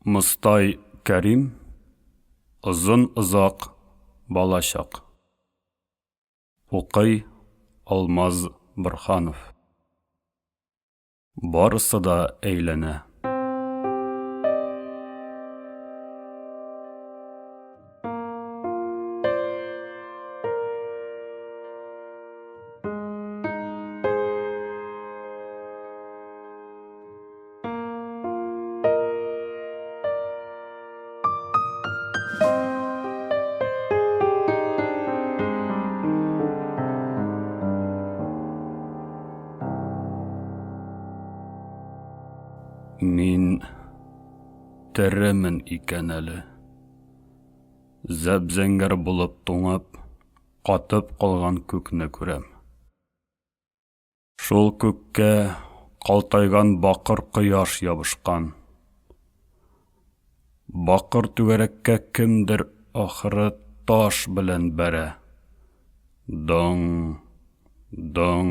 Мостай Кәрим Озын-озак балачак. Укый Алмаз Борһанов. Барысы да әйләнә. Мин теремен икән әле. Зәп-зәңгәр булып туңып, катып калган күкне күрәм. Шул күккә калтайган бакыр кояш ябышкан. Бакыр түгәрәккә кемдер ахыры таш белән бәрә. Доң, доң,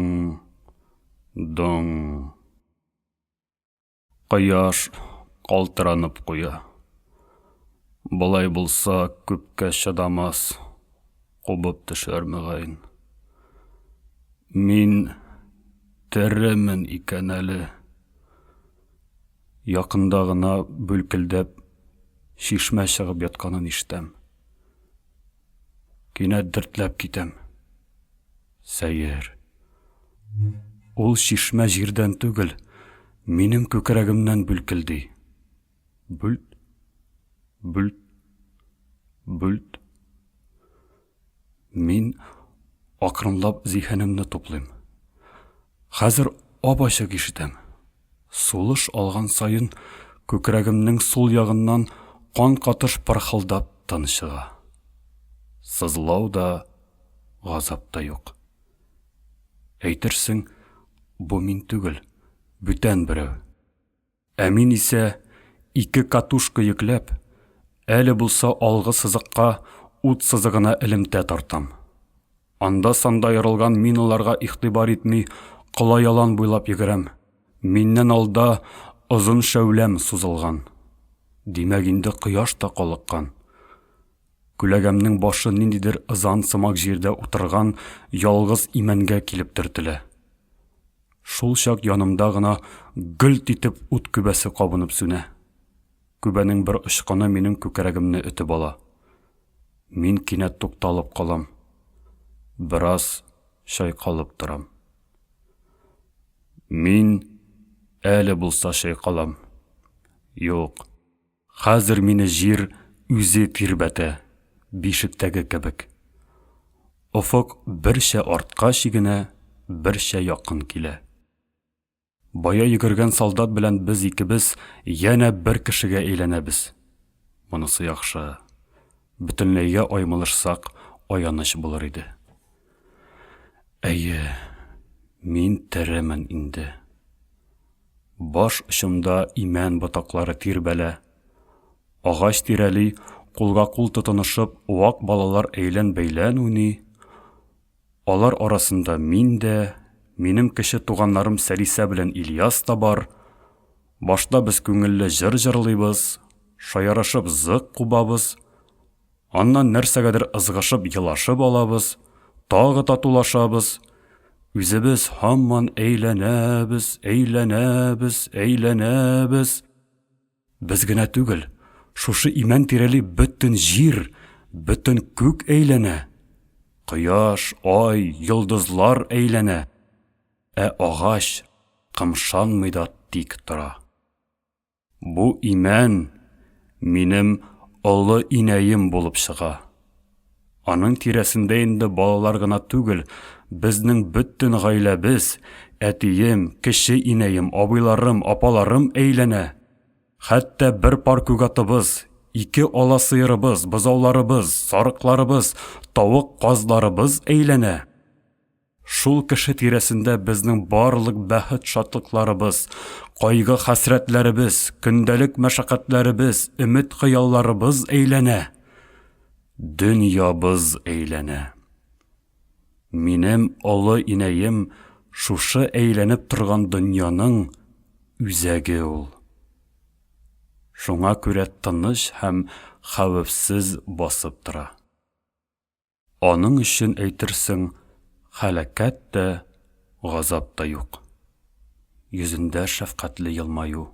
доң. Кояш калтыранып куя. Болай булса, күпкә чыдамас, кубып төшәр мөгаен. Мин теремен икән әле. Якында гына бүлкелдәп чишмә чыгып ятканын ишетәм. Кинәт дертләп китәм. Сәер. Ул чишмә җирдән түгел, минем күкрәгемнән бүлкелди. Бүлт, бүлт, бүлт. Мин акрынлап зиһенемне туплыйм. Хәзер ап-ачык ишетәм. Сулыш алган саен күкрәгемнең сул ягыннан кан катыш пырхылдап тын чыга. Сызлау да, газап та юк. Әйтерсең, бу мин түгел, бүтән берәү. Ә мин исә, ике катушка йөкләп, әле булса алгы сызыкка ут сызыгына элемтә тартам. Анда-санда ярылган миналарга игътибар итми, кола ялан буйлап йөгерәм. Миннән алда озын шәүләм сузылган. Димәк, инде кояш та калыккан. Күләгәмнең башы ниндидер ызан сымак җирдә утырган ялгыз имәнгә килеп төртелә. Шул чак янымда гына гөлт итеп ут күбәсе кабынып сүнә. Күбәнең бер очкыны минем күкрәгемне өтеп ала. Мин кинәт тукталып калам. Бераз чайкалып торам. Мин әле булса чайкалам. Юк. Хәзер мине җир үзе тирбәтә, бишектәге кебек. Офык берчә артка чигенә, берчә якын килә. Бая йөгергән солдат белән без икебез янә бер кешегә әйләнәбез. Монысы яхшы. Бөтенләйгә аймылышсак, аяныч булыр иде. Әйе, мин теремен инде. Баш очымда имән ботаклары тирбәлә. Агач тирәли кулга-кул тотынышып, вак балалар әйлән-бәйлән уйный. Алар арасында мин дә, минем кече туганнарым Сәлисә белән Ильяс та бар. Башта без күңелле җыр җырлыйбыз, шаярышып зык кубабыз. Аннан нәрсәгәдер ызгышып елашып алабыз, тагы татулашабыз. Үзебез һаман әйләнәбез, әйләнәбез, әйләнәбез. Без генә түгел, шушы имән тирәли бөтен җир, бөтен күк әйләнә. Кояш, ай, йолдызлар әйләнә. Ә агач кымшанмый да тик тора. Бу имән минем олы инәем булып чыга. Аның тирәсендә инде балалар гына түгел, безнең бөтен гаиләбез, әтием, кече инәем, абыйларым, апаларым әйләнә. Хәтта бер пар күгатыбыз, ике ала сыерыбыз, бозауларыбыз, сарыкларыбыз, тавык-казларыбыз әйләнә. Шул кеше тирәсендә безнең барлык бәхет-шатлыкларыбыз, кайгы-хәсрәтләребез, көндәлек мәшәкатьләребез, өмет-хыялларыбыз әйләнә. Дөньябыз әйләнә. Минем олы инәем шушы әйләнеп торган дөньяның үзәге ул. Шуңа күрә тыныч һәм хәвефсез басып тора. Аның өчен, әйтерсең, һәлакәт тә, газап та юк. Йөзендә шәфкатьле елмаю.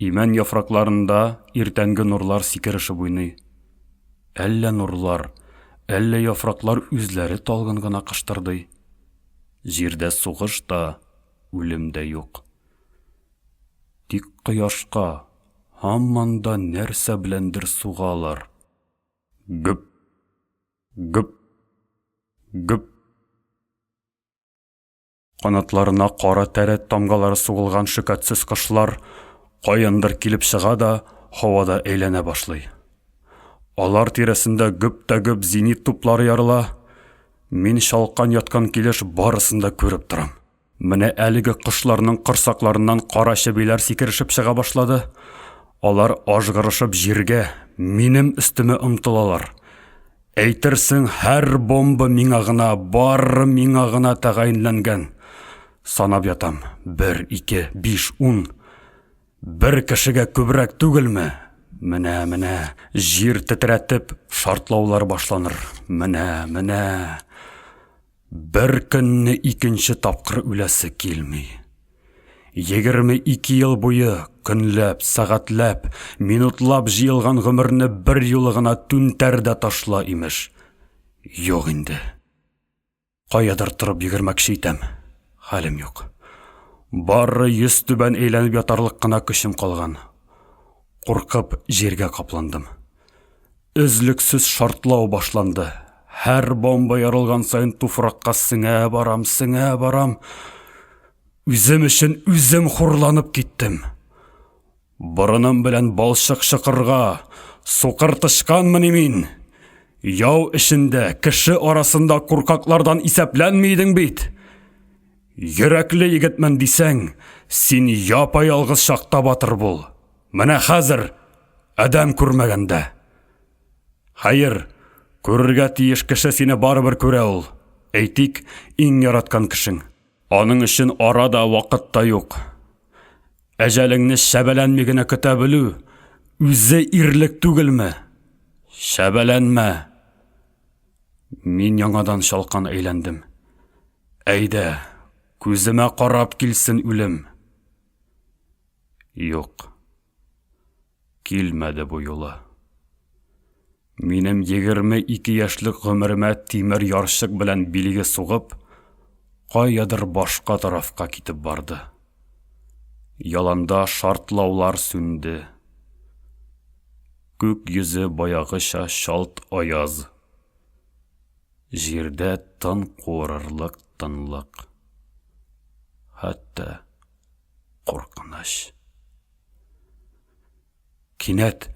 Имән яфракларында иртәнге нурлар сикерешеп уйный. Әллә нурлар, әллә яфраклар үзләре талгын гына кыштырдый. Җирдә сугыш та, үлем дә юк. Тик кояшка һаман да нәрсә беләндер сугалар. Гөп! Гөп! Гөп! Канатларына кара тәрәт тамгалары сугылган шөкәтсез кошлар каяндыр килеп чыга да һавада әйләнә башлый. Алар тирәсендә гөп тә гөп зенит туплары ярыла. Мин чалкан яткан килеш барысын да күреп торам. Менә әлеге кошларның корсакларыннан кара чебиләр сикерешеп чыга башлады. Алар ажгырышып җиргә, минем өстемә омтылалар. Әйтерсең, һәр бомба миңа гына, бары миңа гына тәгаенләнгән. Санап ятам. Бер, ике, биш, ун. Бер кешегә күбрәк түгелме? Менә, менә, җир тетрәтеп, шартлаулар башланыр. Менә, менә. Бер көнне икенче тапкыр үләсе килми. 22 ел буе көнләп, сәгатьләп, минутлап җыелган гомерне бер юлы гына түнтәр дә ташла, имеш. Юк инде. Каядыр торып йөгермәкче итәм. Хәлем юк. Бары йөз түбән әйләнеп ятарлык кына көчем калган. Куркып җиргә капландым. Өзлексез шартлау башланды. Һәр бомба ярылган саен туфракка сеңә барам, сеңә барам. Үзем өчен үзем хурланып киттем. Борыным белән балчык чыкырга, сукыр тычканмыни мин? Яу эчендә, кеше арасында куркаклардан исәпләнми идең бит. Йөрәкле егетмен дисәң, син япа-ялгыз чакта батыр бул. Менә хәзер, адәм күрмәгәндә. Хәер, күрергә тиеш кеше сине барыбер күрә ул. Әйтик, иң яраткан кешең. Аның өчен ара да, вакыт та юк. Әҗәлеңне чәбәләнми генә көтә белү үзе ирлек түгелме? Чәбәләнмә! Мин яңадан чалкан әйләндем. Әйдә, күземә карап килсен үлем. Юк. Килмәде бу юлы. Минем 22 яшьлек гомеремә тимер ярчык белән билге сугып, каядыр башка тарафка китеп барды. Яланда шартлаулар сүнде. Күк йөзе баягыча чалт аяз. Җирдә тын куырырлык тынлык. Хәтта куркыныч. Кинәт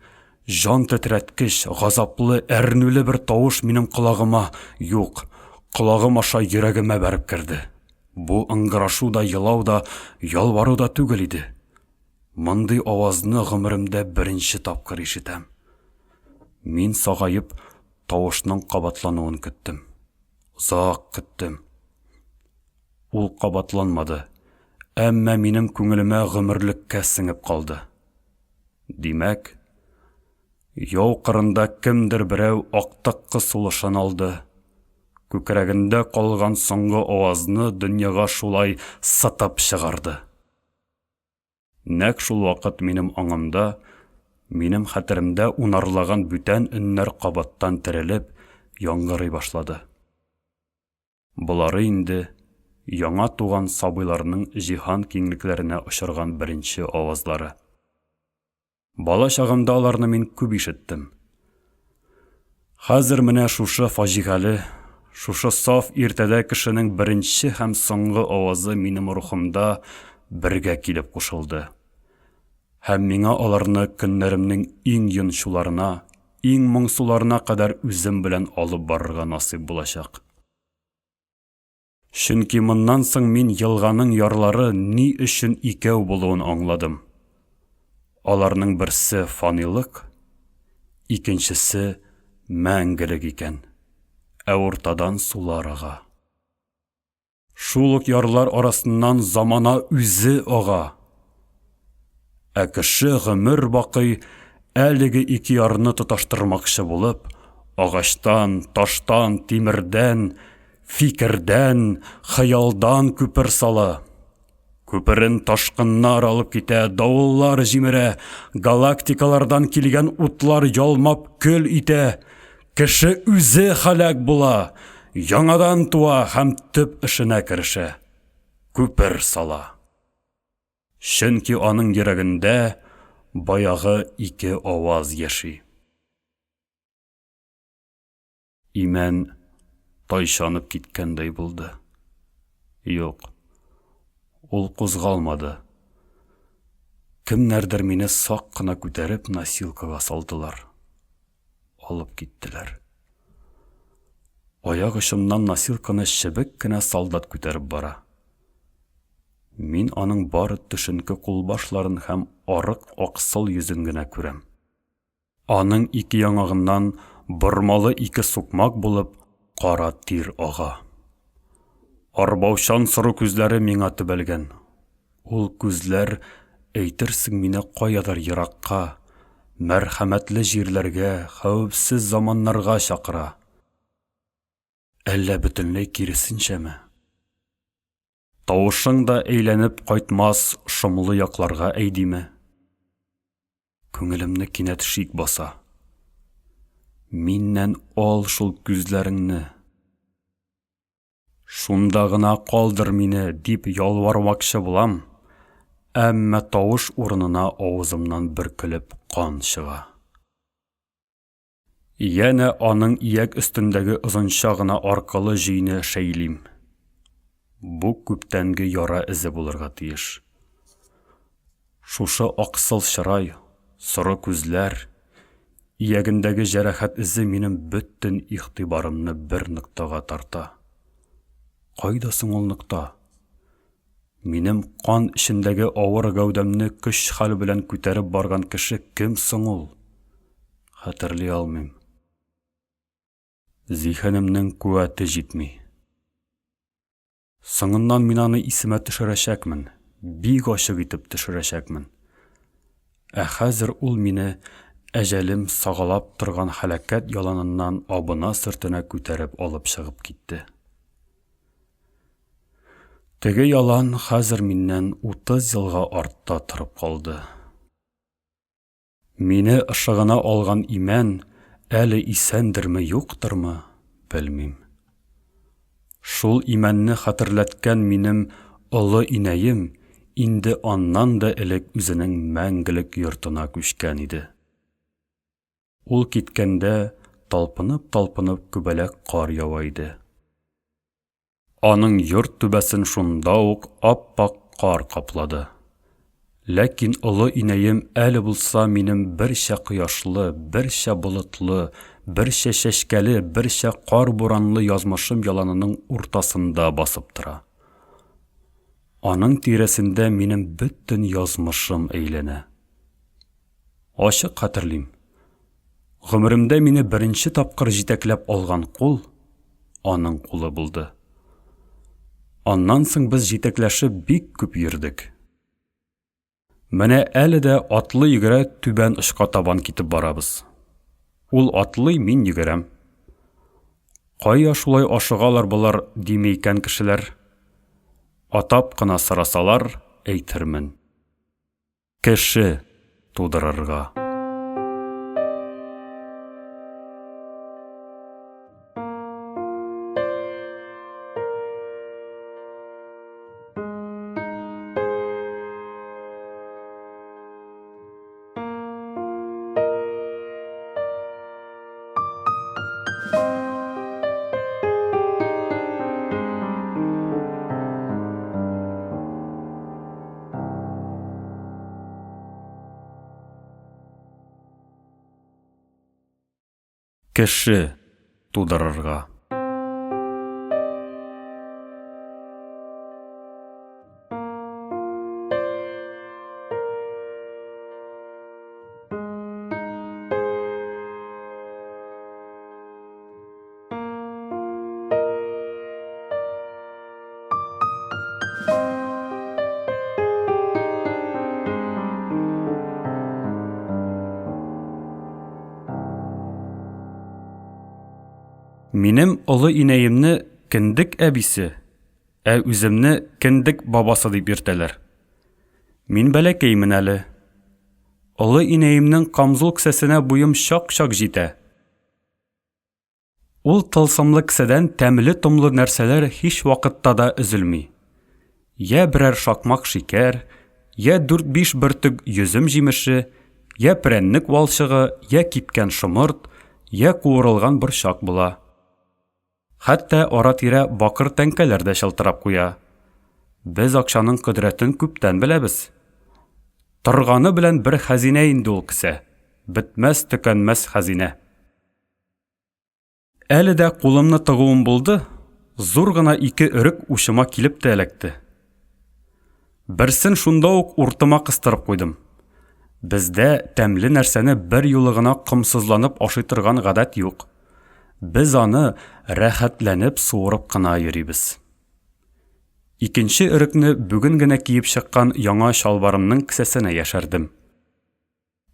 җан тетрәткеч, газаплы, әрнүле бер тавыш минем колагыма, юк, колагым аша йөрәгемә бәреп керде. Бу ыңгырашу да, елау да, ялвару да түгел иде. Мондый авазны гомеремдә беренче тапкыр ишетәм. Мин сагаеп тавышның кабатлануын көттем. Озак көттем. Ул кабатланмады, әмма минем күңелемә гомерлеккә сеңеп калды. Димәк, яу кырында кемдер берәү актыккы сулышын алды. Күкрәгендә калган соңгы авазны дөньяга шулай сытып чыгарды. Нәкъ шул вакыт минем аңымда, минем хәтеремдә унарлаган бүтән өннәр кабаттан терелеп, яңгырый башлады. Болары инде яңа туган сабыйларның җиһан киңлекләренә очырган беренче авазлары. Бала чагымда аларны мин күп ишеттем. Хәзер менә шушы фаҗигале, шушы саф иртәдә кешенең беренче һәм соңгы авазы минем рухымда бергә килеп кушылды. Һәм миңа аларны көннәремнең иң йончуларына, иң моңсуларына кадәр үзем белән алып барырга насыйп булачак. Чөнки моннан соң мин елганың ярлары ни өчен икәү булуын аңладым. Аларның берсе фанилык, икенчесе мәңгелек икән, ә уртадан сулар ага. Шул ук ярлар арасыннан замана үзе ага. Ә кеше гомер бакый әлеге ике ярны тоташтырмакчы булып, агачтан, таштан, тимердән, фикердән, хыялдан күпер сала. Күперен ташкыннар алып китә, давыллар җимерә, галактикалардан килгән утлар ялмап көл итә. Кеше үзе һәлак була, яңадан туа һәм төп эшенә керешә. Күпер сала. Чөнки аның йөрәгендә баягы ике аваз яши. Имән тайчанып киткәндәй булды. Юк, ул кузгалмады. Кемнәрдер мине сак кына күтәреп носилкага салдылар. Алып киттеләр. Аяк очымнан носилканы чебек кенә солдат күтәреп бара. Мин аның бары төшенке кулбашларын һәм арык аксыл йөзен генә күрәм. Аның ике яңагыннан бормалы ике сукмак булып кара тир ага. Арбаучан соры күзләре миңа төбәлгән. Ул күзләр, әйтерсең, мине каядыр еракка, мәрхәмәтле җирләргә, хәвефсез заманнарга чакыра. Әллә бөтенләй киресенчәме? Тавышың да әйләнеп кайтмас шомлы якларга әйдиме? Күңелемне кинәт шик баса. Миннән ал шул күзләреңне. Шунда гына калдыр мине, дип ялвармакчы булам, әмма тавыш урынына авызымнан бөркелеп кан чыга. Янә аның ияк өстендәге озынча гына аркылы җөйне шәйлим. Бу күптәнге яра эзе булырга тиеш. Шушы аксыл чырай, соры күзләр, иягендәге җәрәхәт эзе минем бөтен игътибарымны бер ноктага тарта. Кайда соң ул нокта? Минем кан эчендәге авыр гәүдәмне көч-хәл белән күтәреп барган кеше кем соң ул? Хәтерли алмыйм. Зиһенемнең куәте җитми. Соңыннан мин аны исемә төшерәчәкмен, бик ачык итеп төшерәчәкмен. Ә хәзер ул мине әҗәлем сагалап торган һәлакәт яланыннан абына-сөртенә күтәреп алып чыгып китте. Теге ялан хәзер миннән 30 елга артта торып калды. Мине ышыгына алган имән әле исәндерме, юктырмы, белмим. Шул имәнне хәтерләткән минем олы инәем инде аннан да элек үзенең мәңгелек йортына күчкән иде. Ул киткәндә талпынып-талпынып күбәләк кар ява иде. Аның йорт түбәсен шунда ук ап-ак кар каплады. Ләкин олы инәем әле булса минем берчә кояшлы, берчә болытлы, берчә чәчкәле, берчә кар-буранлы язмышым яланының уртасында басып тора. Аның тирәсендә минем бөтен язмышым әйләнә. Ачык хәтерлим. Гомеремдә мине беренче тапкыр җитәкләп алган кул аның кулы булды. Аннан соң без җитәкләшеп бик күп йөрдек. Менә әле дә атлы йөгерә түбән очка табан китеп барабыз. Ул атлый, мин йөгерәм. Кая шулай ашыгалар болар, дими икән кешеләр? Атап кына сорасалар, әйтермен. Кеше тудырырга. Кеше тудырырга. Минем олы инәемне кендек әбисе, ә үземне кендек бабасы дип йөртәләр. Мин бәләкәймен әле. Олы инәемнең камзул кесәсенә буем чак-чак җитә. Ул тылсымлы кесәдән тәмле-томлы нәрсәләр һич вакытта да өзелми. Йә берәр шакмак шикәр, йә дүрт-биш бөртек йөзем җимеше, йә прәннек валчыгы, йә кипкән шомырт, йә куырылган борчак була. Хәтта ара-тирә бакыр тәңкәләр дә чылтырап куя. Без акчаның кодрәтен күптән беләбез. Торганы белән бер хәзинә инде ул кесә, бетмәс-төкәнмәс хәзинә. Әле дә кулымны тыгуым булды, зур гына ике өрек учыма килеп тә эләкте. Берсен шунда ук уртыма кыстырып куйдым. Бездә тәмле нәрсәне бер юлы гына комсызланып ашый торган гадәт юк. Без аны рәхәтләнеп суырып кына йөрибез. Икенче өрекне бүген генә киеп чыккан яңа чалбарымның кесәсенә яшердем.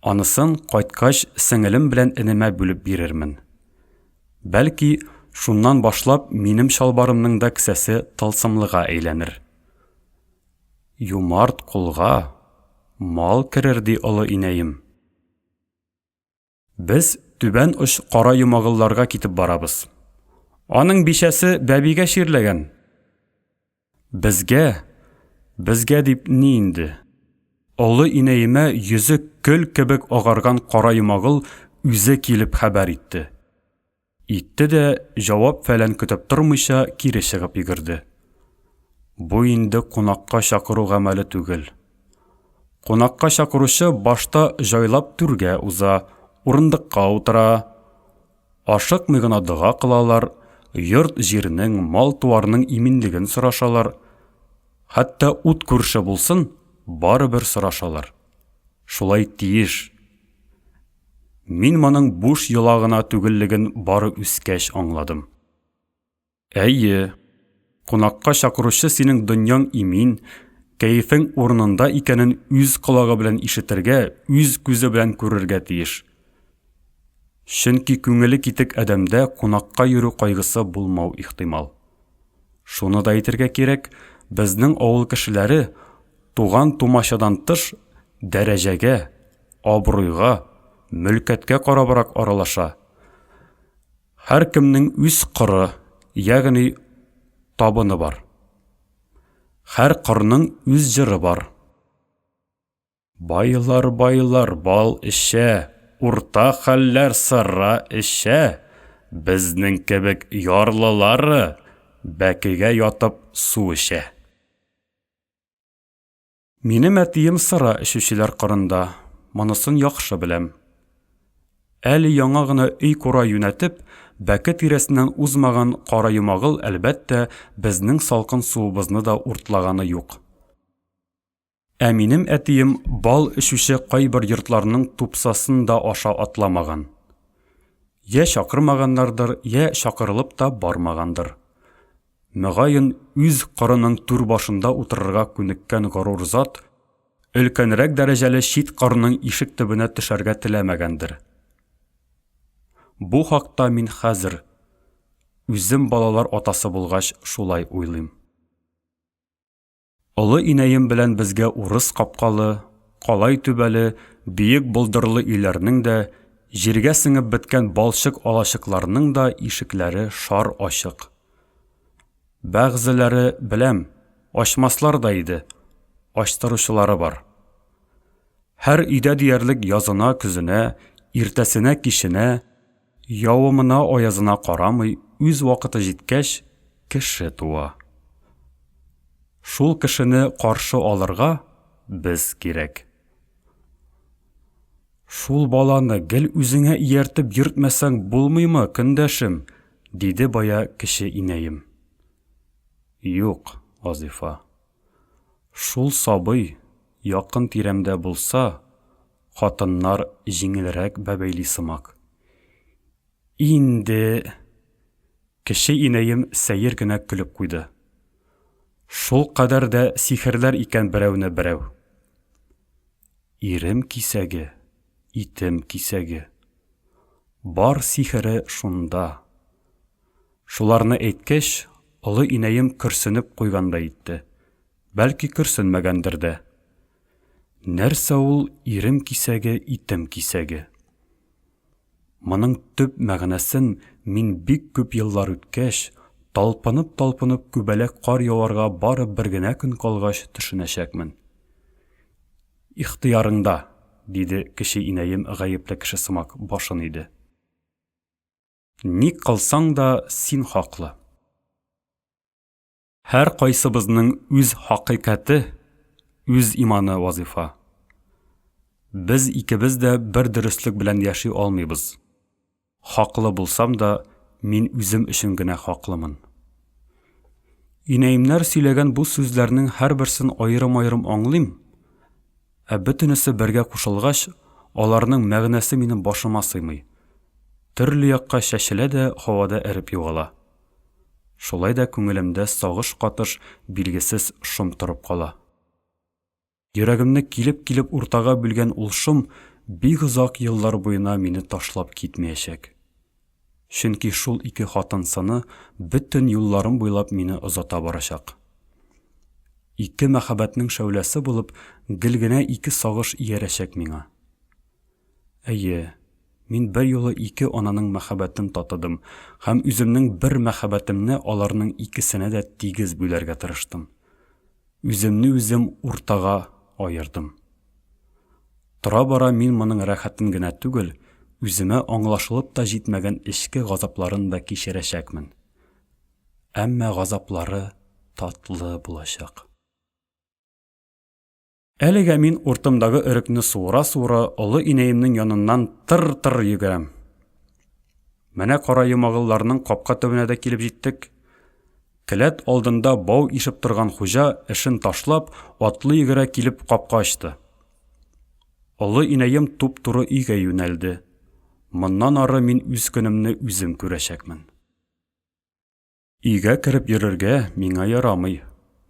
Анысын, кайткач, сеңелем белән энемә бүлеп бирермен. Бәлки, шуннан башлап минем чалбарымның да кесәсе тылсымлыга әйләнер. Юмарт кулга мал керер, ди олы инәем. Без түбән оч Кара Йомагылларга китеп барабыз. Аның бичәсе бәбигә чирләгән. Безгә, безгә дип ни инде? Олы инәемә йөзе көл кебек агарган Кара Йомагыл үзе килеп хәбәр итте. Итте дә, җавап-фәлән көтеп тормыйча, кире чыгып йөгерде. Бу инде кунакка чакыру гамәле түгел. Кунакка чакыручы башта җайлап түргә уза, урындыкка утыра. Ашыкмый гына дога кылалар, йорт-җирнең, мал-туарның иминлеген сорашалар. Хәтта ут күрше булсын, барыбер сорашалар. Шулай тиеш. Мин моның буш йола гына түгеллеген бары үскәч аңладым. Әйе, кунакка чакыручы синең дөньяң имин, кәефең урынында икәнен үз колагы белән ишетергә, үз күзе белән күрергә тиеш. Чөнки күңеле китек адәмдә кунакка йөрү кайгысы булмау ихтимал. Шуны да әйтергә кирәк, безнең авыл кешеләре туган-тумачадан тыш дәрәҗәгә, абруйга, мөлкәткә карабрак аралаша. Һәркемнең үз коры, ягъни табыны бар. Һәр корның үз җыры бар. Байлар, байлар бал эчә, урта хәлләр сыра эчә, безнең кебек ярлылары бәкегә ятып су эчә. Минем әтием сыра эчүчеләр кырында, монысын яхшы беләм. Әле яңа гына өй-кура юнәтеп, бәке тирәсеннән узмаган Кара Йомагыл, әлбәттә, безнең салкын суыбызны да уртлаганы юк. Ә минем әтием бал эчүче кайбер йортларның тупсасын да аша атламаган. Йә чакырмаганнардыр, йә чакырылып та бармагандыр. Мөгаен, үз кырының түр башында утырырга күнеккән горур зат өлкәнрәк дәрәҗәле чит кырның ишек төбенә төшәргә теләмәгәндер. Бу хакта мин хәзер, үзем балалар атасы булгач, шулай уйлыйм. Олы инәем белән безгә урыс капкалы, калай түбәле, биек болдырлы өйләрнең дә, җиргә сеңеп беткән балчык алачыкларның да ишекләре шар ачык. Бәгъзеләре, беләм, ачмаслар да иде, ачтыручылары бар. Һәр өйдә диярлек язына-көзенә, иртәсенә-киченә, Явымына-аязына карамый, үз вакыты җиткәч, кеше туа. Шул кешене каршы алырга без кирәк. Шул баланы гел үзеңә ияртеп йөртмәсәң булмыймы, көндәшем? диде бая кече инәем. Юк, Вазыйфа. Шул сабый якын тирәмдә булса, Хатыннар җиңелрәк бәбәйли сымак. Инде. Кече инәем сәер генә көлеп куйды. Шул кадәр дә сихерләр икән берәүне берәү. Ирем кисәге, итем кисәге. Бар сихере шунда. Шуларны әйткәч, олы инәем көрсенеп куйгандай итте. Бәлки көрсенмәгәндер дә. Нәрсә ул ирем кисәге, итем кисәге? Моның төп мәгънәсен мин бик күп еллар үткәч, талпынып-талпынып күбәләк кар яварга бары бер генә көн калгач төшенәчәкмен. Ихтыярыңда, диде кече инәем гаепле кеше сымак башын иде. Ни кылсаң да, син хаклы. Һәр кайсыбызның үз хакыйкате, үз иманы вазифа. Без икебез дә бер дөреслек белән яши алмыйбыз. Хаклы булсам да, мин үзем өчен генә хаклымын. Инәемнәр сөйләгән бу сүзләрнең һәрберсен аерым-аерым аңлыйм, Ә бөтенесе бергә кушылгач, аларның мәгънәсе минем башыма сыймый. Төрле якка чәчелә дә һавада эреп югала. Шулай да күңелемдә сагыш катыш билгесез шом торып кала. Йөрәгемне килеп-килеп уртага бүлгән ул шом бик озак еллар буена мине ташлап китмәячәк. Чөнки шул ике хатын сыны бөтен юлларым буйлап мине озата барачак. Ике мәхәббәтнең шәүләсе булып, гел генә ике сагыш иярәчәк миңа. Әйе, мин берьюлы ике ананың мәхәббәтен татыдым һәм үземнең бер мәхәббәтемне аларның икесенә дә тигез бүләргә тырыштым. Үземне үзем уртага аердым. Тора-бара мин моның рәхәтен генә түгел, үземә аңлашылып та җитмәгән эчке газапларын да кичерәчәкмен. Әмма газаплары татлы булачак. Әлегә мин уртымдагы өрекне суыра-суыра олы инәемнең яныннан тыр-тыр йөгерәм. Менә кара йомагылларның капка төбенә дә килеп җиттек. Келәт алдында бау ишеп торган хуҗа эшен ташлап, атлы йөгерә килеп капка ачты. Олы инәем туп-туры өйгә юнәлде. Моннан ары мин үз көнемне үзем күрәчәкмен. Өйгә кереп йөрергә миңа ярамый,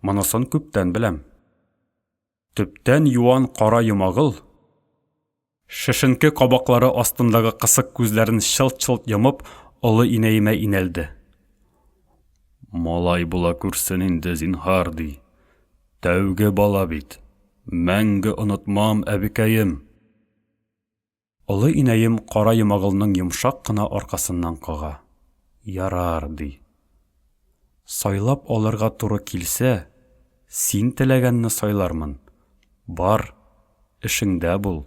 монысын күптән беләм. Төптән юан кара йомагыл, шешенке кабаклары астындагы кысык күзләрен чылт-чылт йомып, олы инәемә инәлде. Малай була күрсен инде, зинһар, ди. Тәүге бала бит. Мәңге онытмам, әбекәем. Олы инәем кара йомагылның йомшак кына аркасыннан кага. Ярар, ди. Сайлап алырга туры килсә, син теләгәнне сайлармын. Бар, эшеңдә бул.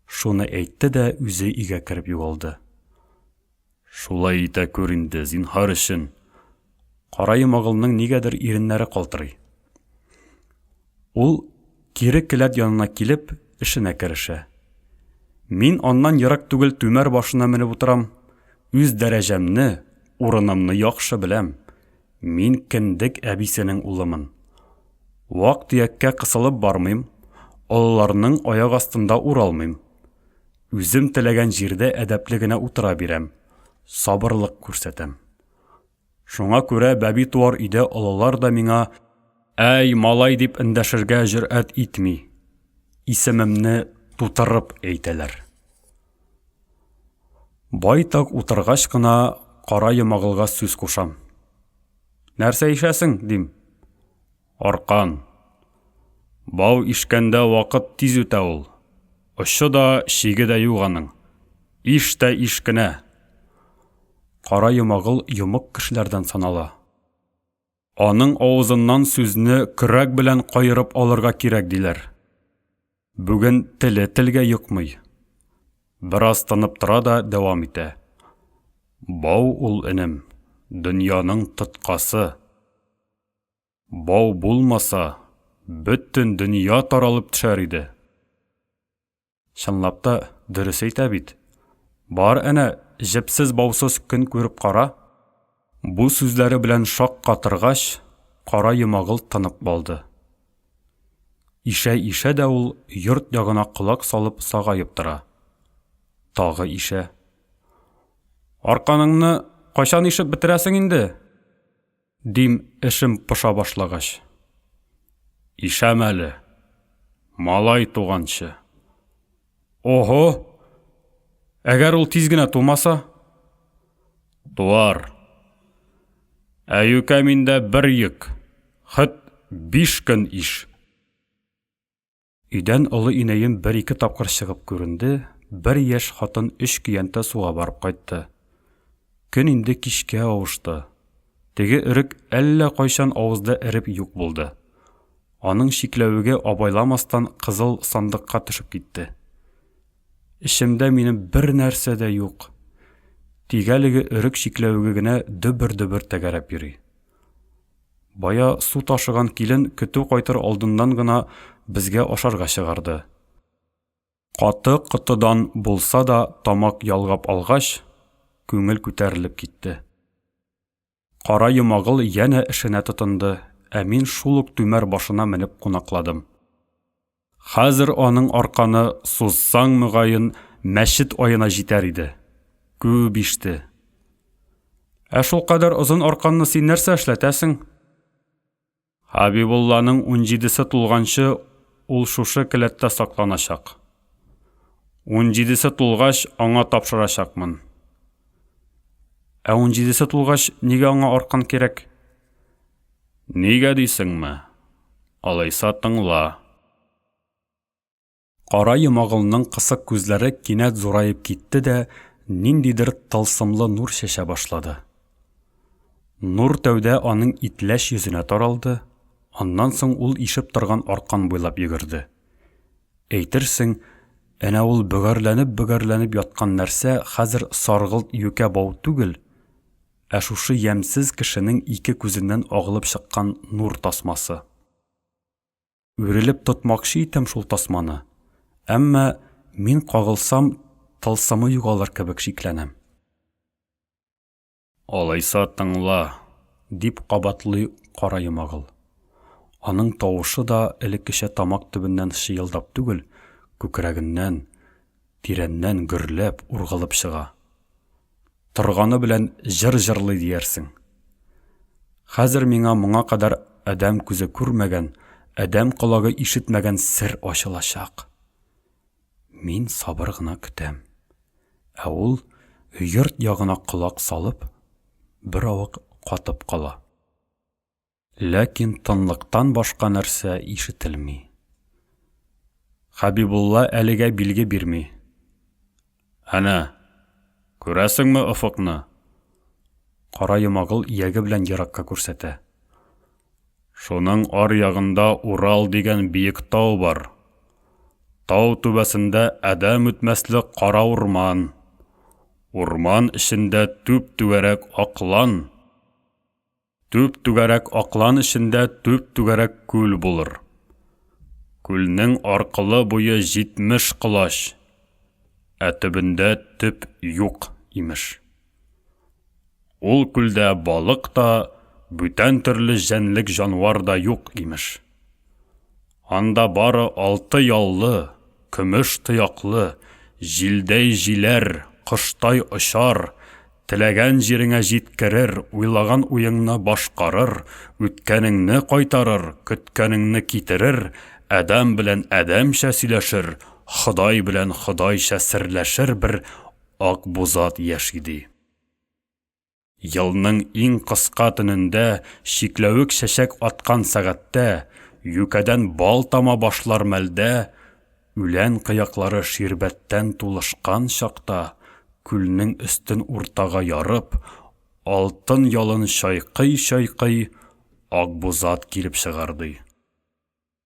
Шуны әйтте дә үзе өйгә кереп югалды. Шулай итә күр инде, зинһар өчен. Кара йомагылның нигәдер иреннәре калтырый. Ул кире келәт янына килеп, эшенә керешә. Мин аннан ерак түгел түмәр башына менеп утырам. Үз дәрәҗәмне, урынымны яхшы беләм. Мин кендек әбисенең улымын. Вак-төяккә кысылып бармыйм, олыларның аяк астында уралмыйм. Үзем теләгән җирдә әдәпле генә утыра бирәм, сабырлык күрсәтәм. Шуңа күрә бәби туар өйдә олылар да миңа «Әй, малай» дип эндәшергә җөрьәт итми. Исемемне тутырып әйтәләр. Байтак утыргач кына кара йомагылга сүз кушам. Нәрсә ишәсең? дим. Аркан. Бау ишкәндә вакыт тиз үтә ул. Очы да, чиге дә юк аның. Иш тә иш кенә. Кара Йомагыл йомык кешеләрдән санала. Аның авызыннан сүзне көрәк белән каерып алырга кирәк, диләр. Бүген теле телгә йокмый. Бераз тынып тора да дәвам итә. Бау ул, энем, дөньяның тоткасы. Бау булмаса, бөтен дөнья таралып төшәр иде. Чынлап та, дөрес әйтә бит. Бар әнә, җепсез-баусыз көн күреп кара. Бу сүзләре белән шаккатыргач, кара йомагыл тынып калды. Ишә-ишә дә ул йорт ягына колак салып сагаеп тора. Тагы ишә. Арканыңны кайчан ишеп бетерәсең инде? Дим, эшем поша башлагач. Ишәм әле. Малай туганчы. Ого! Әгәр ул тиз генә тумаса? Туар. Ә юкә миндә бер йөк, хет биш көн иш. Өйдән олы инәем бер-ике тапкыр чыгып күренде, бер яшь хатын өч көянтә суга барып кайтты. Көн инде кичкә авышты. Теге өрек әллә кайчан авызда эреп юк булды. Аның чикләвеге абайламастан кызыл сандыкка төшеп китте. Эчемдә минем бер нәрсә дә юк. Тик әлеге өрек чикләвеге генә дөбер-дөбер тәгәрәп йөри. Бая су ташыган килен көтү кайтыр алдыннан гына безгә ашарга чыгарды. Каты котыдан булса да тамак ялгап алгач, күңел күтәрелеп китте. Кара Йомагыл янә эшенә тотынды, ә мин шул ук түмәр башына менеп кунакладым. Хәзер аның арканы сузсаң, мөгаен, мәчет аена җитәр иде. Күп иште. Ә шулкадәр озын арканны син нәрсә эшләтәсең? Хәбибулланың унҗидесе тулганчы ул шушы келәттә сакланачак. Унҗидесе тулгач, аңа тапшырачакмын. Ә унҗидесе тулгач, нигә аңа аркан кирәк? Нигә дисеңме? Алайса тыңла. Кара Йомагылның кысык күзләре кинәт зураеп китте дә, ниндидер тылсымлы нур чәчә башлады. Нур тәүдә аның итләч йөзенә таралды, аннан соң ул ишеп торган аркан буйлап йөгерде. Әйтерсең, әнә ул бөгәрләнеп-бөгәрләнеп яткан нәрсә хәзер саргылт юкә бау түгел, ә шушы ямьсез кешенең ике күзеннән агылып чыккан нур тасмасы. Үрелеп тотмакчы итәм шул тасманы, әмма мин кагылсам, тылсымы югалыр кебек шикләнәм. Алайса тыңла, дип кабатлый Кара Йомагыл. Аның тавышы да элеккечә тамак төбеннән чыелдап түгел, күкрәгеннән, тирәннән гөрләп, ургылып чыга. Торганы белән җыр җырлый диярсең. Хәзер миңа моңа кадәр адәм күзе күрмәгән, адәм колагы ишетмәгән сер ачылачак. Мин сабыр гына көтәм. Ә ул йорт ягына колак салып, беравык катып кала. Ләкин тынлыктан башка нәрсә ишетелми. Хәбибулла әлегә билге бирми. Әнә, күрәсеңме офыкны? Кара Йомагыл ияге белән еракка күрсәтә. Шуның ар ягында Урал дигән биек тау бар. Тау түбәсендә адәм үтмәслек кара урман. Урман эчендә түп-түгәрәк аклан. Түп-түгәрәк аклан эчендә түп-түгәрәк күл булыр. Күлнең аркылы буе 70 колач, ә төбендә төп юк, имеш. Ул күлдә балык та, бүтән төрле җәнлек-җанвар да юк, имеш. Анда бары алты яллы, көмеш тояклы, җилдәй җиләр, коштай очар, теләгән җиреңә җиткерер, уйлаган уеңны башкарыр, үткәнеңне кайтарыр, көткәнеңне китерер, адәм белән адәмчә сөйләшер, Ходай белән Ходайча серләшер бер Акбузат яши, ди. Елның иң кыска төнендә, чикләвек чәчәк аткан сәгатьтә, юкәдән бал тама башлар мәлдә, үлән кыяклары ширбәттән тулышкан чакта, күлнең өстен уртага ярып, алтын ялын чайкый-чайкый, Акбузат килеп чыгар, ди.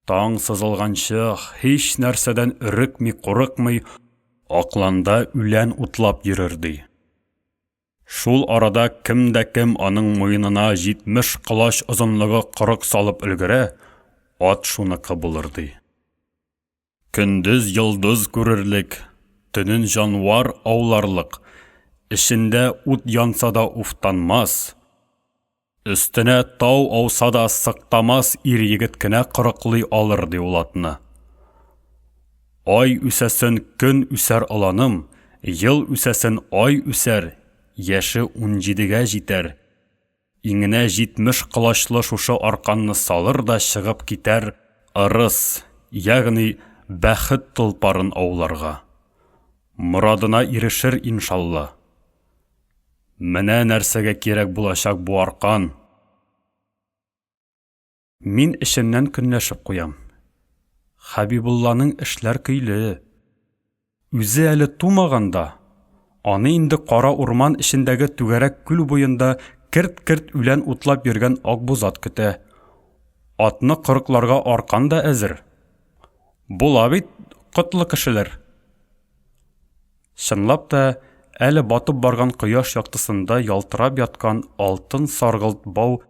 Таң сызылганчы һич нәрсәдән өрекми-курыкмый, акланда үлән утлап йөрер, ди. Шул арада кем дә кем аның муенына 70 колач озынлыгы корык салып өлгерә, ат шуныкы булыр, ди. Көндез йолдыз күрерлек, төнен җанвар ауларлык, эчендә ут янса да уфтанмас, өстенә тау ауса да сыктамас ир-егет кенә корыклый алыр, ди ул атны. Ай үсәсен көн үсәр оланым, ел үсәсен ай үсәр, яше унҗидегә җитәр. Иңенә 70 колачлы шушы арканны салыр да чыгып китәр ырыс, ягъни бәхет толпарын ауларга. Морадына ирешер, иншалла. Менә нәрсәгә кирәк булачак бу аркан! Мин эчемнән көнләшеп куям. Хәбибулланың эшләр көйле. Үзе әле тумаган да, аны инде кара урман эчендәге түгәрәк күл буенда керт-керт үлән утлап йөргән Акбузат көтә. Атны корыкларга аркан да әзер. Була бит котлы кешеләр. Чынлап та, әле батып барган кояш яктысында ялтырап яткан алтын саргылт бау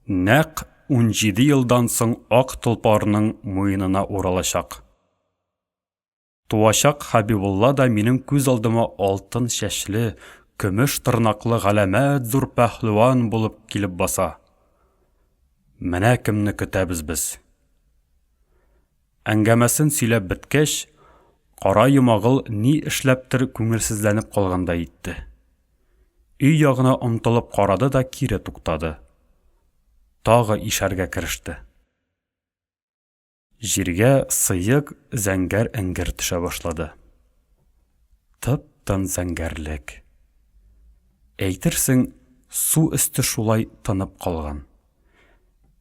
Нәкъ 17 елдан соң ак толпарның муенына уралачак. Туачак Хәбибулла да минем күз алдыма алтын чәчле, көмеш тырнаклы галәмәт зур пәһлеван булып килеп баса. Менә кемне көтәбез без. Әңгәмәсен сөйләп беткәч, Кара Йомагыл ни эшләптер күңелсезләнеп калгандай итте. Өй ягына омтылып карады да кире туктады. Тагы ишәргә кереште. Җиргә сыек зәңгәр эңгер төшә башлады. Тып-тын зәңгәрлек. Әйтерсең, су өсте шулай тынып калган.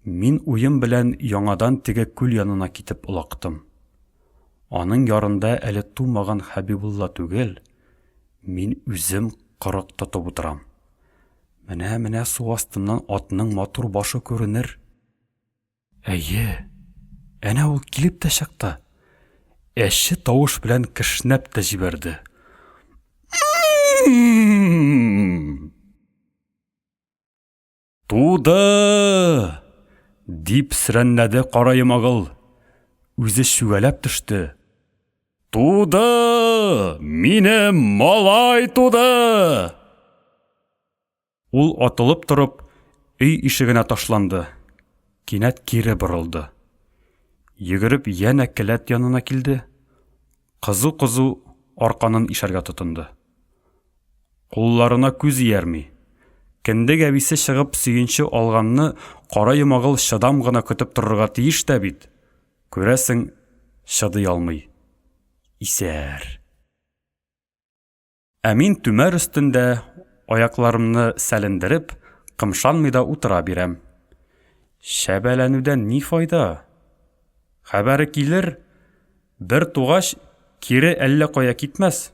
Мин уем белән яңадан теге күл янына китеп олактым. Аның ярында әле тумаган Хәбибулла түгел, мин үзем кырык тотып утырам. Менә-менә су астыннан атның матур башы күренер. Әйе, әнә ул килеп тә чыкты. Әче тавыш белән кешнәп тә җибәрде. Туды! Дип сөрәнләде Кара Йомагыл. Үзе чүгәләп төште. Туды! Минем малай туды! Ул атылып торып, өй ишегенә ташланды. Кинәт кире борылды. Йөгереп янә келәт янына килде. Кызу-кызу арканын ишәргә тотынды. Кулларына күз иярми. Кендек әбисе чыгып сөенче алганны Кара Йомагыл чыдам гына көтеп торырга тиеш тә бит. Күрәсең, чыдый алмый. Исәр. Ә мин түмәр өстендә, аякларымны сәлендереп, кымшанмый да утыра бирәм. Чәбәләнүдән ни файда? Хәбәре килер, бер тугач, кире әллә кая китмәс.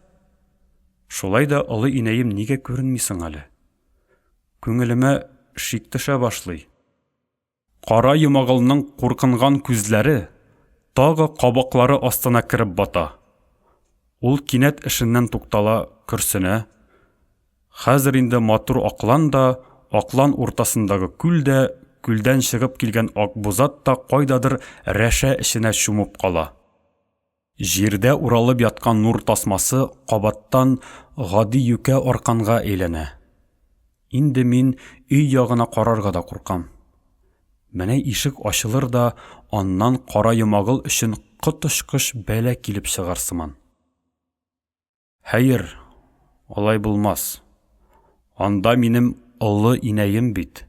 Шулай да олы инәем нигә күренми соң әле? Күңелемә шик төшә башлый. Кара Йомагылның куркынган күзләре тагы кабаклары астына кереп бата. Ул кинәт эшеннән туктала, көрсенә. Хәзер инде матур аклан да, аклан уртасындагы күл дә, күлдән чыгып килгән Акбузат та кайдадыр рәшә эченә чумып кала. Җирдә уралып яткан нур тасмасы кабаттан гади юкә арканга әйләнә. Инде мин өй ягына карарга да куркам. Менә ишек ачылыр да, аннан Кара Йомагыл өчен коточкыч бәла килеп чыгар сыман. Хәер, алай булмас. Анда минем олы инәем бит.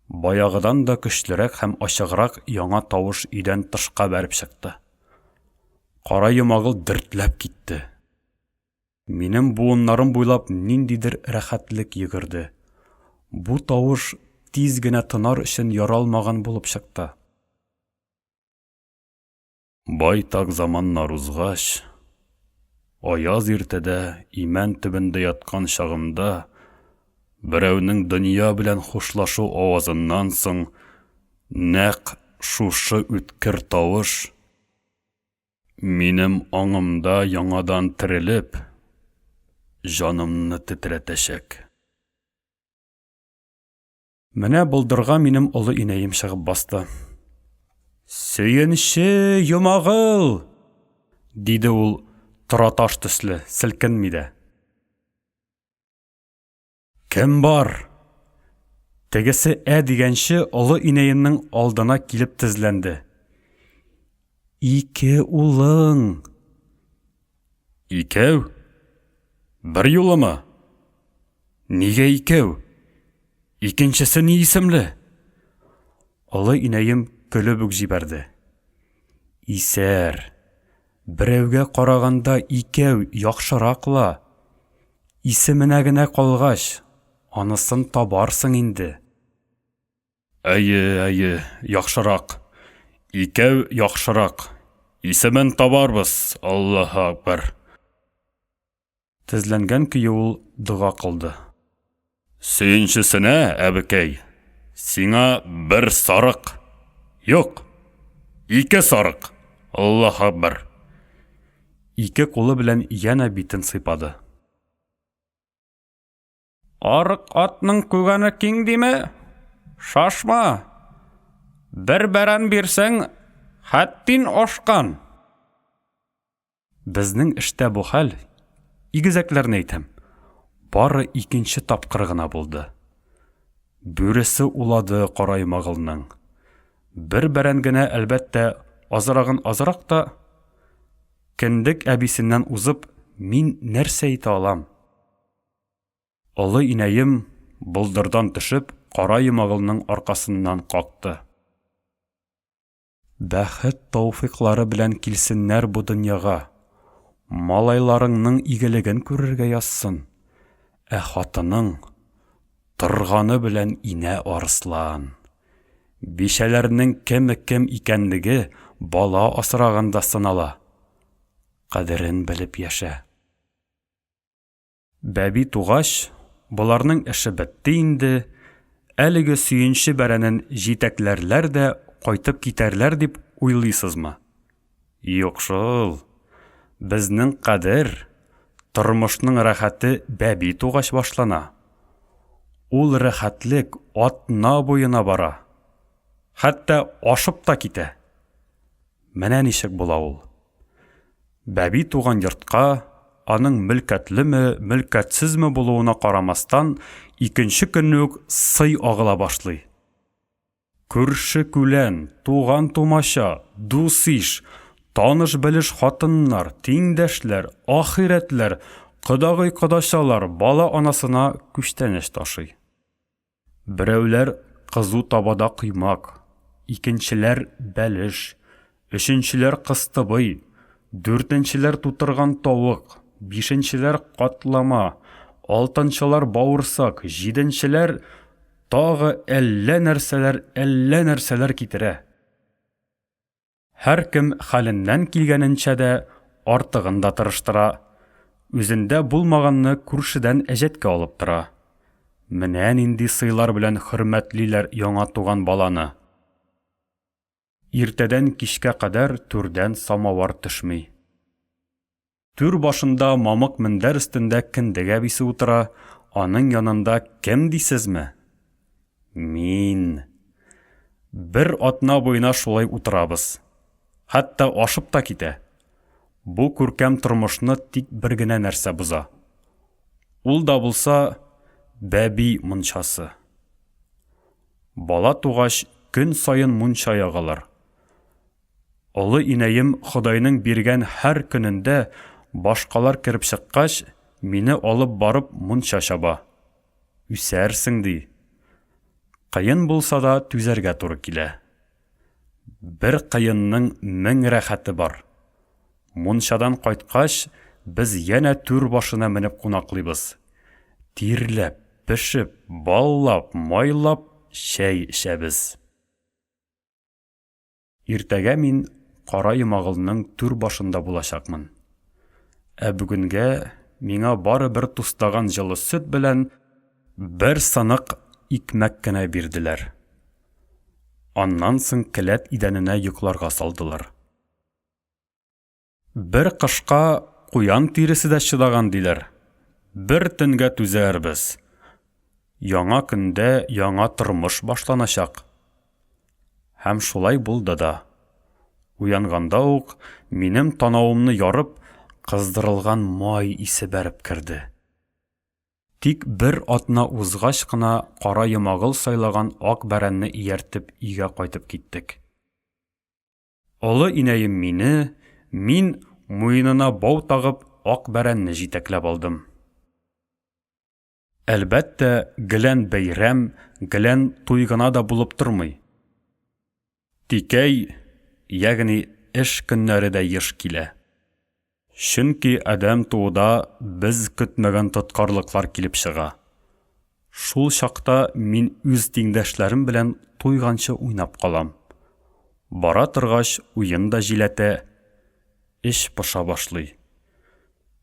Баягыдан да көчлерәк һәм ачыграк яңа тавыш өйдән тышка бәреп чыкты. Кара Йомагыл дертләп китте. Минем буыннарым буйлап ниндидер рәхәтлек йөгерде. Бу тавыш тиз генә тынар өчен яралмаган булып чыкты. Байтак заманнар узгач, аяз иртәдә имән төбендә яткан чагымда, берәүнең дөнья белән хушлашу авазыннан соң нәкъ шушы үткер тавыш минем аңымда яңадан терелеп, җанымны тетрәтәчәк. Менә болдырга минем олы инәем чыгып басты. Сөенче, Йомагыл! диде ул тораташ төсле, селкенми дә. Кем бар? Тегесе ә дигәнче олы инәемнең алдына килеп тезләнде. Ике улың! Икәү? Бер юлымы? Нигә икәү? Икенчесе ни исемле? Олы инәем көлеп үк җибәрде. Исәр. Берәүгә караганда икәү яхшырак ла. Исеменә генә калгач, анысын табарсың инде. Әйе, әйе, яхшырак. Икәү яхшырак. Исемен табарбыз, Аллаһу акбар. Тезләнгән көе ул дога кылды. Сөенчесенә, әбекәй, сиңа бер сарык. Юк, ике сарык. Аллаһу акбар. Ике кулы белән янә битен сыйпады. Арык атның күгәне киң диме? Шашма! Бер бәрән бирсәң, хәттин ашкан. Безнең эштә бу хәл, игезәкләрне әйтәм, бары икенче тапкыр гына булды. Бүресе улады кара йомагылның. Бер бәрән генә, әлбәттә, азрагын азрак та, кендек әбисеннән узып, мин нәрсә әйтә алам? Олы инәем, болдырдан төшеп, кара йомагылның аркасыннан какты. Бәхет тауфыйклары белән килсеннәр бу дөньяга. Малайларыңның игелеген күрергә язсын. Ә хатының, торганы белән инә арыслан. Бичәләрнең кеме кем икәнлеге бала асраганда сынала. Кадерен белеп яшә. Бәби тугач, боларның эше бетте инде, әлеге сөенче бәрәнен җитәкләрләр дә кайтып китәрләр дип уйлыйсызмы? Юк шул. Безнең кадер, тормышның рәхәте бәби тугач башлана. Ул рәхәтлек атна буена бара. Хәтта ашып та китә. Менә ничек була ул. Бәби туган йортка, аның мөлкәтлеме, мөлкәтсезме булуына карамастан, икенче көнне үк сый агыла башлый. Күрше-күлән, туган-тумача, дус-иш, таныш-белеш хатыннар, тиңдәшләр, ахирәтләр, кодагый-кодачалар бала анасына күчтәнәч ташый. Берәүләр кызу табада коймак, икенчеләр бәлеш, өченчеләр кыстыбый, дүртенчеләр тутырган тавык, бишенчеләр катлама, алтынчылар бавырсак, җиденчеләр тагы әллә нәрсәләр, әллә нәрсәләр китерә. Һәркем хәленнән килгәненчә дә, артыгын да тырыштыра. Үзендә булмаганны күршедән әҗәткә алып тора. Менә нинди сыйлар белән хөрмәтлиләр яңа туган баланы. Иртәдән кичкә кадәр түрдән самавар төшми. Түр башында мамык мендәр өстендә кендек әбисе утыра, аның янында кем дисезме? Мин. Бер атна буена шулай утырабыз. Хәтта ашып та китә. Бу күркәм тормышны тик бер генә нәрсә боза. Ул да булса, бәби мунчасы. Бала тугач, көн саен мунча ягалар. Олы инәем Ходайның биргән һәр көнендә башкалар кереп чыккач, мине алып барып мунча чаба. Үсәрсең, ди. Кыен булса да түзәргә туры килә. Бер кыенның мең рәхәте бар. Мунчадан кайткач, без янә түр башына менеп кунаклыйбыз. Тирләп, пешеп, баллап, майлап чәй эчәбез. Иртәгә мин Кара Йомагылның түр башында булачакмын. Ә бүгенгә миңа бары бер тустаган җылы сөт белән бер сынык икмәк кенә бирделәр. Аннан соң келәт идәненә йокларга салдылар. Бер кышка куян тиресе дә чыдаган диләр. Бер төнгә түзәрбез. Яңа көндә яңа тормыш башланачак. Һәм шулай булды да. Уянганда ук минем танавымны ярып, кыздырылган май исе бәреп керде. Тик бер атна узгач кына Кара Йомагыл сайлаган ак бәрәнне ияртеп өйгә кайтып киттек. Олы инәем мине, мин, муенына бау тагып, ак бәрәнне җитәкләп алдым. Әлбәттә, гелән бәйрәм, гелән туй гына да булып тормый. Тикәй, ягъни эш көннәре дә еш килә. Чөнки адәм тууда без көтмәгән тоткарлыклар килеп чыга. Шул чакта мин үз тиңдәшләрем белән туйганчы уйнап калам. Бара торгач, уен да җиләтә, эч поша башлый.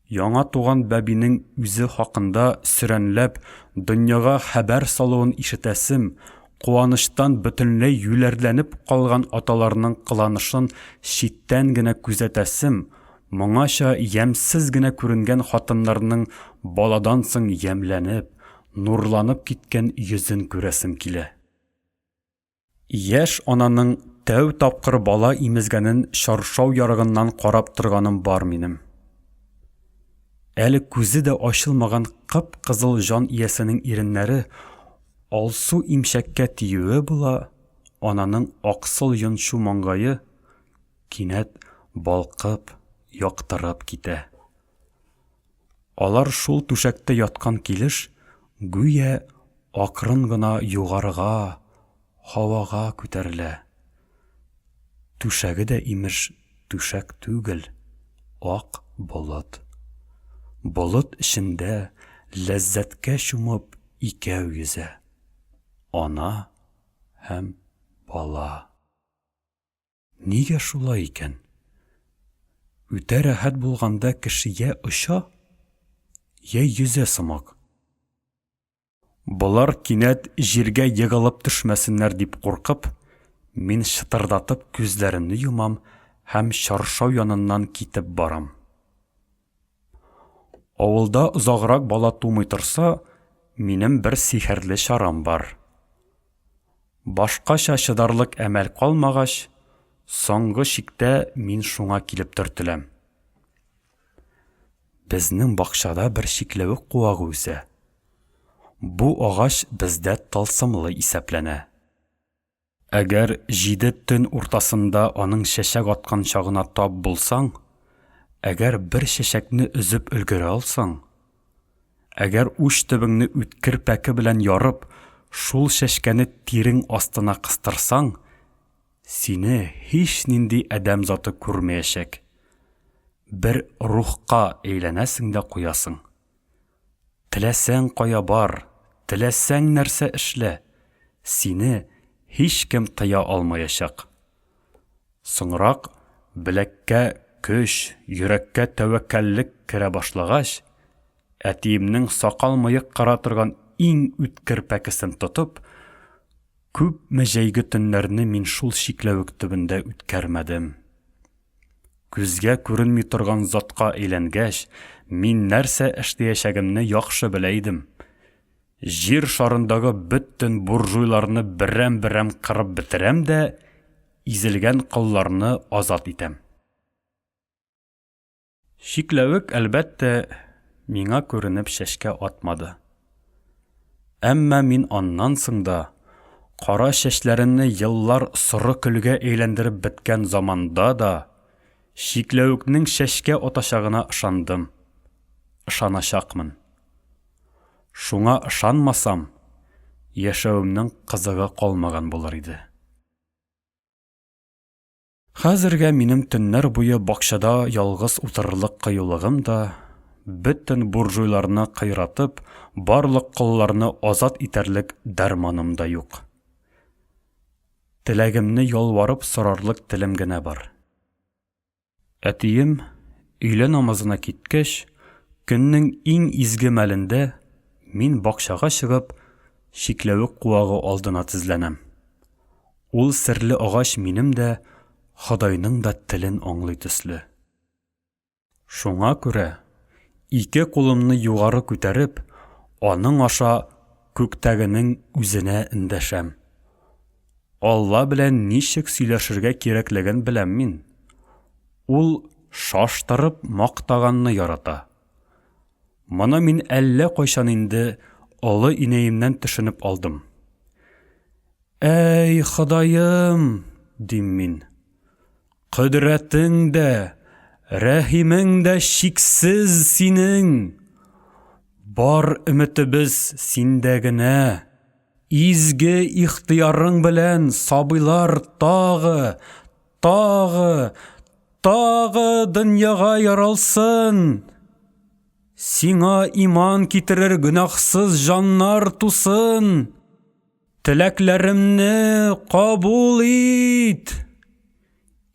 Яңа туган бәбинең үзе хакында сөрәнләп дөньяга хәбәр салуын ишетәсем, куанычтан бөтенләй юләрләнеп калган аталарның кыланышын читтән генә күзәтәсем, Моңача ямьсез генә күренгән хатыннарның баладан соң ямьләнеп, нурланып киткән йөзен күрәсем килә. Яшь ананың тәү тапкыр бала имезгәнен чаршау ярыгыннан карап торганым бар минем. Әле күзе дә ачылмаган кып-кызыл җан иясенең иреннәре алсу имчәккә тиюе була, ананың аксыл йончу маңгае Кинәт балкып, яктырып китә. Алар шул түшәктә яткан килеш, гүя акрын гына югарыга, һавага күтәрелә. Түшәге дә, имеш, түшәк түгел, ак болыт. Болыт эчендә ләззәткә чумып икәү йөзә, ана һәм бала. Нигә шулай икән? Үтә рәхәт булганда кеше йә оча, йә йөзә сымак. Болар кинәт җиргә егылып төшмәсеннәр дип куркып, мин чытырдатып күзләремне йомам һәм чаршау яныннан китеп барам. Авылда озаграк бала тумый торса, минем бер сихерле чарам бар. Башкача чыдарлык әмәл калмагач, соңгы чиктә мин шуңа килеп төртеләм. Безнең бакчада бер чикләвек куагы үсә. Бу агач бездә тылсымлы исәпләнә. Әгәр җиде төн уртасында аның чәчәк аткан чагына тап булсаң, әгәр бер чәчәкне өзеп өлгерә алсаң, әгәр уч төбеңне үткер пәке белән ярып, шул чәчкәне тирең астына кыстырсаң, сине һичнинди адәм заты күрмәячәк. Бер рухка әйләнәсең дә куясың. Теләсәң кая бар, теләсәң нәрсә эшлә, сине һичкем тыя алмаячак. Соңрак беләккә көч, йөрәккә тәвәккәллек керә башлагач, әтиемнең сакал-мыек кыра торган иң үткер пәкесен тотып, күпме җәйге төннәрне мин шул чикләвек төбендә үткәрмәдем. Күзгә күренми торган затка әйләнгәч, мин нәрсә эшләячәгемне яхшы белә идем. Җир шарындагы бөтен буржуйларны берәм-берәм кырып бетерәм дә, изелгән колларны азат итәм. Чикләвек, әлбәттә, миңа күренеп чәчкә атмады. Әмма мин аннан соң да, кара чәчләремне еллар соры көлгә әйләндереп беткән заманда да, чикләвекнең чәчкә атачагына ышандым. Ышаначакмын. Шуңа ышанмасам, яшәвемнең кызыгы калмаган булыр иде. Хәзергә минем төннәр буе бакчада ялгыз утырырлык кыюлыгым да, бөтен буржуйларны кыйратып, барлык колларны азат итәрлек дәрманым да юк. Теләгемне ялварып сорарлык телем генә бар. Әтием, өйлә намазына киткәч, көннең иң изге мәлендә мин бакчага чыгып, чикләвек куагы алдына тезләнәм. Ул серле агач минем дә, Ходайның да телен аңлый төсле. Шуңа күрә, ике кулымны югары күтәреп, аның аша күктәгенең үзенә эндәшәм. Алла белән ничек сөйләшергә кирәклеген беләм мин. Ул шаштырып мактаганны ярата. Моны мин әллә кайчан инде олы инәемнән төшенеп алдым. Әй, Ходаем, дим мин. Кодрәтең дә, рәхимең дә чиксез синең. Бар өметебез синдә генә. Изге ихтыярың белән сабыйлар тагы, тагы, тагы дөньяга яралсын! Сиңа иман китерер гөнаһсыз җаннар тусын! Теләкләремне кабул ит!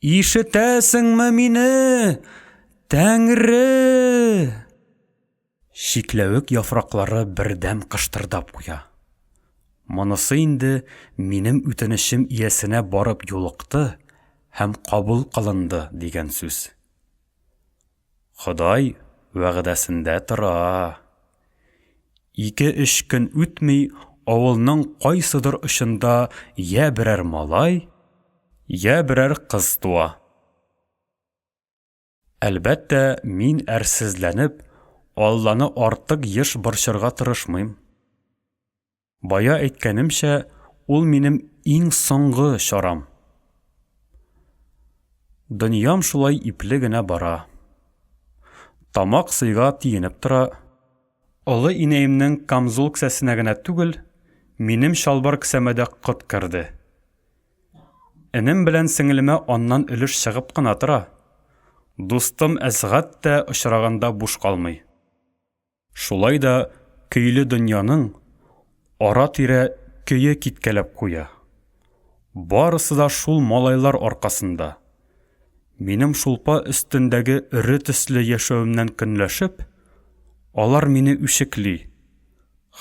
Ишетәсеңме мине, Тәңре? Чикләвек яфраклары бердәм кыштырдап куя. Монысы инде минем үтенечем иясенә барып юлыкты һәм кабул кылынды дигән сүз. Ходай вәгъдәсендә тора. Ике-өч көн үтми, авылның кайсыдыр очында йә берәр малай, йә берәр кыз туа. Әлбәттә, мин әрсезләнеп, Алланы артык еш борчырга тырышмыйм. Бая әйткәнемчә, ул минем иң соңгы чарам. Дөньям шулай ипле генә бара. Тамак сыйга тиенеп тора. Олы инәемнең камзул кесәсенә генә түгел, минем чалбар кесәмә дә кот керде. Энем белән сеңелемә аннан өлеш чыгып кына тора. Дустым Әсгать тә очраганда буш калмый. Шулай да көйле дөньяның ара-тирә көе киткәләп куя. Барысы да шул малайлар аркасында. Минем шулпа өстендәге өре төсле яшәвемнән көнләшеп, алар мине үчекли,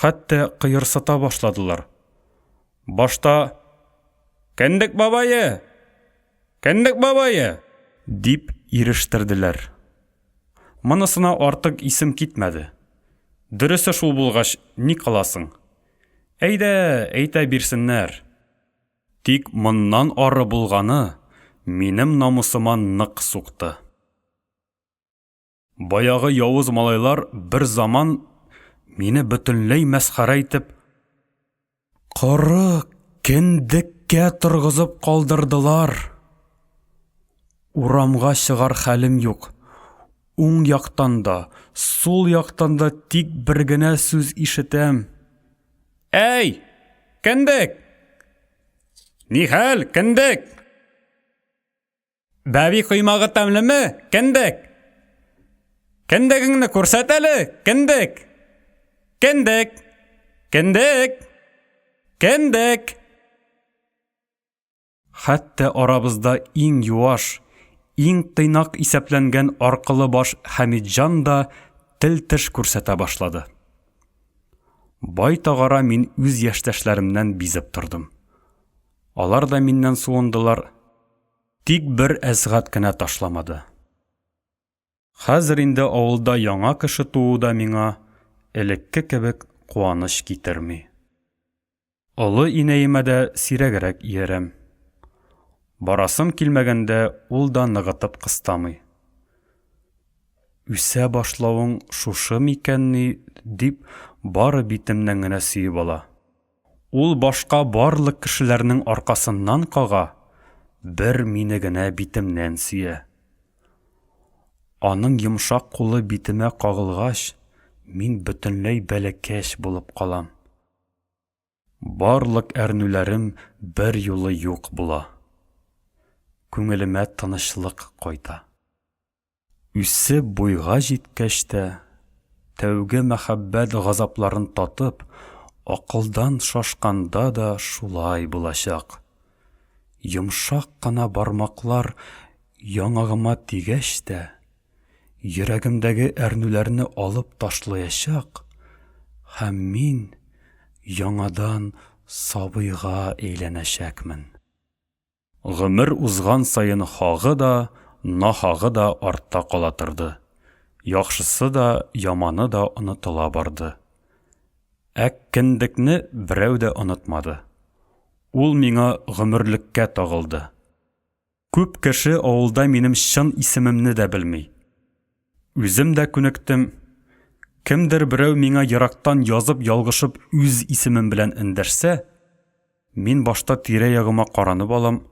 хәтта кыерсыта башладылар. Башта Кендек бабае! Кендек бабае! Дип ирештерделәр. Монысына артык исем китмәде. Дөресе шул булгач, ни кыласың? Әйдә, әйтә бирсеннәр. Тик моннан ары булганы минем намусыма нык сукты. Баягы явыз малайлар бер заман мине бөтенләй мәсхәрә итеп, коры кендеккә торгызып калдырдылар. Урамга чыгар хәлем юк. Уң яктан да, сул яктан да тик бер генә сүз ишетәм. Әй, кендек! Нихәл, кендек? Бәби коймагы тәмлеме? Кендек. Кендегеңне күрсәт әле, кендек. Кендек. Кендек. Кендек. Хәтта арабызда иң юаш, иң тыйнак исәпләнгән аркылы баш Хәмитҗан да тел-теш күрсәтә башлады. Байтак ара мин үз яшьтәшләремнән бизеп тордым. Алар да миннән суындылар. Тик бер Әсгать кенә ташламады. Хәзер инде авылда яңа кеше туу да миңа элекке кебек куаныч китерми. Олы инәемә дә сирәгрәк иярәм. Барасым килмәгәндә ул да ныгытып кыстамый. Үсә башлавың шушы микәнни, дип бары битемнән генә сөеп ала. Ул башка барлык кешеләрнең аркасыннан кага, бер мине генә битемнән сөя. Аның йомшак кулы битемә кагылгач, мин бөтенләй бәләкәч булып калам. Барлык әрнүләрем берьюлы юк була. Күңелемә тынычлык кайта. Үсеп буйга җиткәч тә, тәүге мәхәббәт газапларын татып, акылдан шашканда да шулай булачак. Йомшак кына бармаклар яңагыма тигәч тә, йөрәгемдәге әрнүләрне алып ташлаячак һәм мин яңадан сабыйга әйләнәчәкмен. Гомер узган саен хагы да, нахагы да артта кала торды. Яхшысы да, яманы да онытыла барды. Ә кендекне берәү дә онытмады. Ул миңа гомерлеккә тагылды. Күп кеше авылда минем чын исемемне дә белми. Үзем дә күнектем. Кемдер берәү миңа ерактан язып ялгышып үз исемем белән эндәшсә, Мин башта тирә-ягыма каранып алам.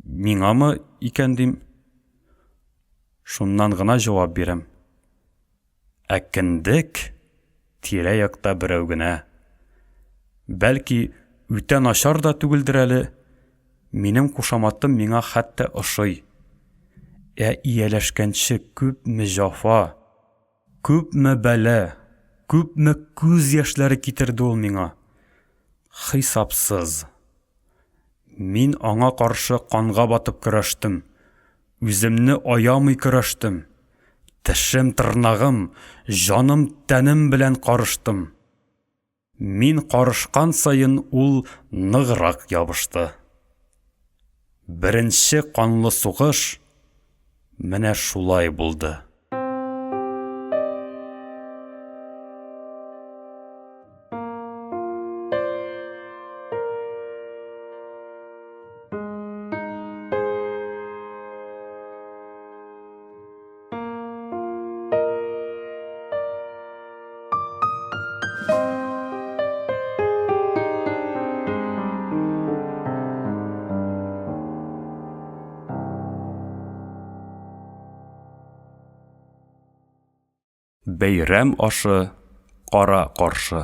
Миңамы икән дим. Шуннан гына җавап бирәм. Ә кендек тирә-якта берәү генә. Бәлки, үтә начар да түгелдер әле. Минем кушаматым миңа хәтта ошый. Ә ияләшкәнче күпме җафа, Күпме бәла, күпме күз яшьләре китерде ул миңа. Хисапсыз. Мин аңа каршы канга батып көрәштем. Үземне аямый көрәштем. Тешем-тырнагым, җаным-тәнем белән карыштым. Мин карышкан саен ул ныграк ябышты. Беренче канлы сугыш менә шулай булды. Бәйрәм ашы кара каршы.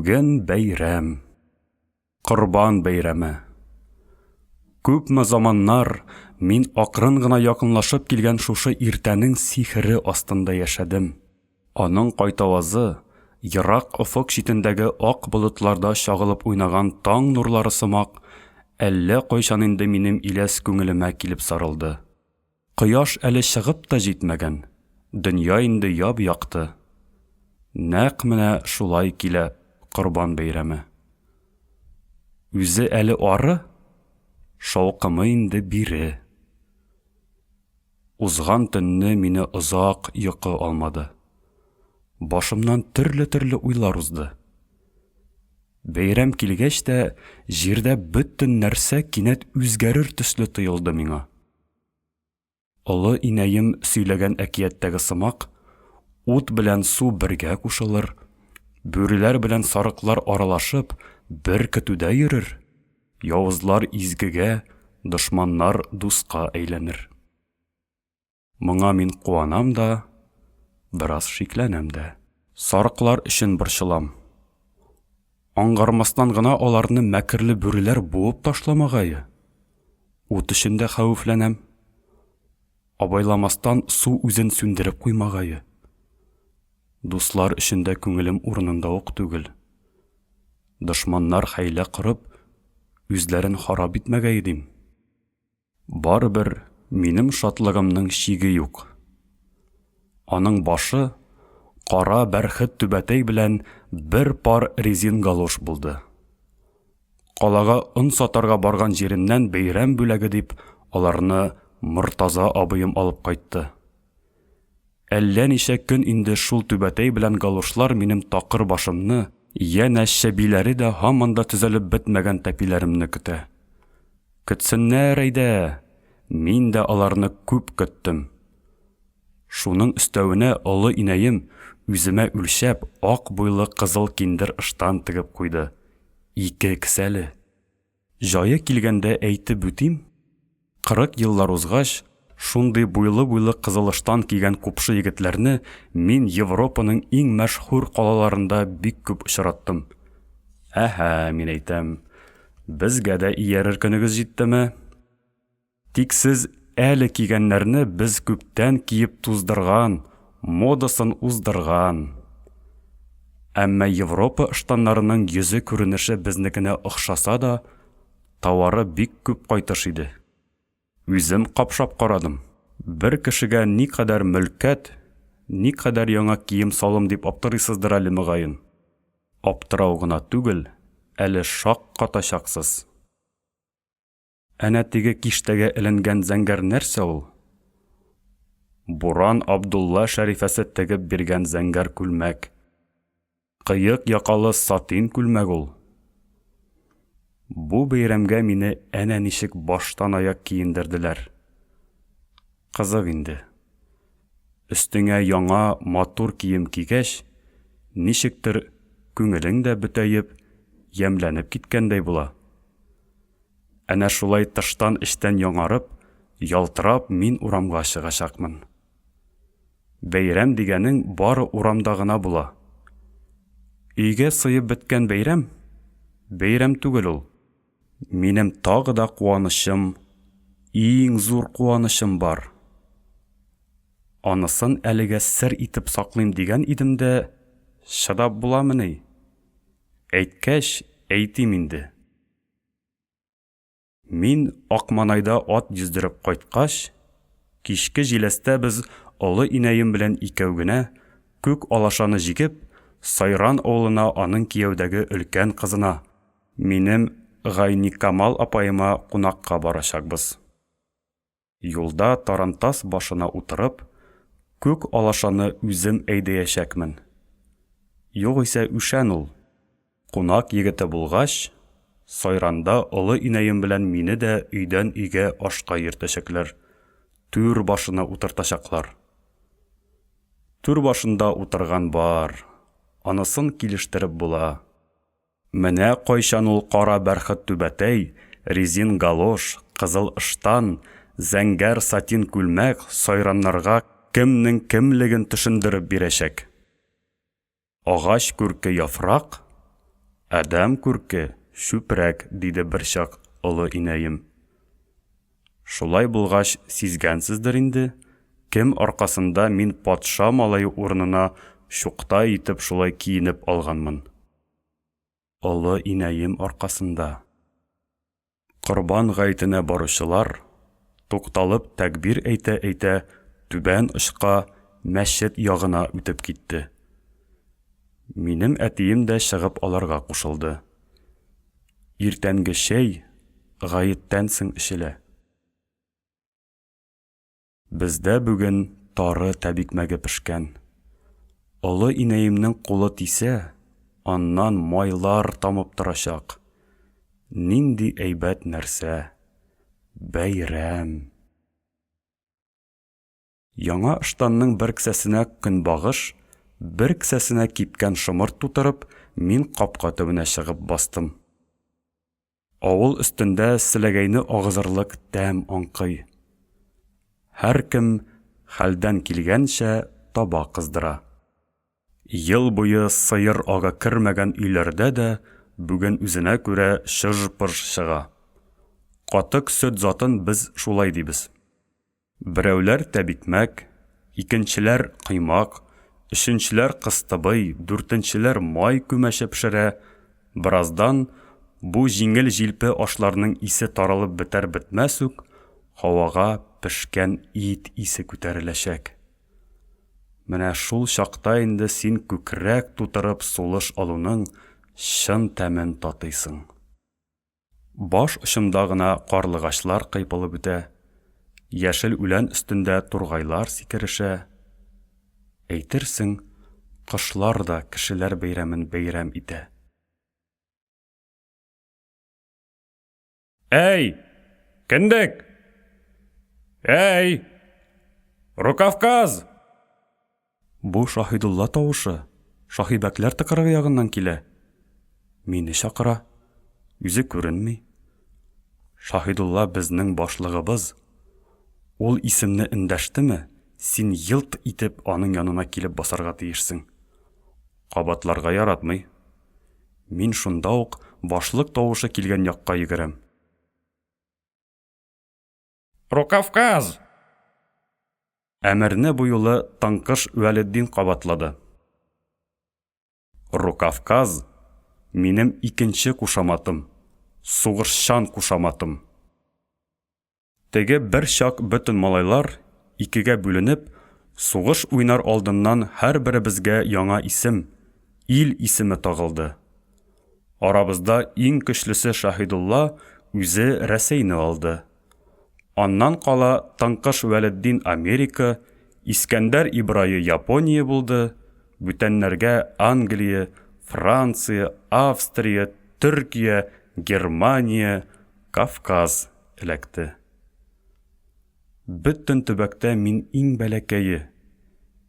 Бүген бәйрәм. Корбан бәйрәме. Күпме заманнар мин акрын гына якынлашып килгән шушы иртәнең сихере астында яшәдем. Аның кайтавазы, ерак офык читендәге ак болытларда чагылып уйнаган таң нурлары сымак, әллә кайчан инде минем иләс күңелемә килеп сарылды. Кояш әле чыгып та җитмәгән, дөнья инде яп-якты. Нәкъ менә шулай килә Корбан бәйрәме. Үзе әле ары, шаукымы инде бире. Узган төнне мине озак йокы алмады. Башымнан төрле-төрле уйлар узды. Бәйрәм килгәч тә, җирдә бөтен нәрсә кинәт үзгәрер төсле тоелды миңа. Олы инәем сөйләгән әкияттәге сымак, ут белән су бергә кушылыр, бүреләр белән сарыклар аралашып, бер көтүдә йөрер, явызлар изгегә, дошманнар дуска әйләнер. Моңа мин куанам да, бераз шикләнәм дә. Сарыклар өчен борчылам. Аңгармастан гына аларны мәкерле бүреләр буып ташламагае. Ут өчен дә хәвефләнәм. Абайламастан су үзен сүндереп куймагае. Дуслар өчен дә күңелем урынында ук түгел. Дошманнар хәйлә корып, үзләрен харап итмәгәе дим. Барыбер минем шатлыгымның чиге юк. Аның башы кара бәрхет түбәтәй белән бер пар резин галош булды. Калага он сатарга барган җиремнән бәйрәм бүләге дип аларны Мортаза абыем алып кайтты. Әллә ничә көн инде шул түбәтәй белән галошлар минем такыр башымны, янә чәбиләре дә һаман да төзәлеп бетмәгән тәпиләремне көтә. Көтсеннәр әйдә, мин дә аларны күп көттем. Шуның өстәвенә олы инәем үземә үлчәп ак буйлы кызыл киндер ыштан тегеп куйды. Ике кесәле. Җае килгәндә әйтеп үтим, 40 еллар узгач, шундый буйлы-буйлы кызыл ыштан кигән купшы егетләрне мин Европаның иң мәшһүр калаларында бик күп очраттым. Әһә, мин әйтәм, безгә дә иярер көнегез җиттеме? Тик сез әле кигәннәрне без күптән киеп туздырган, модасын уздырган. Әмма Европа ыштаннарының йөзе күренеше безнекенә охшаса да, товары бик күп кайтыш иде. Үзем капшап карадым. Бер кешегә никадәр мөлкәт, никадәр яңа кием-салым дип аптырыйсыздыр әле, мөгаен. Аптырау гына түгел, әле шаккатачаксыз. Әнә теге киштәгә эленгән зәңгәр нәрсә ул? Буран Абдулла Шәрифәсе тегеп биргән зәңгәр күлмәк. Кыек якалы сатин күлмәк ул. Бу бәйрәмгә мине әнә ничек баштан аяк киендерделәр. Кызык инде. Өстеңә яңа матур кием кигәч, ничектер күңелең дә бөтәеп, ямьләнеп киткәндәй була. Әнә шулай тыштан-эчтән яңарып, ялтырап мин урамга чыгачакмын. Бәйрәм дигәнең бары урамда гына була. Өйгә сыеп беткән бәйрәм, бәйрәм түгел ул. Минем тагы да куанычым, иң зур куанычым бар. Анысын әлегә сер итеп саклыйм дигән идем дә, чыдап буламыни? Әйткәч, әйтим инде. Мин Акманайда ат йөздереп кайткач, кичке җиләстә без олы инәем белән икәү генә, күк алашаны җигеп, Сайран авылына аның кияүдәге өлкән кызына, минем Гайникамал апаема кунакка барачакбыз. Юлда тарантас башына утырып, күк алашаны үзем әйдәячәкмен. Югыйсә үшән ул. Кунак егете булгач, Сайранда олы инәем белән мине дә өйдән өйгә ашка йөртәчәкләр, түр башына утыртачаклар. Түр башында утырган бар, анысын килештереп була. Менә кайчан ул кара бәрхет түбәтәй, резин галош, кызыл ыштан, зәңгәр сатин күлмәк сайраннарга кемнең кемлеген төшендереп бирәчәк. Агач күрке яфрак, адәм күрке чүпрәк, диде берчак олы инәем. Шулай булгач, сизгәнсездер инде, кем аркасында мин патша малае урынына чукта итеп шулай киенеп алганмын. Олы инәем аркасында. Корбан гаетенә баручылар, тукталып тәкбир әйтә-әйтә, түбән очка, мәчет ягына үтеп китте. Минем әтием дә чыгып аларга кушылды. Иртәнге чәй гаеттән соң эчелә. Бездә бүген тары тәбикмәге пешкән. Олы инәемнең кулы тисә, аннан майлар тамып торачак. Нинди әйбәт нәрсә! Бәйрәм! Яңа ыштанның бер кесәсенә көнбагыш, бер кесәсенә кипкән шомырт тутырып, мин капка төбенә чыгып бастым. Авыл өстендә селәгәйне агызырлык тәм аңкый. Һәркем хәлдән килгәнчә таба кыздыра. Ел буе сыер агы кермәгән өйләрдә дә бүген үзенә күрә чыж-пыж чыга. Катык-сөт затын без шулай дибез. Берәүләр тәбикмәк, икенчеләр коймак, өченчеләр кыстыбый, дүртенчеләр май күмәче пешерә. Бераздан, бу җиңел-җилпе ашларның исе таралып бетәр-бетмәс үк, һавага пешкән ит исе күтәреләчәк. Менә шул чакта инде син күкрәк тутырып сулыш алуның чын тәмен татыйсың. Баш очымда гына карлыгачлар кыйпылып үтә, яшел үлән өстендә тургайлар сикерешә. Әйтерсең, кошлар да кешеләр бәйрәмен бәйрәм итә. Әй, кендек! Әй, Рукавказ! Бу Шаһидулла тавышы Шаһибәкләр тыкрыгы ягыннан килә. Мине чакыра. Үзе күренми. Шаһидулла безнең башлыгыбыз. Ул исемне эндәштеме, син елт итеп аның янына килеп басарга тиешсең. Кабатларга яратмый. Мин шунда ук башлык тавышы килгән якка йөгерәм. Рукавказ! Әмерне бу юлы Тыңкыш Вәлетдин кабатлады. Рукавказ, минем икенче кушаматым, сугышчан кушаматым. Теге бер чак бөтен малайлар, икегә бүленеп, сугыш уйнар алдыннан һәрберебезгә яңа исем, ил исеме тагылды. Арабызда иң көчлесе Шаһидулла үзе Рәсәйне алды. Аннан кала Тыңкыш Вәлетдин Америка, Искәндәр Ибрае Япония булды, бүтәннәргә Англия, Франция, Австрия, Төркия, Германия, Кавказ эләкте. Бөтен төбәктә мин иң бәләкәе.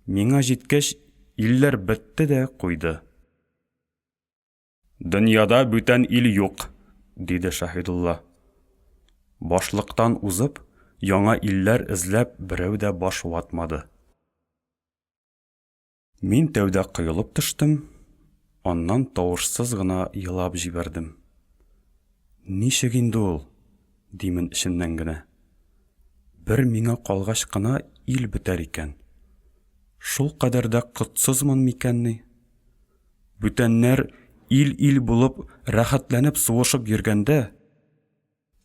Миңа җиткәч, илләр бетте дә куйды. Дөньяда бүтән ил юк, диде Шаһидулла. Башлыктан узып, яңа илләр эзләп берәү дә баш ватмады. Мин тәүдә коелып төштем, аннан тавышсыз гына елап җибәрдем. Ничек инде ул? димен эчемнән генә. Бер миңа калгач кына ил бетәр икән. Шул кадәр дә котсызмын микәнни? Бүтәннәр ил-ил булып, рәхәтләнеп сугышып йөргәндә,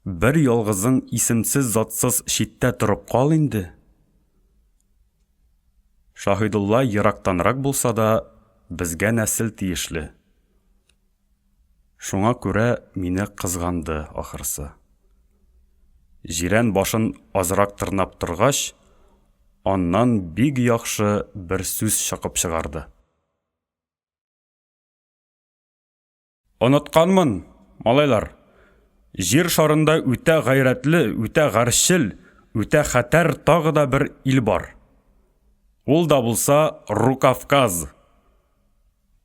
Бер ялгызың исемсез-затсыз читтә торып кал инде. Шаһидулла ерактанрак булса да, безгә нәсел тиешле. Шуңа күрә мине кызганды, ахрысы. Җирән башын азрак тырнап торгач, аннан бик яхшы бер сүз чокып чыгарды. Онытканмын, малайлар. Җир шарында үтә гайрәтле, үтә гарьчел, үтә хәтәр тагы да бер ил бар. Ул да булса Рукавказ.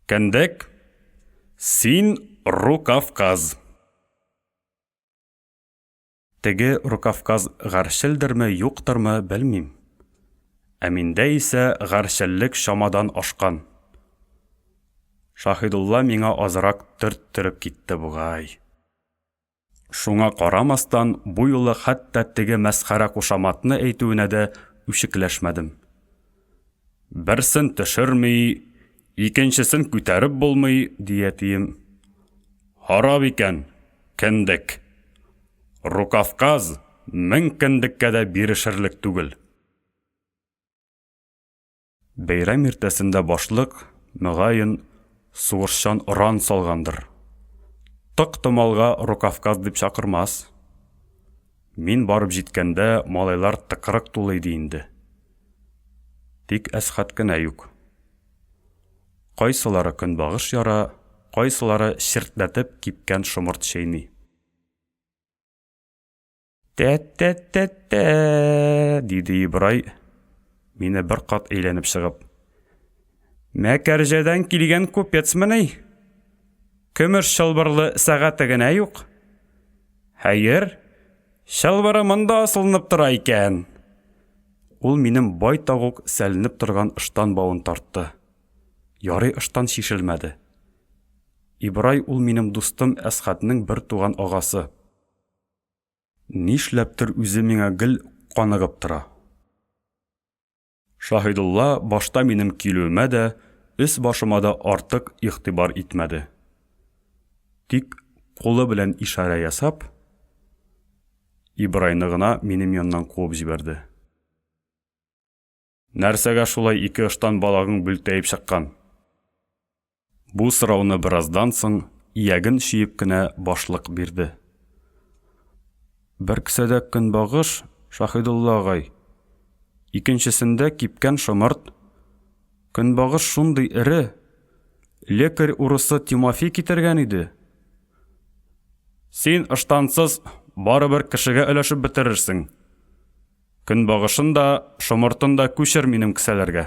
Кендек, син Рукавказ. Теге Рукавказ гарьчелдерме, юктырмы, белмим. Ә миндә исә гарьчеллек чамадан ашкан. Шаһидулла миңа азрак төрттереп китте бугай. Шуңа карамастан, бу юлы хәтта теге мәсхәрә кушаматны әйтүенә дә үчекләшмәдем. Берсен төшерми, икенчесен күтәреп булмый, ди әтием. Харап икән, кендек. Рукавказ мең кендеккә дә бирешерлек түгел. Бәйрәм иртәсендә башлык, мөгаен, сугышчан оран салгандыр. Тык-томалга Рукавказ дип чакырмас. Мин барып җиткәндә, малайлар тыкрык тулы иде инде. Тик Әсхәт кенә юк. Кайсылары көнбагыш яра, кайсылары чертләтеп кипкән шомырт чәйни. Тә-тә-тә-тә, диде Ибрай, мине бер кат әйләнеп чыгып. Мәкәрҗәдән килгән купецмыни? Көмеш чылбырлы сәгате генә юк. Хәер, чылбыры монда асылынып тора икән. Ул минем байтак ук сәленеп торган ыштан бавын тартты. Ярый ыштан чишелмәде. Ибрай ул минем дустым Әсхатның бер туган агасы. Нишләптер үзе миңа гел каныгып тора. Шаһидулла башта минем килүемә дә, өс-башыма да артык игътибар итмәде. Тик кулы белән ишарә ясап, Ибрайны гына минем яннан куып җибәрде. Нәрсәгә шулай ике ыштан балагың бүлтәеп чыккан? Бу сорауны бераздан соң ияген чөеп кенә башлык бирде. Бер кесәдә көнбагыш, Шаһидулла агай. Икенчесендә кипкән шомырт. Көнбагыш шундый эре, лекарь урысы Тимофей китергән иде. Син ыштансыз барыбер кешегә өләшеп бетерерсең. Көнбагышын да, шомыртын да күчер минем кесәләргә.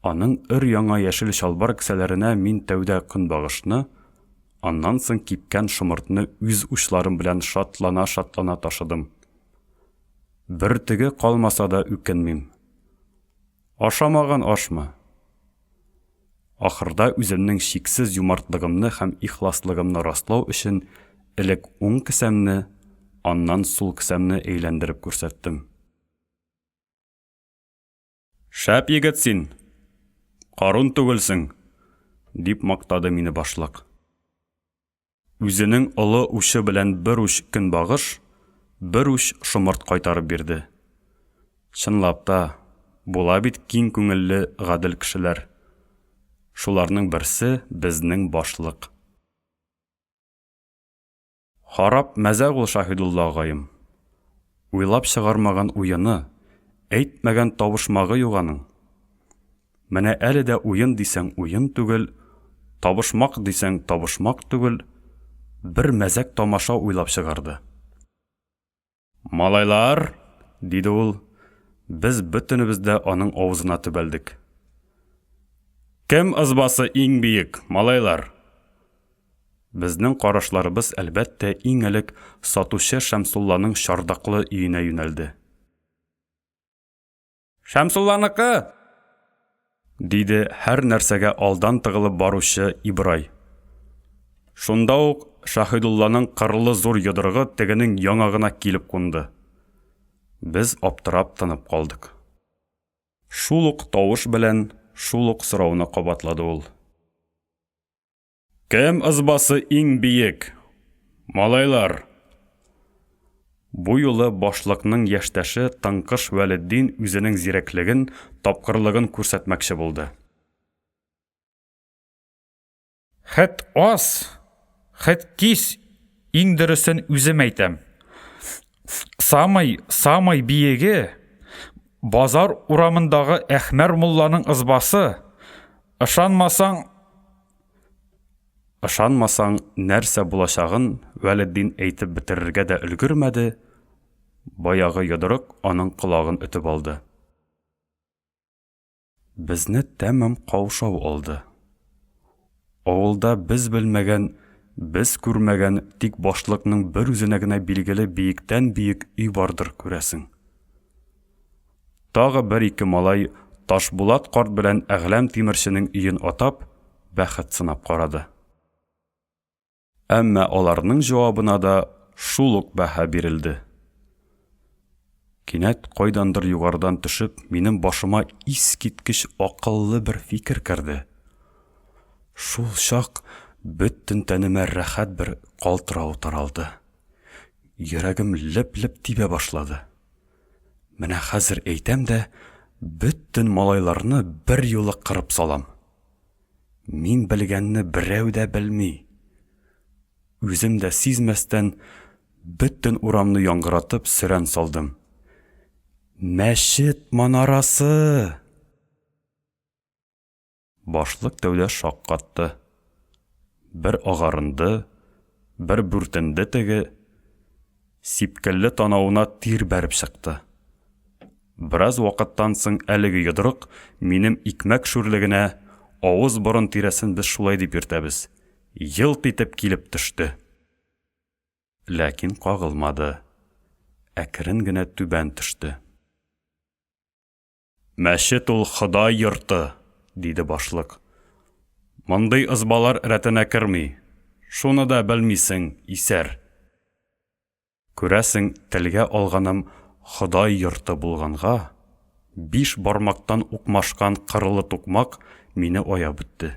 Аның өр-яңа яшел чалбар кесәләренә мин тәүдә көнбагышны, аннан соң кипкән шомыртны үз учларым белән шатлана-шатлана ташыдым. Бөртеге калмаса да үкенмим. Ашамаган ашмы? Ахырда үземнең чиксез юмартлыгымны һәм ихласлыгымны раслау өчен элек уң кесәмне, аннан сул кесәмне әйләндереп күрсәттем. Шәп егет син! Карун түгелсең! дип мактады мине башлык. Үзенең олы учы белән бер уч көнбагыш, бер уч шомырт кайтарып бирде. Чынлап та, була бит киң күңелле гадел кешеләр. Шуларның берсе безнең башлык. Харап мәзәк ул Шаһидулла агаем. Уйлап чыгармаган уены, әйтмәгән табышмагы юк аның. Менә әле дә уен дисәң уен түгел, табышмак дисәң табышмак түгел, бер мәзәк тамаша уйлап чыгарды. Малайлар, диде ул, Без бөтенебез дә аның авызына төбәлдек. Кем ызбасы иң биек, малайлар? Безнең карашларыбыз, әлбәттә, иң элек сатучы Шәмсулланың чардаклы өенә юнәлде. Шәмсулланыкы! Диде һәр нәрсәгә алдан тыгылып баручы Ибрай. Шунда ук Шаһидулланың кырлы зур йодрыгы тегенең яңагына килеп кунды. Без аптырап тынып калдык. Шул ук тавыш белән шул ук сорауны кабатлады ул. Кем ызбасы иң биек? Малайлар! Бу юлы башлыкның яшьтәше Тыңкыш Вәлетдин үзенең зирәклеген, тапкырлыгын күрсәтмәкче булды. Хет ас, хет кис, иң дөресен үзем әйтәм. Самый, самый биеге, базар урамындагы Әхмәр мулланың ызбасы. Ышанмасаң, Ышанмасаң, нәрсә булачагын Вәлетдин әйтеп бетерергә дә өлгермәде, баягы йодрык аның колагын өтеп алды. Безне тәмам каушау алды. Авылда без белмәгән, без күрмәгән, тик башлыкның бер үзенә генә билгеле биектән-биек өй бардыр, күрәсең. Тагы бер-ике малай Ташбулат карт белән Әгъләм тимерченең өен атап, бәхет сынап карады. Әмма аларның җавабына да шул ук бәһа бирелде. Кинәт кайдандыр югарыдан төшеп, минем башыма искиткеч акыллы бер фикер керде. Шул чак бөтен тәнемә рәхәт бер калтырау таралды. Йөрәгем леп-леп тибә башлады. Менә хәзер әйтәм дә, бөтен малайларны бер юлы кырып салам. Мин белгәнне берәү дә белми. Үзем дә сизмәстән, бөтен урамны яңгыратып сөрән салдым. Мәчет манарасы! Башлык тәүдә шаккатты. Бер агарынды, бер бүртенде теге. Сипкелле танавына тир бәреп чыкты. Бераз вакыттан соң әлеге йодрык минем икмәк шүрлегенә, авыз-борын тирәсен без шулай дип йөртәбез, елт итеп килеп төште. Ләкин кагылмады. Әкрен генә түбән төште. Мәчет ул Ходай йорты, диде башлык. Мондый ызбалар рәтенә керми. Шуны да белмисең, исәр. Күрәсең, телгә алганым Ходай йорты булганга, биш бармактан укмашкан кырлы тукмак мине аяп үтте.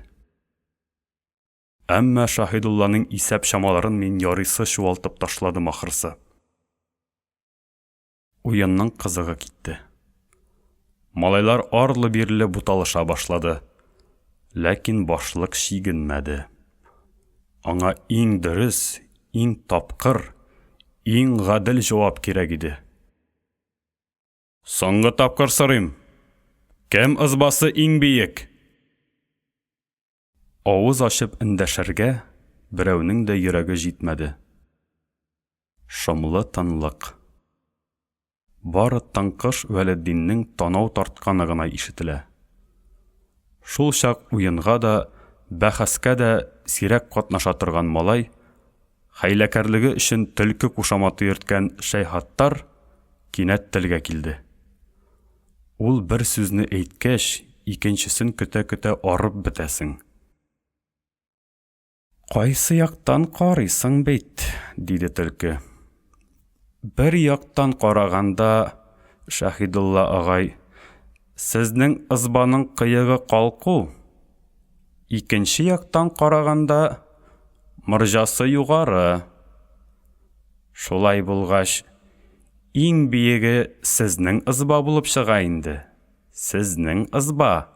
Әмма Шаһидулланың исәп-чамаларын мин ярыйсы чуалтып ташладым ахрысы. Уенның кызыгы китте. Малайлар арлы-бирле буталыша башлады. Ләкин башлык чигенмәде. Аңа иң дөрес, иң тапкыр, иң гадел җавап кирәк иде. Соңгы тапкыр сорыйм. Кем ызбасы иң биек? Авыз ачып эндәшергә берәүнең дә йөрәге җитмәде. Шомлы тынлык. Бары Тыңкыш Вәлетдиннең танау тартканы гына ишетелә. Шул чак уенга да, бәхәскә дә сирәк катнаша торган малай, хәйләкәрлеге өчен Төлке кушаматы йөрткән Шәйһаттар кинәт телгә килде. Ул бер сүзне әйткәч, икенчесен көтә-көтә арып бетәсең. Кайсы яктан карыйсың бит, диде төлке. Бер яктан караганда, Шаһидулла агай, сезнең ызбаның кыегы калку. Икенче яктан караганда, морҗасы югары. Шулай булгач, иң биеге сезнең ызба булып чыга инде. Сезнең ызба.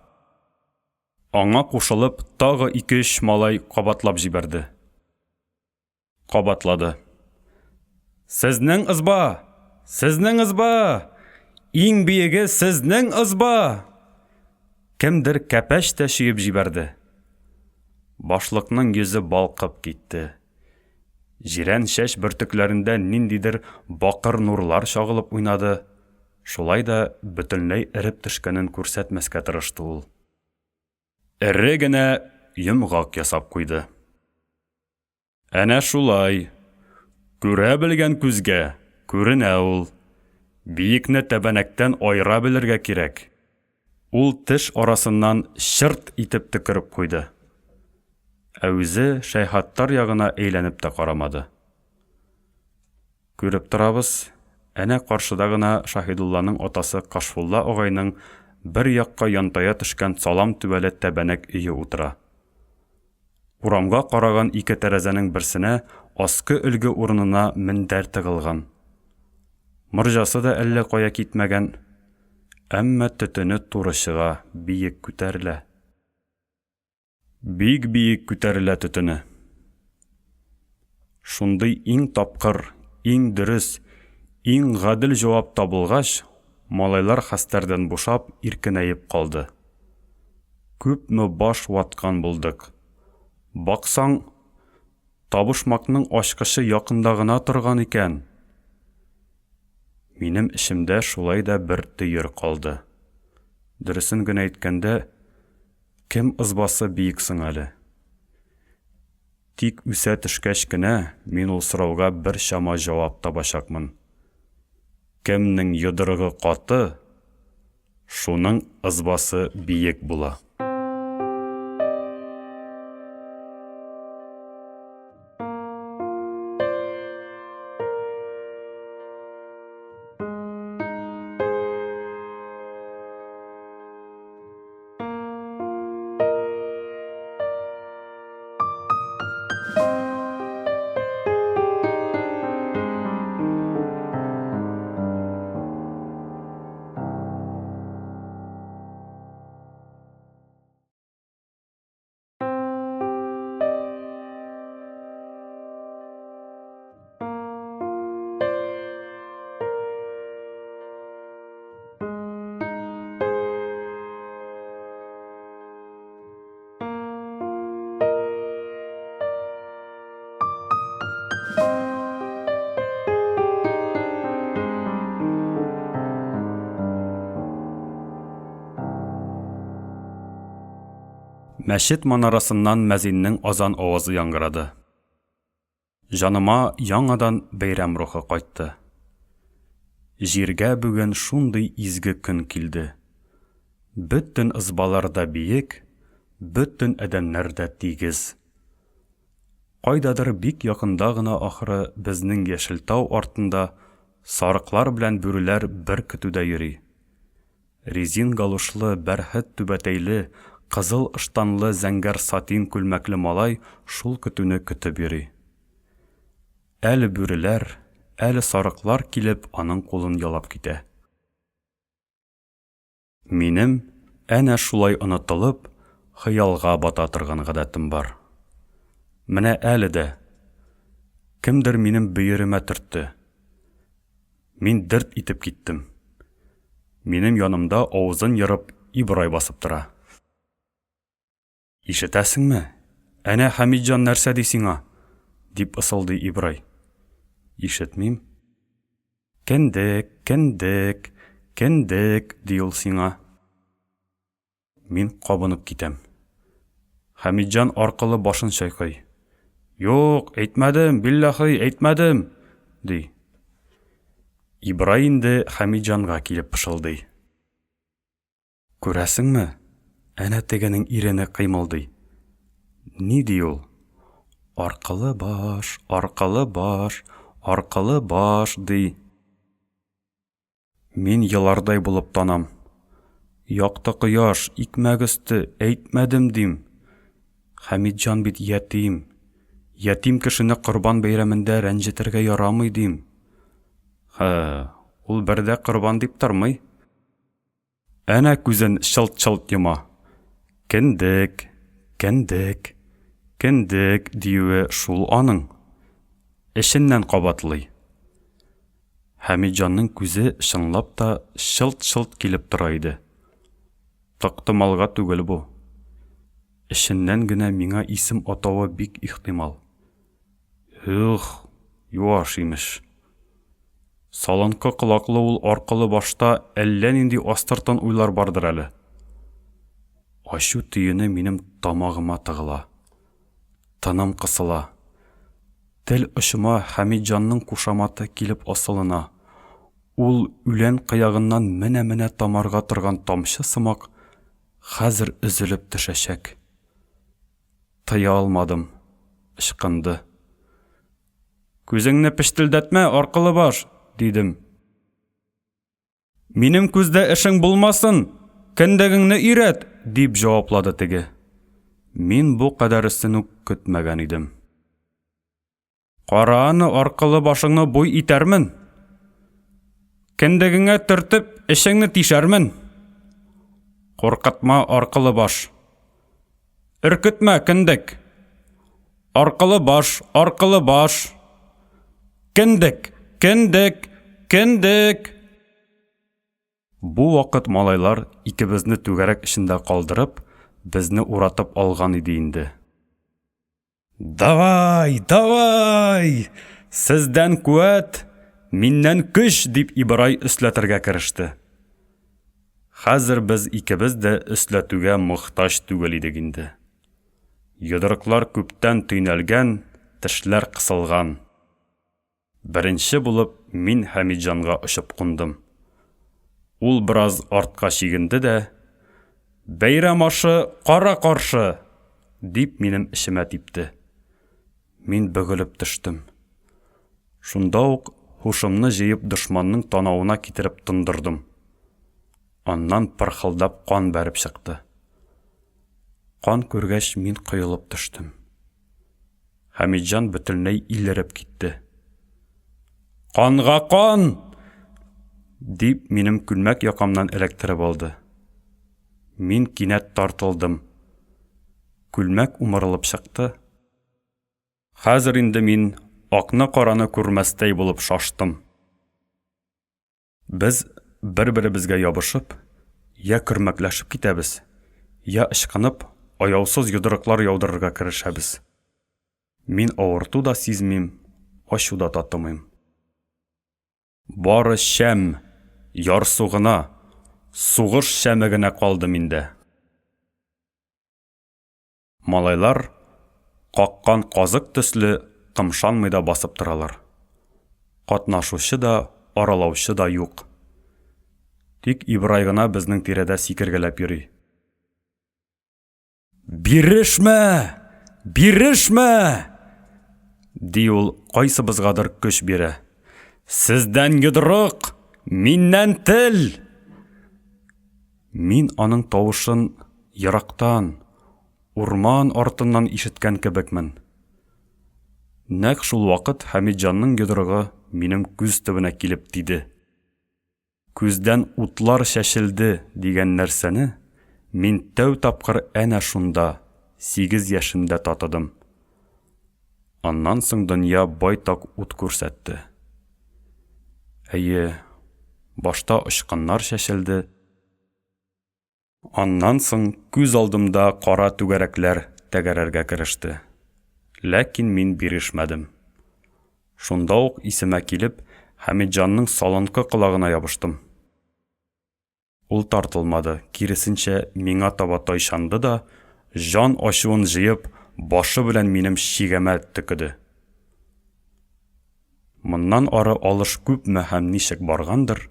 Аңа кушылып, тагы ике-өч малай кабатлап җибәрде. Кабатлады. Сезнең ызба! Сезнең ызба! Иң биеге сезнең ызба! Кемдер кәпәч тә чөеп җибәрде. Башлыкның йөзе балкып китте. Җирән чәч бөртекләрендә ниндидер бакыр нурлар чагылып уйнады. Шулай да бөтенләй эреп төшкәнен күрсәтмәскә тырышты ул. Эре генә йомгак ясап куйды. Әнә шулай. Күрә белгән күзгә күренә ул. Биекне тәбәнәктән аера белергә кирәк. Ул теш арасыннан чырт итеп төкереп куйды. Ә үзе Шәйхаттар ягына әйләнеп тә карамады. Күреп торабыз, әнә каршыда гына Шаһидулланың атасы Кашфулла агайның бер якка янтая төшкән салам түбәле тәбәнәк өе утыра. Урамга караган ике тәрәзәнең берсенә аскы өлге урынына мендәр тыгылган. Морҗасы да әллә кая китмәгән, әмма төтене туры чыга, биек күтәрелә. Бик биек күтәрелә төтене. Шундый иң тапкыр, иң дөрес, иң гадел җавап табылгач, малайлар хәстәрдән бушап, иркенәеп калды. Күпме баш ваткан булдык. Баксаң, табышмакның ачкычы якында гына торган икән. Минем эчемдә шулай да бер төер калды. Дөресен генә әйткәндә, Кем ызбасы биек соң әле? Тик үсә төшкәч кенә мин ул сорауга бер чама җавап табачакмын. Кемнең йодрыгы каты, шуның ызбасы биек була. Мәчет манарасыннан мәзиннең азан авазы яңгырады. Җаныма яңадан бәйрәм рухы кайтты. Җиргә бүген шундый изге көн килде. Бөтен ызбалар да биек, бөтен адәмнәр дә тигез. Кайдадыр бик якында гына ахры безнең яшел тау артында сарыклар белән бүреләр бер көтүдә йөри. Резин галошлы, бәрхет түбәтәйле, кызыл ыштанлы зәңгәр сатин күлмәкле малай шул көтүне көтеп йөри. Әле бүреләр, әле сарыклар килеп аның кулын ялап китә. Минем әнә шулай онытылып, хыялга бата торган гадәтем бар. Менә әле дә кемдер минем бөеремә төртте. Мин дерт итеп киттем. Минем янымда авызын ерып Ибрай басып тора. Ишетәсеңме? Әнә Хәмитҗан нәрсә ди сиңа? дип ысылдый Ибрай. Ишетмим. Кендек, кендек, кендек, ди ул сиңа. Мин кабынып китәм. Хәмитҗан аркылы башын чайкый. Юк, әйтмәдем, билләхи, әйтмәдем, ди. Ибрай инде Хәмитҗанга килеп пышылдый. Күрәсеңме, әнә тегенең ирене кыймылдый. Ни ди ул? Аркылы баш, аркылы баш, аркылы баш, ди. Мин елардай булып танам. Якты кояш, икмәк өсте, әйтмәдем, дим. Хәмитҗан бит ятим. Ятим кешене Корбан бәйрәмендә рәнҗетергә ярамый, дим. Хә, ул бер дә корбан дип тормый. Әнә күзен чылт-чылт йома. Кендек, кендек, кендек диюе шул аның. Эченнән кабатлый. Хәмитҗанның күзе чынлап та чылт-чылт килеп тора иде. Тыктымалга түгел бу. Эченнән генә миңа исем атавы бик ихтимал. Эх, юаш имеш. Салынкы колаклы ул аркылы башта әллә нинди астыртын уйлар бардыр әле. Ачу төене минем тамагыма тыгыла. Тыным кысыла. Тел очыма Хәмитҗанның кушаматы килеп асылына. Ул үлән кыягыннан менә-менә тамарга торган тамчы сымак хәзер өзелеп төшәчәк. Тыя алмадым. Ычкынды. Күзеңне печтелдәтмә, аркылы баш, дидем. Минем күздә эшең булмасын, кендегеңне өйрәт, дип җаваплады теге. Мин бу кадәресен үк көтмәгән идем. Кара аны, аркылы башыңны буй итәрмен. Кендегеңә төртеп, эчеңне тишәрмен. Куркытма, аркылы баш. Өркетмә, кендек. Аркылы баш, аркылы баш. Кендек, кендек, кендек. Бу вакыт малайлар икебезне түгәрәк эчендә калдырып, безне уратып алган иде инде. Давай, давай! Сездән куәт, миннән көч, дип Ибрай өсләтергә кереште. Хәзер без икебез дә өсләтүгә мохтаҗ түгел идек инде. Йодрыклар күптән төйнәлгән, тешләр кысылган. Беренче булып мин Хәмитҗанга очып кундым. Ул бераз артка чигенде дә, Бәйрәм ашы кара-каршы! дип минем эчемә типте. Мин бөгелеп төштем. Шунда ук һушымны җыеп дошманның танавына китереп тондырдым. Аннан пырхылдап кан бәреп чыкты. Кан күргәч, мин коелып төштем. Хәмитҗан бөтенләй илереп китте. Канга кан! дип минем күлмәк якамнан эләктереп алды. Мин кинәт тартылдым. Күлмәк умырылып чыкты. Хәзер инде мин акны-караны күрмәстәй булып шаштым. Без бер-беребезгә ябышып, я көрмәкләшеп китәбез, я ычкынып, аяусыз йодрыклар яудырырга керешәбез. Мин авырту да сизмим, ачу да татымыйм. Бары шәм, ярсу гына, сугыш шәме генә калды миндә. Малайлар, каккан казык төсле, кымшанмый да басып торалар. Катнашучы да, аралаучы да юк. Тик Ибрай гына безнең тирәдә сикергәләп йөри. Бирешмә! Бирешмә! ди ул, кайсыбызгадыр көч бирә. Сездән йодрык, миннән тел! Мин аның тавышын ерактан, урман артыннан ишеткән кебекмен. Нәкъ шул вакыт Хәмитҗанның йодрыгы минем күз төбенә килеп тиде. Күздән утлар чәчелде дигән нәрсәне мин тәү тапкыр әнә шунда, сигез яшемдә татыдым. Аннан соң дөнья байтак ут күрсәтте. Әйе, башта очкыннар чәчелде, аннан соң күз алдымда кара түгәрәкләр тәгәрәргә кереште. Ләкин мин бирешмәдем. Шунда ук исемә килеп, Хәмитҗанның салынкы колагына ябыштым. Ул тартылмады, киресенчә, миңа таба тайчанды да, җан ачуын җыеп, башы белән минем чигәмә төкеде. Моннан ары алыш күпме һәм ничек баргандыр,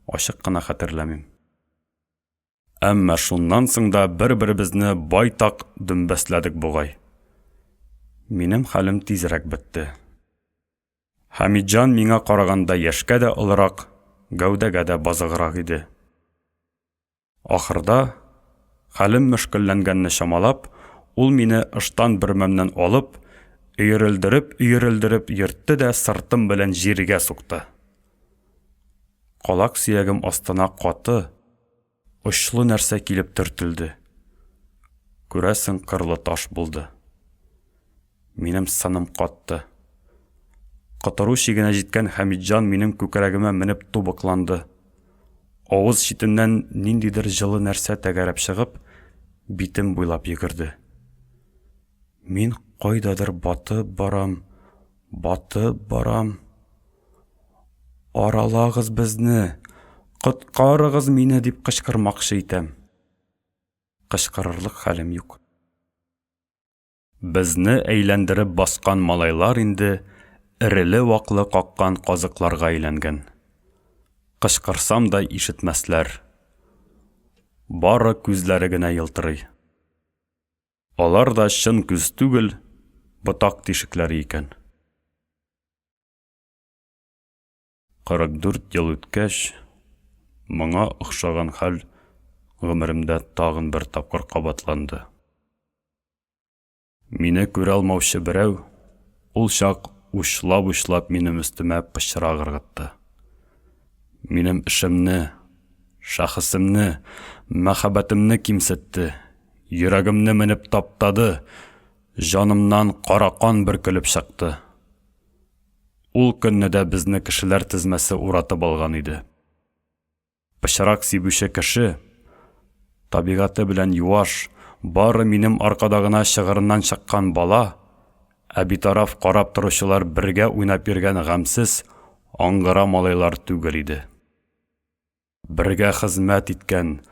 ачык кына хәтерләмим. Әмма шуннан соң да бер-беребезне байтак дөмбәсләдек бугай. Минем хәлем тизрәк бетте. Хәмитҗан миңа караганда яшькә дә олырак, гәүдәгә дә базыграк иде. Ахырда, хәлем мөшкелләнгәнне чамалап, ул мине ыштан бөрмәмнән алып, өерелдереп-өерелдереп йөртте дә сыртым белән җиргә сукты. Калак сөягем астына каты, очлы нәрсә килеп төртелде. Күрәсең, кырлы таш булды. Минем сыным катты. Котыру чигенә җиткән Хәмитҗан минем күкрәгемә менеп тубыкланды. Авыз читеннән ниндидер җылы нәрсә тәгәрәп чыгып, битем буйлап йөгерде. Мин кайдадыр батып барам, батып барам. Аралагыз безне, коткарыгыз мине дип кычкырмакчы итәм. Кычкырырлык хәлем юк. Безне әйләндереп баскан малайлар инде эреле-ваклы каккан казыкларга әйләнгән. Кычкырсам да ишетмәсләр. Бары күзләре генә елтырый. Алар да чын күз түгел, ботак тишекләре икән. 44 ел үткәч, моңа охшаган хәл гомеремдә тагын бер тапкыр кабатланды. Мине күрә алмаучы берәү ул чак учлап-учлап минем өстемә пычрак ыргытты. Минем эшемне, шәхесемне, мәхәббәтемне кимсетте, йөрәгемне менеп таптады, җанымнан кара кан бөркелеп чыкты. Ул көнне дә безне кешеләр тезмәсе уратып алган иде. Пычрак сибүче кеше, табигате белән юаш, бары минем аркада гына чыгырыннан чыккан бала, ә битараф карап торучылар бергә уйнап йөргән гамьсез, аңгыра малайлар түгел иде. Бергә хезмәт иткән,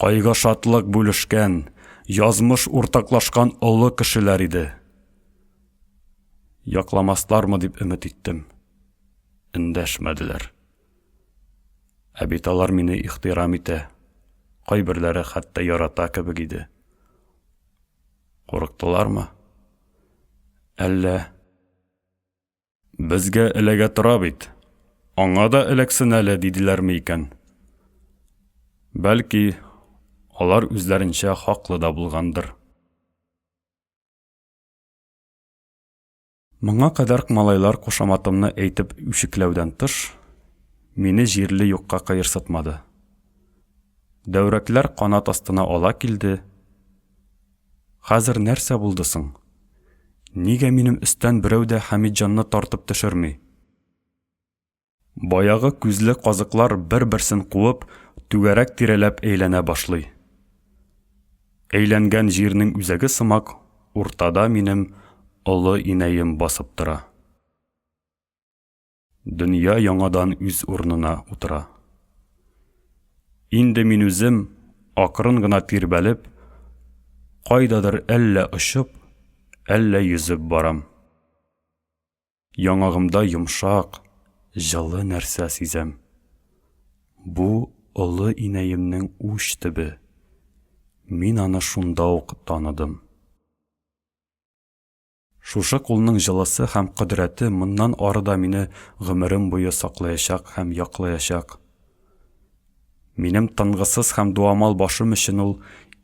кайгы-шатлык бүлешкән, язмыш уртаклашкан олы кешеләр иде. Якламаслармы дип өмет иттем. Эндәшмәделәр. Ә бит алар мине ихтирам итә, кайберләре хәтта ярата кебек иде. Курыктылармы? Әллә Безгә эләгә тора бит. Аңа да эләксен әле, диделәрме икән? Бәлки, алар үзләренчә хаклы да булгандыр. Моңа кадәр малайлар кушаматымны әйтеп үчекләүдән тыш, мине җирле юкка кыерсытмады. Дәүрәкләр канат астына ала килде. Хәзер нәрсә булды соң? Нигә минем өстән берәү дә Хәмитҗанны тартып төшерми? Баягы күзле казыклар бер-берсен куып, түгәрәк тирәләп әйләнә башлый. Әйләнгән җирнең үзәге сымак уртада минем олы инәем басып тора. Дөнья яңадан үз урынына утыра. Инде мин үзем, акрын гына тирбәлеп, кайдадыр әллә очып, әллә йөзеп барам. Яңагымда йомшак, җылы нәрсә сизәм. Бу олы инәемнең уч төбе. Мин аны шунда ук таныдым. Шушы кулның җылысы һәм кодрәте моннан ары да мине гомерем буе саклаячак һәм яклаячак. Минем тынгысыз һәм дуамал башым өчен ул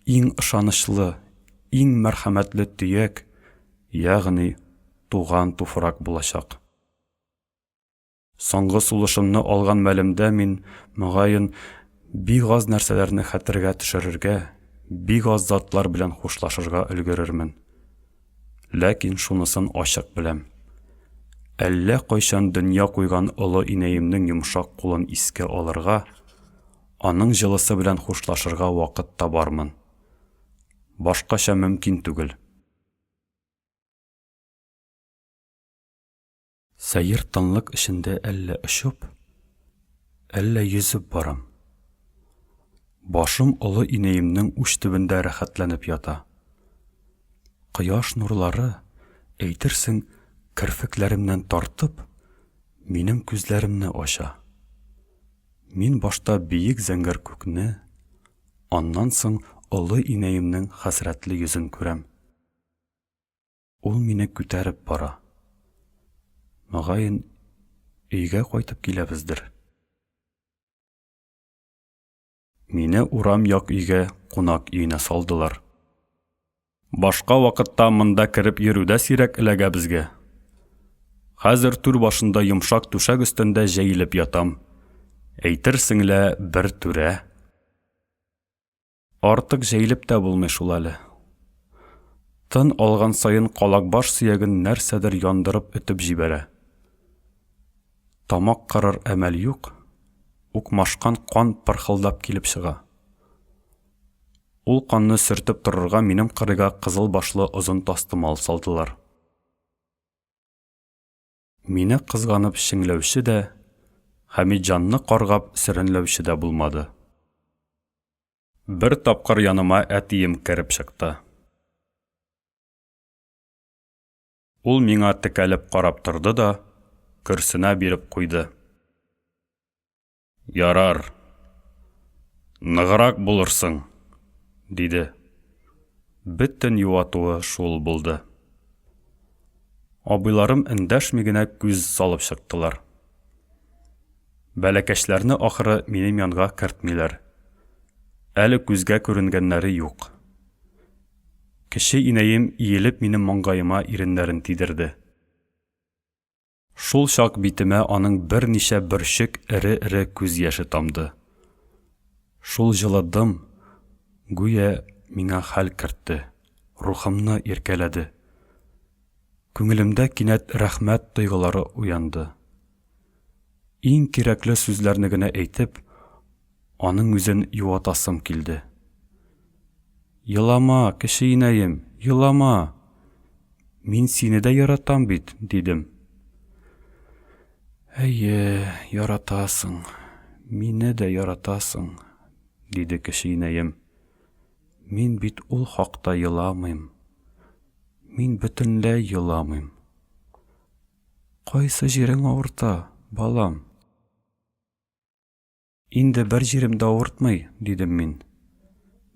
иң ышанычлы, иң мәрхәмәтле төяк, ягъни туган туфрак булачак. Соңгы сулышымны алган мәлемдә мин, мөгаен, бик аз нәрсәләрне хәтергә төшерергә, бик аз затлар белән хушлашырга өлгерермен. Ләкин шунысын ачык беләм. Әллә кайчан дөнья куйган олы инәемнең йомшак кулын искә алырга, аның җылысы белән хушлашырга вакыт табармын. Башкача мөмкин түгел. Сәер тынлык эчендә әллә очып, әллә йөзеп барам. Башым олы инәемнең уч төбендә рәхәтләнеп ята. Кояш нурлары, әйтерсең, керфекләремнән тартып, минем күзләремне ача. Мин башта биек зәңгәр күкне, аннан соң олы инәемнең хәсрәтле йөзен күрәм. Ул мине күтәреп бара. Мөгаен, өйгә кайтып киләбездер. Мине урам як өйгә кунак өенә салдылар. Башка вакытта монда кереп йөрү дә сирәк эләгә безгә. Хәзер түр башында йомшак түшәк өстендә җәелеп ятам. Әйтерсең лә бер түрә. Артык җәелеп тә булмый шул әле. Тын алган саен калакбаш сөяген нәрсәдер яндырып өтеп җибәрә. Тамак кырыр әмәл юк, укмашкан кан пырхылдап килеп чыга. Ул канны сөртеп торырга минем кырыйга кызыл башлы озын тастымал салдылар. Мине кызганып чеңләүче дә, Хәмитҗанны каргап сөрәнләүче дә булмады. Бер тапкыр яныма әтием кереп чыкты. Ул миңа текәлеп карап торды да, көрсенә биреп куйды. Ярар. Ныграк булырсың, диде. Бөтен юатуы шул булды. Абыйларым эндәшми генә күз салып чыктылар. Бәләкәчләрне ахыры минем янга кертмиләр. Әле күзгә күренгәннәре юк. Кече инәем иелеп минем маңгаема иреннәрен тидерде. Шул чак битемә аның берничә бөрчек эре-эре күз яше тамды. Шул җылы дым, гүя, миңа хәл кертте, рухымны иркәләде. Күңелемдә кинәт рәхмәт тойгылары уянды. Иң кирәкле сүзләрне генә әйтеп, аның үзен юатасым килде. Елама, кече инәем, елама! Мин сине дә яратам бит, дидем. Әйе, яратасың, мине дә яратасың, диде кече инәем. Мин бит ул хакта еламыйм. Мин бөтенләй еламыйм. Кайсы җирең авырта, балам? Инде бер җирем дә авыртмый, дидем мин.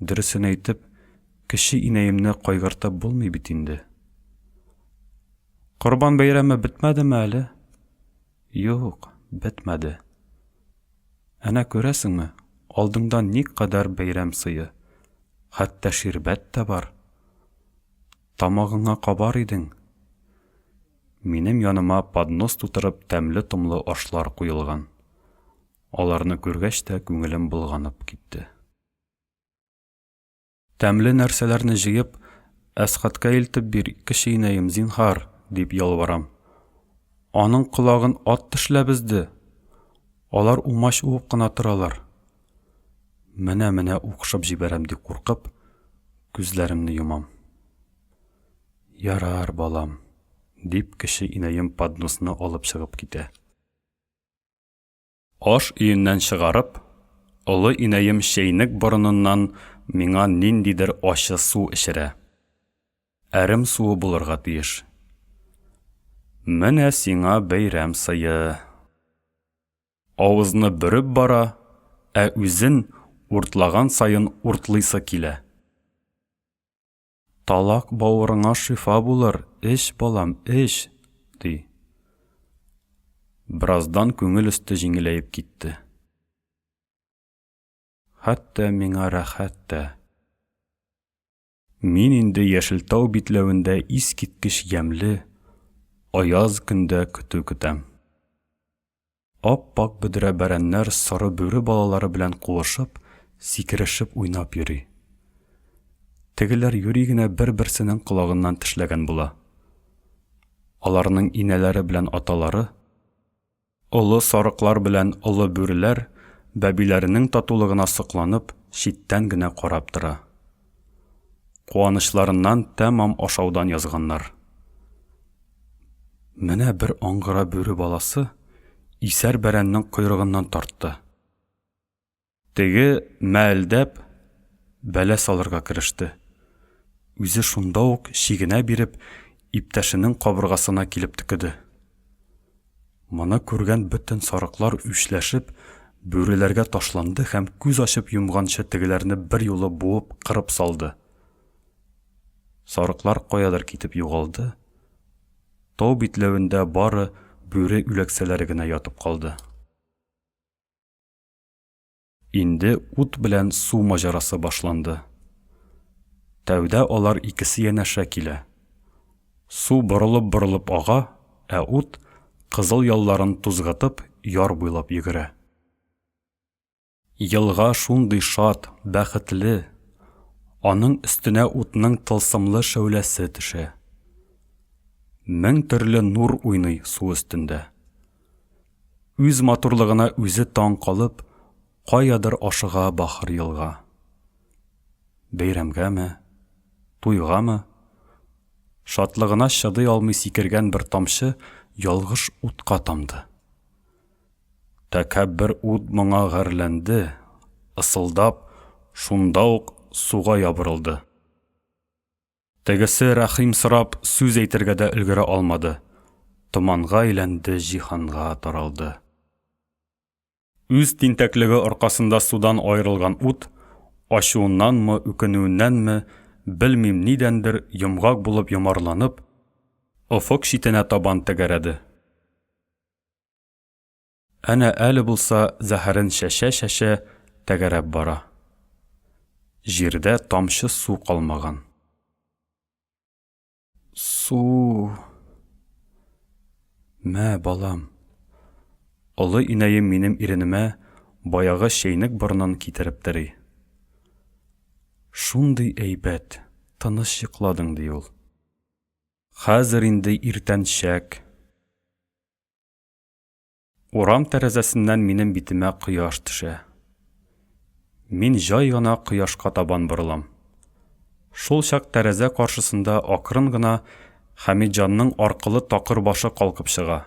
Дөресен әйтеп, кече инәемне кайгыртып булмый бит инде. Корбан бәйрәме бетмәдеме әле? Юк, бетмәде. Әнә күрәсеңме, алдыңда никадәр бәйрәм сые. Хәтта ширбәт тә бар. Тамагыңа кабар идең. Минем яныма поднос тутырып тәмле-томлы ашлар куелган. Аларны күргәч тә күңелем болганып китте. Тәмле нәрсәләрне җыеп, Әсхатка илтеп бир, кече инәем, зинһар, дип ялварам. Аның колагын ат тешләп өзде. Алар умач уып кына торалар. Менә-менә укшып җибәрәм дип куркып, күзләремне йомам. Ярар, балам, дип кече инәем подносны алып чыгып китә. Аш өеннән чыгарып, олы инәем чәйнек борыныннан миңа ниндидер ачы су эчерә. Әрем суы булырга тиеш. Менә сиңа бәйрәм сые. Авызны бөреп бара, ә үзен уртлаган саен уртлыйсы килә. Талак бавырыңа шифа булыр, эч, балам, эч, ди. Бераздан күңел өсте җиңеләеп китте. Хәтта миңа рәхәт тә. Мин инде Яшелтау битләвендә искиткеч ямьле, аяз көндә көтү көтәм. Ап-ак бөдрә бәрәннәр соры бүре балалары белән куышып, сикерешеп уйнап йөри. Тегеләр юри генә бер-берсенең колагыннан тешләгән була. Аларның инәләре белән аталары, олы сарыклар белән олы бүреләр бәбиләренең татулыгына сокланып, читтән генә карап тора. Куанычларыннан тәмам ашаудан язганнар. Менә бер аңгыра бүре баласы исәр бәрәннең койрыгыннан тартты. Теге мәэлдәп бәла салырга кереште. Үзе шунда ук чигенә биреп, иптәшенең кабыргасына килеп төкеде. Моны күргән бөтен сарыклар үчләшеп, бүреләргә ташланды һәм күз ачып йомганчы тегеләрне берьюлы буып кырып салды. Сарыклар каядыр китеп югалды. Тау битләвендә бары бүре үләксәләре генә ятып калды. Инде ут белән су маҗарасы башланды. Тәүдә алар икесе янәшә килә. Су борылып-борылып ага, ә ут, кызыл ялларын тузгытып, яр буйлап йөгерә. Елга шундый шат, бәхетле. Аның өстенә утның тылсымлы шәүләсе төшә. Мең төрле нур уйный су өстендә. Үз матурлыгына үзе таң калып, каядыр ашыга бахыр елга. Бәйрәмгәме? Туйгамы? Шатлыгына чыдый алмый сикергән бер тамчы ялгыш утка тамды. Тәкәббер ут моңа гарьләнде, ысылдап, шунда ук суга ябырылды. Тегесе рәхим сорап сүз әйтергә дә өлгерә алмады, томанга әйләнде, җиһанга таралды. Үз тинтәклеге аркасында судан аерылган ут, ачуыннанмы, үкенүеннәнме, белмим нидәндер, йомгак булып йомарланып, офык читенә табан тәгәрәде. Әнә әле булса зәһәрен чәчә-чәчә тәгәрәп бара. Җирдә тамчы су калмаган. Су. Мә, балам. Олы инәем минем иренемә баягы чәйнек борынын китереп тери. Шундый әйбәт, тыныч йокладың, ди ул. Хәзер инде иртәнчәк. Урам тәрәзәсеннән минем битемә кояш төшә. Мин җай гына кояшка табан борылам. Шул чак тәрәзә каршысында акрын гына Хәмитҗанның аркылы такыр башы калкып чыга.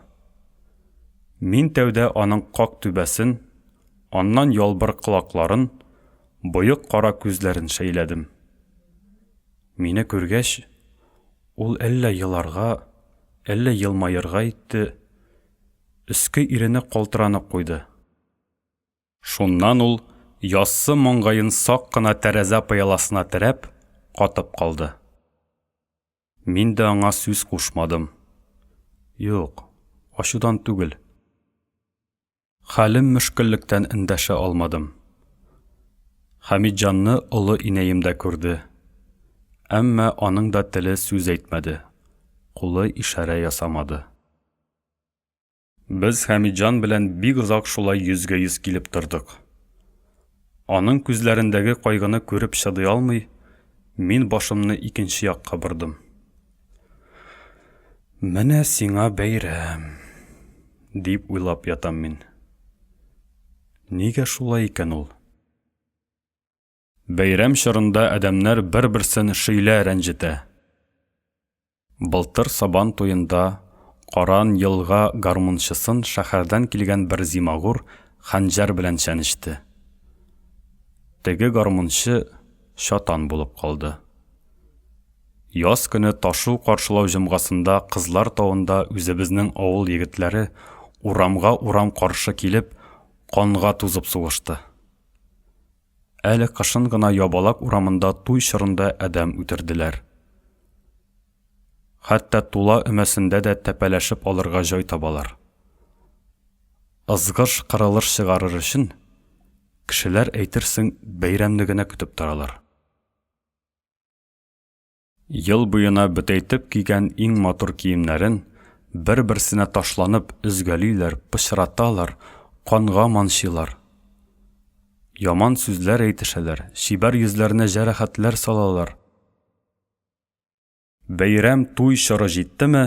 Мин тәүдә аның как түбәсен, аннан ялбыр колакларын, боек кара күзләрен шәйләдем. Мине күргәч, ул әллә еларга, әллә елмаерга итте, Өске ирене калтыранып куйды. Шуннан ул, яссы маңгаен сак кына тәрәзә пыяласына терәп, катып калды. Мин дә аңа сүз кушмадым. Юк, ачудан түгел. Хәлем мөшкеллектән эндәшә алмадым. Хәмитҗанны олы инәем дә күрде. Әмма аның да теле сүз әйтмәде, кулы ишарә ясамады. Без Хәмитҗан белән бик озак шулай йөзгә-йөз килеп тордык. Аның күзләрендәге кайгыны күреп чыдый алмый, мин башымны икенче якка бордым. Менә сиңа бәйрәм, дип уйлап ятам мин. Нигә шулай икән ул? Бәйрәм чорында адәмнәр бер-берсен шөйлә рәнҗетә. Былтыр Сабан туенда Каран елга гармунчысын шәһәрдән килгән бер зимагур хәнҗәр белән чәнечте. Теге гармунчы чатан булып калды. Яз көне ташу каршылау җомгасында Кызлар тавында үзебезнең авыл егетләре урамга-урам каршы килеп, канга тузып сугышты. Әле кышын гына Ябалак урамында туй чорында адәм үтерделәр. Хәтта Тула өмәсендә дә тәпәләшеп алырга җай табалар. Ызгыш-кырылыш чыгарыр өчен, кешеләр, әйтерсең, бәйрәмне генә көтеп торалар. Ел буена бөтәйтеп кигән иң матур киемнәрен бер-берсенә ташланып өзгәлиләр, пычраталар, канга манчыйлар. Яман сүзләр әйтешәләр, чибәр йөзләренә җәрәхәтләр салалар. Бәйрәм туй чоры җиттеме,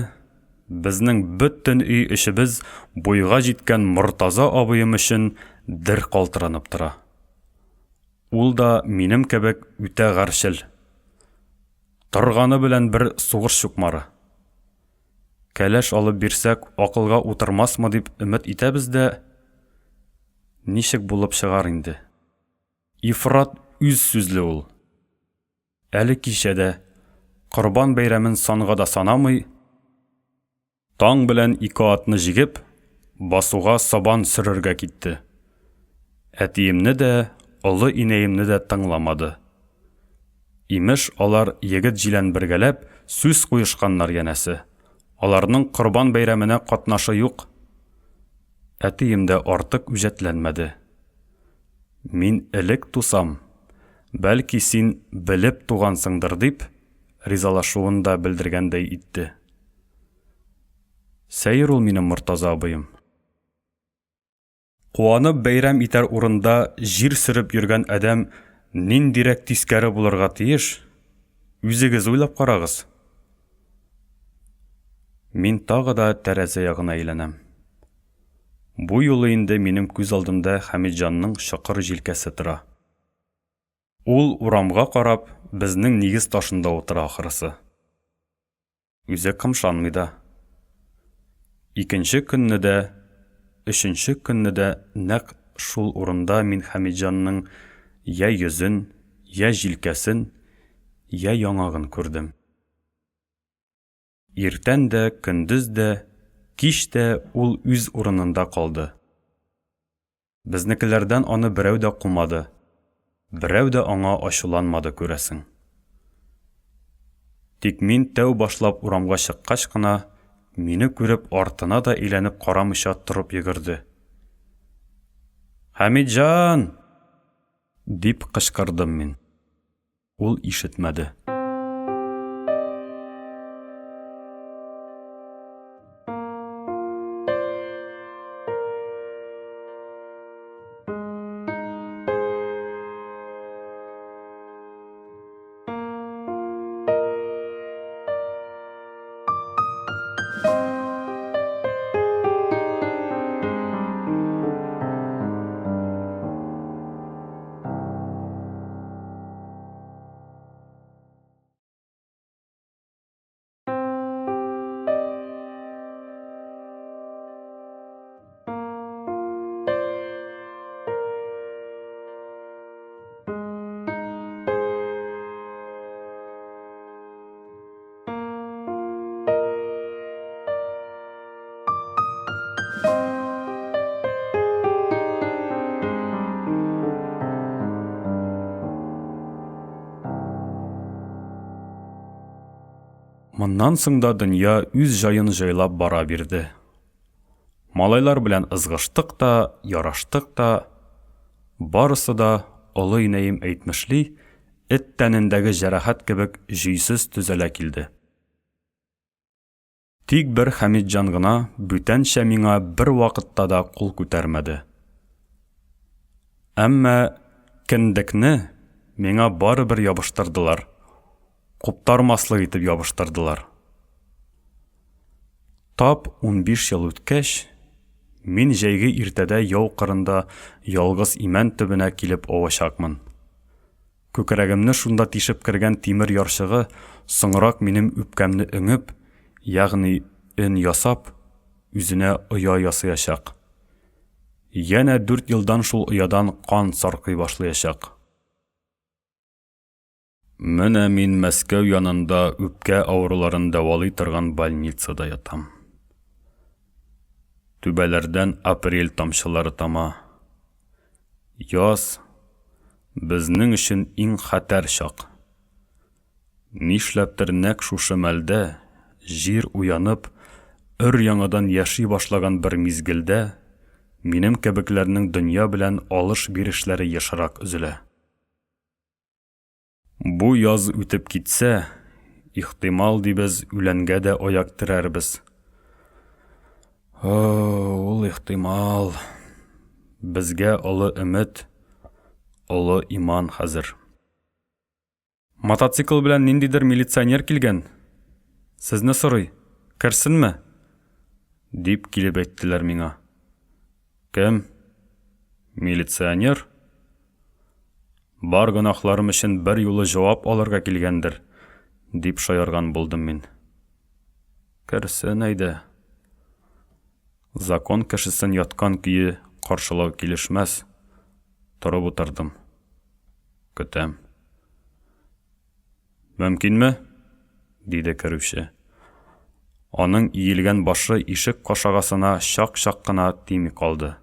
безнең бөтен өй эчебез буйга җиткән Мортаза абыем өчен дер калтыранып тора. Ул да минем кебек үтә гарьчел. Торганы белән бер сугыш чукмары. Кәләш алып бирсәк, акылга утырмасмы дип өмет итәбез дә, ничек булып чыгар инде. Ифрат үз сүзле ул. Әле кичә дә, Корбан бәйрәмен санга да санамый, Таң белән ике атны җигеп, басуга сабан сөрергә китте. Әтиемне дә, олы инәемне дә тыңламады. Имеш, алар егет-җилән бергәләп сүз куешканнар янәсе, аларның Корбан бәйрәменә катнашы юк. Әтием дә артык үҗәтләнмәде. Мин элек тусам, бәлки син белеп тугансыңдыр дип, ризалашуын да белдергәндәй итте. Сәер ул минем Мортаза абыем. Куанып бәйрәм итәр урында җир сөреп йөргән адәм ниндирәк тискәре булырга тиеш, үзегез уйлап карагыз. Мин тагы да тәрәзә ягына әйләнәм. Бу юлы инде минем күз алдымда Хәмитҗанның чокыр җилкәсе тора. Ул урамга карап, безнең нигез ташында утыра ахрысы. Үзе кымшанмый да. Икенче көнне дә өченче көнне дә нәкъ шул урында мин Хәмитҗанның йә йөзен, йә җилкәсен, йә яңагын күрдем. Иртән дә, көндез дә, кич тә ул үз урынында калды. Безнекеләрдән аны берәү дә кумады, берәү дә аңа ачуланмады, күрәсең. Тик мин тәү башлап урамга чыккач кына, мине күреп, артына да әйләнеп карамыйча торып йөгерде. Хәмитҗан! Дип кычкырдым мин. Ул ишетмәде. Моннан соң да дөнья үз җаен җайлап бара бирде. Малайлар белән ызгыштык та, яраштык та. Барысы да, олы инәем әйтмешли, эт тәнендәге җәрәхәт кебек җөйсез төзәлә килде. Тик бер Хәмитҗан гына бүтәнчә миңа бервакытта да кул күтәрмәде. Әмма кендекне миңа барыбер ябыштырдылар, куптармаслык итеп ябыштырдылар. Тап 15 ел үткәч, мин җәйге иртәдә яу кырында ялгыз имән төбенә килеп авачакмын. Күкрәгемне шунда тишеп кергән тимер ярчыгы соңрак минем үпкәмне өңеп, ягъни өн ясап, үзенә оя ясыячак. Янә дүрт елдан шул оядан кан саркый башлыячак. Менә мин Мәскәү янында үпкә авыруларын дәвалый торган больницада ятам. Түбәләрдән апрель тамчылары тама. Яз, безнең өчен иң хәтәр чак. Нишләптер нәкъ шушы мәлдә, җир уянып, өр-яңадан яши башлаган бер мизгелдә, минем кебекләрнең дөнья белән алыш-бирешләре ешрак өзелә. Бу яз үтеп китсә, ихтимал, дибез, үләнгә дә аяк терәрбез. О, ул ихтимал. Безгә олы өмет, олы иман хәзер. Мотоцикл белән ниндидер милиционер килгән. Сезне сорый. Керсенме? Дип килеп әйттеләр миңа. Кем? Милиционер? Бар гөнаһларым өчен бер юлы җавап алырга килгәндер, дип шаярган булдым мин. Керсен әйдә. Закон кешесен яткан көе каршылау килешмәс. Торып утырдым. Көтәм. Мөмкинме? диде керүче. Аның иелгән башы ишек кашагасына чак-чак кына тими калды.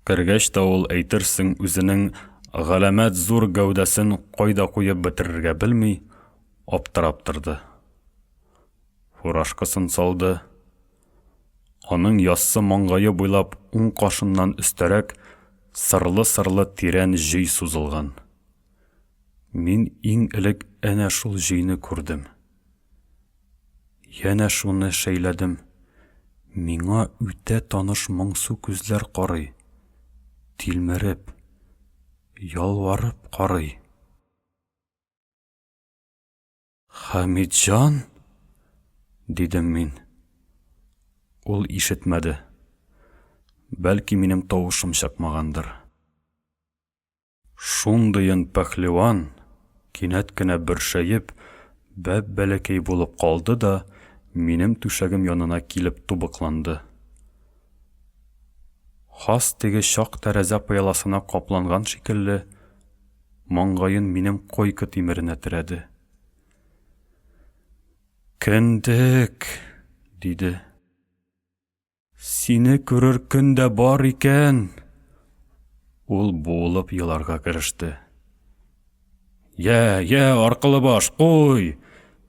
Кергәч тә ул, әйтерсең, үзенең галәмәт зур гәүдәсен кайда куеп бетерергә белми, аптырап торды. Фуражкасын салды. Аның яссы маңгае буйлап уң кашыннан өстәрәк сырлы-сырлы тирән җөй сузылган. Мин иң элек әнә шул җөйне күрдем. Янә шуны шәйләдем, миңа үтә таныш моңсу күзләр карый, тилмереп, ялварып карый. Хәмитҗан? дидем мин. Ул ишетмәде. Бәлки минем тавышым чыкмагандыр. Шундыен пәһлеван, кинәт кенә бөршәеп, бәп-бәләкәй булып калды да, минем түшәгем янына килеп тубыкланды. Хас теге чак тәрәзә пыяласына капланган шикелле, маңгаен минем койка тимеренә терәде. Кендек, диде. Сине күрер көн дә бар икән. Ул буылып еларга кереште. Я, я, аркылы баш, куй!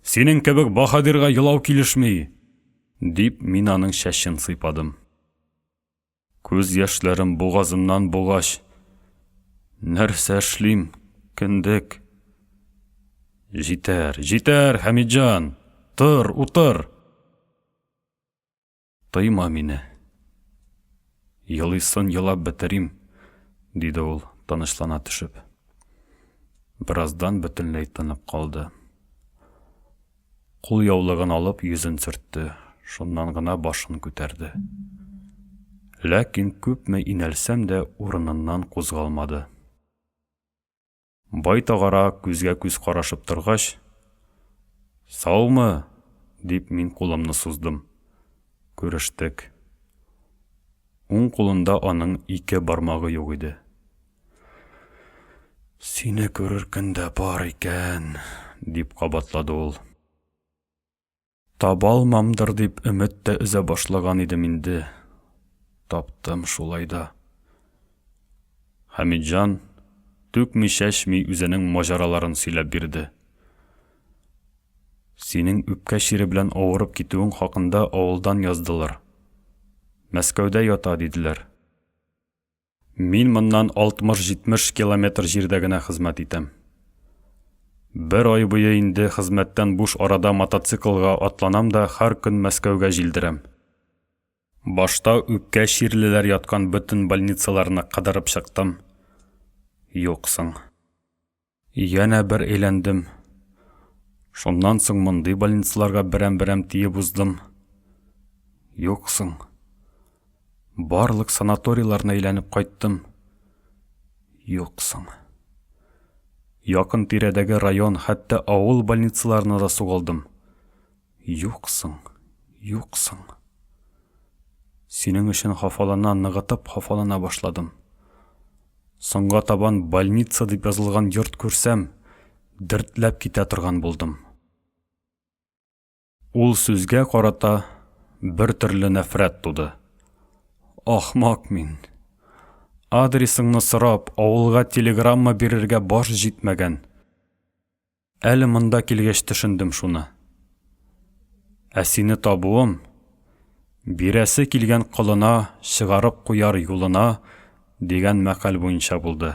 Синең кебек баһадирга елау килешми, дип мин аның чәчен сыйпадым. Күз яшьләрем бугазымнан бугач, нәрсә эшлим, кендек? Җитәр, җитәр, Хәмитҗан! Тор, утыр! Тыйма мине. Елыйсын елап бетерим, диде ул, тынычлана төшеп. Бераздан бөтенләй тынып калды. Кулъяулыгын алып йөзен сөртте, шуннан гына башын күтәрде. Ләкин күпме инәлсәм дә урыныннан кузгалмады. Байтагара күзгә-күз карашып торгач, Саумы? дип мин кулымны суздым. Күрештек. Уң кулында аның ике бармагы юк иде. Сине күрер көн дә бар икән, дип кабатлады ул. Табалмамдыр дип өмет тә өзә башлаган идем инде. Таптым шулай да. Хәмитҗан түкми-чәчми үзенең маҗараларын сөйләп бирде. Синең үпкә чире белән авырып китүең хакында авылдан яздылар. Мәскәүдә ята, диделәр. Мин моннан 60-70 километр җирдә генә хезмәт итәм. Бер ай буе инде хезмәттән буш арада мотоциклга атланам да һәр көн Мәскәүгә җилдерәм. Башта үпкә чирлеләр яткан бөтен больницаларны кыдырып чыктым. Юксың. Янә бер әйләндем. Шуннан соң мондый больницаларга берәм-берәм тиеп уздым. Юксың. Барлык санаторийларны әйләнеп кайттым. Юксың. Якын тирәдәге район, хәтта авыл больницаларына да сугылдым. Юксың, юксың. Синең өчен хафалана, ныгытып хафалана башладым. Соңга табан больница дип язылган йорт күрсәм, дертләп китә торган булдым. Ул сүзгә карата бер төрле нәфрәт туды. Ахмак мин. Адресыңны сорап, авылга телеграмма бирергә баш җитмәгән. Әле монда килгәч төшендем шуны. Ә сине табуым, бирәсе килгән колына чыгарып куяр юлына дигән мәкаль буенча булды.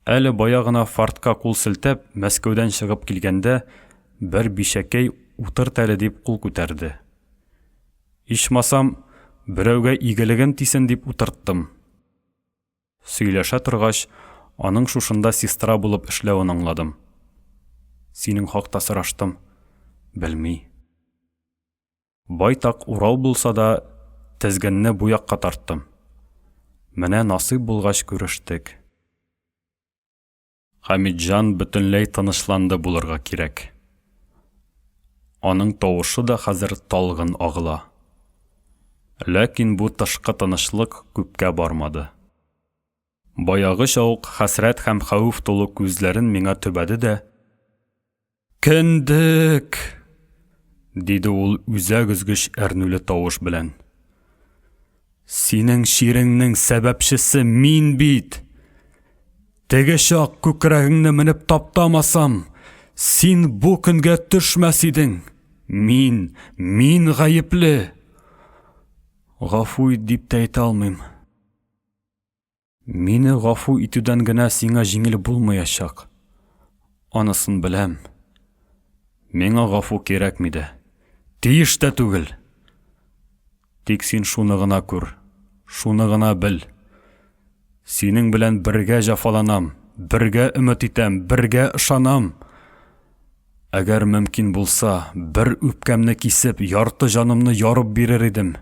Әле бая гына фартка кул селтәп, Мәскәүдән чыгып килгәндә, бер бичәкәй утырт әле дип кул күтәрде. Ичмасам, берәүгә игелегем тисен дип утырттым. Сөйләшә торгач, аның шушында сестра булып эшләвен аңладым. Синең хакта сораштым. Белми. Байтак урау булса да, тезгенне бу якка тарттым. Менә насыйп булгач күрештек. Хәмитҗан бөтенләй тынычланды булырга кирәк. Аның тавышы да хәзер талгын агыла. Ләкин бу тышкы тынычлык күпкә бармады. Баягыча ук хәсрәт һәм хәвеф тулы күзләрен миңа төбәде дә, Кендек! диде ул үзәк өзгеч әрнүле тавыш белән. Синең чиреңнең сәбәпчесе мин бит! Теге чак күкрәгеңне менеп таптамасам, син бу көнгә төшмәс идең. Мин, мин гаепле. Гафу ит дип тә әйтә алмыйм. Мине гафу итүдән генә сиңа җиңел булмаячак. Анысын беләм. Миңа гафу кирәкми дә. Тиеш тә түгел. Тик син шуны гына күр, шуны гына бел. Синең белән бергә җафаланам, бергә өмет итәм, бергә ышанам. Әгәр мөмкин булса, бер үпкәмне кисеп, ярты җанымны ярып бирер идем.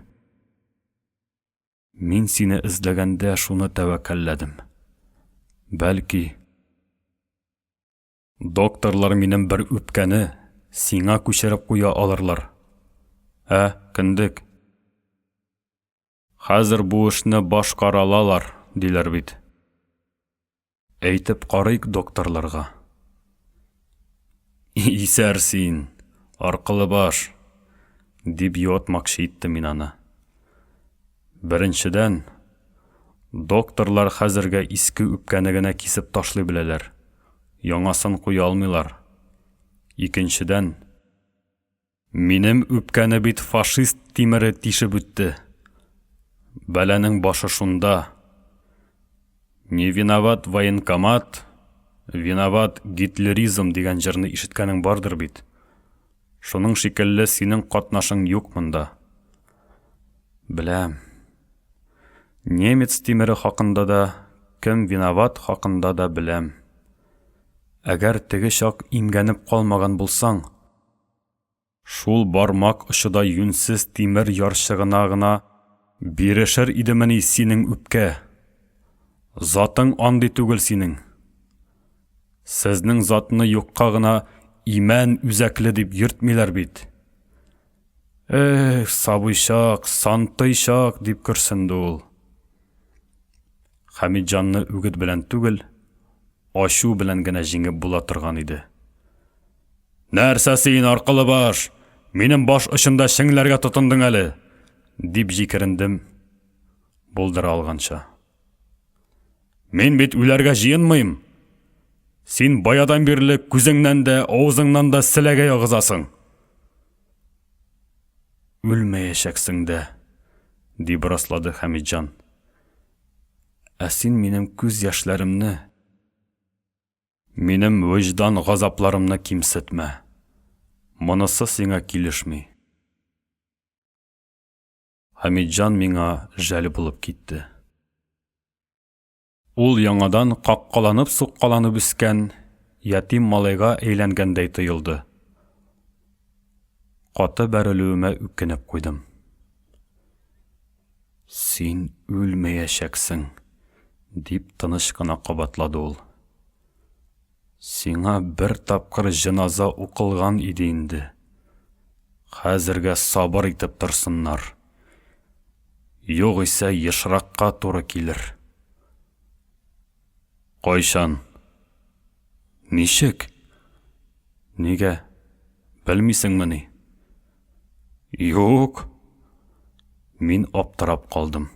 Мин сине эзләгәндә шуны тәвәккәлләдем. Бәлки, докторлар минем бер үпкәне, сиңа күчереп куя алырлар. Ә, кендек? Хәзер бу эшне башкаралалар, диләр бит. Әйтеп карыйк докторларга. Исәр син, аркылы баш, дип юатмакчы иттем мин аны. Беренчедән, докторлар хәзергә иске үпкәне генә кисеп ташлый беләләр, яңасын куя алмыйлар. Икенчедән, минем үпкәне бит фашист тимере тишеп үтте. Бәланең башы шунда. Не виноват военкомат, виноват гитлеризм дигән җырны ишеткәнең бардыр бит. Шуның шикелле синең катнашың юк монда. Беләм. Немец тимере хакында да, кем виноват хакында да беләм. Әгәр теге чак имгәнеп калмаган булсаң, шул бармак очыдай юньсез тимер ярчыгына гына бирешер идемени синең үпкә? Затың андый түгел синең. Сезнең затны юкка гына имән үзәкле дип йөртмиләр бит. Эх, сабый чак, сантый чак, дип көрсенде ул. Хәмитҗанны үгет белән түгел, ачу белән генә җиңеп була торган иде. Нәрсә син, аркылы баш? Минем баш очында чеңләргә тотындың әле! Дип җикерендем, булдыра алганча. Мин бит үләргә җыенмыйм. Син баядан бирле күзеңнән дә, авызыңнан да селәгәй агызасың. Үлмәячәксең дә, дип раслады Хәмитҗан. Ә син минем күз яшьләремне, Минем вөҗдан газапларымны кимсетмә. Монысы сиңа килешми. Хәмитҗан миңа жәл булып китте. Ул яңадан каккаланып-суккаланып үскән ятим малайга әйләнгәндәй тоелды. Каты бәрелүемә үкенеп куйдым. Син үлмәячәксең, дип тыныч кына кабатлады ул. Сиңа бер тапкыр җеназа укылган иде инде. Хәзергә сабыр итеп торсыннар. Югыйсә ешракка туры килер. Кайчан? Ничек? Нигә? Белмисеңмени? Юк. Мин аптырап калдым.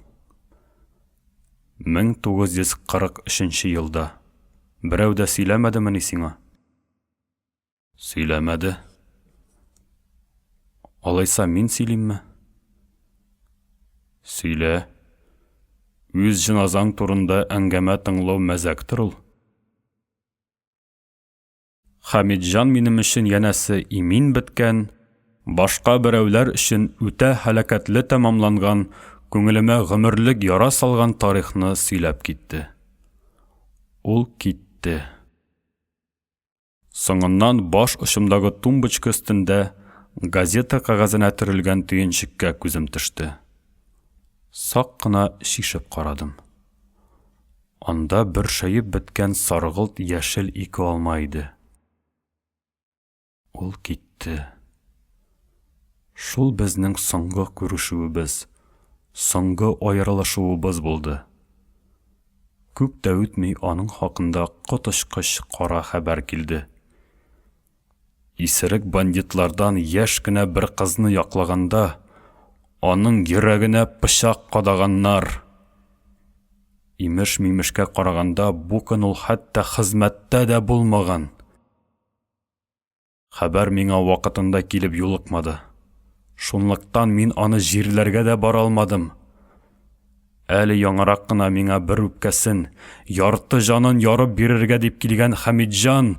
1943 елда берәү дә сөйләмәдемени сиңа? Сөйләмәде. Алайса мин сөйлимме? Сөйлә. Үз җеназаң турында әңгәмә тыңлау мәзәктер ул. Хәмитҗан минем өчен янәсе имин беткән, башка берәүләр өчен үтә һәлакәтле тәмамланган, күңелемә гомерлек яра салган тарихны сөйләп китте. Ул китте. Соңыннан баш очымдагы тумбочка өстендә газета кәгазенә төрелгән төенчеккә күзем төште. Сак кына чишеп карадым. Анда бөршәеп беткән саргылт яшел ике алма иде. Ул китте. Шул безнең соңгы күрешүебез, соңгы аерылышуыбыз булды. Күп тә үтми аның хакында коточкыч кара хәбәр килде. Исерек бандитлардан яшь кенә бер кызны яклаганда, аның йөрәгенә пычак кадаганнар. Имеш-мимешкә караганда, бу көн ул хәтта хезмәттә дә булмаган. Хәбәр миңа вакытында килеп юлыкмады. Шунлыктан мин аны җирләргә дә бара алмадым. Әле яңарак кына миңа бер үпкәсен, ярты җанын ярып бирергә дип килгән Хәмитҗан,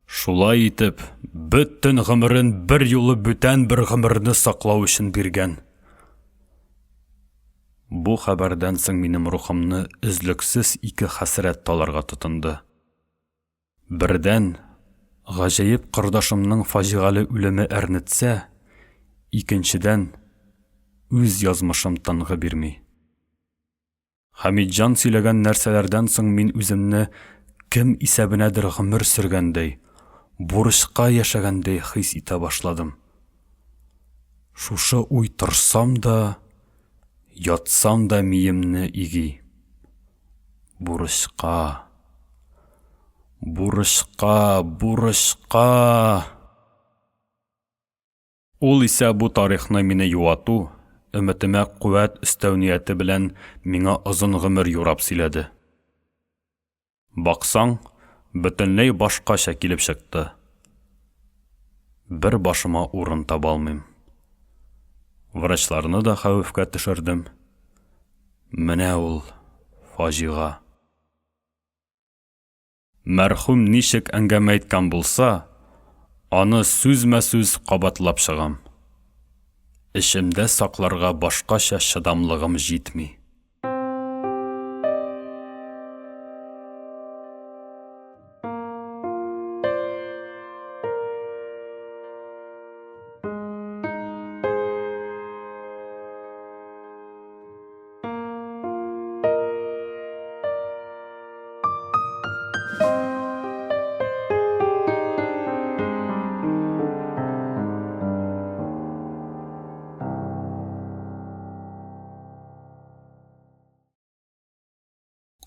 шулай итеп, бөтен гомерен бер юлы бүтән бер гомерне саклау өчен биргән. Бу хәбәрдән соң минем рухымны өзлексез ике хәсрәт таларга тотынды. Бердән, гаҗәеп кордашымның фаҗигале үлеме әрнетсә, икенчедән, үз язмышым тынгы бирми. Хәмитҗан сөйләгән нәрсәләрдән соң мин үземне кем исәбенәдер гомер сөргәндәй, бурычка яшәгәндәй хис итә башладым. Шушы уй торсам да, ятсам да миемне иги. Бурычка. Бурычка, бурычка. Ул исә бу тарихны мине юату, өметемә куәт өстәү нияте белән миңа озын гомер юрап сөйләде. Баксаң, бөтенләй башкача килеп чыкты. Бер башыма урын таба алмыйм. Врачларны да хәвефкә төшердем. Менә ул фаҗига. Мәрхүм ничек әңгәмә иткән булса, аны сүзмә-сүз кабатлап чыгам. Эчемдә сакларга башкача чыдамлыгым җитми.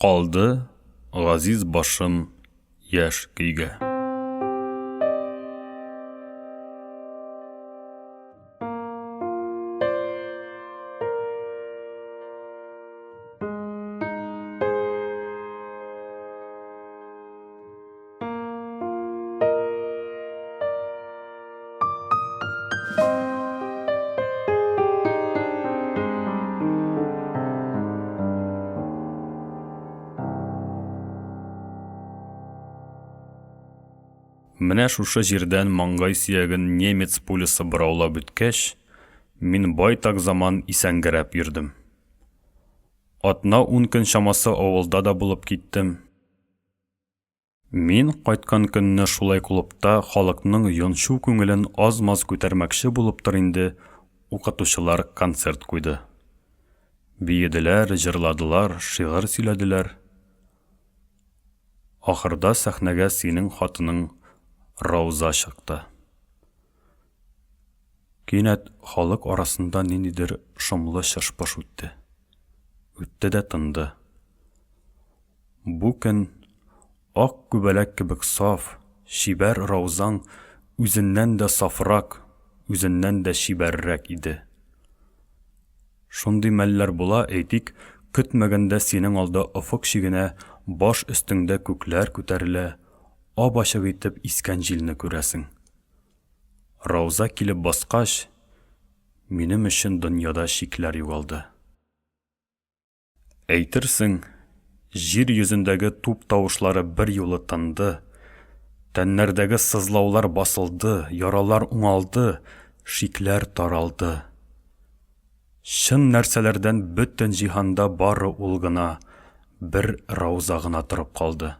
Калды газиз башым яшь көйгә. Менә шушы җирдән маңгай сөяген немец пулясы бораулап үткәч, мин байтак заман исәнгерәп йөрдем. Атна-ун көн чамасы авылда да булып киттем. Мин кайткан көнне шулай клубта халыкның йончу күңелен аз-маз күтәрмәкче булыптыр инде, укытучылар концерт куйды. Биеделәр, җырладылар, шигырь сөйләделәр. Ахырда сәхнәгә синең хатының Рауза чыкты. Кинәт халык арасында ниндидер шомлы чыш-пыш үтте. Үтте дә тынды. Бу көн ак күбәләк кебек саф, чибәр Раузаң үзеннән дә сафрак, үзеннән дә чибәррәк иде. Шундый мәлләр була, әйтик, көтмәгәндә синең алда офык чигенә, баш өстеңдә күкләр күтәрелә, ап-ачык итеп искән җилне күрәсең. Рауза килеп баскач, минем өчен дөньяда чикләр югалды. Әйтерсең, җир йөзендәге туп тавышлары берьюлы тынды, тәннәрдәге сызлаулар басылды, яралар уңалды, шикләр таралды. Чын нәрсәләрдән бөтен җиһанда бары ул гына, бер Рауза гына торып калды.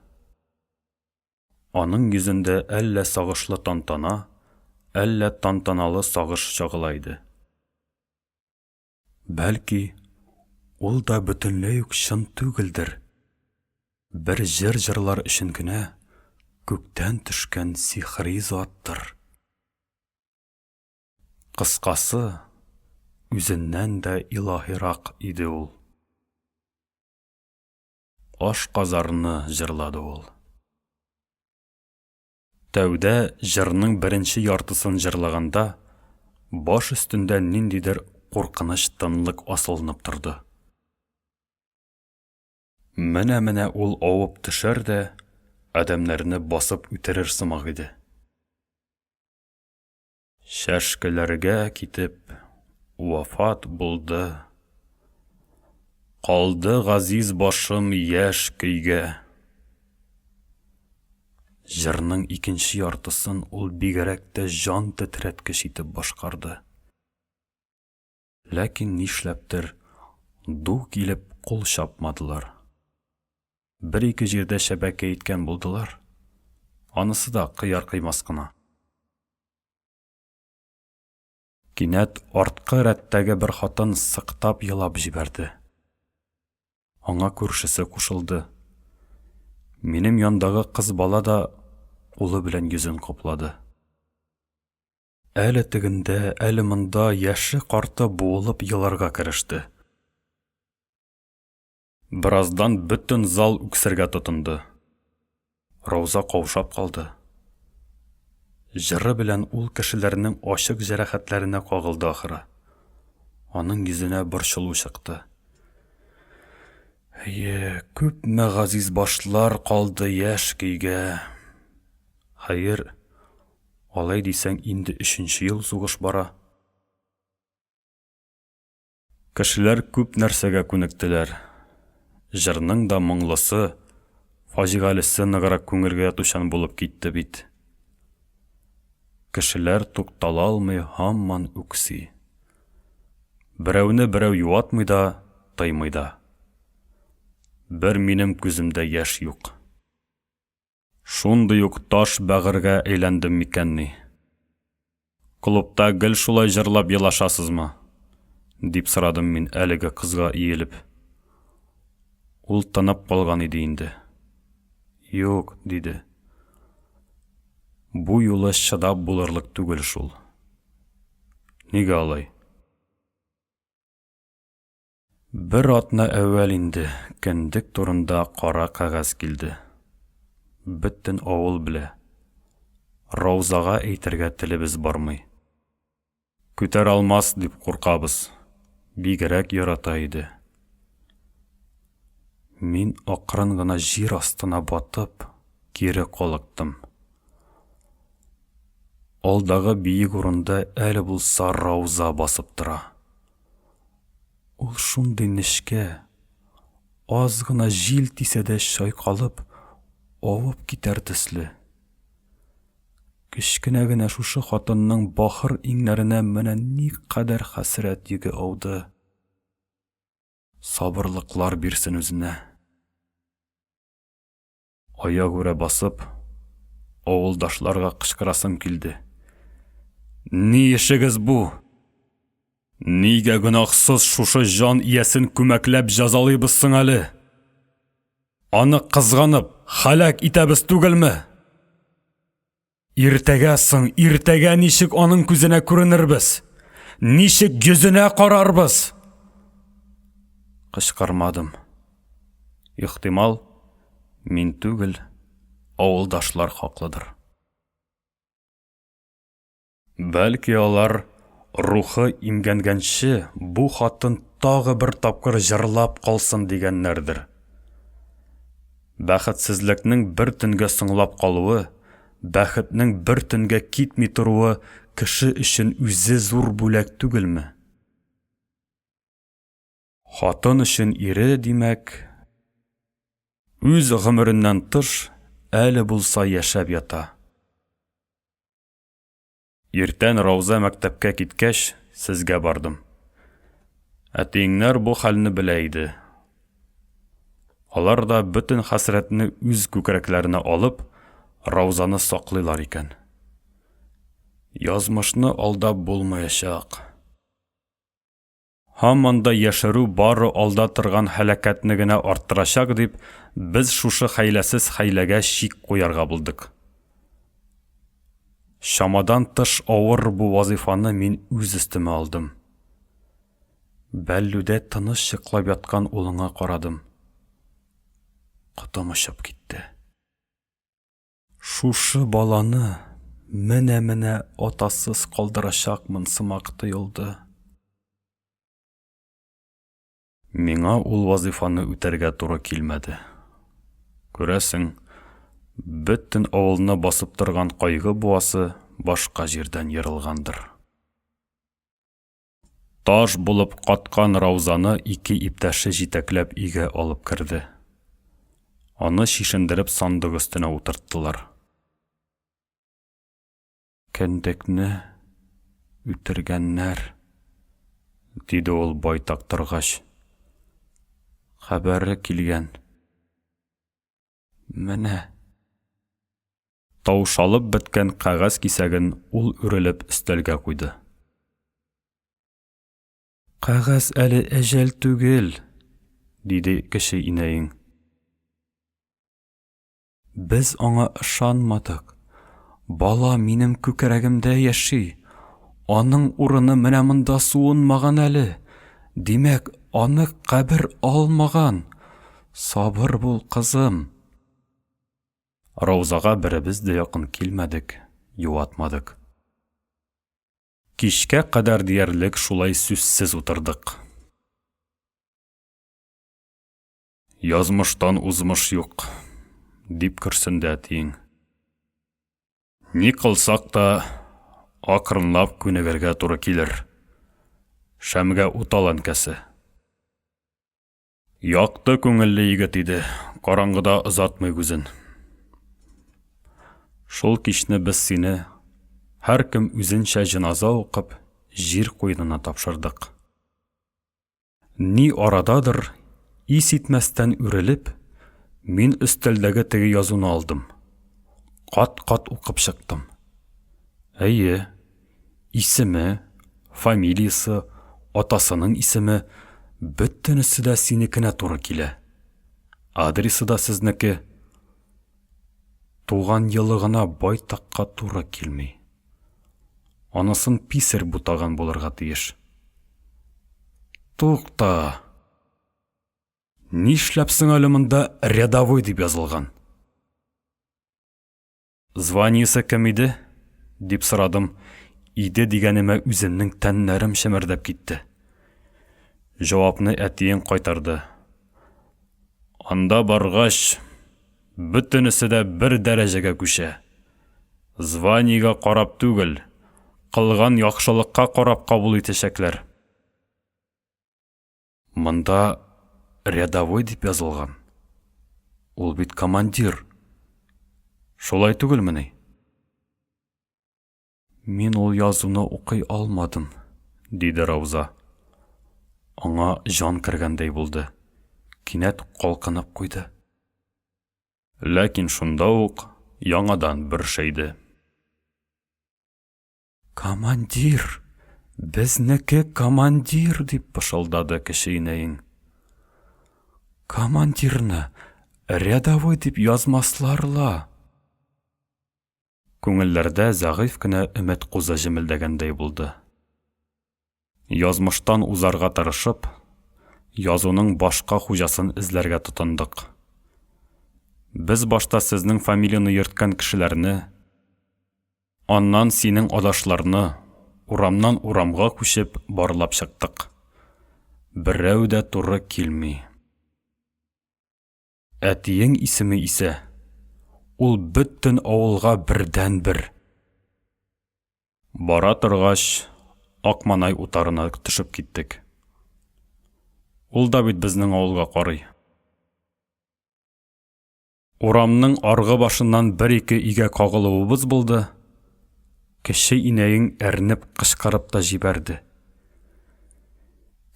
Аның йөзендә әллә сагышлы тантана, әллә тантаналы сагыш чагыла иде. Бәлки, ул да бөтенләй үк чын түгелдер, бер җыр җырлар өчен генә күктән төшкән сихри заттыр. Кыскасы, үзеннән дә илаһирак иде ул. Ашказарны җырлады ул. Тәүдә җырның беренче яртысын җырлаганда, баш өстендә ниндидер куркыныч тынлык асылынып торды. Менә-менә ул авып төшәр дә, адәмнәрне басып үтерер сымак иде. Чәшкеләргә китеп, вафат булды. Калды газиз башым яшь көйгә. Җырның икенче яртысын ул бигрәк тә җан тетрәткеч итеп башкарды. Ләкин нишләптер ду килеп кул чапмадылар. Бер-ике җирдә чәбәкәй иткән булдылар. Анысы да кыяр-кыймас кына. Кинәт арткы рәттәге бер хатын сыктап елап җибәрде. Аңа күршесе кушылды. Минем яндагы кыз бала да Кулы белән йөзен каплады. Әле тегендә, әле монда яше-карты буылып еларга кереште. Бераздан бөтен зал үксергә тотынды. Рауза каушап калды. Җыры белән ул кешеләрнең ачык җәрәхәтләренә кагылды ахыры. Аның йөзенә борчылу чыкты. Әйе, күпме газиз башлар калды яшь көйгә. Хәер, алай дисәң, инде өченче ел сугыш бара. Кешеләр күп нәрсәгә күнектеләр. Җырның да моңлысы, фаҗигалесе ныграк күңелгә ятучан булып китте бит. Кешеләр туктала алмый һаман үкси. Берәүне берәү юатмый да, тыймый да. Бер минем күземдә яшь юк. Шундый ук таш бәгырьгә әйләндем микәнни? Клубта гел шулай җырлап елашасызмы? дип сорадым мин әлеге кызга иелеп. Ул тынып калган иде инде. Юк, диде. Бу юлы чыдап булырлык түгел шул. Нигә алай? Бер атна әүвәл инде кендек турында кара кәгазь килде. Бөтен авыл белә. Раузага әйтергә телебез бармый. Күтәрә алмас дип куркабыз. Бигрәк ярата иде. Мин акрын гына җир астына батып, кире калыктым. Алдагы биек урында әле булса Рауза басып тора. Ул шундый нечкә, аз гына җил тисә дә чайкалып, авып китәр төсле. Кечкенә генә шушы хатынның бахыр иңнәренә менә никадәр хәсрәт йөге ауды. Сабырлыклар бирсен үзенә. Аягүрә басып, авылдашларга кычкырасым килде. Ни эшегез бу? Нигә гөнаһсыз шушы җан иясен күмәкләп җәзалыйбыз соң әле? Аны кызганып, һәлак итәбез түгелме? Иртәгә соң, иртәгә ничек аның күзенә күренербез? Ничек йөзенә карарбыз? Кычкырмадым. Ихтимал, мин түгел, авылдашлар хаклыдыр. Бәлки алар рухы имгәнгәнче бу хатын тагы бер тапкыр җырлап калсын дигәннәрдер. Бәхетсезлекнең бер төнгә соңлап калуы, бәхетнең бер төнгә китми торуы кеше өчен үзе зур бүләк түгелме? Хатын өчен ире, димәк, үз гомереннән тыш әле булса яшәп ята. Иртән Рауза мәктәпкә киткәч, сезгә бардым. Әтиеңнәр бу хәлне белә иде. Алар да бөтен хәсрәтне үз күкрәкләренә алып, Раузаны саклыйлар икән. Язмышны алдап булмаячак. Һаман да яшерү бары алда торган һәлакәтне генә арттырачак дип, без шушы хәйләсез хәйләгә чик куярга булдык. Чамадан тыш авыр бу вазыйфаны мин үз өстемә алдым. Бәллүдә тыныч йоклап яткан улыңа карадым. Котым очып китте. Шушы баланы менә-менә атасыз калдырачакмын сымак тоелды. Миңа ул вазыйфаны үтәргә туры килмәде. Күрәсең, бөтен авылны басып торган кайгы буасы башка җирдән ерылгандыр. Таш булып каткан Раузаны ике иптәше җитәкләп өйгә алып керде. Аны чишендереп сандык өстенә утырттылар. Кендекне үтергәннәр, диде ул байтак торгач. Хәбәре килгән. Менә. Таушалып беткән кәгазь кисәген ул үрелеп өстәлгә куйды. Кәгазь әле әҗәл түгел, диде кече инәең. Без аңа ышанмадык. Бала минем күкрәгемдә яши. Аның урыны менә монда суынмаган әле. Димәк, аны кабер алмаган. Сабыр бул, кызым. Раузага беребез дә якын килмәдек, юатмадык. Кичкә кадәр диярлек шулай сүзсез утырдык. Язмыштан узмыш юк, дип көрсенде әтиең. Ни кылсак та, акрынлап күнегергә туры килер. Шәмгә ут ал, әнкәсе. Якты күңелле егет иде, караңгыда озатмый үзен. Шул кичне без сине, һәркем үзенчә җеназа укып, җир куенына тапшырдык. Ни арададыр, ис итмәстән үрелеп, мин өстәлдәге теге язуны алдым. Кат-кат укып чыктым. Әйе, Исеме, фамилиясе, атасының исеме, бөтенесе дә синекенә туры килә. Адресы да сезнеке. Туган елы гына байтакка туры килми. Анысын писарь бутаган булырга тиеш. Тукта! Нишләп соң әле монда рядовой дип язылган? Званиесе кем иде? дип сорадым. Иде дигәнемә үземнең тәннәрем чемердәп китте. Җавапны әтиең кайтарды. Анда баргач, бөтенесе дә бер дәрәҗәгә күчә. Званиегә карап түгел, кылган яхшылыкка карап кабул итәчәкләр. Монда рядовой дип язылган. Ул бит командир. Шулай түгелмени? Мин ул язуны укый алмадым, диде Рауза. Аңа җан кергәндәй булды. Кинәт калкынып куйды. Ләкин шунда ук яңадан бөршәйде. Командир! Безнеке командир! дип пышылдады кече инәең. Командирны рядовой дип язмаслар ла! Күңелләрдә зәгыйфь кенә өмет кузы җемелдәгәндәй булды. Язмыштан узарга тырышып, язуның башка хуҗасын эзләргә тотындык. Без башта сезнең фамилияне йөрткән кешеләрне, Аннан синең адашларны, урамнан урамга күчеп, барлап чыктык. Берәү дә туры килми. Әтиең исеме исә, ул бөтен авылга бердәнбер. Бара торгач, Акманай утарына төшеп киттек. Ул да бит безнең авылга карый. Урамның аргы башыннан бер-ике өйгә кагылуыбыз булды, кече инәең әрнеп кычкырып та җибәрде.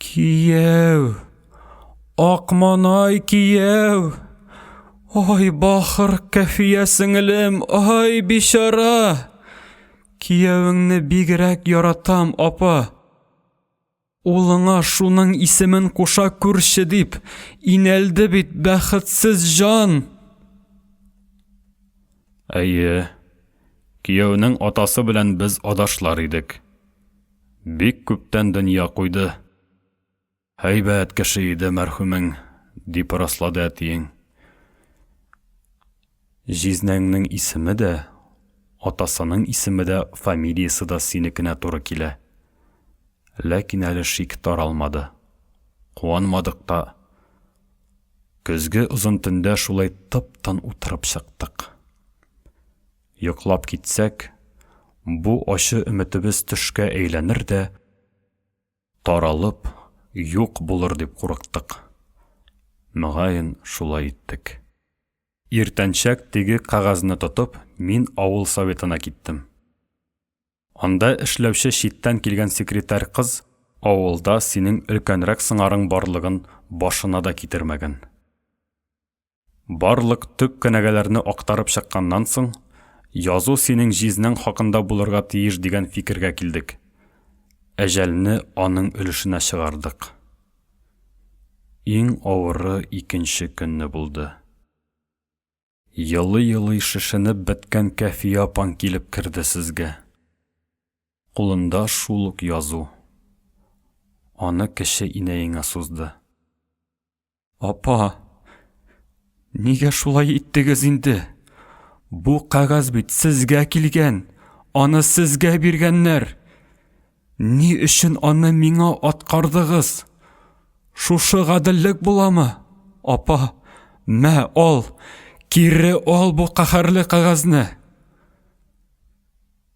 Кияү! Акманай кияү! Ай, бахыр Кәфия сеңелем, ай, бичара! Киявеңне бигрәк яратам, апа. Улыңа шуның исемен куша күрче дип, инәлде бит бәхетсез җан. Әйе, кияүнең атасы белән без адашлар идек. Бик күптән дөнья куйды. Һәйбәт кеше иде мәрхүмең, дип раслады әтиең. Җизнәңнең исеме дә, атасының исеме дә, фамилиясе дә синекенә туры килә. Ләкин әле шик таралмады. Куанмадык та. Көзге озын төндә шулай тып-тын утырып чыктык. Йоклап китсәк, бу ачы өметебез төшкә әйләнер дә, таралып, юк булыр дип курыктык. Мөгаен, шулай иттек. Иртәнчәк теге кәгазьне тотып, мин авыл советына киттем. Анда эшләүче читтән килгән секретарь кыз авылда синең өлкәнрәк сыңарың барлыгын башына да китермәгән. Барлык төп кенәгәләрне актарып чыкканнан соң, язу синең җизнәң хакында булырга тиеш дигән фикергә килдек. Әҗәлне аның өлешенә чыгардык. Иң авыры икенче көнне булды. Елый-елый шешенеп беткән Кәфия апаң килеп керде сезгә. Кулында шул ук язу. Аны кече инәеңә сузды. Апа, нигә шулай иттегез инде? Бу кәгазь бит сезгә килгән, аны сезгә биргәннәр. Ни өчен аны миңа аткардыгыз? Шушы гаделлек буламы? Апа, мә, ал, кире ал бу каһәрле кәгазьне.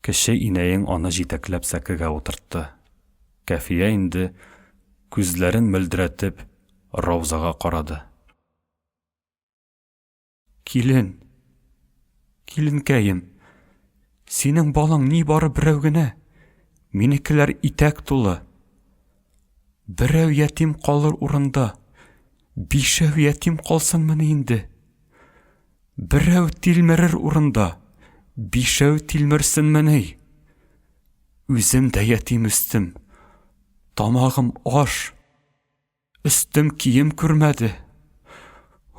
Кече инәең аны җитәкләп сәкегә утыртты. Кәфия инде күзләрен мөлдерәтеп Раузага карады. Килен, киленкәем, синең балаң ни бары берәү генә, минекеләр итәк тулы. Берәү ятим калыр урында, бишәү ятим калсынмыни инде? Берәү тилмерер урында, бишәү тилмерсенмени? Үзем дә ятим үстем, тамагым аш, Өстем кием күрмәде.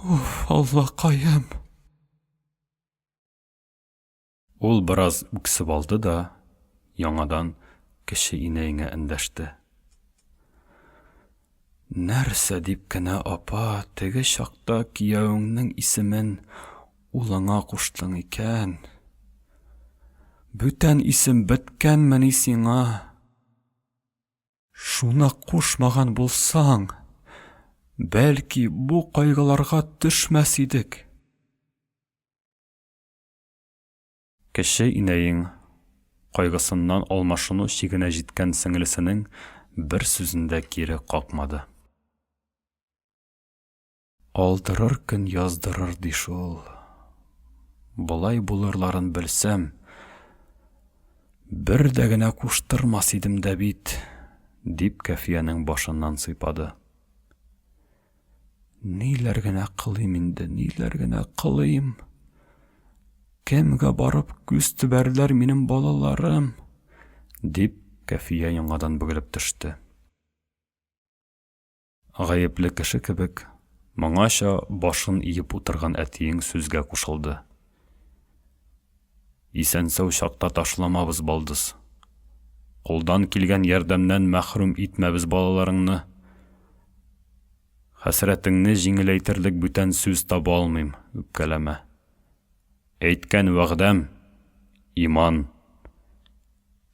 Уф, Аллакаем! Ул бераз үксеп алды да, яңадан кече инәеңә эндәште. Нәрсә дип кенә, апа, теге чакта киявеңнең исемен улыңа куштың икән? Бүтән исем беткәнмени сиңа? Шуны кушмаган булсаң, бәлки, бу кайгыларга төшмәс идек. Кече инәең, кайгысыннан алмашыну чигенә җиткән сеңлесенең бер сүзен дә кире какмады. Алдырыр көн яздырыр ди шул. Болай булырларын белсәм, бер дә генә куштырмас идем дә бит, дип Кәфиянең башыннан сыйпады. Ниләр генә кылыйм инде, ниләр генә кылыйм? Кемгә барып күз төбәрләр минем балаларым? дип Кәфия яңадан бөгелеп төште. Гаепле кеше кебек, моңача башын иеп утырган әтиең сүзгә кушылды. Исән-сау чакта ташламабыз, балдыз. Кулдан килгән ярдәмнән мәхрүм итмәбез балаларыңны. Хәсрәтеңне җиңеләйтерлек бүтән сүз таба алмыйм, үпкәләмә. Әйткән вәгъдәм, иман.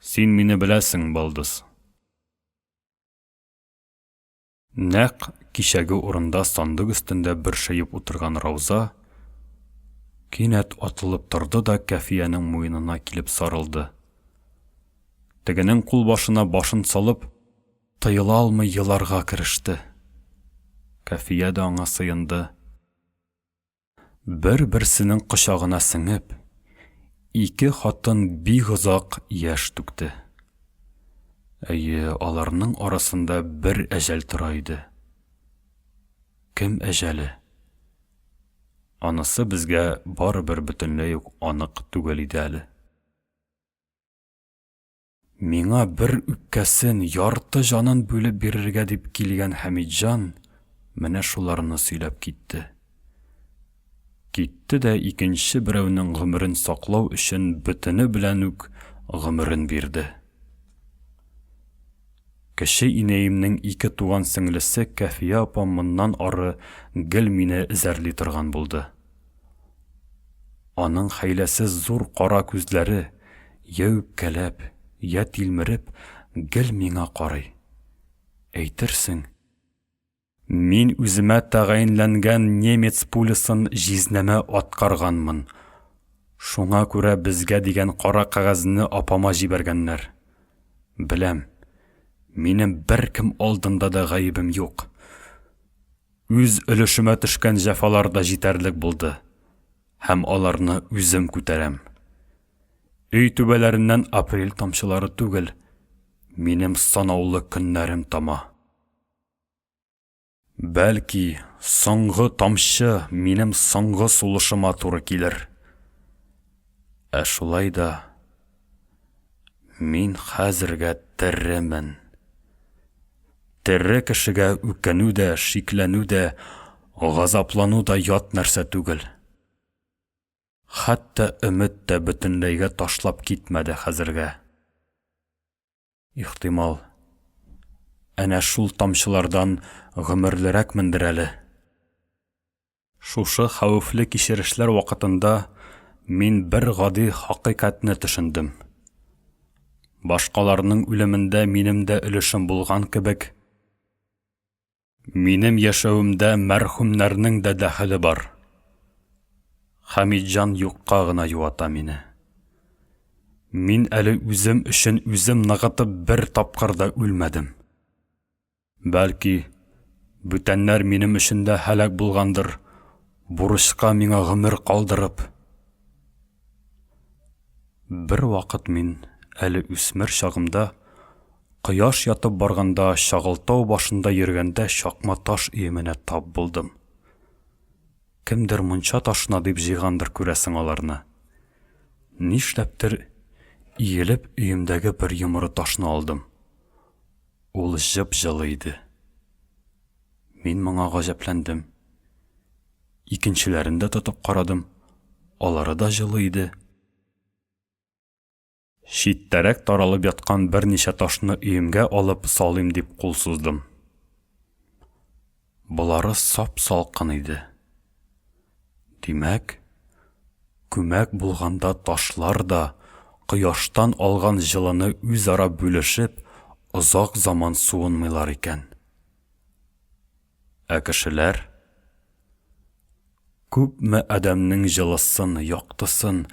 Син мине беләсең, балдыз. Нәкъ кичәге урында сандык өстендә бөршәеп утырган Рауза кинәт атылып торды да Кәфиянең муенына килеп сарылды. Тегенең кулбашына башын салып, тыела алмый еларга кереште. Кәфия дә аңа сыенды. Бер-берсенең кочагына сеңеп, ике хатын бик озак яшь түкте. Әйе, аларның арасында бер әҗәл тора иде. Кем әҗәле? Анысы безгә барыбер бөтенләй үк анык түгел иде әле. Миңа бер үпкәсен, ярты җанын бүлеп бирергә дип килгән Хәмитҗан менә шуларны сөйләп китте. Китте дә икенче берәүнең гомерен саклау өчен бөтене белән үк гомерен бирде. Кече инәемнең ике туган сеңлесе Кәфия апа моннан ары гел мине эзәрли торган булды. Аның хәйләсез зур кара күзләре, йә үпкәләп, йә тилмереп, гел миңа карый. Әйтерсең, мин үземә тәгаенләнгән немец пулясын җизнәмә аткарганмын. Шуңа күрә безгә дигән кара кәгазьне апама җибәргәннәр. Беләм, минем беркем алдында да гаебем юк. Үз өлешемә төшкән җәфалар да җитәрлек булды, һәм аларны үзем күтәрәм. Өй түбәләреннән апрель тамчылары түгел, минем санаулы көннәрем тама. Бәлки, соңгы тамчы минем соңгы сулышыма туры килер. Ә шулай да мин хәзергә теремен. Тере кешегә үкенү дә, шикләнү дә, газаплану да ят нәрсә түгел. Хәтта өмет тә бөтенләйгә ташлап китмәде хәзергә. Ихтимал, әнә шул тамчылардан гомерлерәкмендер әле. Шушы хәвефле кичерешләр вакытында мин бер гади хакыйкатьне төшендем. Башкаларның үлемендә минем дә өлешем булган кебек, минем яшәвемдә мәрхүмнәрнең дә дәхеле бар. Хәмитҗан юкка гына юата мине. Мин әле үзем өчен үзем ныгытып бер тапкыр да үлмәдем. Бәлки, бүтәннәр минем өчен дә һәлак булгандыр, бурычка миңа гомер калдырып. Бер вакыт мин, әле үсмер чагымда, кояш ятып барганда Чагылтау башында йөргәндә чакма таш өеменә тап булдым. Кемдер мунча ташына дип җыйгандыр күрәсең аларны. Нишләптер, иелеп өемдәге бер йомры ташны алдым. Ул җып-җылы иде. Мин моңа гаҗәпләндем. Икенчеләрен дә тотып карадым, алары да җылы иде. Читтәрәк таралып яткан берничә ташны өемгә алып салыйм дип кул суздым. Болары сап-салкын иде. Димәк, күмәк булганда ташлар да, кояштан алган җылыны үзара бүлешеп, озак заман суынмыйлар икән. Ә кешеләр? Күпме адәмнең җылысын, яктысын,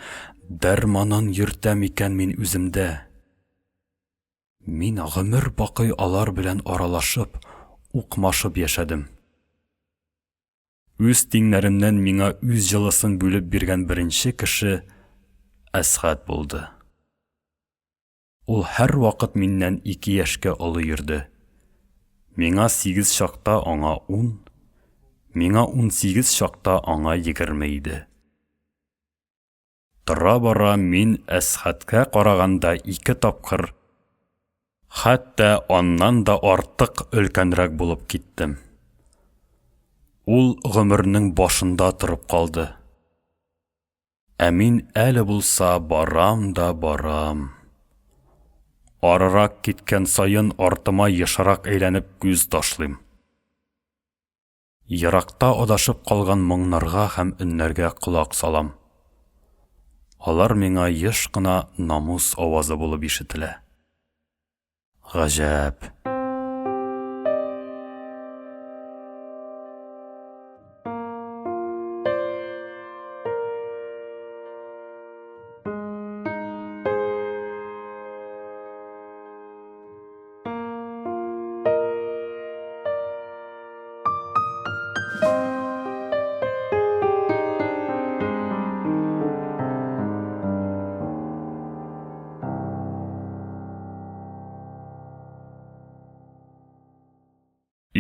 дәрманын йөртәм икән мин үземдә? Мин гомер бакый алар белән аралашып, укмашып яшәдем. Үз тиңнәремнән миңа үз җылысын бүлеп биргән беренче кеше Әсхәт булды. Ул һәрвакыт миннән ике яшькә олы йөрде. Миңа сигез чакта аңа ун, миңа 18 чакта аңа 20 иде. Тора-бара мин Әсхәткә караганда ике тапкыр, хәтта аннан да артык өлкәнрәк булып киттем. Ул гомернең башында торып калды. Ә мин әле булса барам да барам. Арырак киткән саен артыма ешрак әйләнеп күз ташлыйм. Еракта адашып калган моңнарга һәм өннәргә колак салам. Алар миңа еш кына намус авазы булып ишетелә. Гаҗәп!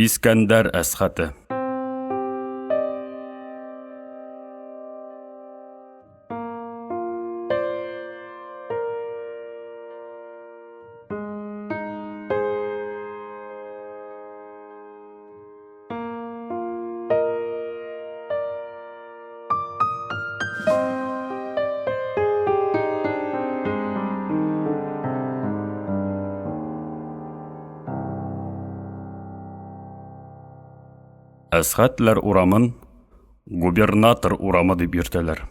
Искәндәр Әсхәте. Әсхәтләр урамын Губернатор урамы дип йөртәләр.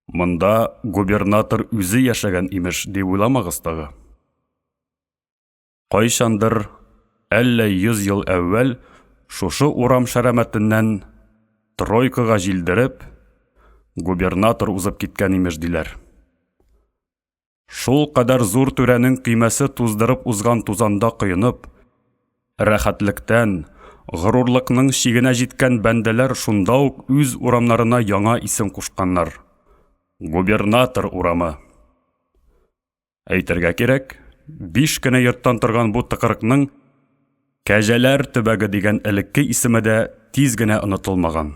Монда губернатор үзе яшәгән имеш, дип уйламагыз тагы. Кайчандыр, әллә 100 ел әүвәл, шушы урам шәрәмәтеннән тройкага җилдереп, губернатор узып киткән имеш, диләр. Шул кадәр зур түрәнең көймәсе туздырып узган тузанда коенып, рәхәтлектән, горурлыкның чигенә җиткән бәндәләр шунда ук үз урамнарына яңа исем кушканнар. Губернатор урамы. Әйтергә кирәк, биш кенә йорттан торган бу тыкрыкның Кәҗәләр төбәге дигән элекке исеме дә тиз генә онытылмаган.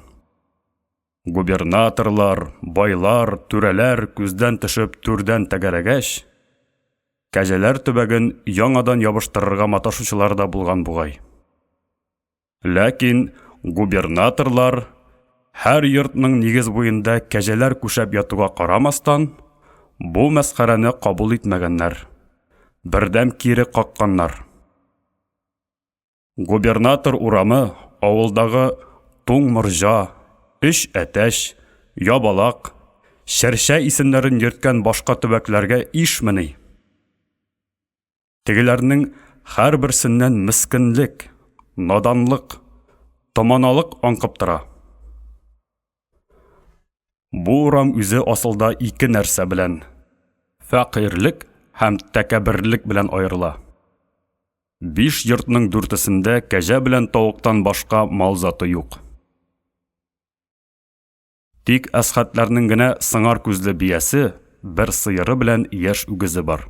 Губернаторлар, байлар, түрәләр күздән төшеп түрдән тәгәрәгәч, Кәҗәләр төбәген яңадан ябыштырырга маташучылар да булган бугай. Ләкин губернаторлар һәр йортның нигез буенда кәҗәләр күшәп ятуга карамастан, бу мәсхәрәне кабул итмәгәннәр, бердәм кире какканнар. Губернатор урамы авылдагы Туң Морҗа, Өч Әтәч, Ябалак, Чәрчә исемнәрен йөрткән башка төбәкләргә ишмени? Тегеләрнең һәрберсеннән мескенлек, наданлык, томаналык аңкып тора. Бу урам үзе асылда ике нәрсә белән фәкыйрьлек һәм тәкәбберлек белән аерыла. Биш йортның дүртесендә кәҗә белән тавыктан башка мал заты юк. Тик Әсхәтләрнең генә сыңар күзле биясе, бер сыеры белән яшь үгезе бар.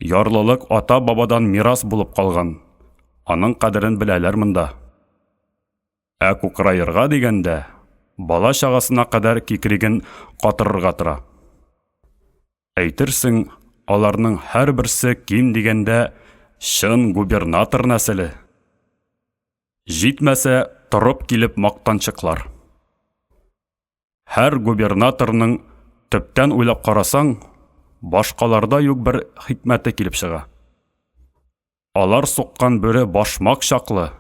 Ярлылык ата-бабадан мирас булып калган, аның кадерен беләләр монда. Ә кукраерга дигәндә, бала-чагасына кадәр кикриген катырырга тора. Әйтерсең, аларның һәрберсе ким дигәндә чын губернатор нәселе. Җитмәсә, торып килеп мактанчыклар. Һәр губернаторның, төптән уйлап карасаң, башкаларда юк бер хикмәте килеп чыга. Алар суккан бүре башмак чаклы,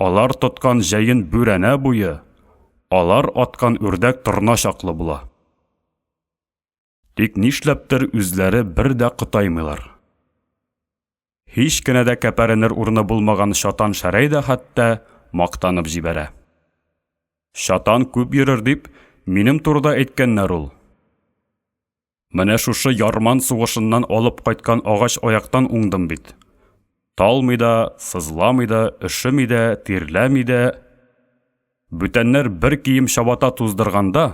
алар тоткан җәен бүрәнә буе, алар аткан үрдәк торна чаклы була. Тик нишләптер үзләре бер дә котаймыйлар. Һич кенә дә кәпәренер урыны булмаган Чатан Шәрәй дә хәтта мактанып җибәрә. Чатан күп йөрер дип, минем турыда әйткәннәр ул. Менә шушы Ярман сугышыннан алып кайткан агач аяктан уңдым бит. Талмый да, сызламый да, өшеми дә, тирләми дә. Бүтәннәр бер кием чабата туздырганда,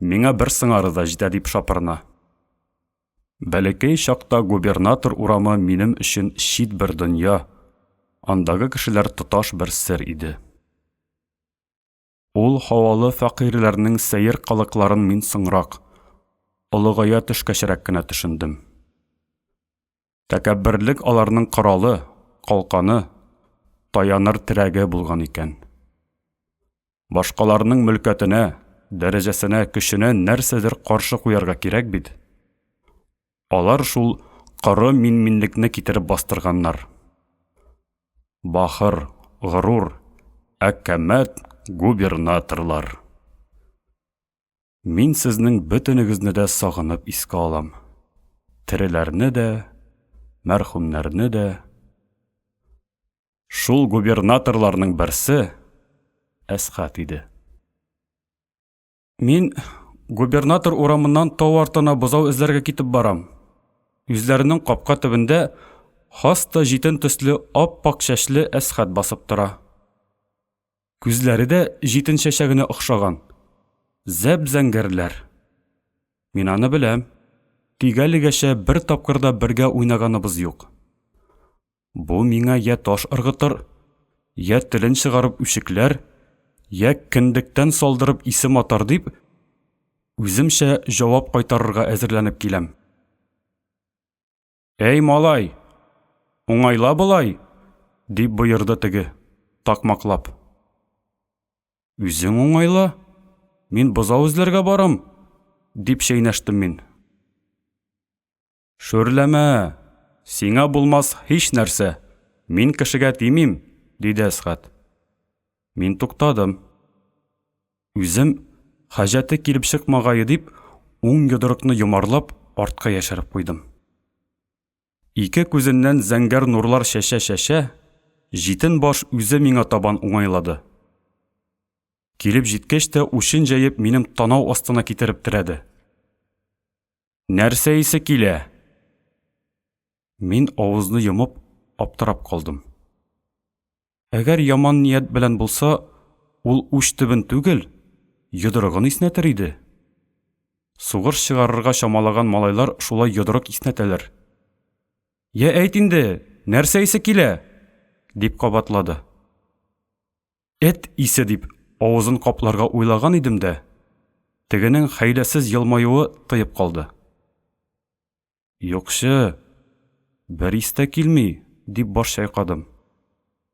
миңа бер сыңары да җитә дип шапырына. Бәләкәй чакта Губернатор урамы минем өчен чит бер дөнья, андагы кешеләр тоташ бер сер иде. Ул һавалы фәкыйрьләрнең сәер кылыкларын мин соңрак, олыгая төшкәчрәк кенә төшендем. Тәкәбберлек аларның коралы, калканы, таяныр терәге булган икән. Башкаларның мөлкәтенә, дәрәҗәсенә, көченә нәрсәдер каршы куярга кирәк бит. Алар шул коры мин-минлекне китереп бастырганнар. Бахыр, горур, әкәмәт губернаторлар. Мин сезнең бөтенегезне дә сагынып искә алам. Тереләрне дә, мәрхүмнәрне дә. Шул губернаторларның берсе Әсхәт иде. Мин губернатор урамыннан тау артына бозау эзләргә китеп барам. Үзләренең капка төбендә хас та җитен төсле ап-ак чәчле Әсхәт басып тора. Күзләре дә җитен чәчәгенә охшаган. Зәп-зәңгәрләр. Мин аны беләм. Тик әлегәчә бер тапкыр да бергә уйнаганыбыз юк. Бу миңа йә таш ыргытыр, йә телен чыгарып үчекләр, йә кендектән салдырып исем атар дип, үземчә җавап кайтарырга әзерләнеп киләм. Әй, малай, уңайла болай, дип боерды теге, такмаклап. Үзең уңайла, мин бозау эзләргә барам, дип чәйнәштем мин. Шүрләмә, сиңа булмас һич нәрсә, мин кешегә тимим, диде Әсгать. Мин туктадым. Үзем, хаҗәте килеп чыкмагае дип, уң йодрыкны йомарлап, артка яшереп куйдым. Ике күзеннән зәңгәр нурлар чәчә-чәчә, җитен баш үзе миңа табан уңайлады. Килеп җиткәч тә учын җәеп минем танау астына китереп терәде. Нәрсә исе килә? Мин авызны йомып, аптырап калдым. Әгәр яман ният белән булса, ул уч төбен түгел, йодрыгын иснәтер иде. Сугыш чыгарырга чамалаган малайлар шулай йодрык иснәтәләр. Йә әйт инде, нәрсә исе килә? дип кабатлады. Эт исе дип авызын капларга уйлаган идем дә, тегенең хәйләсез елмаюы тыеп калды. Юкчы, бер ис тә килми, дип баш чайкадым.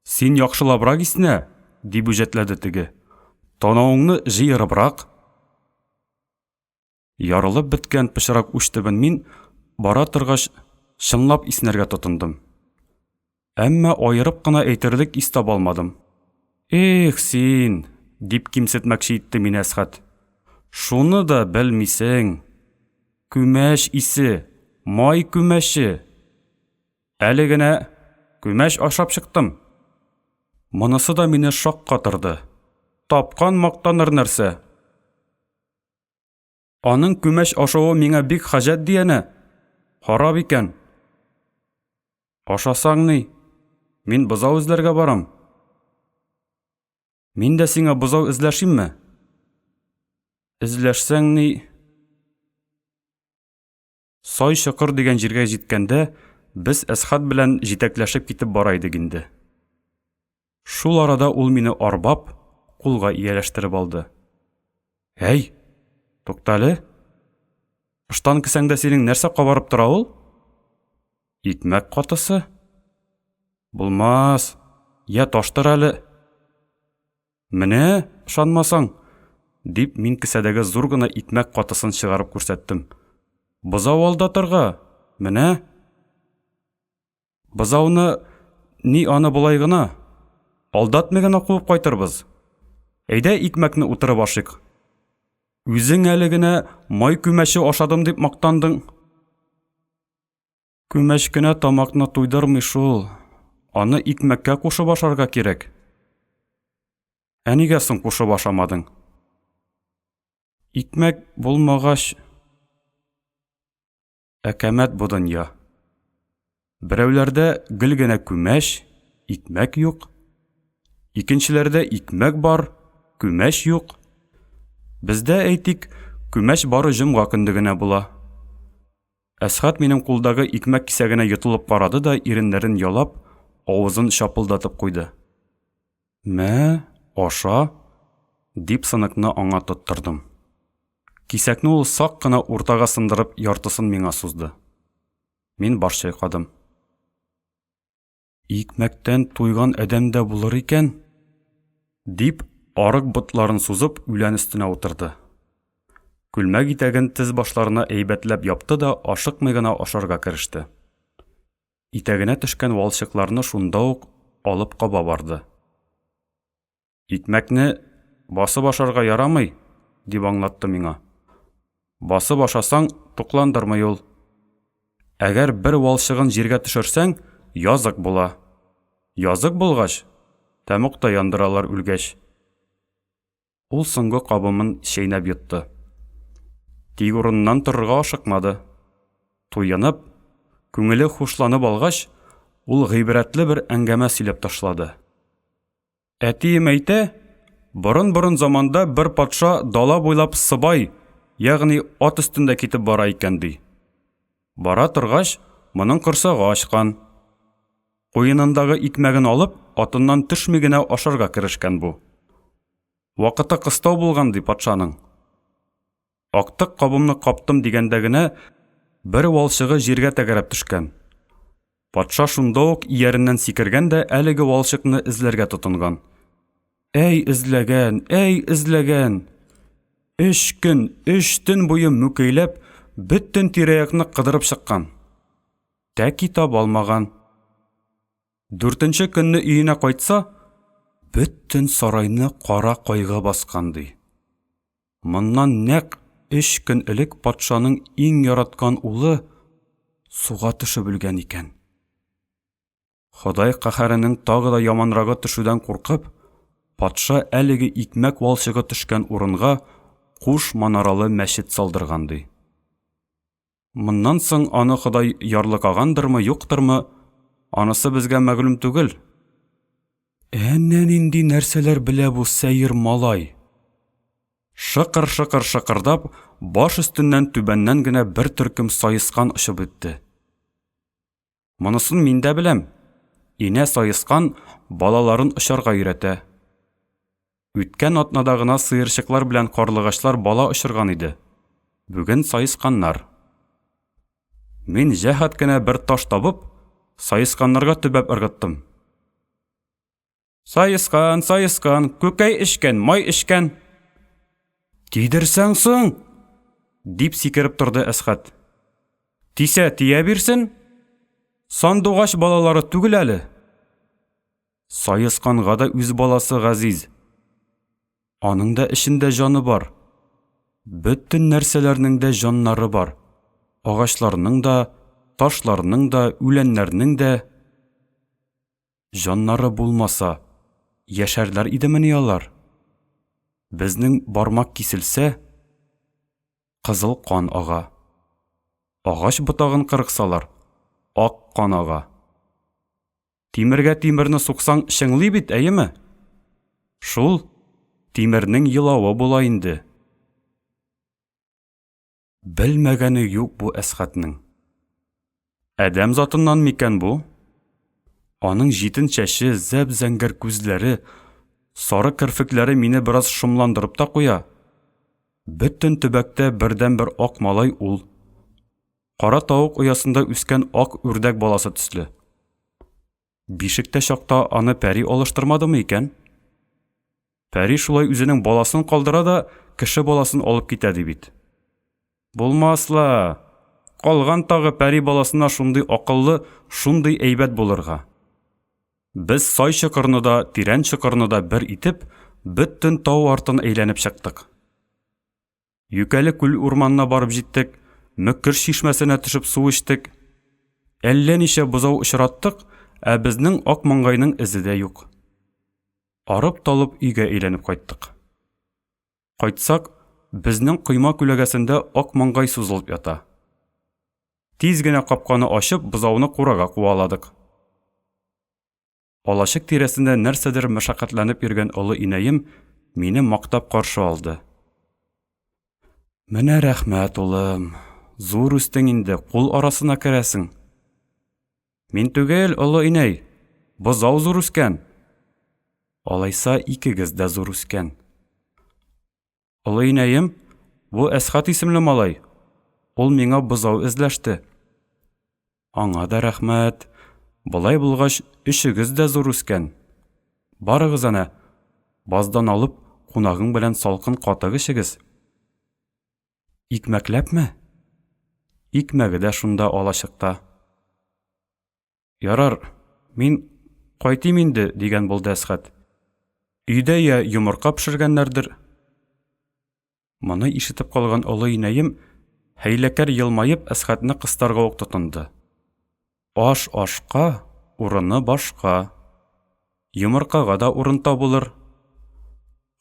Син яхшылабрак иснә, дип үҗәтләде теге. Танавыңны җыерыбрак. Ярылып беткән пычрак уч төбен мин, бара торгач, чынлап иснәргә тотындым. Әмма аерып кына әйтерлек ис таба алмадым. Эх, син, дип кимсетмәкче итте мине Әсхәт. Шуны да белмисең. Күмәч исе, май күмәче. Әле генә күмәч ашап чыктым. Монысы да мине шаккатырды. Тапкан мактаныр нәрсә. Аның күмәч ашавы миңа бик хаҗәт ди әнә. Харап икән. Ашасаң ни? Мин бозау эзләргә барам. Мин дә сиңа бозау эзләшимме? Эзләшсәң ни? Сай чокыр дигән җиргә җиткәндә, без Әсхат белән җитәкләшеп китеп бара идек инде. Шул арада ул мине арбап, кулга ияләштереп алды. Әй, туктале. Ыштан кесәңдә синең нәрсә кабарып тора ул? Икмәк катысы? Булмас. Я таштыр әле. Менә, ышанмасаң, дип мин кесәдәге зур гына икмәк катысын чыгарып күрсәттем. Бозау алдатырга. Менә. Бозауны ни аны болай гына, алдатмый гына куып кайтырбыз. Әйдә икмәкне утырып ашыйк. Үзең әле генә май күмәче ашадым дип мактандың. Күмәч кенә тамакны туйдырмый шул. Аны икмәккә кушып ашарга кирәк. Ә нигә соң кушып ашамадың? Икмәк булмагач, Әкәмәт бу дөнья. Берәүләрдә гел генә күмәч, икмәк юк. Икенчеләрдә икмәк бар, күмәч юк. Бездә, әйтик, күмәч бары җомга көнде генә була. Әсхәт минем кулдагы икмәк кисәгенә йотылып карады да иреннәрен ялап, авызын чапылдатып куйды. Мә, аша, дип сыныкны аңа тоттырдым. Кисәкне ул сак кына уртага сындырып яртысын миңа сузды. Мин баш чайкадым. Икмәктән туйган адәм дә булыр икән, дип, арык ботларын сузып, үлән өстенә утырды. Күлмәк итәген тез башларына әйбәтләп япты да ашыкмый гына ашарга кереште. Итәгенә төшкән валчыкларны шунда ук алып каба барды. Икмәкне басып ашарга ярамый, дип аңлатты миңа. Басып ашасаң, тукландырмый ул. Әгәр бер валчыгын җиргә төшерсәң, язык була. Язык булгач, тәмугта яндыралар үлгәч. Ул соңгы кабымын чәйнәп йотты. Тик урыныннан торырга ашыкмады. Туенып, күңеле хушланып алгач, ул гыйбрәтле бер әңгәмә сөйләп ташлады. Әтием әйтә, борын-борын заманда бер патша дала буйлап сыбай, ягъни ат өстендә китеп бара икән, ди. Бара торгач, моның корсагы ачкан. Куенындагы икмәген алып, атыннан төшми генә ашарга керешкән бу. Вакыты кыстау булган, ди патшаның. Актык кабымны каптым дигәндә генә, бер валчыгы җиргә тәгәрәп төшкән. Патша шунда ук ияреннән сикергән дә әлеге валчыкны эзләргә тотынган. Әй эзләгән, әй эзләгән! Өч көн, өч төн буе мүкәйләп, бөтен тирә-якны кыдырып чыккан. Тәки таба алмаган. Дүртенче көнне өенә кайтса, бөтен сарайны кара кайгы баскан, ди. Моннан нәкъ өч көн элек патшаның иң яраткан улы суга төшеп үлгән икән. Ходай каһәренең тагы да яманрагы төшүдән куркып, патша әлеге икмәк валчыгы төшкән урынга куш манаралы мәчет салдырган ди. Моннан соң аны Ходай ярлыкагандырмы, юктырмы, анысы безгә мәгълүм түгел. Әнә нинди нәрсәләр белә бу сәер малай. Шыкыр-шыкыр шыкырдап, баш өстеннән түбәннән генә бер төркем саескан очып үтте. Монысын мин дә беләм. Инә саескан балаларын очарга өйрәтә. Үткән атнада гына сыерчыклар белән карлыгачлар бала очырган иде. Бүген саесканнар. Мин җәһәт кенә бер таш табып, саесканнарга төбәп ыргыттым. Саескан, саескан, күкәй эчкән, май эчкән. Тидерсәң соң! дип сикереп торды Әсхәт. Тисә тия бирсен. Сандугач балалары түгел әле. Саесканга да үз баласы газиз. Аның да эчендә җаны бар. Бөтен нәрсәләрнең дә җаннары бар. Агачларның да, ташларның да, үләннәрнең дә. Җаннары булмаса, яшәрләр идемени алар? Безнең бармак киселсә, кызыл кан ага. Агач ботагын кырыксалар, ак кан ага. Тимергә тимерне суксаң, чыңлый бит, әйеме? Шул тимернең елавы була инде. Белмәгәне юк бу Әсхатның. Адәм затыннан микән бу? Аның җитен чәче, зәп-зәңгәр күзләре, сары керфекләре мине бераз шомландырып та куя. Бөтен төбәктә бердәнбер ак малай ул. Кара тавык оясында үскән ак үрдәк баласы төсле. Бишектә чакта аны пәри алыштырмадымы икән? Пәри шулай үзенең баласын калдыра да кеше баласын алып китә ди бит. Булмас ла! Калган тагы пәри баласына шундый акыллы, шундый әйбәт булырга. Без сай чокырны да, тирән чокырны да бер итеп, бөтен тау артын әйләнеп чыктык. Юкәле күл урманына барып җиттек, Мөккер чишмәсенә төшеп су эчтек. Әллә ничә бозау очраттык, ә безнең ак маңгайның эзе дә юк. Арып-талып өйгә әйләнеп кайттык. Кайтсак, безнең койма күләгәсендә ак маңгай сузылып ята. Тиз генә капканы ачып, бозауны курага куаладык. Алачык тирәсендә нәрсәдер мәшәкатьләнеп йөргән олы инәем мине мактап каршы алды. Менә рәхмәт, улым. Зур үстең инде, кул арасына керәсең. Мин түгел, олы инәй. Бозау зур үскән. Алайса икегез дә зур үскән. Олы инәем, бу Әсхат исемле малай. Ул миңа бозау эзләште. Аңа да рәхмәт. Болай булгач, өчегез дә зур үскән. Барыгыз әнә, баздан алып, кунагың белән салкын катык эчегез. Икмәкләпме? Икмәге дә шунда алачыкта. Ярар, мин кайтыйм инде, дигән булды Әсхәт. Өйдә я йомырка пешергәннәрдер. Моны ишетеп калган олы инәем, хәйләкәр елмаеп, Әсхәтне кыстарга ук тотынды. Аш ашка, урыны башка. Йомыркага да урын табылыр.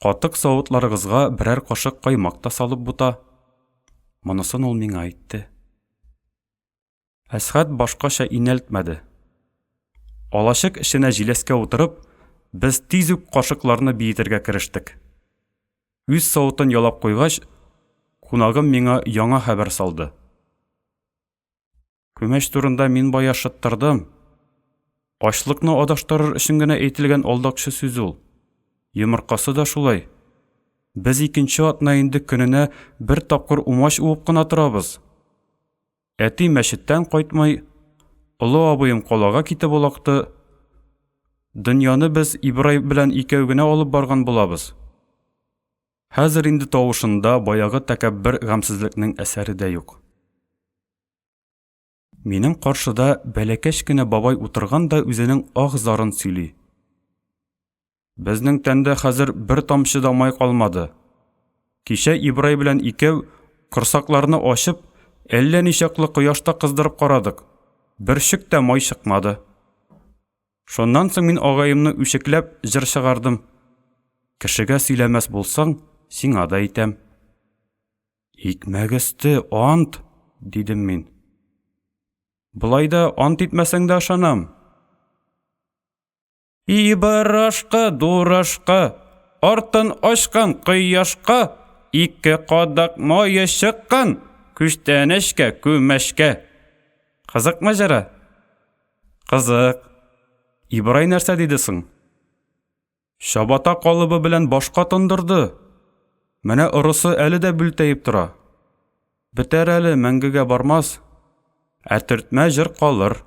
Катык савытларыгызга берәр кашык каймак та салып бута. Монысын ул миңа әйтте. Әсхәт башкача инәлтмәде. Алачык эченә җиләскә утырып, без тиз үк кашыкларны биетергә керештек. Үз савытын ялап куйгач, кунагым миңа яңа хәбәр салды. Күмәч турында мин бая шыттырдым. Ачлыкны адаштырыр өчен генә әйтелгән алдакчы сүз ул. Йомыркасы да шулай. Без икенче атна инде көненә бер тапкыр умач уып кына торабыз. Әти мәчеттән кайтмый, олы абыем калага китеп олакты. Дөньяны без Ибрай белән икәү генә алып барган булабыз. Хәзер инде тавышында баягы тәкәббер гамьсезлекнең әсәре дә юк. Минем каршыда бәләкәч кенә бабай утырган да үзенең ах зарын сөйли. Безнең тәндә хәзер бер тамчы да май калмады. Кичә Ибрай белән икәү, корсакларны ачып, әллә ничаклы кояшта кыздырып карадык. Бөрчек тә май чыкмады. Шуннан соң мин агаемны үчекләп җыр чыгардым. Кешегә сөйләмәс булсаң, сиңа да әйтәм. Икмәк өсте, ант, дидем мин. Болай да ант итмәсәң дә ышанам. Ибрашка, дурашка, артын ачкан кояшка, ике кадак мае чыккан, күчтәнәчкә, күмәчкә. Кызык маҗара? Кызык. Ибрай нәрсә диде соң? Чабата калыбы белән башка тондырды. Менә орысы әле дә бүлтәеп тора. Бетәр әле, мәңгегә бармас. Ә төртмә җыр калыр.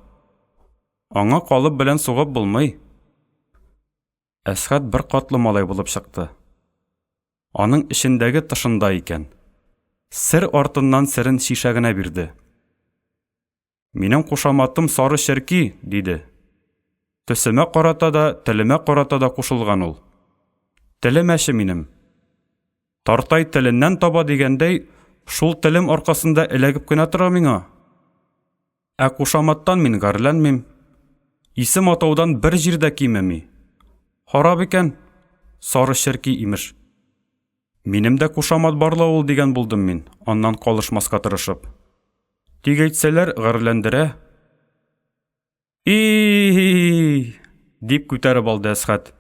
Аңа калып белән сугып булмый. Әсхәт беркатлы малай булып чыкты. Аның эчендәге тышында икән. Сер артыннан серен чишә генә бирде. Минем кушаматым Сары Черки, диде. Төсемә карата да, телемә карата да кушылган ул. Телем әче минем. Тартай теленнән таба дигәндәй, шул телем аркасында эләгеп кенә тора миңа. Ә кушаматтан мин гарьләнмим. Исем атаудан бер җирдә кимеми. Харап икән, сары черки, имеш. Минем дә кушамат бар ла ул, дигән булдым мин, аннан калышмаска тырышып. Тик әйтсәләр, гарьләндерә. И-и-и! дип күтәреп алды Әсхәт.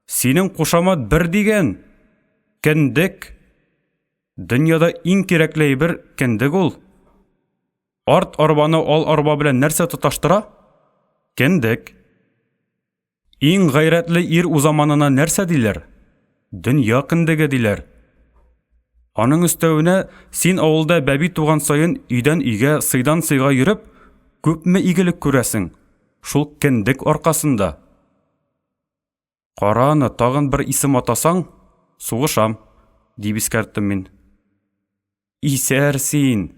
Синең кушамат бер дигән! Кендек! Дөньяда иң кирәкле әйбер кендек ул. Арт арбаны ал арба белән нәрсә тоташтыра? Кендек. Иң гайрәтле ир узаманына нәрсә диләр? Дөнья кендеге диләр. Аның өстәвенә син авылда бәби туган саен өйдән өйгә, сыйдан сыйга йөреп, күпме игелек күрәсең, шул кендек аркасында. Кара аны, тагын бер исем атасаң, сугышам, дип искәрттем мин. Исәр син!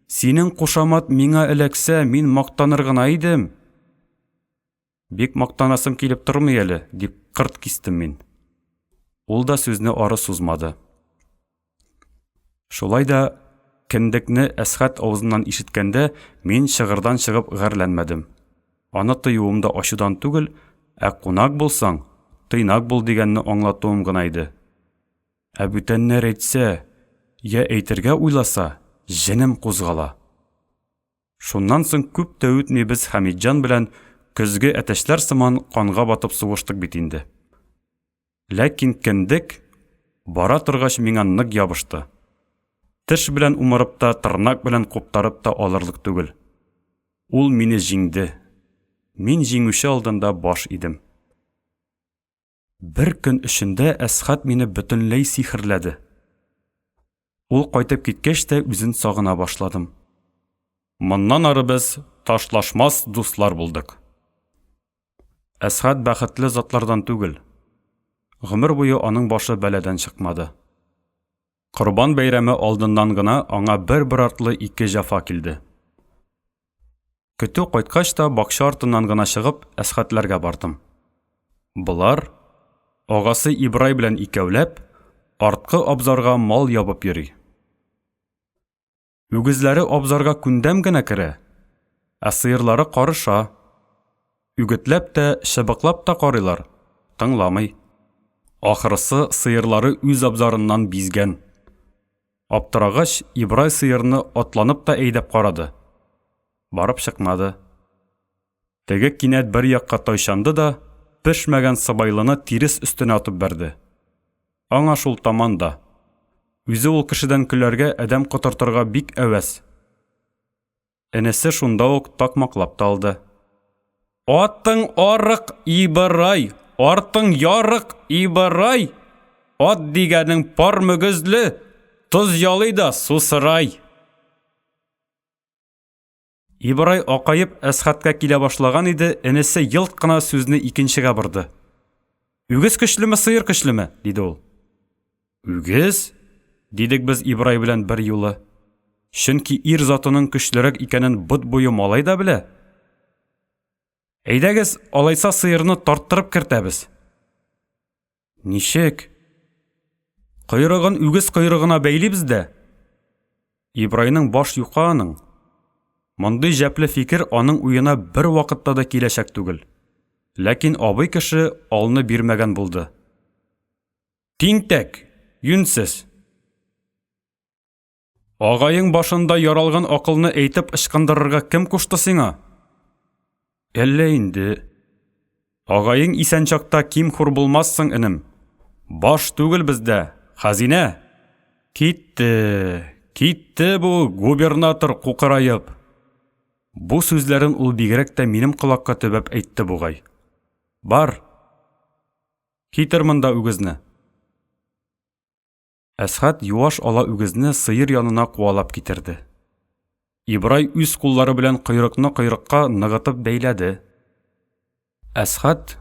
Синең кушамат миңа эләксә, мин мактаныр гына идем. Бик мактанасым килеп тормый әле, дип кырт кистем мин. Ул да сүзне ары сузмады. Шулай да кендекне Әсхәт авызыннан ишеткәндә мин чыгырдан чыгып гарьләнмәдем. Аны тыюым да ачудан түгел, ә кунак булсаң, тыйнак бул дигәнне аңлатуым гына иде. Ә бүтәннәр әйтсә, я әйтергә уйласа, җенем кузгала. Шуннан соң күп тә үтми без Хәмитҗан белән көзге әтәчләр сыман канга батып сугыштык бит инде. Ләкин кендек бара торгач миңа нык ябышты. Теш белән умырып та, тырнак белән куптарып та алырлык түгел. Ул мине җиңде. Мин җиңүче алдында баш идем. Бер көн эчендә Әсхәт мине бөтенләй сихерләде. Ул кайтып киткәч тә үзен сагына башладым. Моннан ары без ташлашмас дуслар булдык. Әсхәт бәхетле затлардан түгел. Гомер буе аның башы бәладән чыкмады. Корбан бәйрәме алдыннан гына аңа бер-бер артлы ике җәфа килде. Көтү кайткач та бакча артыннан гына чыгып, Әсхәтләргә бардым. Болар, агасы Ибрай белән икәүләп, арткы абзарга мал ябып йөри. Үгезләре абзарга күндәм генә керә, ә сыерлары карыша. Үгетләп тә, чыбыклап та карыйлар, тыңламый. Ахрысы, сыерлары үз абзарыннан бизгән. Аптырагач, Ибрай сыерны атланып та әйдәп карады. Барып чыкмады. Теге кинәт бер якка тайчанды да, пешмәгән сыбайлыны тирес өстенә атып бәрде. Аңа шул таман да. Үзе ул кешедән көләргә, адәм котыртырга бик әвәс. Энесе шунда ук такмаклап та алды. Атың арык, Ибрай, артың ярык, Ибрай! Ат дигәнең пар мөгезле, тоз ялый да сусырай. Ибрай акаеп Әсхәткә килә башлаган иде, энесе елт кына сүзне икенчегә борды. Үгез көчлеме, сыер көчлеме? диде ул. Үгез? дидек без Ибрай белән бер юлы. Чөнки ир затының көчлерәк икәнен бот буе малай да белә. Әйдәгез, алайса сыерны тарттырып кертәбез. Ничек? Койрыгын үгез койрыгына бәйлибез дә. Ибрайның баш юка аның. Мондый җәпле фикер аның уена бер вакытта да киләчәк түгел. Ләкин абый кеше алны бирмәгән булды. Тинтәк, юньсез. Агаең башында яралган акылны әйтеп ычкындырырга кем кушты сиңа? Әллә инде. Агаең исән чакта ким-хур булмассың, энем. Баш түгел бездә, хәзинә. Китте, китте бу губернатор кукыраеп. Бу сүзләрен ул бигрәк тә минем колакка төбәп әйтте бугай. Бар, Китер монда үгезне! Әсхәт юаш ала үгезне сыер янына куалап китерде. Ибрай үз куллары белән койрыкны койрыкка ныгытып бәйләде. Әсхәт,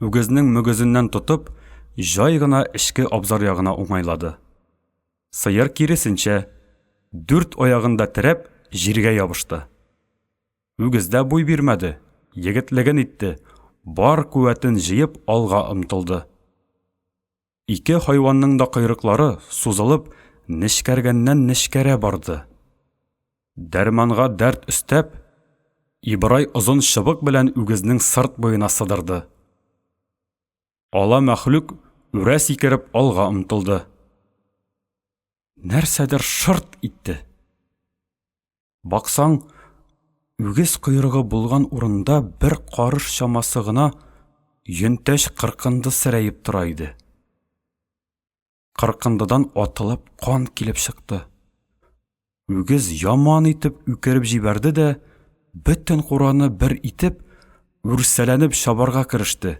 үгезнең мөгезеннән тотып, җай гына эчке абзар ягына уңайлады. Сыер киресенчә, дүрт аягын да терәп, җиргә ябышты. Үгез дә буй бирмәде, егетлеген итте, бар куәтен җыеп алга омтылды. Ике хайванның да койрыклары, сузылып, нечкәргәннән нечкәрә барды. Дәрманга дәрт өстәп, Ибрай озын чыбык белән үгезнең сырт буена сыдырды. Ала мәхлук үрә сикереп алга омтылды. Нәрсәдер шырт итте. Баксаң, үгез койрыгы булган урында бер карыш чамасы гына йөнтәч кыркынды серәеп тора иде. Кыркындыдан атылып кан килеп чыкты. Үгез яман итеп үкереп җибәрде дә, бөтен кураны бер итеп, үрсәләнеп чабарга кереште.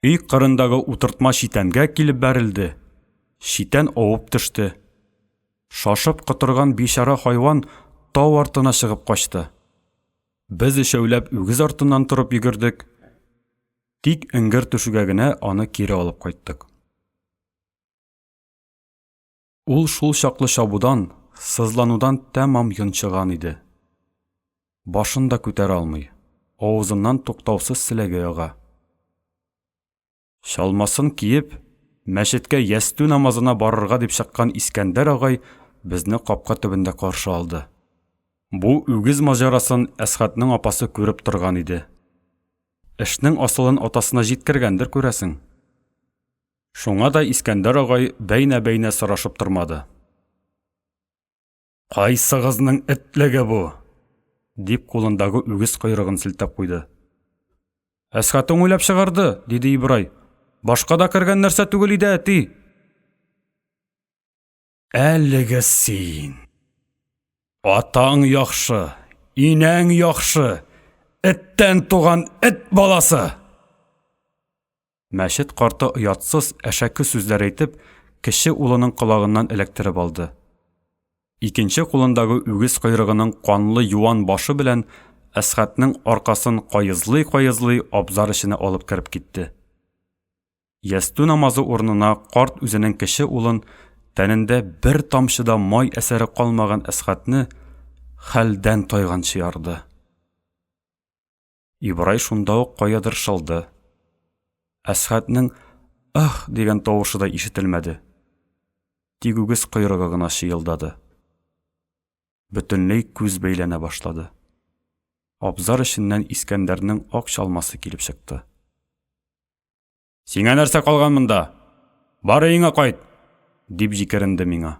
Өй кырындагы утыртма читәнгә килеп бәрелде. Читән авып төште. Шашып котырган бичара хайван тау артына чыгып качты. Без өчәүләп үгез артыннан торып йөгердек. Тик эңгер төшүгә генә аны кире алып кайттык. Ул шул чаклы чабудан, сызланудан тәмам йончыган иде. Башын да күтәрә алмый, авызыннан туктаусыз селәгәй ага. Чалмасын киеп, мәчеткә ястү намазына барырга дип чыккан Искәндәр агай безне капка төбендә каршы алды. Бу үгез маҗарасын Әсхатның апасы күреп торган иде. Эшнең асылын атасына җиткергәндер, күрәсең. Шуңа да Искәндәр агай бәйнә-бәйнә сорашып тормады. Кайсыгызның этлеге бу? дип кулындагы үгез койрыгын селтәп куйды. Әсхәтең уйлап чыгарды, диде Ибрай. Башка да кергән нәрсә түгел иде, әти. Әлеге син. Атаң яхшы, инәң яхшы, эттән туган эт баласы! Мәчет карты оятсыз, әшәке сүзләр әйтеп, кече улының колагыннан эләктереп алды. Икенче кулындагы үгез койрыгының канлы юан башы белән Әсхатның аркасын каезлый-каезлый абзар эченә алып кереп китте. Ястү намазы урынына карт үзенең кече улын, тәнендә бер тамчы да май әсәре калмаган Әсхатны хәлдән тайганчы ярды. Ибрай шунда ук каядыр шылды. Әсхәтнең «Ах!» дигән тавышы да ишетелмәде. Тик үгез койрыгы гына чыелдады. Бөтенләй күз бәйләнә башлады. Абзар эченнән Искәндәрнең ак чалмасы килеп чыкты. Сиңа нәрсә калган монда? Бар өеңә кайт! дип җикеренде миңа.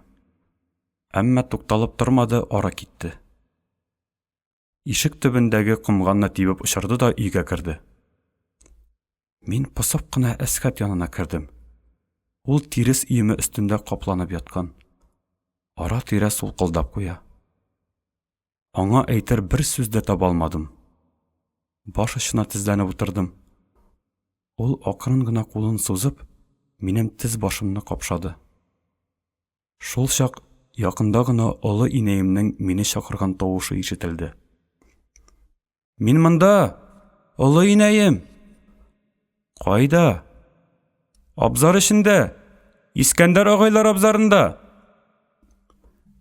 Әмма тукталып тормады, ары китте. Ишек төбендәге комганны тибеп очырды да өйгә керде. Мин посып кына Әсхәт янына кердем. Ул тирес өеме өстендә капланып яткан. Ара-тирә сулкылдап куя. Аңа әйтер бер сүз дә таба алмадым. Баш очына тезләнеп утырдым. Ул акрын гына кулын сузып, минем тез башымны капшады. Шул чак якында гына олы инәемнең мине чакырган тавышы ишетелде. Мин монда, олы инәем. Кайда? Абзар эчендә. Искәндәр агайлар абзарында.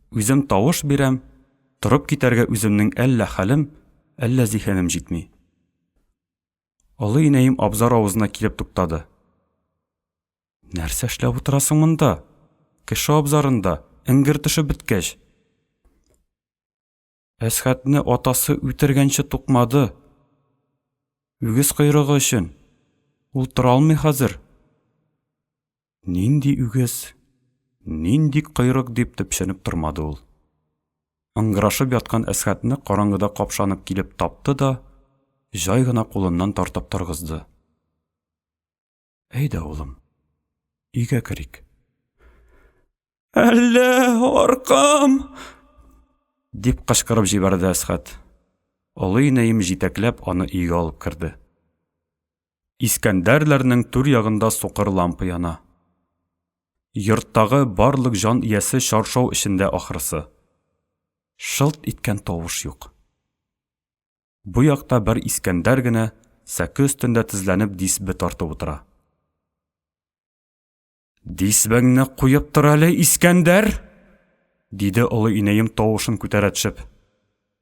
Үзем тавыш бирәм, торып китәргә үземнең әллә хәлем, әллә зиһенем җитми. Олы инәем абзар авызына килеп туктады. Нәрсә эшләп утырасың монда? Кеше абзарында, эңгер төшеп беткәч. Әсхәтне атасы үтергәнче тукмады. Үгез койрыгы өчен. Ул тора алмый хәзер. Нинди үгез, нинди койрык дип төпченеп тормады ул. Ыңгырашып яткан Әсхәтне караңгыда капшанып килеп тапты да, җай гына кулыннан тартып торгызды. Әйдә, улым, өйгә керик. Әллә, аркам! дип кычкырып җибәрде Әсхәт. Олы инәем җитәкләп аны өйгә алып керде. Искәндәрләрнең түр ягында сукыр лампа яна. Йорттагы барлык җан иясе чаршау эчендә ахрысы. Шылт иткән тавыш юк. Бу якта бер Искәндәр генә сәке өстендә тезләнеп дисбе тартып утыра. Дисбеңне куеп тор әле, Искәндәр! диде олы инәем тавышын күтәрә төшеп.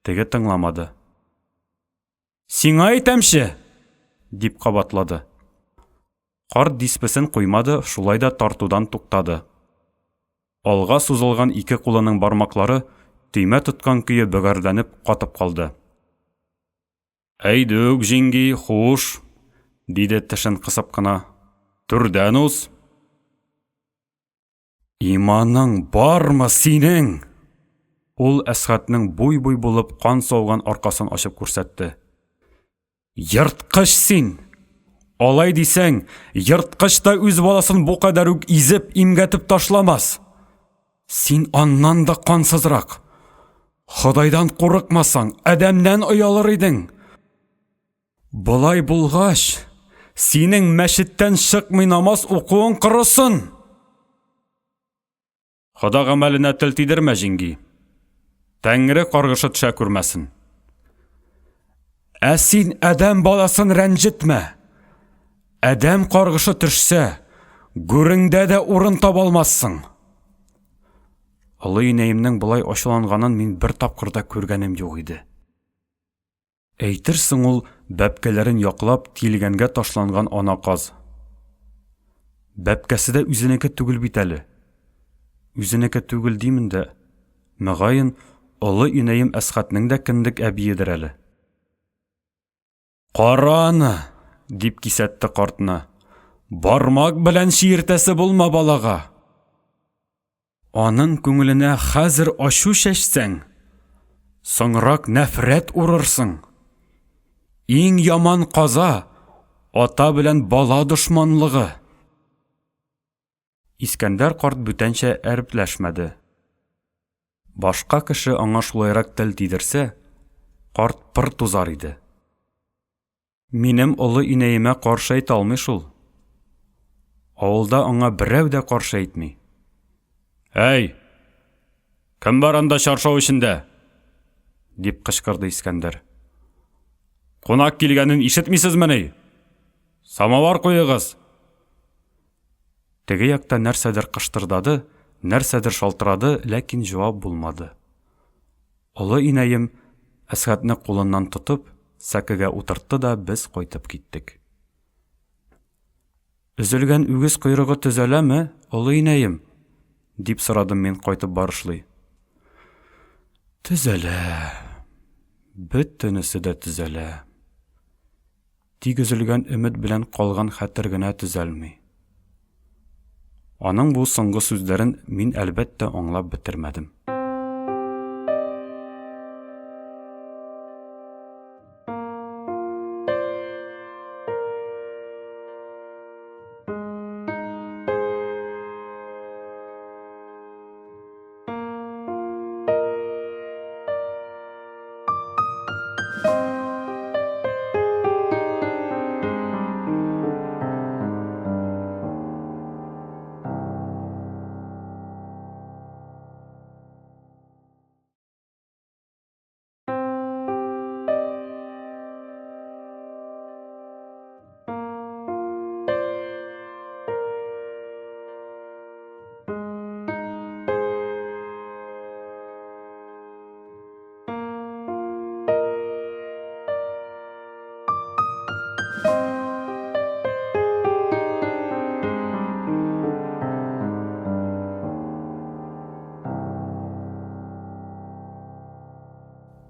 Теге тыңламады. Сиңа әйтәмче! дип кабатлады. Карт дисбесен куймады, шулай да тартудан туктады. Алга сузылган ике кулының бармаклары төймә тоткан көе бөгәрләнеп катып калды. Әйдүк, җиңги, хуш, диде тешен кысып кына. Түрдән уз. Иманың бармы синең? Ул Әсхатның буй-буй булып кан сауган аркасын ачып күрсәтте. Ерткыч син! Алай дисәң, ерткыч та үз баласын бу кадәр үк изеп, имгәтеп ташламас. Син аннан да кансызрак. Ходайдан курыкмасаң, адәмнән оялыр идең. Болай булгач, синең мәчеттән чыкмый намаз укуың корысын. Хода гамәленә тел тидермә, җиңги. Тәңре каргышы төшә күрмәсен. Ә син адәм баласын рәнҗетмә. Адәм каргышы төшсә, гүреңдә дә урын таба алмассың. Олы инәемнең болай ачуланганын мин бер тапкыр да күргәнем юк иде. Әйтерсең ул бәбкәләрен яклап тилгәнгә ташланган ана каз. Бәбкәсе дә үзенеке түгел бит әле. Үзенеке түгел димен дә, мөгаен, олы инәем Әсхатнең дә кендек әбиедер әле. Кара аны, дип кисәтте картны. Бармак белән чиертәсе булма балага. Аның күңеленә хәзер ачу чәчсәң, соңрак нәфрәт урырсың. Иң яман каза, ата белән бала дошманлыгы. Искәндәр карт бүтәнчә әрепләшмәде. Башка кеше аңа шулайрак тел тидерсә, карт пыр тузар иде. Минем олы инәемә каршы әйтә алмый шул. Авылда аңа берәү дә каршы әйтми. Әй! Кем бар анда чаршау эчендә? дип кычкырды Искәндәр. Кунак килгәнен ишетмисезмени? Самовар куегыз! Теге якта нәрсәдер кыштырдады, нәрсәдер шалтырады, ләкин җавап булмады. Олы инәем Әсхәтне кулыннан тотып, сәкегә утыртты да без кайтып киттек. Өзелгән үгез койрыгы төзәләме, олы инәем? дип сорадым мин кайтып барышлый. Төзәлә. Бөтенесе дә төзәлә. Тик өзелгән өмет белән калган хәтер генә төзәлми. Аның бу соңгы сүзләрен мин, әлбәттә, аңлап бетермәдем.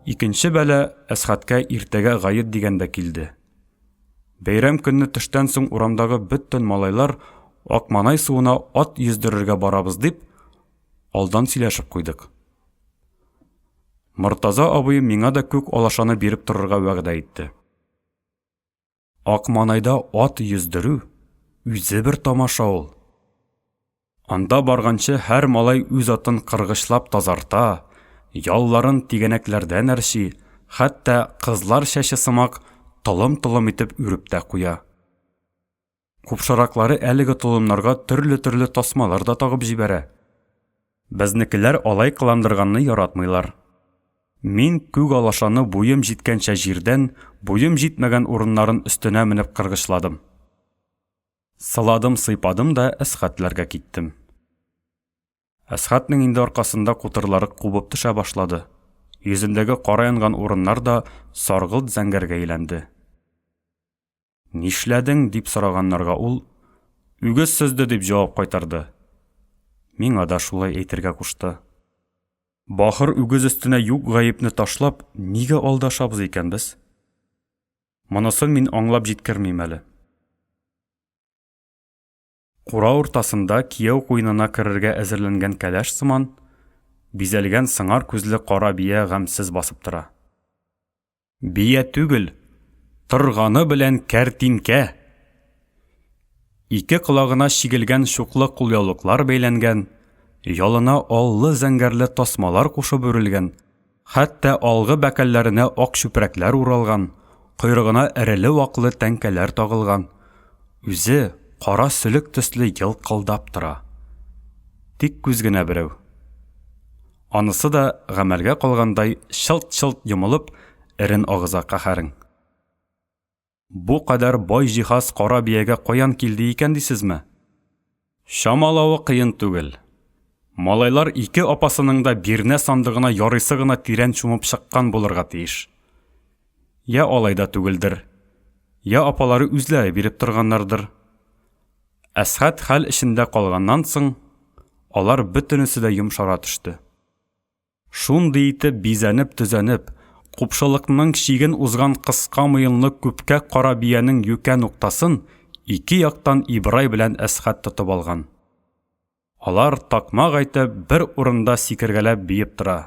Икенче бәла Әсхәткә иртәгә гает дигәндә килде. Бәйрәм көнне төштән соң урамдагы бөтен малайлар Акманай суына ат йөздерергә барабыз дип, алдан сөйләшеп куйдык. Мортаза абый миңа да күк алашаны биреп торырга вәгъдә итте. Акманайда ат йөздерү үзе бер тамаша ул. Анда барганчы һәр малай үз атын кыргычлап тазарта, ялларын тигәнәкләрдән әрчи, хәтта кызлар чәче сымак толым-толым итеп үреп тә куя. Купшыраклары әлеге толымнарга төрле-төрле тасмалар да тагып җибәрә. Безнекеләр алай кыландырганны яратмыйлар. Мин күк алашаны буем җиткәнчә җирдән, буем җитмәгән урыннарын өстенә менеп кыргычладым. Сыладым-сыйпадым да Әсхәтләргә киттем. Әсхәтнең инде аркасында кутырлары кубып төшә башлады. Йөзендәге кара янган урыннар да саргылт зәңгәргә әйләнде. Нишләдең? дип сораганнарга ул, Үгез сөзде, дип җавап кайтарды. Миңа да шулай әйтергә кушты. Бахыр үгез өстенә юк гаепне ташлап, нигә алдашабыз икән без? Монысын мин аңлап җиткермим әле. Кура уртасында кияү куенына керергә әзерләнгән кәләш сыман, бизәлгән сыңар күзле кара бия гамьсез басып тора. Бия түгел, торганы белән кәртинкә! Ике колагына чигелгән чуклы кулъяулыклар бәйләнгән, ялына аллы-зәңгәрле тасмалар кушып үрелгән, хәтта алгы бәкәлләренә ак чүпрәкләр уралган, койрыгына эреле-ваклы тәңкәләр тагылган. Үзе кара сөлек төсле елкылдап тора. Тик күз генә берәү. Анысы да, гамәлгә калгандай, чылт-чылт йомылып, эрен агыза каһәрең. Бу кадәр бай җиһаз кара биягә каян килде икән дисезме? Чамалавы кыен түгел. Малайлар ике апасының да бирнә сандыгына ярыйсы гына тирән чумып чыккан булырга тиеш. Я алай да түгелдер, я апалары үзләре биреп торганнардыр. Әсхәт хәл эчендә калганнан соң, алар бөтенесе дә йомшара төште. Шундый итеп бизәнеп-төзәнеп, купшылыкның чиген узган кыска муенлы күпкә кара биянең юкә нуктасын ике яктан Ибрай белән Әсхәт тотып алган. Алар, такмак әйтеп, бер урында сикергәләп биеп тора.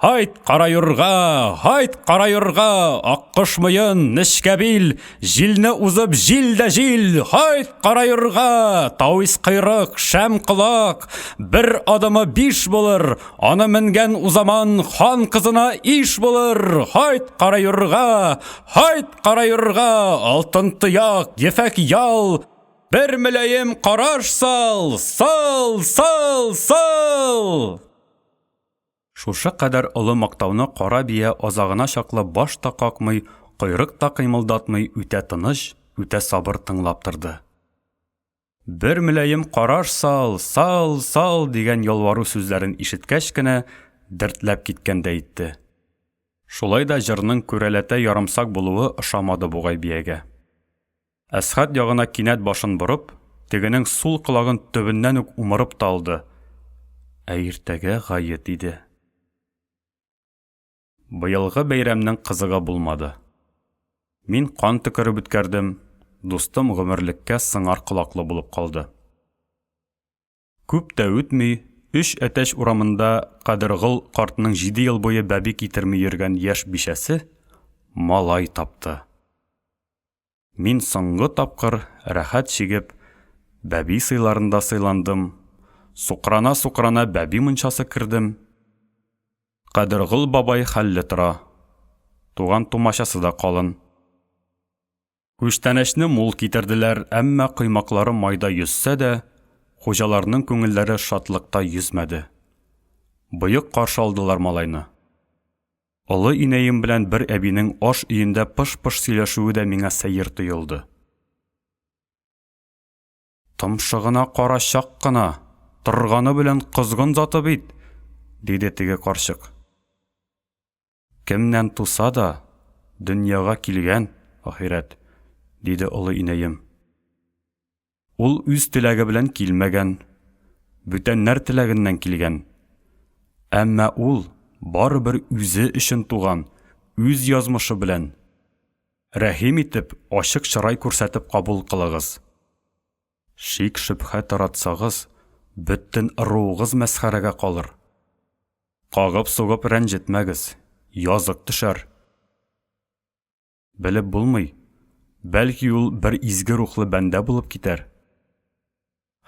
Һайт, кара юрга! Һайт, кара юрга! Аккош муен, нечкә бил, җилне узып җил дә җил! Һайт, кара юрга! Тавис койрык, шәм колак, Бер адымы биш булыр, аны менгән узаман хан кызына иш булыр. Һайт, кара юрга! Һайт, кара юрга! Алтын тояк, ефәк ял, бер мөлаем караш сал! Сал, сал, сал! Шушы кадәр олы мактауны кара бия азагына чаклы баш та какмый, койрык та кыймылдатмый үтә тыныч, үтә сабыр тыңлап торды. Бер мөлаем караш сал, сал, сал дигән ялвару сүзләрен ишеткәч кенә дертләп киткәндәй итте. Шулай да җырның күрәләтә ярымсак булуы ошамады бугай биягә. Әсхәт ягына кинәт башын борып, тегенең сул колагын төбеннән үк умырып та алды. Ә иртәгә гает иде. Быелгы бәйрәмнең кызыгы булмады. Мин кан төкереп үткәрдем, дустым гомерлеккә сыңар колаклы булып калды. Күп тә үтми, Өч Әтәч урамында Кадергол картның җиде ел буе бәби китерми йөргән яшь бичәсе малай тапты. Мин соңгы тапкыр рәхәт чигеп, бәби сыйларында сыйландым, сукрана-сукрана бәби мунчасы кердем. Кадергол бабай хәлле тора. Туган-тумачасы да калын. Күчтәнәчне мул китерделәр, әмма коймаклары майда йөзсә дә, хуҗаларның күңелләре шатлыкта йөзмәде. Боек каршы алдылар малайны. Олы инәем белән бер әбинең аш өендә пыш-пыш сөйләшүе дә миңа сәер тоелды. Томшыгына кара чак кына, торганы белән козгын заты бит, диде теге карчык. Кемнән туса да, дөньяга килгән, ахирәт, диде олы инәем. Ул үз теләге белән килмәгән, бүтәннәр теләгеннән килгән. Әмма ул барыбер үзе өчен туган, үз язмышы белән. Рәхим итеп, ачык чырай күрсәтеп кабул кылыгыз. Шик-шөбһә таратсагыз, бөтен ыруыгыз мәсхәрәгә калыр. Кагып-сугып рәнҗетмәгез, язык төшәр. Белеп булмый, бәлки ул бер изге рухлы бәндә булып китәр.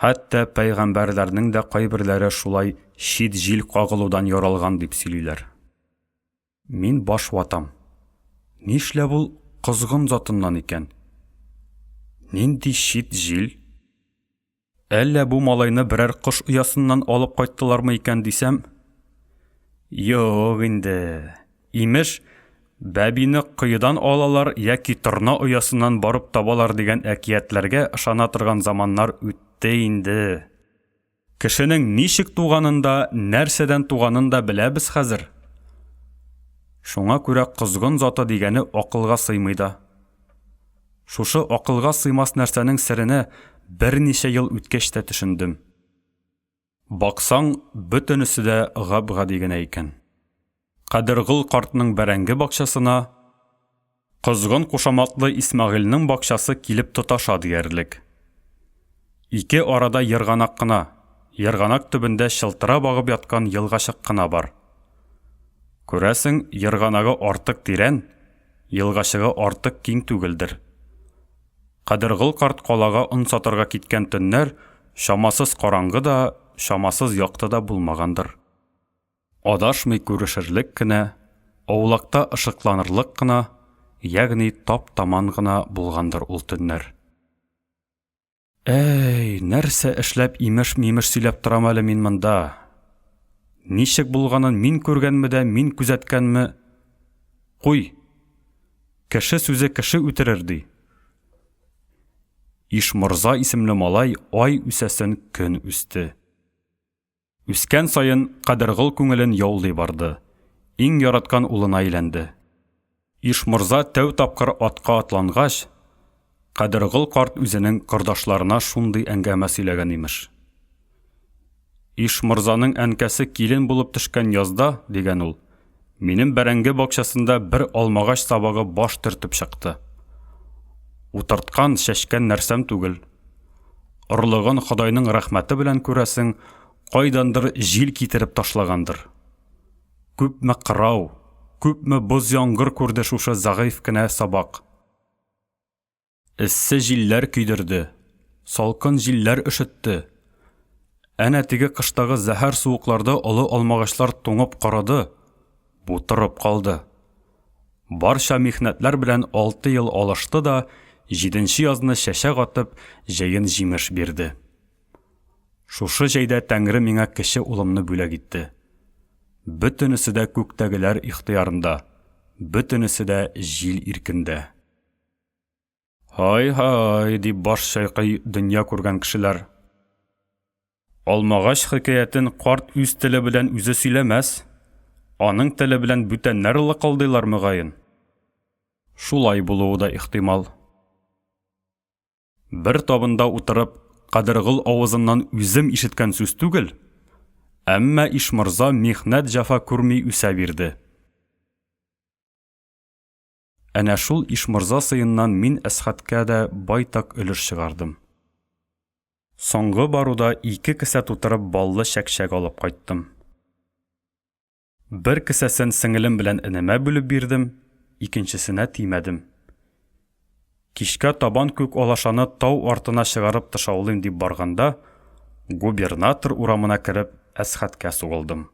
Хәтта пәйгамбәрләрнең дә кайберләре шулай чит җил кагылудан яралган дип сөйлиләр. Мин баш ватам. Нишләп ул козгын затыннан икән? Нинди чит җил? Әллә бу малайны берәр кош оясыннан алып кайттылармы икән дисәм? Юк инде. Имеш, бәбине коедан алалар яки торна оясыннан барып табалар дигән әкиятләргә ышана торган заманнар үтте инде. Кешенең ничек туганын да, нәрсәдән туганын да беләбез хәзер. Шуңа күрә козгын заты дигәне акылга сыймый да. Шушы акылга сыймас нәрсәнең серенә берничә ел үткәч тә төшендем. Баксаң, бөтенесе дә гап-гади генә икән. Кадергол картның бәрәңге бакчасына Козгын кушаматлы Исмәгыйльнең бакчасы килеп тоташа диярлек. Ике арада ерганак кына, ерганак төбендә чылтырап агып яткан елгачык кына бар. Күрәсең, ерганагы артык тирән, елгачыгы артык киң түгелдер. Кадергол карт калага он сатарга киткән төннәр чамасыз караңгы да, чамасыз якты да булмагандыр. Адашмый күрешерлек кенә, аулакта ышыкланырлык кына, ягъни тап-таман гына булгандыр ул төннәр. Әй, нәрсә эшләп имеш-мимеш сөйләп торам әле мин монда? Ничек булганын мин күргәнме дә, мин күзәткәнме? Куй! Кеше сүзе кеше үтерер, ди. Ишморза исемле малай ай үсәсен көн үсте. Үскән саен Кадергол күңелен яулый барды, иң яраткан улына әйләнде. Ишморза тәү тапкыр атка атлангач, Кадергол карт үзенең кордашларына шундый әңгәмә сөйләгән, имеш. Ишморзаның әнкәсе килен булып төшкән язда, дигән ул, минем бәрәңге бакчасында бер алмагач сабагы баш төртеп чыкты. Утырткан, чәчкән нәрсәм түгел. Орлыгын Ходайның рәхмәте белән күрәсең, кайдандыр җил китереп ташлагандыр. Күпме кырау, күпме боз-яңгыр күрде шушы зәгыйфь кенә сабак. Эссе җилләр көйдерде, салкын җилләр өшетте. Әнә теге кыштагы зәһәр суыкларда олы алмагачлар туңып корыды, бу торып калды. Барча михнәтләр белән алты ел алышты да, җиденче язны чәчәк атып, җәен җимеш бирде. Шушы җәйдә Тәңре миңа кече улымны бүләк итте. Бөтенесе дә күктәгеләр ихтыярында, бөтенесе дә җил иркендә. Һай-һай, дип баш чайкый дөнья күргән кешеләр. Алмагач хикәятен карт үз теле белән үзе сөйләмәс. Аның теле белән бүтәннәр лыкылдыйлар, мөгаен. Шулай булуы да ихтимал. Бер табында утырып, Кадергол авызыннан үзем ишеткән сүз түгел, әмма Ишморза михнәт-җәфа күрми үсә бирде. Әнә шул Ишморза сыеннан мин Әсхәткә дә байтак өлеш чыгардым. Соңгы баруда ике кесә тутырып баллы чәкчәк алып кайттым. Бер кесәсен сеңелем белән энемә бүлеп бирдем, икенчесенә тимәдем. Кичкә табан күк алашаны тау артына чыгарып тышаулыйм дип барганда, Губернатор урамына кереп, Әсхәткә сугылдым.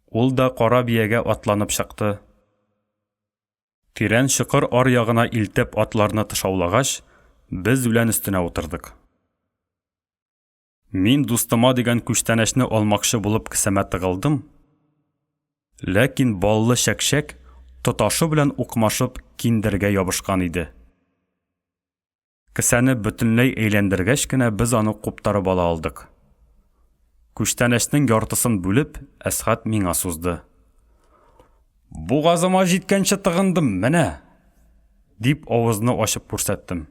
Ул да кара биягә атланып чыкты. Тирән чокыр аръягына илтеп атларны тышаулагач, без үлән өстенә утырдык. Мин дустыма дигән күчтәнәчне алмакчы булып кесәмә тыгылдым, ләкин баллы чәкчәк тоташы белән укмашып киндергә ябышкан иде. Кесәне бөтенләй әйләндергәч кенә без аны куптарып ала алдык. Күчтәнәчнең яртысын бүлеп, Әсхәт миңа сузды. Бугазыма җиткәнче тыгындым, менә! дип авызны ачып күрсәттем.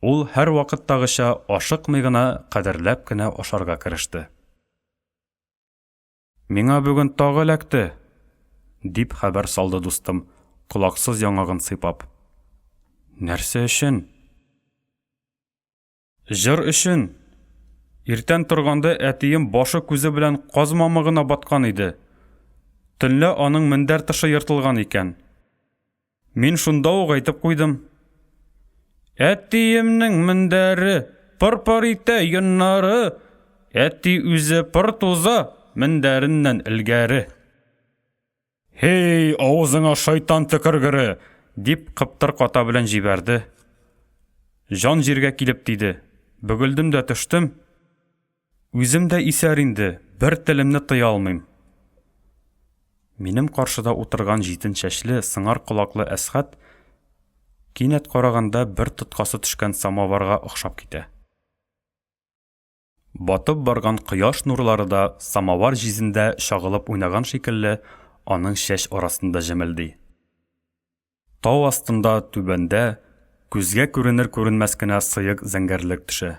Ул һәрвакыттагыча ашыкмый гына, кадерләп кенә ашарга кереште. Миңа бүген тагы эләкте, дип хәбәр салды дустым, колаксыз яңагын сыйпап. Нәрсә өчен? Җыр өчен. Иртән торганда әтием башы-күзе белән каз мамыгына баткан иде. Төнлә аның мендәр тышы ертылган икән. Мин шунда ук әйтеп куйдым. Әтиемнең мендәре пыр-пыр итә йоннары, әти үзе пыр туза мендәреннән элгәре. Һей, авызыңа шайтан төкергере! дип кыптыр ката белән җибәрде. Җан җиргә килеп тиде. Бөгелдем дә төштем. Үзем дә исәр инде, бер телемне тыя алмыйм. Минем каршыда утырган җитен чәчле, сыңар колаклы Әсхәт кинәт караганда бер тоткасы төшкән самоварга охшап китә. Батып барган кояш нурлары да самовар җизендә чагылып уйнаган шикелле аның чәч арасында җемелди. Тау астында, түбәндә, күзгә күренер-күренмәс кенә сыек зәңгәрлек төшә.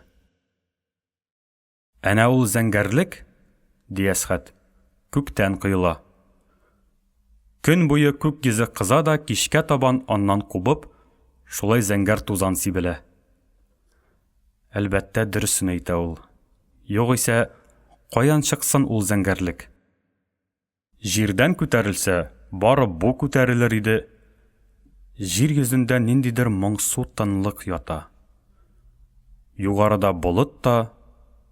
Әнә ул зәңгәрлек, ди Әсхәт, күктән коела. Көн буе күк йөзе кыза да кичкә табан аннан кубып, шулай зәңгәр тузан сибелә. Әлбәттә, дөресен әйтә ул. Югыйсә, каян чыксын ул зәңгәрлек? Җирдән күтәрелсә, бары бу күтәрелер иде. Җир йөзендә ниндидер моңсу тынлык ята. Югарыда болыт та,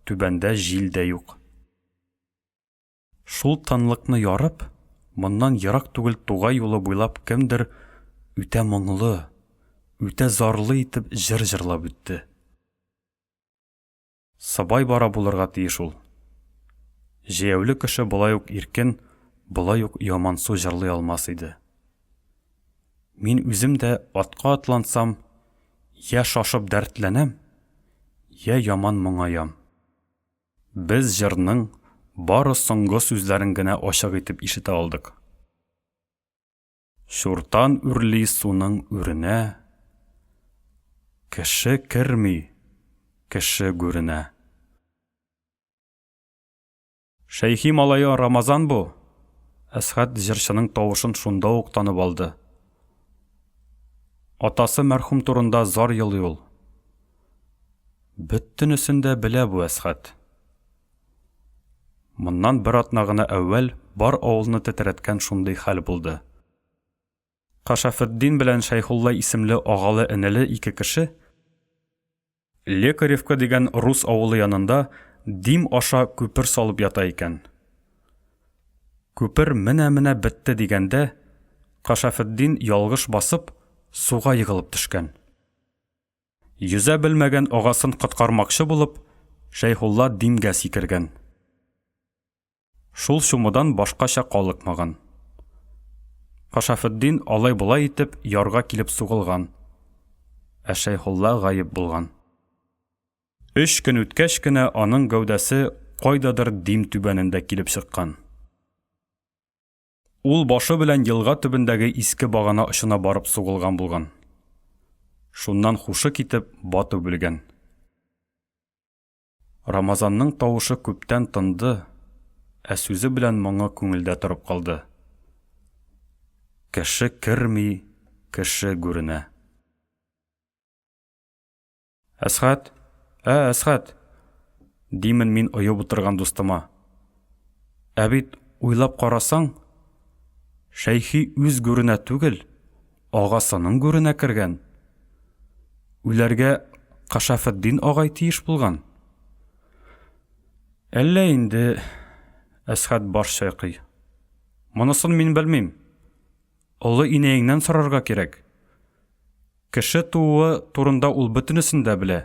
түбәндә җил дә юк. Шул тынлыкны ярып, моннан ерак түгел тугай юлы буйлап кемдер үтә моңлы, үтә зарлы итеп җыр җырлап үтте. Сыбай бара булырга тиеш ул. Җәяүле кеше болай ук иркен, болай ук ямансу җырлый алмас иде. Мин үзем дә атка атлансам, я шашып дәртләнәм, я яман моңаям. Без җырның бары соңгы сүзләрен генә ачык итеп ишетә алдык. Чуртан үрли суның үренә, Кеше керми кеше гүренә. Шәйхи малае Рамазан бу! Әсхәт җырчының тавышын шунда ук танып алды. Атасы мәрхүм турында зар елый ул. Бөтенесен дә белә бу Әсхәт. Моннан бер атна гына әүвәл бар авылны тетрәткән шундый хәл булды. Кашафетдин белән Шәйхулла исемле агалы-энеле ике кеше Лекаревка дигән рус авылы янында Дим аша күпер салып ята икән. Күпер менә-менә бетте дигәндә, Кашафетдин ялгыш басып, суга егылып төшкән. Йөзә белмәгән агасын коткармакчы булып, Шәйхулла Димгә сикергән. Шул чумудан башкача калыкмаган. Кашафетдин алай-болай итеп ярга килеп сугылган, ә Шәйхулла гаеп булган. Өч көн үткәч кенә аның гәүдәсе кайдадыр Дим түбәнендә килеп чыккан. Ул башы белән елга төбендәге иске багана очына барып сугылган булган. Шуннан хушы китеп, батып үлгән. Рамазанның тавышы күптән тынды, ә сүзе белән моңы күңелдә торып калды. Кеше керми кеше гүренә. Әсхәт! Ә, Әсхәт! Димен мин оеп утырган дустыма. Ә бит, уйлап карасаң, Шәйхи үз гүренә түгел, агасының гүренә кергән. Үләргә Кашафетдин агай тиеш булган. Әллә инде, Әсхәт баш чайкый. Монысын мин белмим. Олы инәеңнән сорарга кирәк. Кеше тууы турында ул бөтенесен дә белә,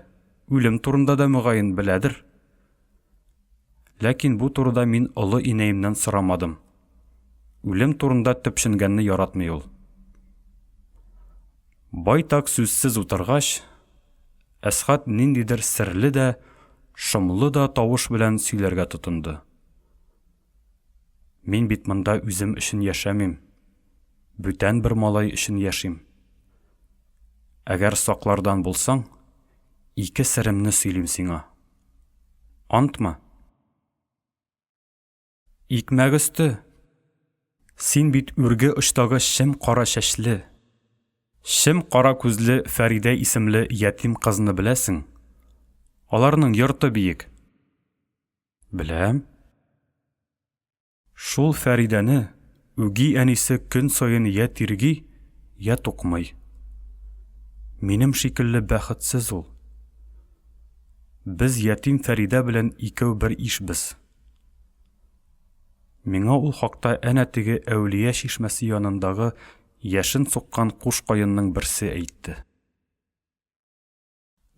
үлем турында да мөгаен беләдер. Ләкин бу турыда мин олы инәемнән сорамадым. Үлем турында төпченгәнне яратмый ул. Байтак сүзсез утыргач, Әсхат ниндидер серле дә, шомлы да тавыш белән сөйләргә тотынды. Мин бит монда үзем өчен яшәмим. Бүтән бер малай өчен яшим. Әгәр саклардан булсаң, ике серемне сөйлим сиңа. Антмы? Икмәк өсте! Син бит үрге очтагы чем кара чәчле, чем кара күзле Фәридә исемле ятим кызны беләсең. Аларның йорты биек. Беләм. Шул Фәридәне үги әнисе көн саен йә тирги, йә тукмый. Минем шикелле бәхетсез ул. Без ятим Фәридә белән икәү бер ишбез. Миңа ул хакта әнә теге әүлия чишмәсе янындагы яшен суккан куш каенның берсе әйтте.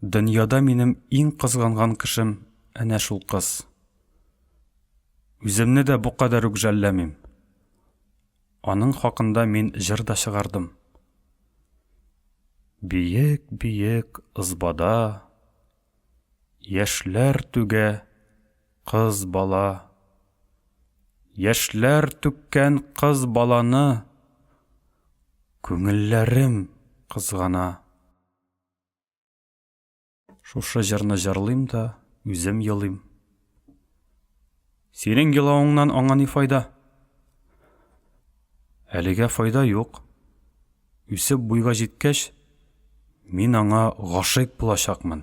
Дөньяда минем иң кызганган кешем әнә шул кыз. Үземне дә бу кадәр үк жәлләмим. Аның хакында мин җыр да чыгардым. Биек-биек ызбада Яшьләр түгә кыз бала. Яшьләр түккән кыз баланы Күңелләрем кызгана. Шушы җырны җырлыйм да, үзем елыйм. Синең елавыңнан аңа ни файда? Әлегә файда юк. Үсеп буйга җиткәч, мин аңа гашыйк булачакмын.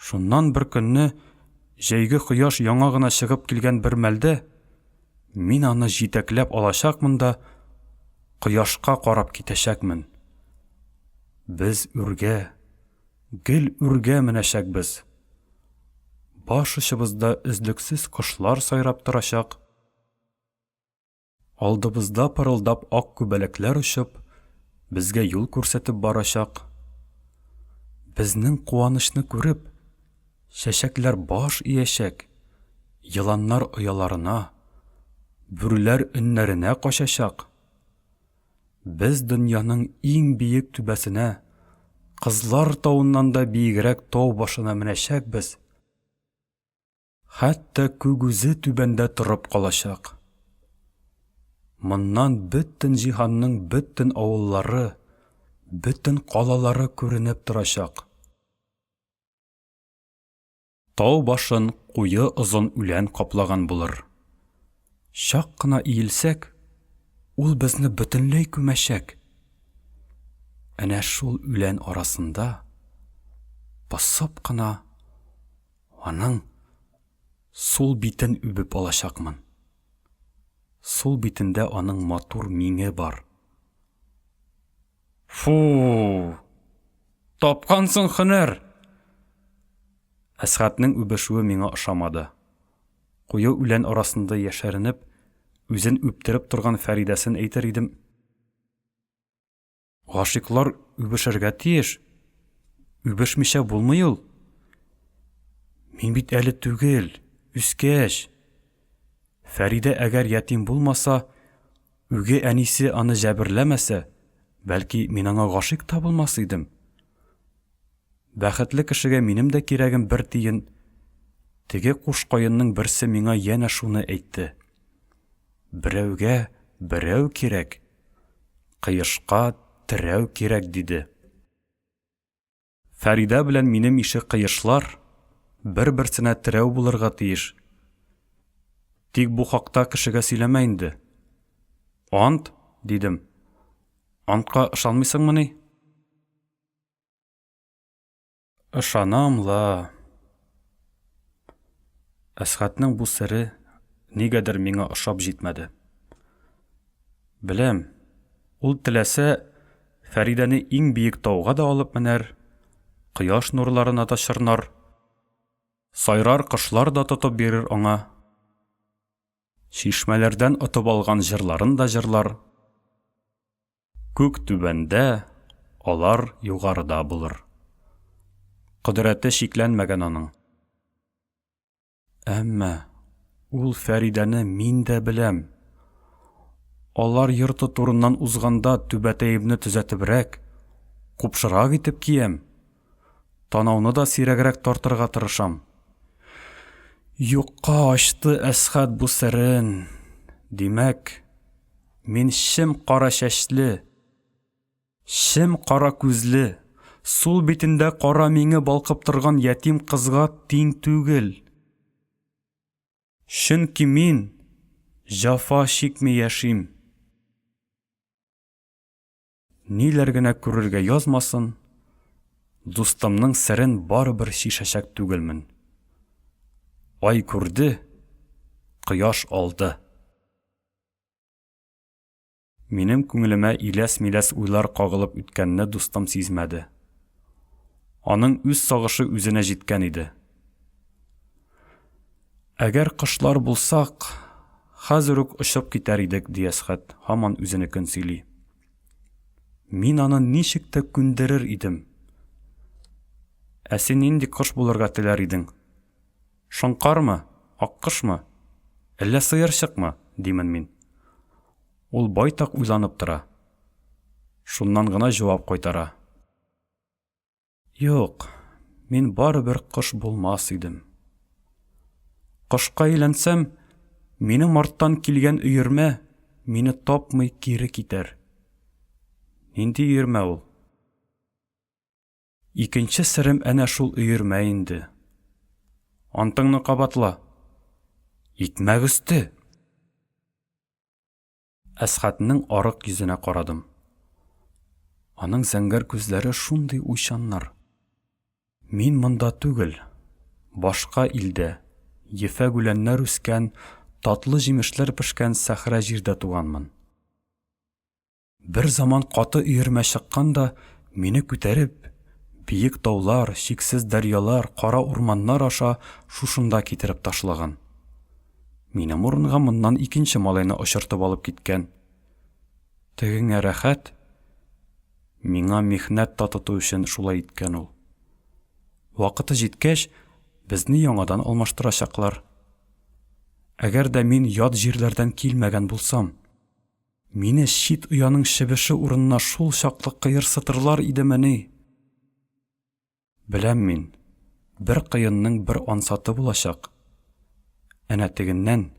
Шуннан бер көнне, җәйге кояш яңа гына чыгып килгән бер мәлдә, мин аны җитәкләп алачакмын да, кояшка карап китәчәкмен. Без үргә, гел үргә менәчәкбез. Баш очыбызда өзлексез кошлар сайрап торачак. Алдыбызда пырылдап ак күбәләкләр очып, безгә юл күрсәтеп барачак. Безнең куанычны күреп, чәчәкләр баш иячәк, еланнар ояларына, бүреләр өннәренә качачак. Без дөньяның иң биек түбәсенә, Кызлар тавыннан да биегрәк тау башына менәчәкбез. Хәтта күк үзе түбәндә торып калачак. Моннан бөтен җиһанның бөтен авыллары, бөтен калалары күренеп торачак. Тау башын куе озын үлән каплаган булыр. Чак кына иелсәк, ул безне бөтенләй күмәчәк. Әнә шул үлән арасында посып кына аның сул битен үбеп алачакмын. Сул битендә аның матур миңе бар. Фу! Тапкансың һөнәр! Әсхатның үбешүе миңа ошамады. Куе үлән арасында яшеренеп, үзен үптереп торган Фәридәсен әйтер идем. Гашыйклар үбешергә тиеш. Үбешмичә булмый ул. Мин бит әле түгел, үскәч. Фәридә әгәр ятим булмаса, үги әнисе аны җәберләмәсә, бәлки мин аңа гашыйк та булмас идем. Бәхетле кешегә минем дә кирәгем бер тиен. Теге куш каенның берсе миңа янә шуны әйтте. Берәүгә берәү кирәк, кыешка терәү кирәк, диде. Фәридә белән минем ише кыешлар бер-берсенә терәү булырга тиеш. Тик бу хакта кешегә сөйләмә инде. Ант, дидем. Антка ышанмыйсыңмыни? Ышанам ла. Әсхатның бу сере нигәдер миңа ошап җитмәде. Беләм, ул теләсә, Фәридәне иң биек тауга да алып менәр, кояш нурларына да чорнар, сайрар кошлар да тотып бирер аңа. Чишмәләрдән отып алган җырларын да җырлар. Күк түбәндә, алар югарыда булыр. Кодрәте чикләнмәгән аның. Әмма ул Фәридәне мин дә беләм. Алар йорты турыннан узганда түбәтәемне төзәтебрәк, купшырак итеп киям. Танауны да сирәгрәк тартырга тырышам. Юкка ачты Әсхәт бу серен. Димәк, Мин чем кара чәчле, чем кара күзле, сул битендә кара миңе балкып торган ятим кызга тиң түгел. Чөнки мин җафа чикми яшим. Ниләр генә күрергә язмасын, дустымның серен барыбер чишәчәк түгелмен. Ай күрде, кояш алды. Минем күңелемә иләс-миләс уйлар кагылып үткәнне дустым сизмәде. Аның үз сагышы үзенә җиткән иде. Әгәр кошлар булсак, хәзер үк очып китәр идек, ди Әсхәт, һаман үзенекен сөйли. Мин аны ничек тә күндерер идем. Ә син нинди кош булырга теләр идең? Шоңкармы, аккошмы, әллә сыерчыкмы, димен мин. Ул байтак уйланып тора. Шуннан гына җавап кайтара. Юк, мин барыбер кош булмас идем. Кошка әйләнсәм, минем арттан килгән өермә мине тапмый кире китәр. Нинди өермә ул? Икенче серем әнә шул өермә инде. Антыңны кабатла. Икмәк өсте! Әсхәтнең арык йөзенә карадым. Аның зәңгәр күзләре шундый уйчаннар. Мин монда түгел, башка илдә, ефәк үләннәр үскән, татлы җимешләр пешкән сәхрә җирдә туганмын. Бер заман каты өермә чыккан да, мине күтәреп, биек таулар, чиксез дәрьялар, кара урманнар аша шушында китереп ташлаган. Минем урынга моннан икенче малайны очыртып алып киткән. Тегеңә рәхәт, миңа михнәт татыту өчен шулай иткән ул. Вакыты җиткәч, безне яңадан алмаштырачаклар. Әгәр дә мин ят җирләрдән килмәгән булсам, Мине чит ояның чебеше урынына шул чаклы кыерсытырлар идемени? Беләм мин, бер кыенның бер ансаты булачак. Әнә тегеннән,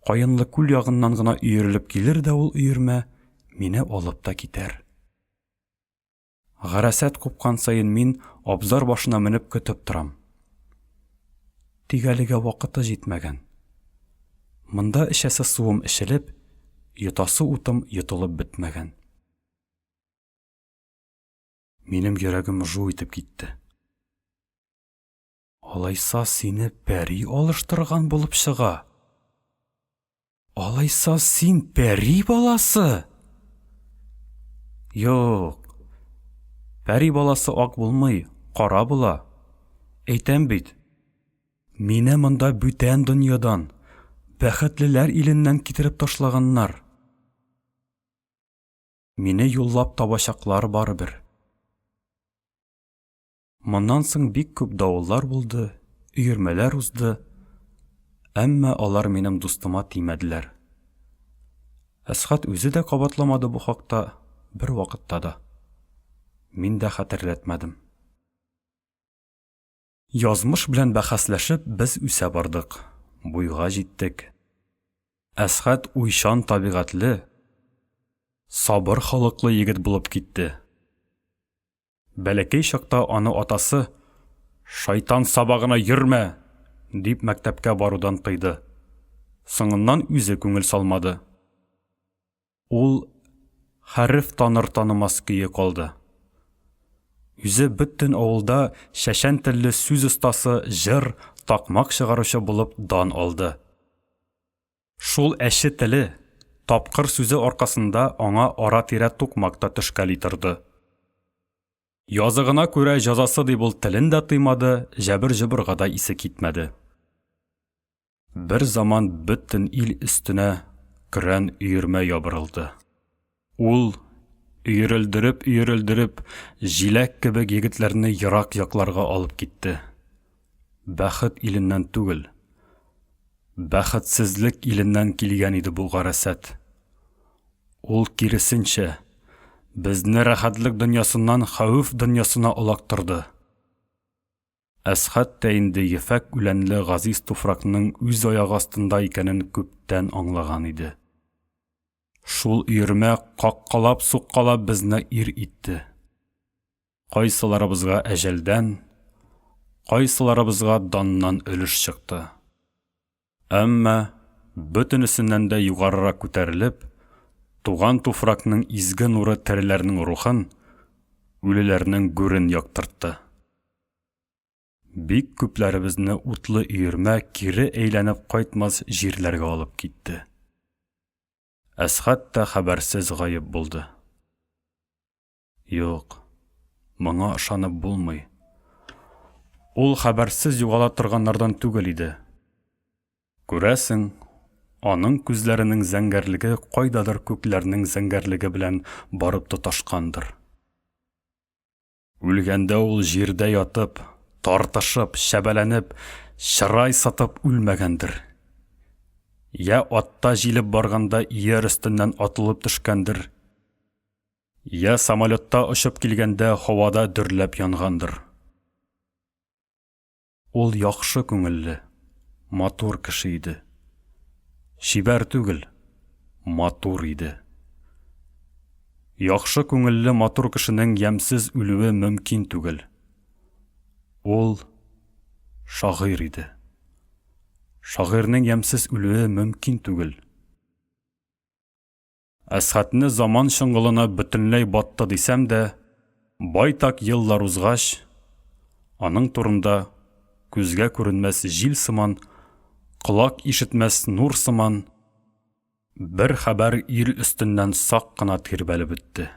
Каенлы күл ягыннан гына өерелеп килер дә ул өермә, мине алып та китәр. Гарасат купкан саен мин абзар башына менеп көтеп торам. Тик әлегә вакыты җитмәгән. Монда эчәсе суым эчелеп, йотасы утым йотылып бетмәгән. Минем йөрәгем жу итеп китте. Алайса сине пәри алыштырган булып чыга. Алайса син пәри баласы? Юк. Пәри баласы ак булмый, кара була. Әйтәм бит. Мине монда бүтән дөньядан, бәхетлеләр иленнән китереп ташлаганнар. Мине юллап табачаклар барыбер. Моннан соң бик күп давыллар булды, өермәләр узды, әмма алар минем дустыма тимәделәр. Әсхәт үзе дә кабатламады бу хакта бер вакытта да. Мин дә хәтерләтмәдем. Язмыш белән бәхәсләшеп без үсә бардык, буйга җиттек. Әсхәт уйчан табигатьле, сабыр холыклы егет булып китте. Бәләкәй чакта аны атасы, Шайтан сабагына йөрмә! дип мәктәпкә барудан тыйды. Соңыннан үзе күңел салмады. Ул хәреф таныр-танымас көе калды. Үзе бөтен авылда чәчән телле сүз остасы, җыр, такмак чыгаручы булып дан алды. Шул әче теле, тапкыр сүзе аркасында аңа ара-тирә тукмак та төшкәли торды. Языгына күрә җәзасы дип ул телен дә тыймады, җәбер-җобырга да исе китмәде. Бер заман бөтен ил өстенә көрән өермә ябырылды. Ул, өерелдереп-өерелдереп, җиләк кебек егетләрне ерак якларга алып китте. Бәхет иленнән түгел, бәхетсезлек иленнән килгән иде бу гарасат. Ул, киресенчә, безне рәхәтлек дөньясыннан хәвеф дөньясына олактырды. Әсхәт тә инде ефәк үләнле газиз туфракның үз аягы астында икәнен күптән аңлаган иде. Шул өермә каккалап-суккалап безне ир итте. Кайсыларыбызга әҗәлдән, кайсыларыбызга даннан өлеш чыкты. Әмма, бөтенесеннән дә югарырак күтәрелеп, туган туфракның изге нуры тереләрнең рухын, үлеләрнең гүрен яктыртты. Бик күпләребезне утлы өермә кире әйләнеп кайтмас җирләргә алып китте. Әсхәт тә хәбәрсез гаеп булды. Юк, моңа ышанып булмый. Ул хәбәрсез югала торганнардан түгел иде. Күрәсең, аның күзләренең зәңгәрлеге кайдадыр күкләрнең зәңгәрлеге белән барып тоташкандыр. Үлгәндә ул җирдә ятып, тартышып, чәбәләнеп, чырай сытып үлмәгәндер. Я атта җилеп барганда ияр өстеннән атылып төшкәндер, я самолетта очып килгәндә һавада дөрләп янгандыр. Ул яхшы күңелле, матур кеше иде. Чибәр түгел, матур иде. Яхшы күңелле матур кешенең ямьсез үлүе мөмкин түгел. Ул шагыйрь иде. Шагыйрьнең ямьсез үлүе мөмкин түгел. Әсхәтне заман чоңгылына бөтенләй батты дисәм дә, байтак еллар узгач, аның турында күзгә күренмәс җил сыман, колак ишетмәс нур сыман бер хәбәр ил өстеннән сак кына тирбәлеп үтте.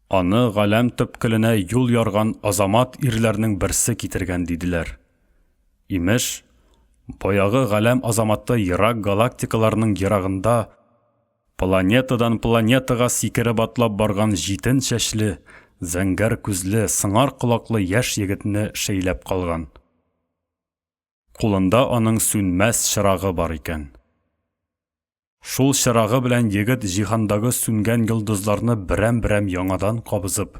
Аны галәм төпкеленә юл ярган азамат ирләрнең берсе китергән, диделәр. Имеш, баягы галәм азаматы ерак галактикаларның ерагында планетадан планетага сикереп атлап барган җитен чәчле, зәңгәр күзле, сыңар колаклы яшь егетне шәйләп калган. Кулында аның сүнмәс чырагы бар икән. Шул чырагы белән егет җиһандагы сүнгән йолдызларны берәм-берәм яңадан кабызып,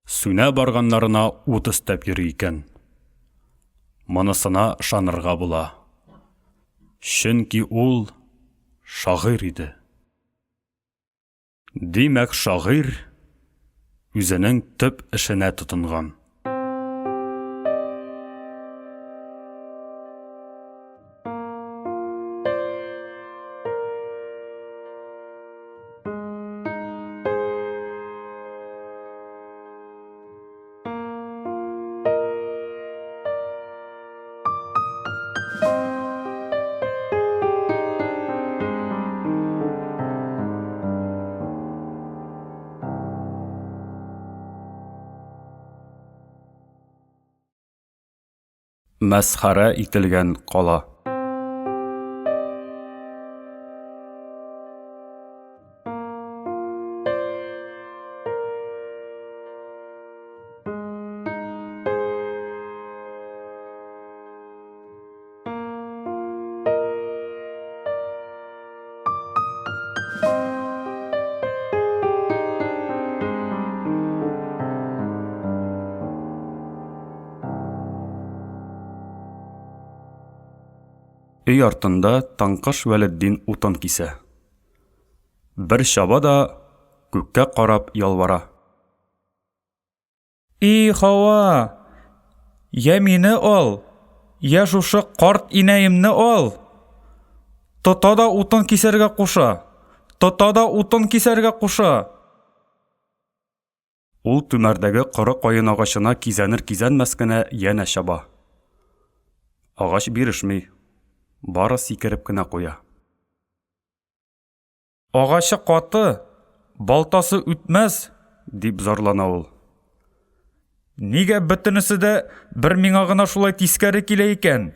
сүнә барганнарына ут өстәп йөри икән. Монысына ышанырга була. Чөнки ул шагыйрь иде. Димәк, шагыйрь үзенең төп эшенә тотынган. Мәсхәрә ителгән кала. Өй артында Таңкыш Вәлетдин утын кисә. Бер чаба да күккә карап ялвара. И, Хава! Я мине ал, я шушы карт инәемне ал! Тота да утын кисәргә куша! Тота да утын кисәргә куша! Ул түмәрдәге коры каен агачына кизәнер-кизәнмәс кенә янә чаба. Агач бирешми, бары сикереп кенә куя. Агачы каты, балтасы үтмәс, дип зарлана ул. Нигә бөтенесе дә бер миңа гына шулай тискәре килә икән?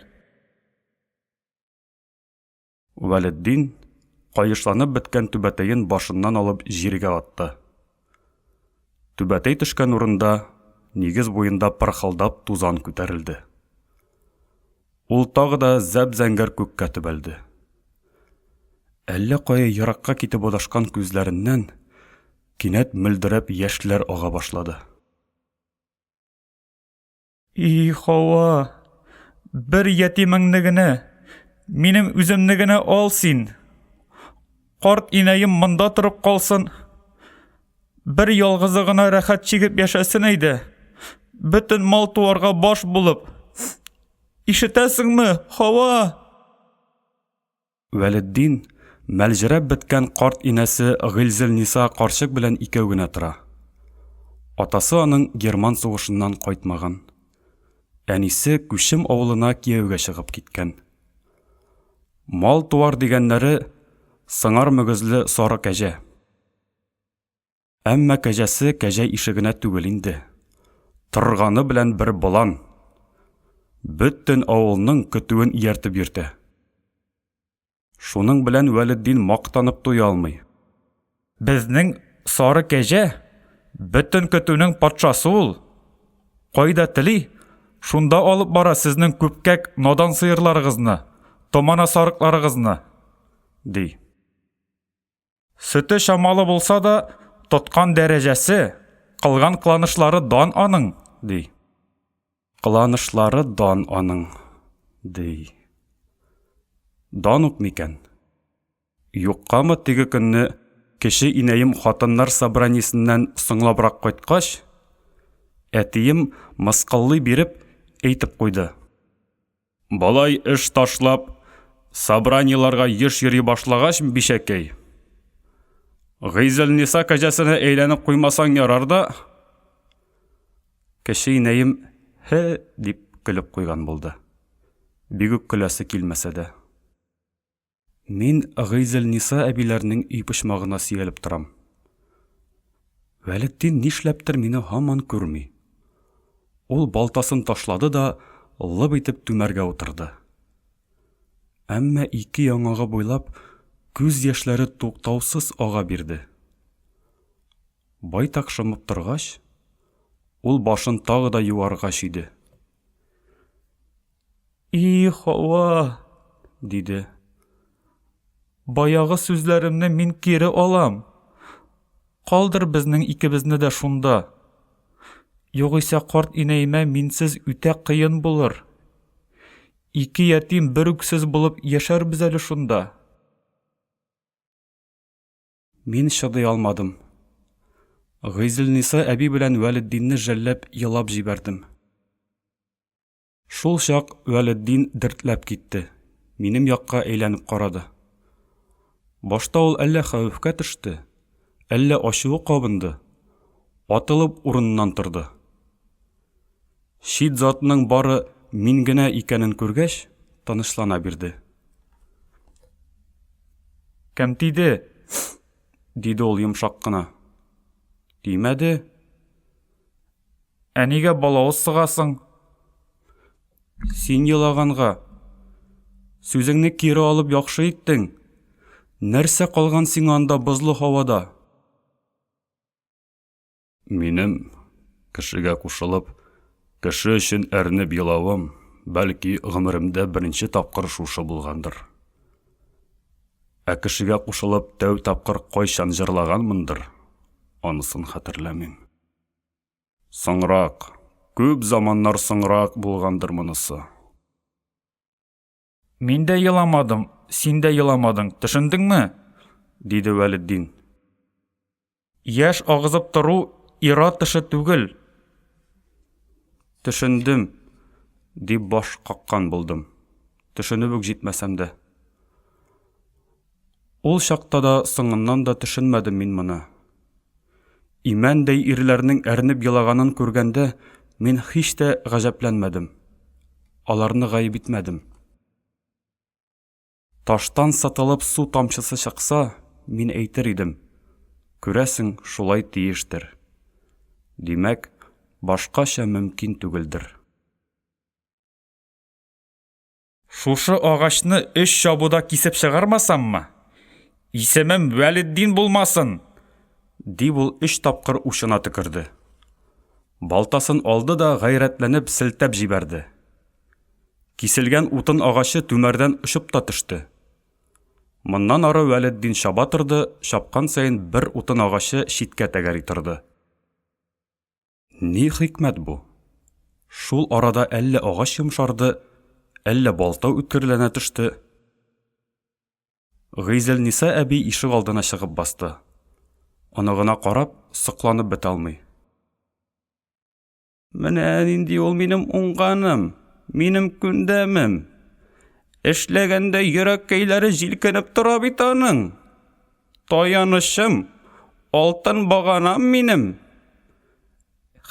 Вәлетдин каешланып беткән түбәтәен башыннан алып җиргә атты. Түбәтәй төшкән урында, нигез буенда пырхылдап тузан күтәрелде. Ул тагы да зәп-зәңгәр күккә төбәлде. Әллә кая еракка китеп адашкан күзләреннән кинәт мөлдерәп яшьләр ага башлады. И, Хава, бер ятимеңне генә, минем үземне генә ал син. Карт инәем монда торып калсын. Бер ялгызы гына рәхәт чигеп яшәсен әйдә. Бөтен мал-туарга баш булып. Ишетәсеңме, Хава? Вәлетдин мәлҗерәп беткән карт инәсе Гыйльзелниса карчык белән икәү генә тора. Атасы аның герман сугышыннан кайтмаган. Әнисе Күчем авылына кияүгә чыгып киткән. Мал-туар дигәннәре сыңар мөгезле сары кәҗә. Әмма кәҗәсе кәҗә ише генә түгел инде. Торганы белән бер болан. Бөтен авылның көтүен ияртеп йөртә. Шуның белән Вәлетдин мактанып туя алмый. Безнең сары кәҗә бөтен көтүнең патшасы ул. Кайда тели, шунда алып бара сезнең күпкәк надан сыерларыгызны. томана сарыкларыгызны, ди. Сөте чамалы булса да, тоткан дәрәҗәсе, кылган кыланышлары дан аның, ди. Кыланышлары дан аның, ди. Дан ук микән? Юккамы теге көнне кече инәем хатыннар собраниесеннән соңлабрак кайткач, әтием мыскыллый биреп әйтеп куйды. Болай эш ташлап, собраниеларга еш йөри башлагач, бичәкәй, Гыйзелниса кәҗәсенә әйләнеп куймасаң ярар да. Кече инәем һе дип көлеп куйган булды. Бигүк көләсе килмәсә дә. Мин Гыйзелниса әбиләрнең өй почмагына сөялеп торам. Вәлетдин нишләптер мине һаман күрми. Ул балтасын ташлады да лып итеп түмәргә утырды. Әмма ике яңагы буйлап күз яшьләре туктаусыз ага бирде. Байтак шымып торгач, ул башын тагы да юарга чөйде. И, Хава, диде. Баягы сүзләремне мин кире алам. Калдыр безнең икебезне дә шунда. Югыйсә карт инәемә минсез үтә кыен булыр. Ике ятим бер үксез булып яшәрбез әле шунда. Мин чыдый алмадым. Гыйзелниса әби белән Вәлетдинне жәлләп елап җибәрдем. Шул чак Вәлетдин дертләп китте, минем якка әйләнеп карады. Башта ул әллә хәвефкә төште, әллә ачуы кабынды, атылып урыныннан торды. Чит затның бары мин генә икәнен күргәч, тынычлана бирде. Кем тиде? диде ул йомшак кына. Тимәде. Ә нигә балавыз сыгасың? Син елаганга. Сүзеңне кире алып яхшы иттең. Нәрсә калган сиңа анда бозлы һавада? Минем кешегә кушылып, кеше өчен әрнеп елавым, бәлки, гомеремдә беренче тапкыр шушы булгандыр. Ә кешегә кушылып тәү тапкыр кайчан җырлаганмындыр, анысын хәтерләмим. Соңрак, күп заманнар соңрак булгандыр монысы. Мин дә еламадым, син дә еламадың, төшендеңме? диде Вәлетдин. Яшь агызып тору ир-ат эше түгел. Төшендем, дип баш каккан булдым, төшенеп үк җитмәсәм дә. Ул чакта да, соңыннан да төшенмәдем мин моны. Имәндәй ирләрнең әрнеп елаганын күргәндә, мин һич тә гаҗәпләнмәдем. Аларны гаеп итмәдем. Таштан сытылып су тамчысы чыкса, мин әйтер идем, күрәсең, шулай тиештер. Димәк, башкача мөмкин түгелдер. Шушы агачны өч чабуда кисеп чыгармасаммы? Исемем Вәлетдин булмасын! Дип ул өч тапкыр учына төкерде. Балтасын алды да гайрәтләнеп селтәп җибәрде. Киселгән утын агачы түмәрдән очып та төште. Моннан ары Вәлетдин чаба торды, чапкан саен бер утын агачы читкә тәгәри торды. Ни хикмәт бу? Шул арада әллә агач йомшарды, әллә балта үткерләнә төште. Гыйзелниса әби ишек алдына чыгып басты. Оныгына карап, сокланып бетә алмый. Менә нинди ул минем уңганым, минем күндәмем. Эшләгәндә йөрәккәйләре җилкенеп тора бит аның. Таянычым, алтын баганам минем.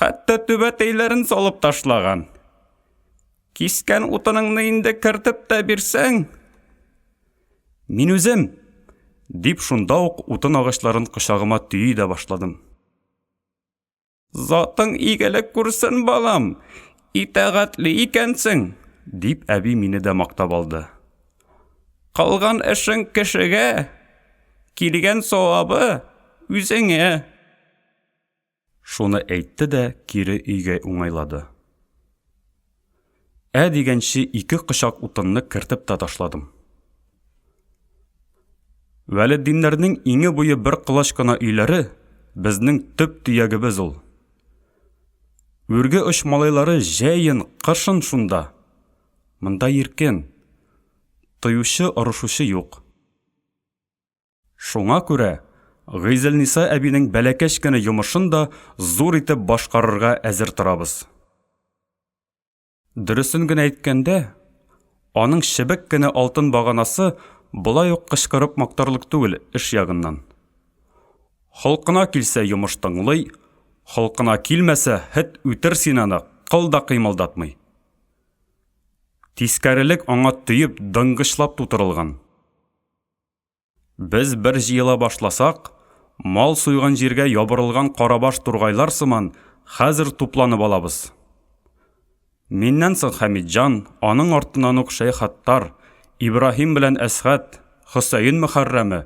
Хәтта түбәтәйләрен салып ташлаган. Кискән утыныңны инде кертеп тә бирсәң. Мин үзем, дип шунда ук утын агачларын кочагыма төйи дә башладым. Затың игелек күрсен, балам, итагатьле икәнсең, дип әби мине дә мактап алды. Кылган эшең кешегә, килгән савабы үзеңә. Шуны әйтте дә кире өйгә уңайлады. Ә дигәнче ике кочак утынны кертеп тә ташладым. Вәлетдиннәрнең иңе буе бер колач кына өйләре безнең төп төягебез ул. Үрге оч малайлары җәен, кышын шунда. Монда иркен. Тыючы, орышучы юк. Шуңа күрә Гыйзелниса әбинең бәләкәч кенә йомышын да зур итеп башкарырга әзер торабыз. Дөресен генә әйткәндә, аның чебек кенә алтын баганасы болай ук кычкырып мактарлык түгел эш ягыннан. Холкына килсә йомыш тыңлый, холкына килмәсә, хет үтер син аны, кыл да кыймылдатмый. Тискәрелек аңа төеп, дыңгычлап тутырылган. Без бер җыела башласак, мал суйган җиргә ябырылган карабаш тургайлар сыман, хәзер тупланып алабыз. Миннән соң Хәмитҗан, аның артыннан ук Шәйхаттар, Ибраһим белән Әсгать, Хөсәен Мөхәррәме,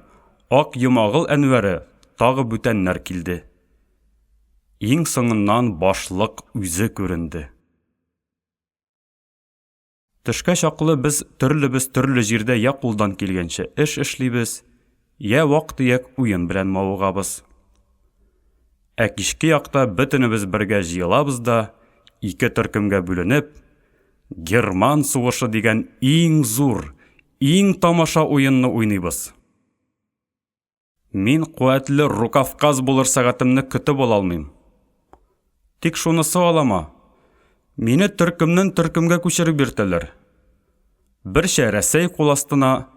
Ак Йомагыл Әнвәре, тагы бүтәннәр килде. Иң соңыннан башлык үзе күренде. Төшкә чаклы без төрлебез төрле җирдә я кулдан килгәнчә эш эшлибез, я вак-төяк уен белән мавыгабыз. Ә кичке якта бөтенебез бергә җыелабыз да, ике төркемгә бүленеп, Герман сугышы дигән иң зур, иң тамаша уенны уйныйбыз. Мин куәтле рукавказ булыр сәгатемне көтеп ала алмыйм. Тик шунысы алама. Мине төркемнән төркемгә күчереп йөртәләр. Берчә Рәсәй кул астына,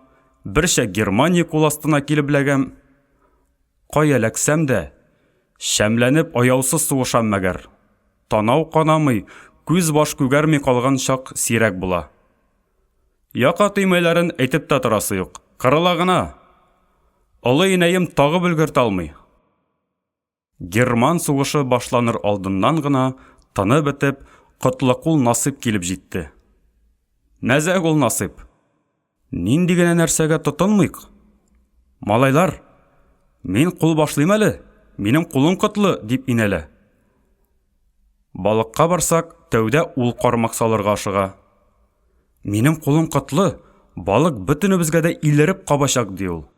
берчә Германия кул астына килеп эләгәм. Кая эләксәм дә, шәмләнеп аяусыз сугышам мәгәр. Танау канамый, күз-баш күгәрми калган чак сирәк була. Яка төймәләрен әйтеп тә торасы юк, кырыла гына. Олы инәем тагып өлгертә алмый. Герман сугышы башланыр алдыннан гына, тыны бетеп, Котлыкул Насыйп килеп җитте. Мәзәк ул Насыйп. Нинди генә нәрсәгә тотынмыйк. Малайлар, мин кул башлыйм әле, минем кулым котлы, дип инәлә. Балыкка барсак, тәүдә ул кармак салырга ашыга. Минем кулым котлы, балык бөтенебезгә дә илереп кабачак, ди ул.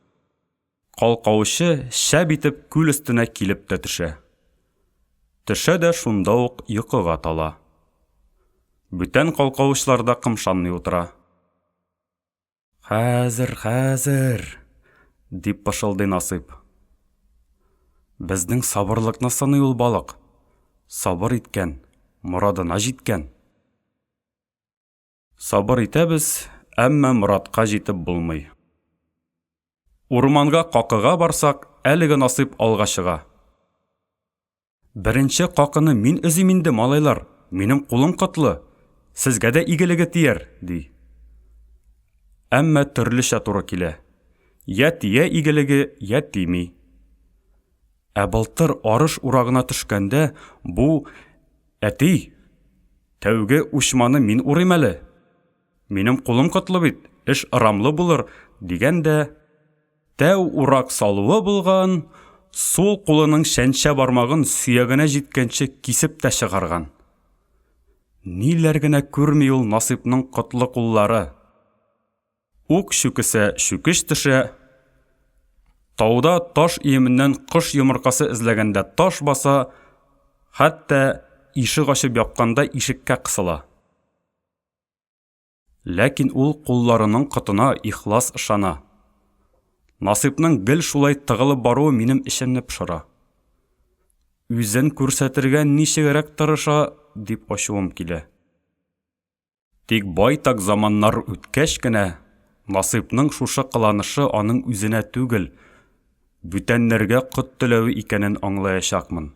Калкавычы шәп итеп күл өстенә килеп тә төшә. Төшә дә шунда ук йокыга тала. Бүтән калкавычлар да кымшанмый утыра. Хәзер, хәзер, дип пышылдый Насыйп. Безнең сабырлыкны сыный ул балык. Сабыр иткән, морадына җиткән. Сабыр итәбез, әмма морадка җитеп булмый. Урманга какыга барсак, әлеге Насыйп алга чыга. Беренче какыны мин өзим инде, малайлар, минем кулым котлы, сезгә дә игелеге тияр, ди. Әмма төрлечә туры килә. Я тия игелеге, я тими. Ә былтыр арыш урагына төшкәндә бу әти, тәүге учманы мин урыйм әле. Минем кулым котлы бит, эш ырамлы булыр, дигән дә, Тәү урак салуы булган, сул кулының чәнчә бармагын сөягенә җиткәнче кисеп тә чыгарган. Ниләр генә күрми ул Насыйпның котлы куллары. Ук чүкесә чүкеч төшә, тауда таш өеменнән кош йомыркасы эзләгәндә таш баса, хәтта ишек ачып япканда ишеккә кысыла. Ләкин ул кулларының котына ихлас ышана. Насыйпның гел шулай тыгылып баруы минем эчемне пошыра. Үзен күрсәтергә ничегрәк тырыша, дип ачуым килә. Тик байтак заманнар үткәч кенә, Насыйпның шушы кыланышы аның үзенә түгел, бүтәннәргә кот теләве икәнен аңлаячакмын.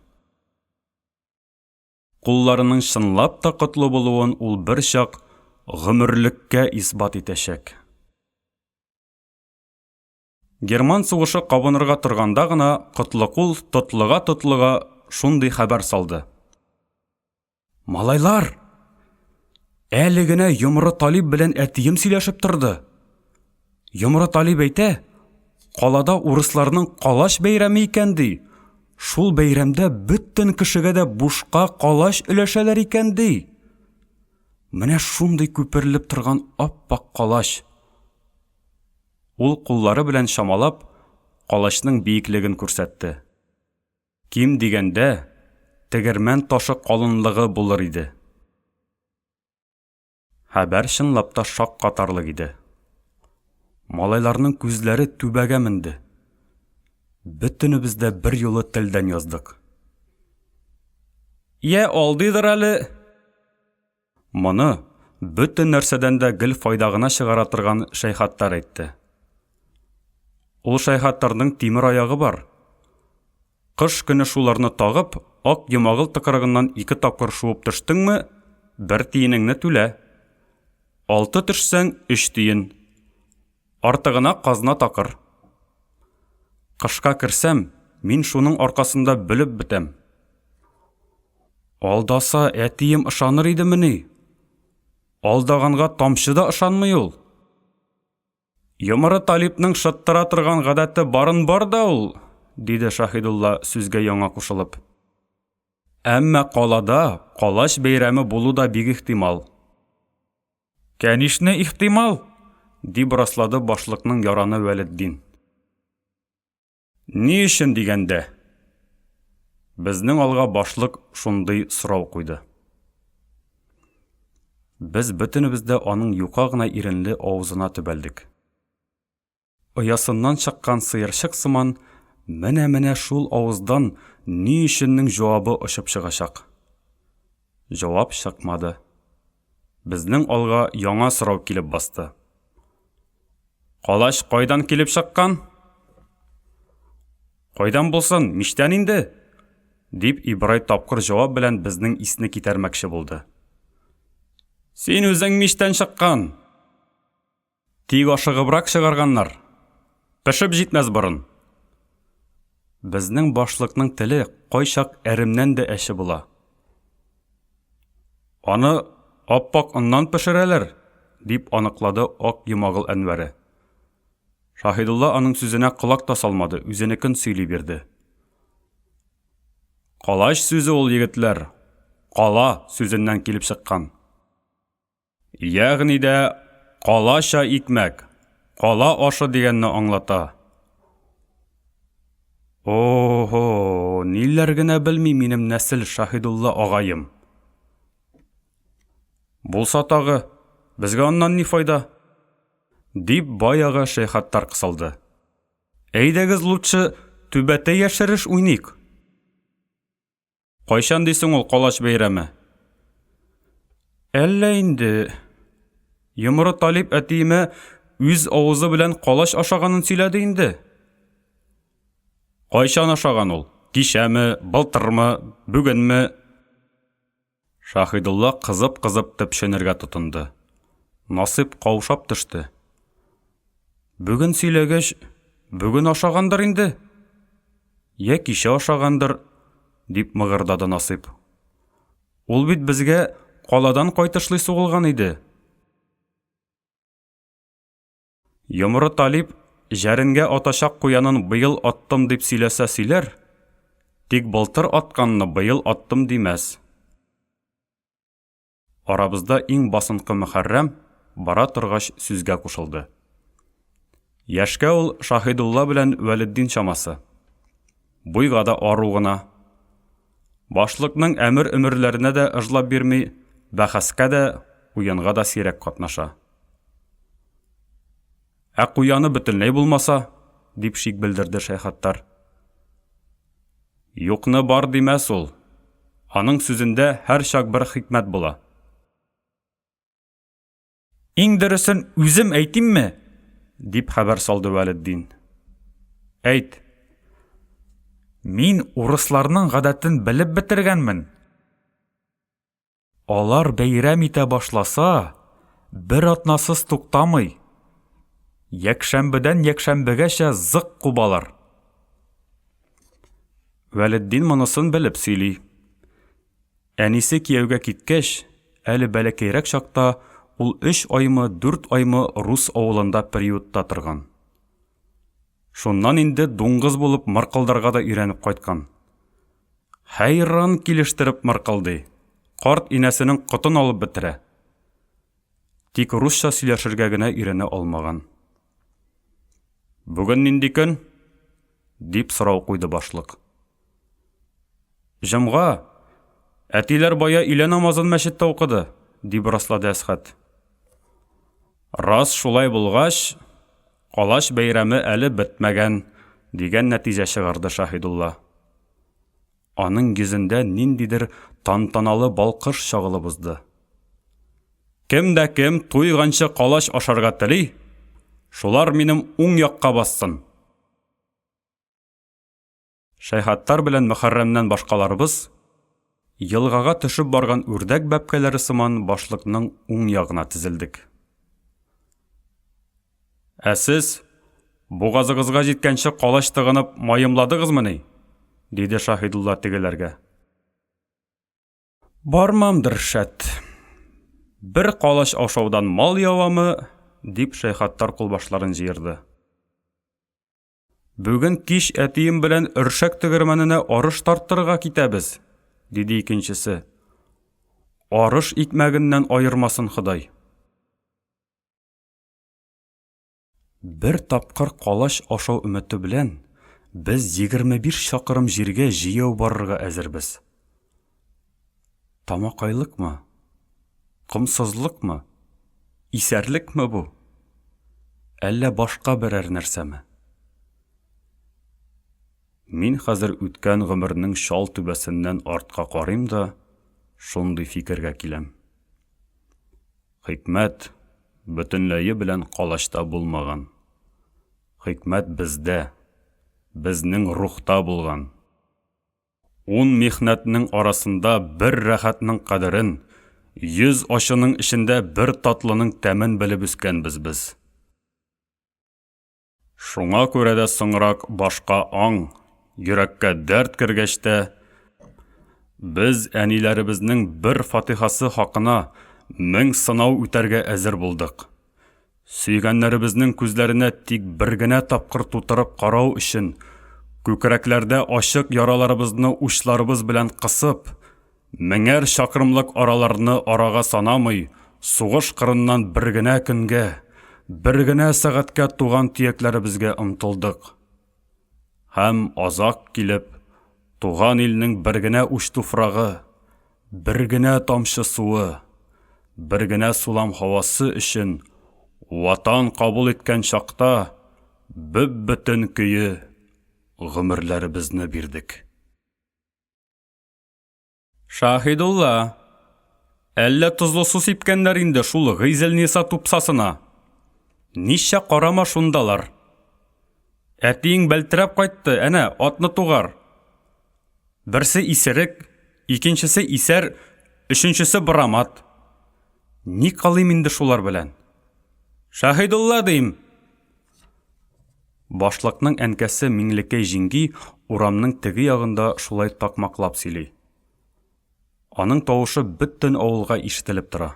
Кулларының чынлап та котлы булуын ул берчак гомерлеккә исбат итәчәк. Герман сугышы кабынырга торганда гына Котлыкул тотлыга-тотлыга шундый хәбәр салды. Малайлар! Әле генә Йомры Талип белән әтием сөйләшеп торды. Йомры Талип әйтә, калада урысларның калач бәйрәме икән ди. Шул бәйрәмдә бөтен кешегә дә бушка калач өләшәләр икән ди. Менә шундый күперелеп торган ап-ак калач. Ул куллары белән чамалап, калачның биеклеген күрсәтте. Ким дигәндә, тегермән ташы калынлыгы булыр иде. Хәбәр чынлап та шаккатарлык иде. Малайларның күзләре түбәгә менде. Бөтенебез дә берьюлы телдән яздык. Йә алдыйдыр әле! Моны бөтен нәрсәдән дә гел файда гына чыгара торган Шәйхаттар әйтте. Ул Шәйхаттарның тимер аягы бар. Кыш көне шуларны тагып, Ак Йомагыл тыкрыгыннан ике тапкыр шуып төштеңме, бер тиенеңне түлә. Алты төшсәң, өч тиен. Артыгына казна такыр. Кышка керсәм, мин шуның аркасында бөлеп бетәм. Алдаса, әтием ышаныр идемени? Алдаганга тамчы да ышанмый ул. Йомры Талипның шыттыра торган гадәте барын бар да ул, диде Шаһидулла сүзгә яңа кушылып. Әмма калада калач бәйрәме булу да бик ихтимал. Кәнишне ихтимал, дип раслады башлыкның яраны Вәлетдин. Ни өчен дигәндә? Безнең алга башлык шундый сорау куйды. Без бөтенебез дә аның юка гына иренле авызына төбәлдек. Оясыннан чыккан сыерчык сыман, менә-менә шул авыздан ни өченнең җавабы очып чыгачак. Җавап чыкмады. Безнең алга яңа сорау килеп басты. Калач кайдан килеп чыккан? Кайдан булсын, мичтән инде, дип Ибрай тапкыр җавап белән безнең исне китәрмәкче булды. Син үзең мичтән чыккан! Тик ашыгыбрак чыгарганнар. Пешеп җитмәс борын. Безнең башлыкның теле кайчак әремнән дә әче була. Аны ап-ак оннан пешерәләр, дип аныклады Ак Йомагыл Әнвәре. Шаһидулла аның сүзенә колак та салмады, үзенекен сөйли бирде. Калач сүзе ул, егетләр, кала сүзеннән килеп чыккан. Ягъни дә калача икмәк, кала ашы дигәнне аңлата. О-һо, ниләр генә белми минем нәсел Шаһидулла агаем. Булса тагы, безгә аннан ни файда? Дип баягы Шәйхаттар кысылды. Әйдәгез лучше түбәтәй яшереш уйныйк. Кайчан дисең ул калач бәйрәме? Әллә инде. Йомры Талип әтиемә үз авызы белән калач ашаганын сөйләде инде. Кайчан ашаган ул? Кичәме, былтырмы, бүгенме? Шаһидулла кызып-кызып төпченергә тотынды. Насыйп каушап төште. Бүген сөйләгәч, бүген ашагандыр инде. Я кичә ашагандыр, дип мыгырдады Насыйп. Ул бит безгә каладан кайтышлый сугылган иде. Йомры Талип җәренгә атачак куянын быел аттым дип сөйләсә сөйләр, тик былтыр атканны быел аттым димәс. Арабызда иң басынкы Мөхәррәм бара торгач сүзгә кушылды. Яшькә ул Шаһидулла белән Вәлетдин чамасы. Буйга да ару гына. Башлыкның әмер-өмерләренә дә ыжлап бирми, бәхәскә дә, уенга да сирәк катнаша. Ә куяны бөтенләй булмаса, дип шик белдерде Шәйхаттар. Юкны бар димәс ул. Аның сүзендә һәрчак бер хикмәт була. Иң дөресен үзем әйтимме? дип хәбәр салды Вәлетдин. Әйт. Мин урысларның гадәтен белеп бетергәнмен. Алар бәйрәм итә башласа, бер атнасыз туктамый. Якшәмбедән якшәмбегәчә зык кубалар. Вәлетдин монысын белеп сөйли. Әнисе кияүгә киткәч, әле бәләкәйрәк чакта ул өч аймы, дүрт аймы рус авылында приютта торган. Шуннан инде дуңгыз булып мыркылдарга да өйрәнеп кайткан. Хәйран килештереп мыркылдый. Карт инәсенең котын алып бетерә. Тик русча сөйләшергә генә өйрәнә алмаган. Бүген нинди көн? дип сорау куйды башлык. Җомга. Әтиләр бая өйлә намазын мәчеттә укыды, дип раслады Әсхәт. Рас шулай булгач, Калач бәйрәме әле бетмәгән, дигән нәтиҗә чыгарды Шаһидулла. Аның йөзендә ниндидер тантаналы балкыш чагылып узды. Кем дә кем туйганчы калач ашарга тели, шулар минем уң якка бассын. Шәйхаттар белән Мөхәррәмнән башкаларыбыз, елгага төшеп барган үрдәк бәбкәләре сыман башлыкның уң ягына тезелдек. Ә сез бугазыгызга җиткәнче калач тыгынып маемладыгызмыни? диде Шаһидулла тегеләргә. Бармамдыр, шәт. Бер калач ашаудан мал явамы? дип Шәйхаттар кулбашларын җыерды. Бүген кич әтием белән Өршәк тегермәненә арыш тарттырырга китәбез, диде икенчесе. Арыш икмәгеннән аермасын Ходай. Бер тапкыр калач ашау өмете белән без 25 чакрым җиргә җәяү барырга әзербез. Тамакайлыкмы? Комсызлыкмы? Исәрлекме бу? Әллә башка берәр нәрсәме? Мин хәзер үткән гомернең чал түбәсеннән артка карыйм да, шундый фикергә киләм. Хикмәт бөтенләе белән калачта булмаган. Хикмәт бездә, безнең рухта булган. Ун михнәтнең арасында бер рәхәтнең кадерен, 100 ачының эчендә бер татлының тәмен белеп үскәнбез без. Шуңа күрә дә соңрак башка аң, йөрәккә дәрт кергәч тә, без әниләребезнең бер фатихасы хакына мең сынау үтәргә әзер булдык. Сөйгәннәребезнең күзләренә тик бер генә тапкыр тутырып карау өчен, күкрәкләрдә ачык яраларыбызны учларыбыз белән кысып, Меңәр чакрымлык араларны арага санамый, сугыш кырыннан бер генә көнгә, бер генә сәгатькә туган төякләребезгә омтылдык. Һәм азак килеп, туган илнең бер генә уч туфрагы, бер генә тамчы суы, бер генә сулам һавасы өчен Ватан кабул иткән чакта бөп-бөтен көе гомерләребезне бирдек. Шаһидулла, әллә тозлы су сипкәннәр инде шул Гыйзелниса тупсасына? Ничә карама шундалар. Әтиең бәлтерәп кайтты, әнә, атны тугар. Берсе исерек, икенчесе исәр, өченчесе брамат. Ни кылыйм инде шулар белән? Шаһидулла дим! Башлыкның әнкәсе Миңлекәй җиңги урамның теге ягында шулай такмаклап сөйли. Аның тавышы бөтен авылга ишетелеп тора.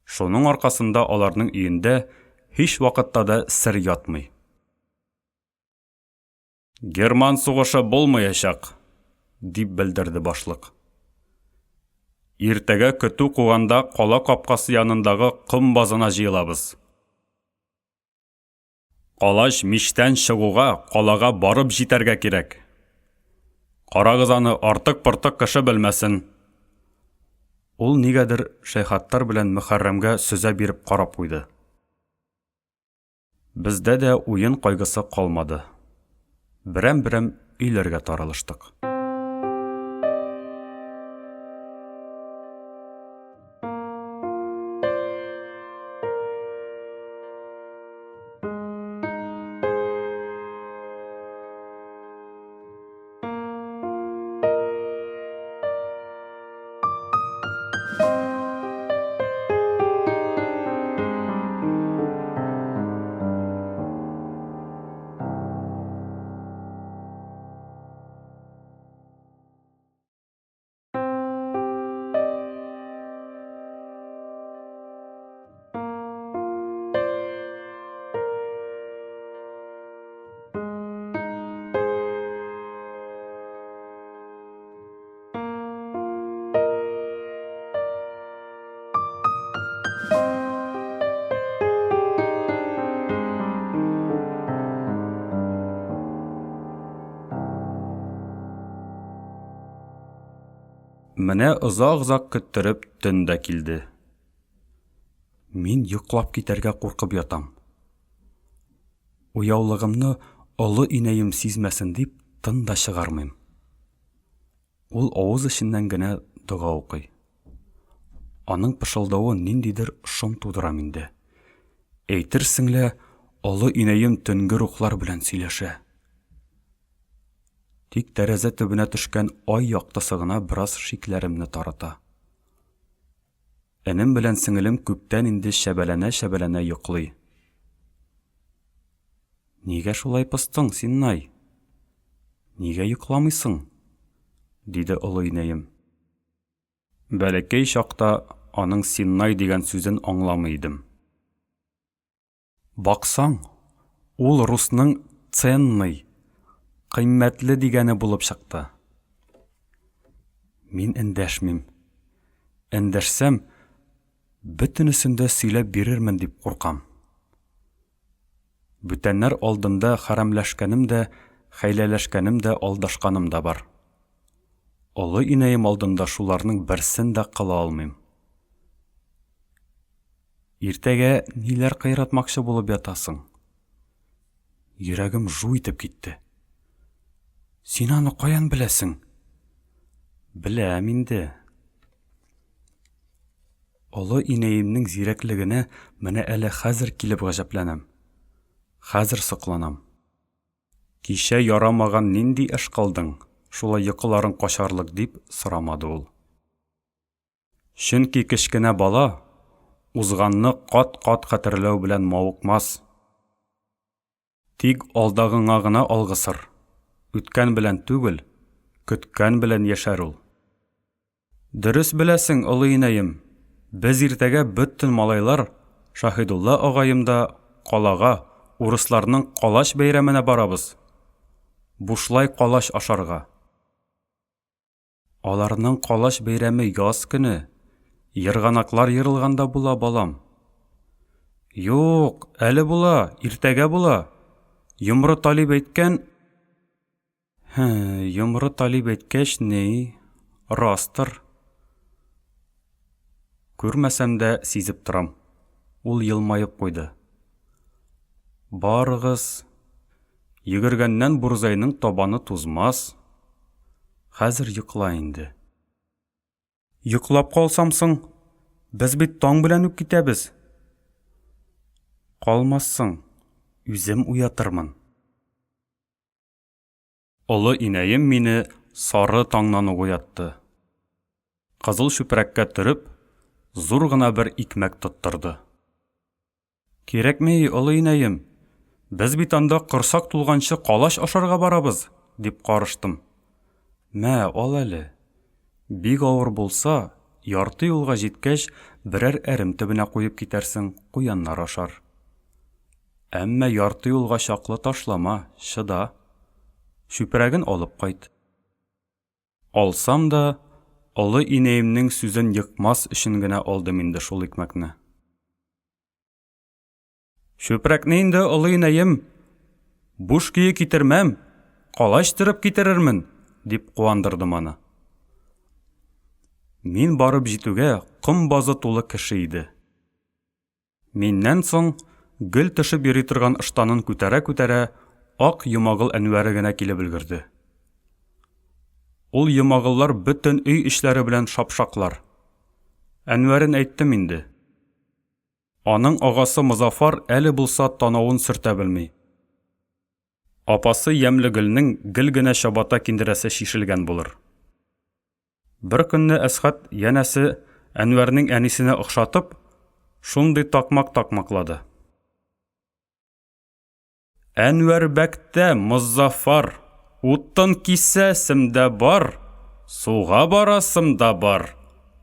Шуның аркасында аларның өендә һич вакытта да сер ятмый. Герман сугышы булмаячак, дип белдерде башлык. Иртәгә көтү куганда кала капкасы янындагы ком базына җыелабыз. Калач мичтән чыгуга калага барып җитәргә кирәк. Карагыз аны, артык-портык кеше белмәсен. Ул нигәдер Шәйхаттар белән Мөхәррәмгә сөзә биреп карап куйды. Бездә дә уен кайгысы калмады. Берәм-берәм өйләргә таралыштык. Менә озак-озак көттереп төн дә килде. Мин йоклап китәргә куркып ятам. Уяулыгымны олы инәем сизмәсен дип тын да чыгармыйм. Ул авыз эченнән генә дога укый. Аның пышылдавы ниндидер шом тудыра миндә. Әйтерсең лә, олы инәем төнге рухлар белән сөйләшә. Тик тәрәзә төбенә төшкән ай яктысы гына бераз шикләремне тарата. Энем белән сеңелем күптән инде чәбәләнә-чәбәләнә йоклый. Нигә шулай постың, Синнай? Нигә йокламыйсың? диде олы инәем. Бәләкәй чакта аның Синнай дигән сүзен аңламый идем. Баксаң, ул русның ценный, кыйммәтле дигәне булып чыкты. Мин эндәшмим. Эндәшсәм, бөтенесен дә сөйләп бирермен дип куркам. Бүтәннәр алдында хәрәмләшкәнем дә, хәйләләшкәнем дә, алдашканым да бар. Олы инәем алдында шуларның берсен дә кыла алмыйм. Иртәгә ниләр кыйратмакчы булып ятасың? Йөрәгем жу итеп китте. Син аны каян беләсең? Беләм инде. Олы инәемнең зирәклегенә менә әле хәзер килеп гаҗәпләнәм. Хәзер сокланам. Кичә ярамаган нинди эш кылдың, шулай йокыларың качарлык дип сорамады ул. Чөнки кечкенә бала узганны кат-кат хәтерләү белән мавыкмас. Тик алдагыңа гына алгысыр, үткән белән түгел, көткән белән яшәр ул. Дөрес беләсең, олы инәем, без иртәгә бөтен малайлар, Шаһидулла агаем да калага, урысларның калач бәйрәменә барабыз. Бушлай калач ашарга. Аларның калач бәйрәме яз көне, ерганаклар ерылганда була, балам. Юк, әле була, иртәгә була. Йомры Талип әйткән... Һе, Йомры Талип әйткәч, ни, растыр. Күрмәсәм дә сизеп торам. Ул елмаеп куйды. Барыгыз, Йөгергәннән бурзайның табаны тузмас. Хәзер йокла инде. Йоклап калсам соң? Без бит таң белән үк китәбез. Калмассың, үзем уятырмын. Олы инәем мине сары таңнан ук уятты. Кызыл чүпрәккә төреп, зур гына бер икмәк тоттырды. Кирәкми, олы инәем. Без бит анда корсак тулганчы калач ашарга барабыз, дип карыштым. Мә, ал әле. Бик авыр булса, ярты юлга җиткәч, берәр әрем төбенә куеп китәрсең, куяннар ашар. Әмма ярты юлга чаклы ташлама, чыда. Чүпрәген алып кайт. Алсам да, олы инәемнең сүзен екмас өчен генә алдым инде шул икмәкне. Чүпрәкне инде, олы инәем, буш көе китермәм, калач төреп китерермен, дип куандырдым аны. Мин барып җитүгә ком базы тулы кеше иде. Миннән соң гел төшеп йөри торган ыштанын күтәрә-күтәрә ак Йомагыл Әнвәре генә килеп өлгерде. Ул Йомагыллар бөтен өй эчләре белән шапшаклар. Әнвәрен әйттем инде. Аның агасы Мозафар әле булса танавын сөртә белми. Апасы Ямьлегөлнең гел генә чабата киндерәсе чишелгән булыр. Бер көнне Әсхәт, янәсе, Әнвәрнең әнисенә охшатып, шундый такмак такмаклады. Әнвәрбәктә Мозаффар, утын кисәсем дә бар, суга барасым да бар,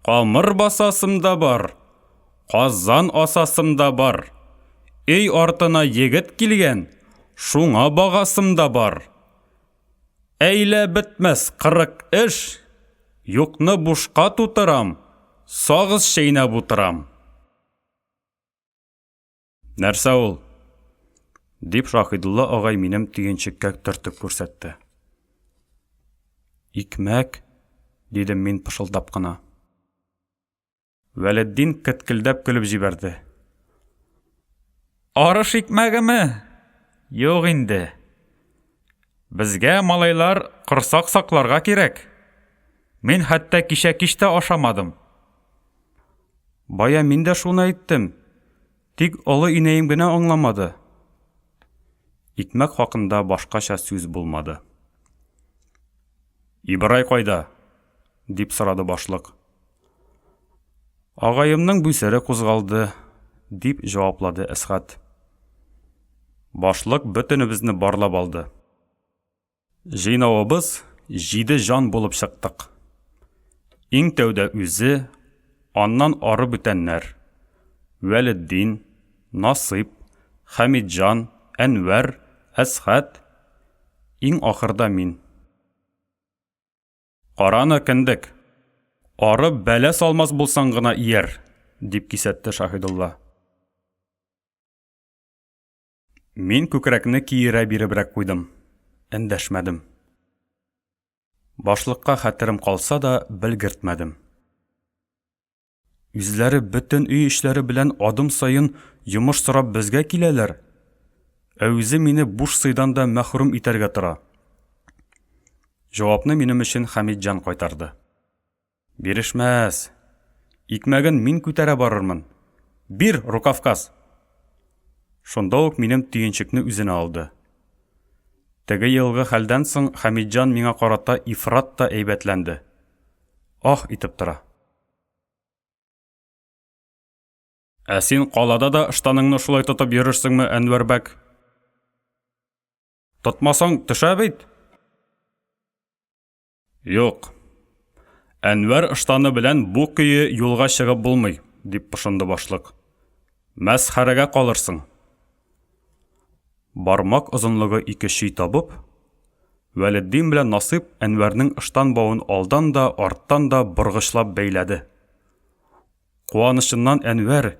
камыр басасым да бар, казан асасым да бар, өй артына егет килгән, шуңа багасым да бар. Әйлә бетмәс 40 эш, юкны бушка тутырам, сагыз чәйнәп утырам. Нәрсә ул? дип Шаһидулла агай минем төенчеккә төртеп күрсәтте. Икмәк, Дидем мин пышылдап кына. Вәлетдин кеткелдәп көлеп җибәрде. Арыш икмәгеме? Юк инде. Безгә, малайлар, корсак сакларга кирәк. Мин хәтта кичә кич тә ашамадым. Бая мин дә шуны әйттем. Тик олы инәем генә аңламады. Икмәк хакында башкача сүз булмады. Ибрай кайда? дип сорады башлык. Агаемның бүсере кузгалды, дип җаваплады Әсгать. Башлык бөтенебезне барлап алды. Җыйнавыбыз җиде җан булып чыктык. Иң тәүдә үзе, аннан ары бүтәннәр. Вәлетдин, Насыйп, Хәмитҗан, Әнвәр, Әсхәт, иң ахырда мин. Караны, кендек. Арып бәла салмас булсаң гына ияр, дип кисәтте Шаһидулла. Мин күкрәкне киерә биребрәк куйдым. Эндәшмәдем. Башлыкка хәтерем калса да, белгертмәдем. Үзләре бөтен өй эшләре белән адым саен йомыш сорап безгә киләләр, ә үзе мине буш сыйдан да мәхрүм итәргә тора. Җавапны минем өчен Хәмитҗан кайтарды. Бирешмәс. Икмәген мин күтәрә барырмын. Бир, рукавказ! Шунда ук минем төенчекне үзенә алды. Теге елгы хәлдән соң Хәмитҗан миңа карата ифрат та әйбәтләнде. Аһ итеп тора. Ә син калада да ыштаныңны шулай тотып йөрерсеңме, Әнвәрбәк? Тотмасаң, төшә бит. Юк. Әнвәр ыштаны белән бу көе юлга чыгып булмый, дип пошынды башлык. Мәсхәрәгә калырсың. Бармак озынлыгы ике чөй табып, Вәлетдин белән Насыйп Әнвәрнең ыштан бавын алдан да, арттан да боргычлап бәйләде. Куанычыннан Әнвәр,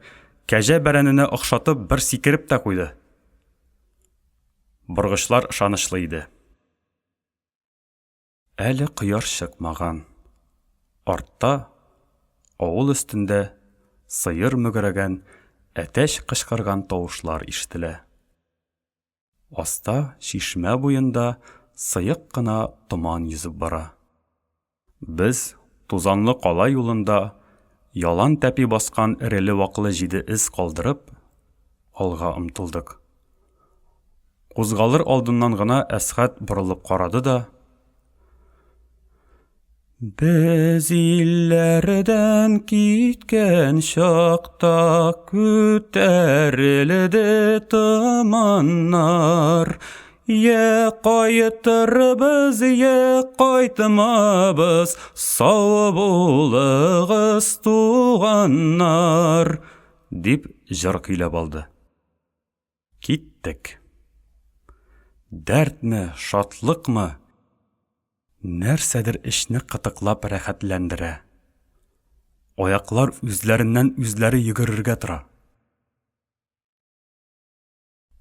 кәҗә бәрәненә охшатып, бер сикереп тә куйды. Боргычлар ышанычлы иде. Әле кояш чыкмаган. Артта, авыл өстендә, сыер мөгрәгән, әтәч кычкырган тавышлар ишетелә. Аста, чишмә буенда, сыек кына томан йөзеп бара. Без, тузанлы кала юлында ялан тәпи баскан эреле-ваклы җиде эз калдырып, алга омтылдык. Кузгалыр алдыннан гына Әсхәт борылып карады да, Без илләрдән киткән чакта күтәрелде томаннар. Йә кайтырбыз, йә кайтмабыз, сау булыгыз, туганнар, дип җыр көйләп алды. Киттек. Дәртме, шатлыкмы? Нәрсәдер эчне кытыклап рәхәтләндерә. Аяклар үзләреннән үзләре йөгерергә тора.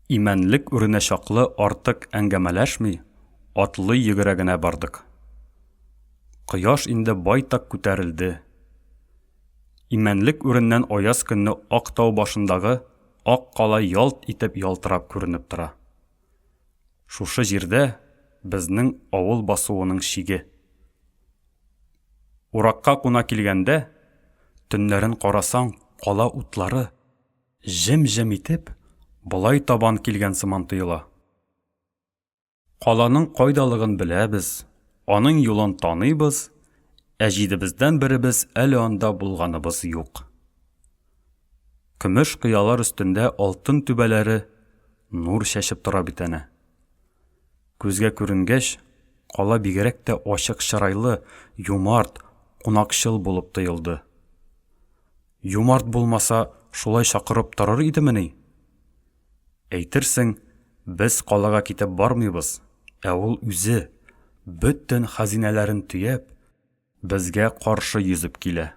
Имәнлек үренә чаклы артык әңгәмәләшми, атлый-йөгерә генә бардык. Кояш инде байтак күтәрелде. Имәнлек үреннән аяз көнне ак тау башындагы ак кала ялт итеп ялтырап күренеп тора. Шушы җирдә безнең авыл басуының чиге. Уракка куна килгәндә, төннәрен карасаң, кала утлары, җем-җем итеп, болай табан килгән сыман тоела. Каланың кайдалыгын беләбез, аның юлын таныйбыз, ә җидебездән беребез әле анда булганыбыз юк. Көмеш кыялар өстендә алтын түбәләре нур чәчеп тора бит әнә. Күзгә күренгәч, кала бигрәк тә ачык чырайлы, юмарт, кунакчыл булып тоелды. Юмарт булмаса, шулай чакырып торыр идемени? Әйтерсең, без калага китеп бармыйбыз, ә ул үзе, бөтен хәзинәләрен төяп, безгә каршы йөзеп килә.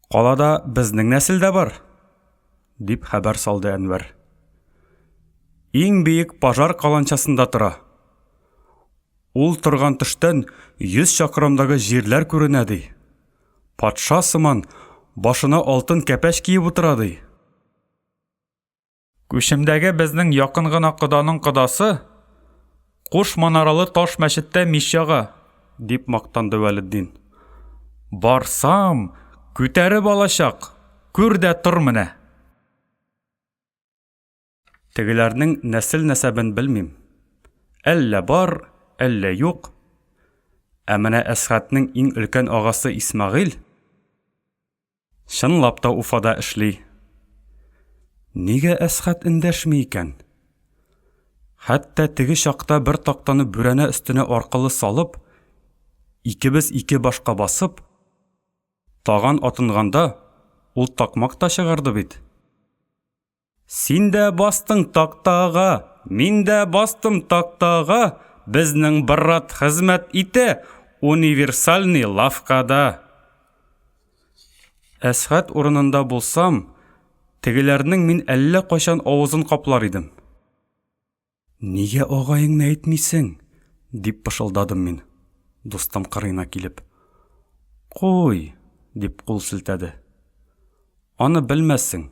Калада безнең нәсел дә бар, дип хәбәр салды Әнвәр. Иң биек пожар каланчасында тора. Ул торган төштән 100 чакрымдагы җирләр күренә, ди. Патша сыман, башына алтын кәпәч киеп утыра, ди. Күчемдәге безнең якын гына коданың кодасы куш манаралы таш мәчеттә мич яга, дип мактанды Вәлетдин. Барсам, күтәреп алачак, күр дә тор менә. Тегеләрнең нәсел-нәсәбен белмим. Әллә бар, әллә юк. Ә менә Әсхәтнең иң өлкән агасы Исмәгыйль чынлап та Уфада эшли. Нигә Әсхәт эндәшми икән? Хәтта теге чакта бер тактаны бүрәнә өстенә аркылы салып, икебез ике башка басып, таган атынганда, ул такмак та чыгарды бит. Син дә бастың тактага, мин дә бастым тактага, безнең брат хезмәт итә универсальный лавкада. Әсхәт урынында булсам, тегеләрнең мин әллә кайчан авызын каплар идем. Нигә агаеңны әйтмисең? дип пышылдадым мин, дустым кырыена килеп. Куй, дип кул селтәде. Аны белмәссең.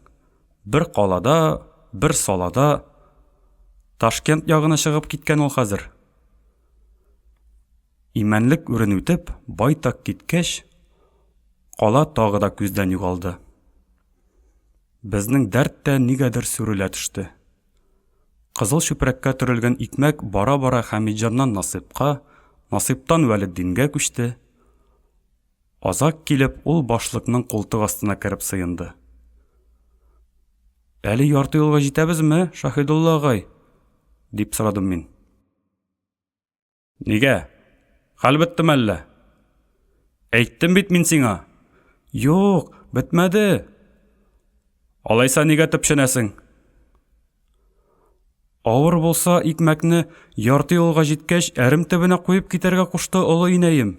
Бер калада, бер салада. Ташкент ягына чыгып киткән ул хәзер. Имәнлек үрен үтеп, байтак киткәч, кала тагы да күздән югалды. Безнең дәрт тә нигәдер сүрелә төште. Кызыл чүпрәккә төрелгән икмәк бара-бара Хәмитҗаннан Насыйпка, Насыйптан Вәлетдингә күчте. Азак килеп, ул башлыкның култык астына кереп сыенды. Әле ярты юлга җитәбезме, Шаһидулла агай? дип сорадым мин. Нигә? Хәл беттеме әллә? Әйттем бит мин сиңа. Юк, бетмәде. Алайса нигә төпченәсең? Авыр булса, икмәкне ярты юлга җиткәч, әрем төбенә куеп китәргә кушты олы инәем.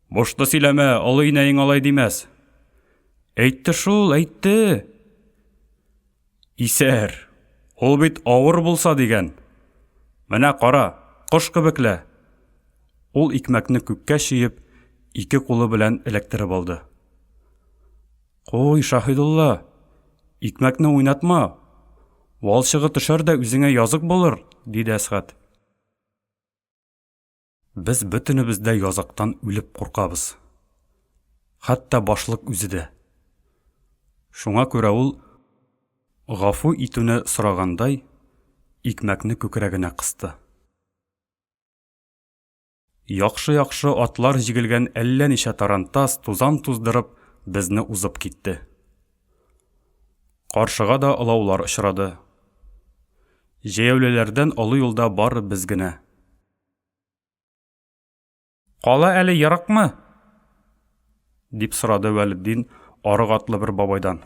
Бушны сөйләмә, олы инәең алай димәс. Әйтте шул, әйтте. Исәр! Ул бит авыр булса дигән. Менә кара, кош кебек лә. Ул икмәкне күккә чөеп, ике кулы белән эләктереп алды. Куй, Шаһидулла, икмәкне уйнатма. Валчыгы төшәр дә үзеңә язык булыр, диде Әсгать. Без бөтенебез дә языктан үлеп куркабыз. Хәтта башлык үзе дә. Шуңа күрә ул, гафу итүне сорагандай, икмәкне күкрәгенә кысты. Яхшы-яхшы атлар җигелгән әллә ничә тарантас тузан туздырып безне узып китте. Каршыга да олаулар очрады. Җәяүлеләрдән олы юлда бары без генә. Кала әле еракмы? Дип сорады Вәлетдин арык атлы бер бабайдан.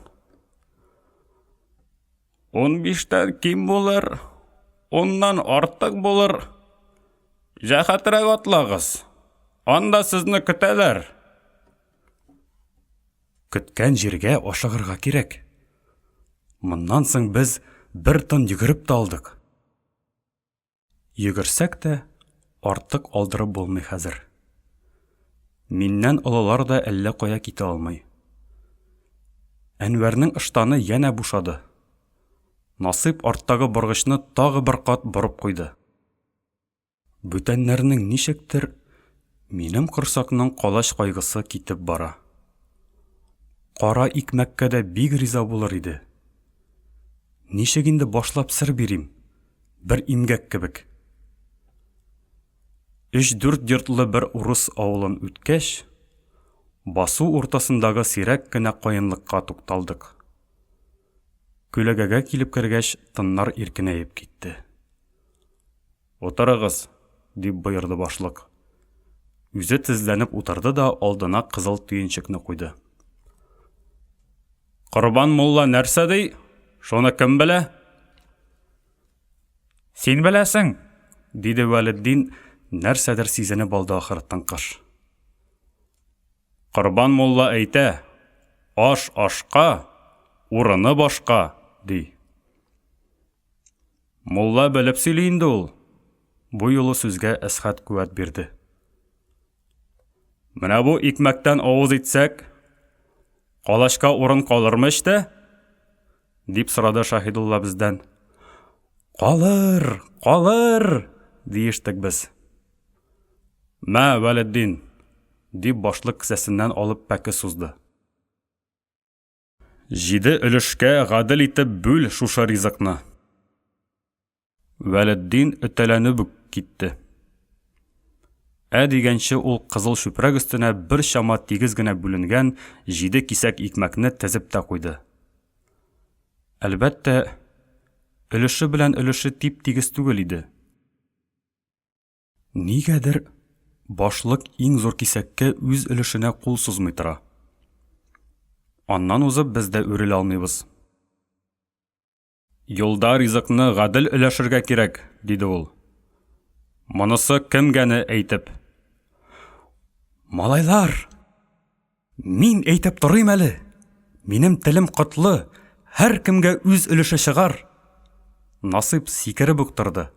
Унбиштән ким булыр, уннан артык булыр. Җәһәтрәк атлагыз. Анда сезне көтәләр. Көткән җиргә ашыгырга кирәк. Моннан соң без бер тын йөгереп тә алдык. Йөгерсәк тә, артык алдырып булмый хәзер. Миннән олылар да әллә кая китә алмый. Әнвәрнең ыштаны янә бушады. Насыйп арттагы боргычны тагы бер кат борып куйды. Бүтәннәрнең ничектер, минем корсакның калач кайгысы китеп бара. Кара икмәккә дә бик риза булыр иде. Ничек инде башлап сер бирим? Бер имгәк кебек. Өч-дүрт йортлы бер урыс авылын үткәч, басу уртасындагы сирәк кенә каенлыкка тукталдык. Күләгәгә килеп кергәч, тыннар иркенәеп китте. Утырыгыз, дип боерды башлык. Үзе тезләнеп утырды да алдына кызыл төенчекне куйды. Корбан мулла нәрсә ди? Шуны кем белә? Син беләсең, диде Вәлетдин, нәрсәдер сизенеп алды ахыры тыңкыш. Корбан мулла әйтә, аш ашка, урыны башка, ди. Мулла белеп сөйли инде ул. Бу юлы сүзгә Әсхәт куәт бирде. Менә бу икмәктән авыз итсәк, калачка урын калырмы эчтә? дип сорады Шаһидулла бездән. Калыр, калыр, диештек без. Мә, Вәлетдин, дип башлык кесәсеннән алып пәке сузды. Җиде өлешкә гадел итеп бүл шушы ризыкны. Вәлетдин өтәләнеп үк китте. Ә дигәнче ул кызыл чүпрәк өстенә бер чама тигез генә бүленгән җиде кисәк икмәкне тезеп тә куйды. Әлбәттә, өлеше белән өлеше тип-тигез түгел иде. Нигәдер башлык иң зур кисәккә үз өлешенә кул сузмый тора. Аннан узып без дә үрелә алмыйбыз. Юлда ризыкны гадел өләшергә кирәк, диде ул. Монысы кемгәне әйтеп? Малайлар! Мин әйтеп торыйм әле. Минем телем котлы, һәркемгә үз өлеше чыгар. Насыйп сикереп үк торды.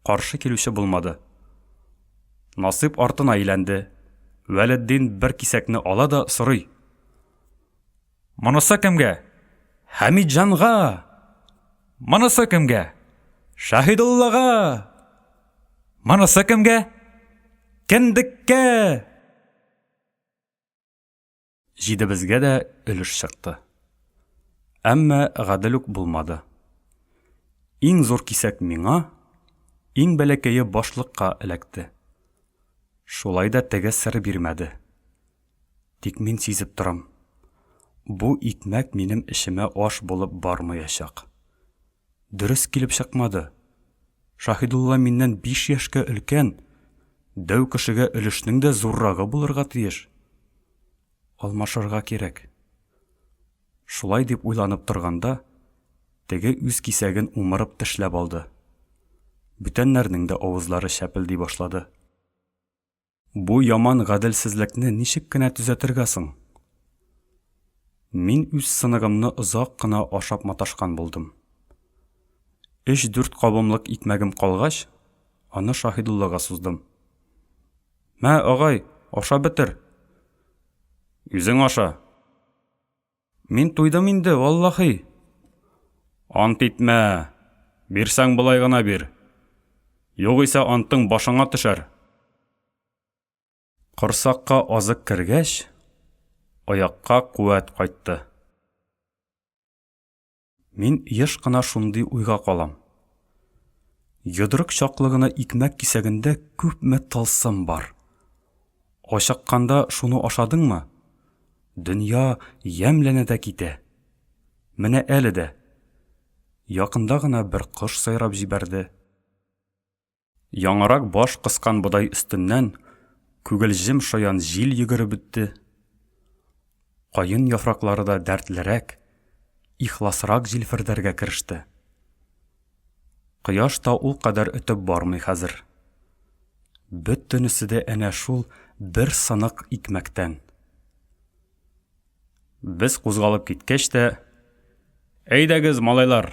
Каршы килүче булмады. Насыйп артына әйләнде. Вәлетдин бер кисәкне ала да сорый. Монысы кемгә? Хәмитҗанга! Монысы кемгә? Шаһидуллага! Монысы кемгә? Кендеккә! Җидебезгә дә өлеш чыкты. Әмма гадел үк булмады. Иң зур кисәк миңа, иң бәләкәе башлыкка эләкте. Шулай да теге сер бирмәде. Тик мин сизеп торам, бу икмәк минем эчемә аш булып бармаячак. Дөрес килеп чыкмады. Шаһидулла миннән биш яшькә өлкән, дәү кешегә өлешнең дә зуррагы булырга тиеш. Алмашырга кирәк. Шулай дип уйланып торганда, теге үз кисәген умырып тешләп алды. Бүтәннәрнең дә авызлары чәпелди башлады. Бу яман гаделсезлекне ничек кенә төзәтергә соң? Мин үз сыныгымны озак кына ашап маташкан булдым. Өч-дүрт кабымлык икмәгем калгач, аны Шаһидуллага суздым. Мә, агай, ашап бетер. Үзең аша. Мин туйдым инде, валлахи. Ант итмә. Бирсәң болай гына бир. Югыйсә антың башыңа төшәр. Корсакка азык кергәч, аякка куәт кайтты. Мин еш кына шундый уйга калам. Йодрык чаклы гына икмәк кисәгендә күпме тылсым бар. Ачыкканда шуны ашадыңмы, дөнья ямьләнә дә китә. Менә әле дә. Якында гына бер кош сайрап җибәрде. Яңарак баш кыскан бодай өстеннән күгелҗем шаян җил йөгереп үтте. Каен яфраклары да дәртлерәк, ихласрак җилфердәргә кереште. Кояш та ул кадәр өтеп бармый хәзер. Бөтенесе дә әнә шул бер сынык икмәктән. Без кузгалып киткәч тә, Әйдәгез, малайлар,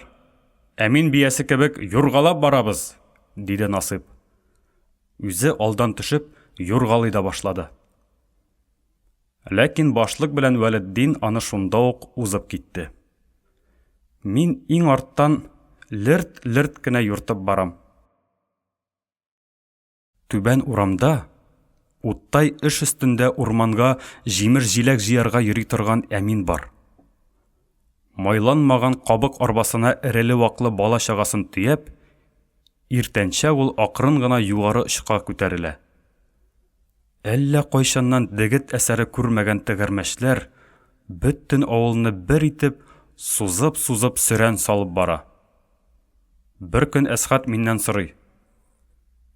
Әмин биясе кебек юргалап барабыз, диде Насыйп. Үзе алдан төшеп, юргалый да башлады. Ләкин башлык белән Вәлетдин аны шунда ук узып китте. Мин иң арттан лерт-лерт кенә юртып барам. Түбән урамда, уттай эш өстендә урманга җимеш-җиләк җыярга йөри торган Әмин бар. Майланмаган кабык арбасына эреле-ваклы бала-чагасын төяп, иртәнчәк ул акрын гына югары очка күтәрелә. Әллә кайчаннан дегет әсәре күрмәгән тегермәчләр бөтен авылны бер итеп, сузып-сузып сөрән салып бара. Беркөн Әсхәт миннән сорый.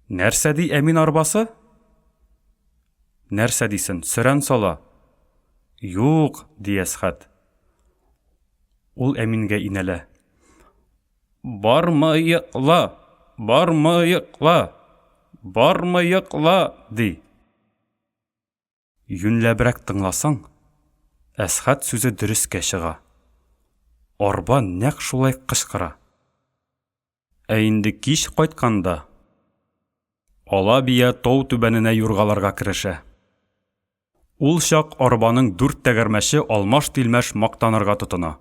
Нәрсә ди Әмин арбасы? Нәрсә дисен, сөрән сала. Юк, ди Әсхәт. Ул Әмингә инәлә. Бармыйк ла, бармыйк ла, бармыйк ла, ди. Юньләбрәк тыңласаң, Әсхәт сүзе дөрескә чыга. Арба нәкъ шулай кычкыра. Ә инде кич кайтканда. Ала бия тау түбәненә юргаларга керешә. Ул чак арбаның дүрт тәгәрмәче алмаш-тилмәш мактанырга тотына.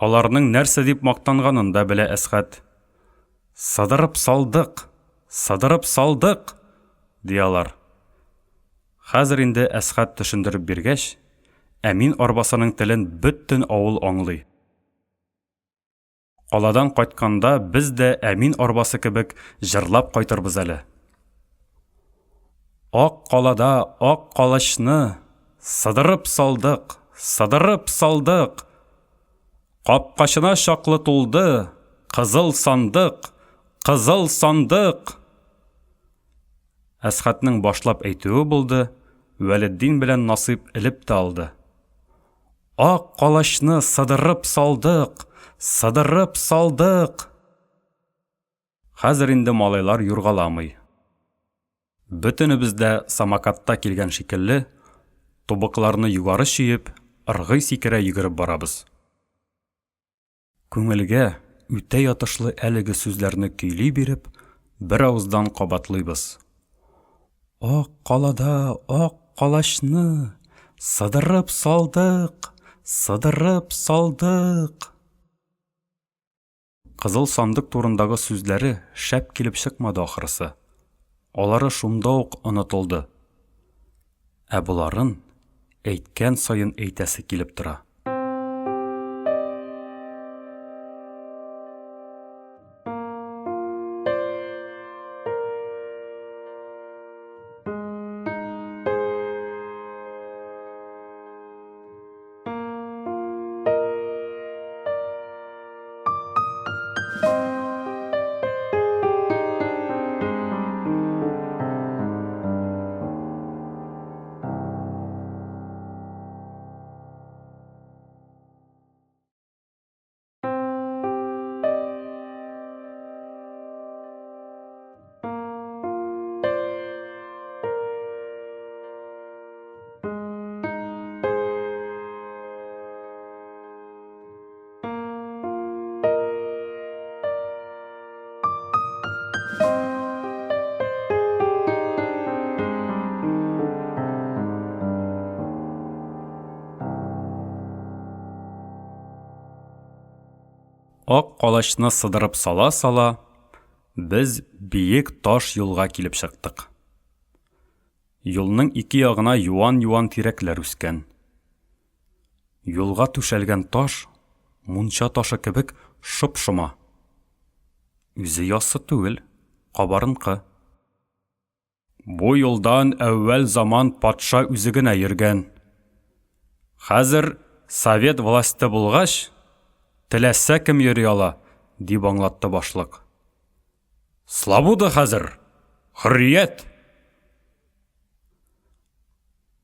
Аларның нәрсә дип мактанганын да белә Әсхәт. Сыдырып салдык! Сыдырып салдык! ди алар. Хәзер инде Әсхәт төшендереп биргәч, Әмин арбасының телен бөтен авыл аңлый. Каладан кайтканда без дә Әмин арбасы кебек җырлап кайтырбыз әле. Ак калада ак калачны сыдырып салдык, сыдырып салдык. Капкачына чаклы тулды кызыл сандык, кызыл сандык. Әсхатның башлап әйтүе булды, Вәлетдин белән Насыйп элеп тә алды. Ак калачны сыдырып салдык, сыдырып салдык. Хәзер инде малайлар юргаламый. Бөтенебез дә самокатта килгән шикелле, тубыкларны югары чөеп, ыргый-сикерә йөгереп барабыз. Күңелгә үтә ятышлы әлеге сүзләрне көйли биреп, беравыздан кабатлыйбыз. Ак калада ак калачны сыдырып салдык, сыдырып салдык. Кызыл сандык турындагы сүзләре шәп килеп чыкмады ахрысы. Алары шунда ук онытылды. Ә боларын әйткән саен әйтәсе килеп тора. Ак калачны сыдырып сала-сала, без биек таш юлга килеп чыктык. Юлның ике ягына юан-юан тирәкләр үскән. Юлга түшәлгән таш, мунча ташы кебек шоп-шома. Үзе яссы түгел, кабарынкы. Бу юлдан әүвәл заман патша үзе генә йөргән. Хәзер совет власте булгач, теләсә кем йөри ала, дип аңлатты башлык. Слабуда хәзер! Хөррият!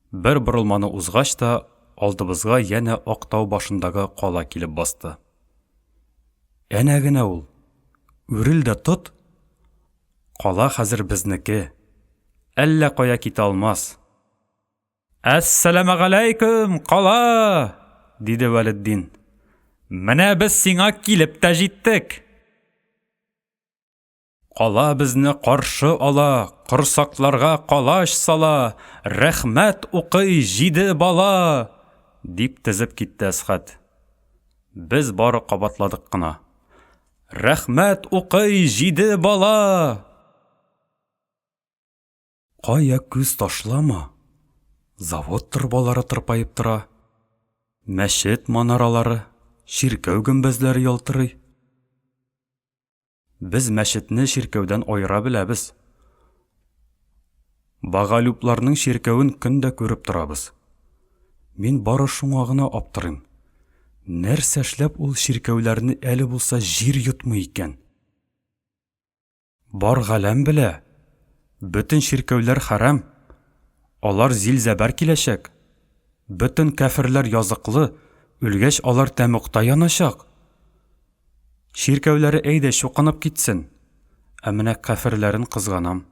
Бер борылманы узгач та, алдыбызга янә ак тау башындагы кала килеп басты. Әнә генә ул. Үрел дә тот. Кала хәзер безнеке. Әллә кая китә алмас. Әссәламәгаләйкүм, кала! диде Вәлетдин. Менә без сиңа килеп тә җиттек. Кала безне каршы ала, корсакларга калач сала, рәхмәт укый җиде бала! дип тезеп китте Әсхәт. Без бары кабатладык кына. Рәхмәт укый җиде бала! Кая күз ташлама, завод торбалары тырпаеп тора, мәчет манаралары, чиркәү гөмбәзләре ялтырый. Без мәчетне чиркәүдән аера беләбез. Боголюбларның чиркәвен көн дә күреп торабыз. Мин бары шуңа гына аптырыйм. Нәрсә эшләп ул чиркәүләрне әле булса җир йотмый икән? Бар галәм белә, бөтен чиркәүләр хәрам. Алар зил-зәбәр киләчәк. Бөтен кәферләр языклы, үлгәч алар тәмугта яначак. Чиркәүләре әйдә чукынып китсен, ә менә каферләрен кызганам.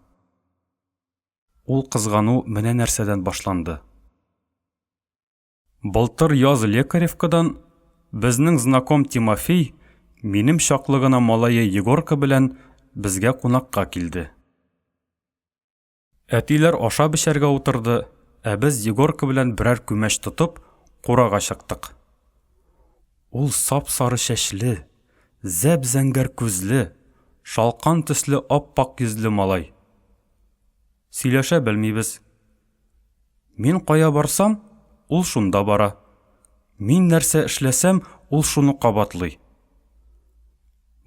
Ул кызгану менә нәрсәдән башланды. Былтыр яз Лекаревкадан безнең знаком Тимофей минем чаклы гына малае Егорка белән безгә кунакка килде. Әтиләр ашап эчәргә утырды, ә без Егорка белән берәр күмәч тотып, курага чыктык. Ул сап-сары чәчле, зәп-зәңгәр күзле, шалкан төсле ап-ак йөзле малай. Сөйләшә белмибез. Мин кая барсам, ул шунда бара. Мин нәрсә эшләсәм, ул шуны кабатлый.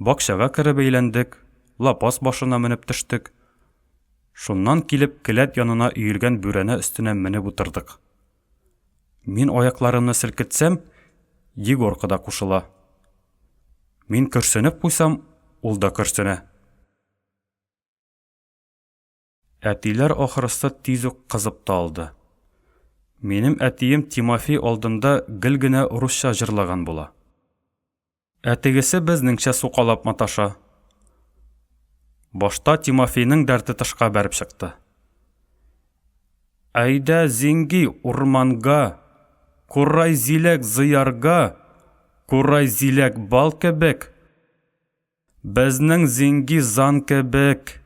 Бакчага кереп әйләндек, лапас башына менеп төштек. Шуннан килеп келәт янына өелгән бүрәнә өстенә менеп утырдык. Мин аякларымны селкетсәм, Егорка да кушыла. Мин көрсенеп куйсам, ул да көрсенә. Әтиләр ахрысы тиз үк кызып та алды. Минем әтием Тимофей алдында гел генә русча җырлаган була. Ә тегесе безнеңчә сукалап маташа. Башта Тимофейның дәрте тышка бәреп чыкты. Әйдә, зинги, урманга, курай зиләк зыярга, курай зиләк бал кебек, безнең зинги зан кебек.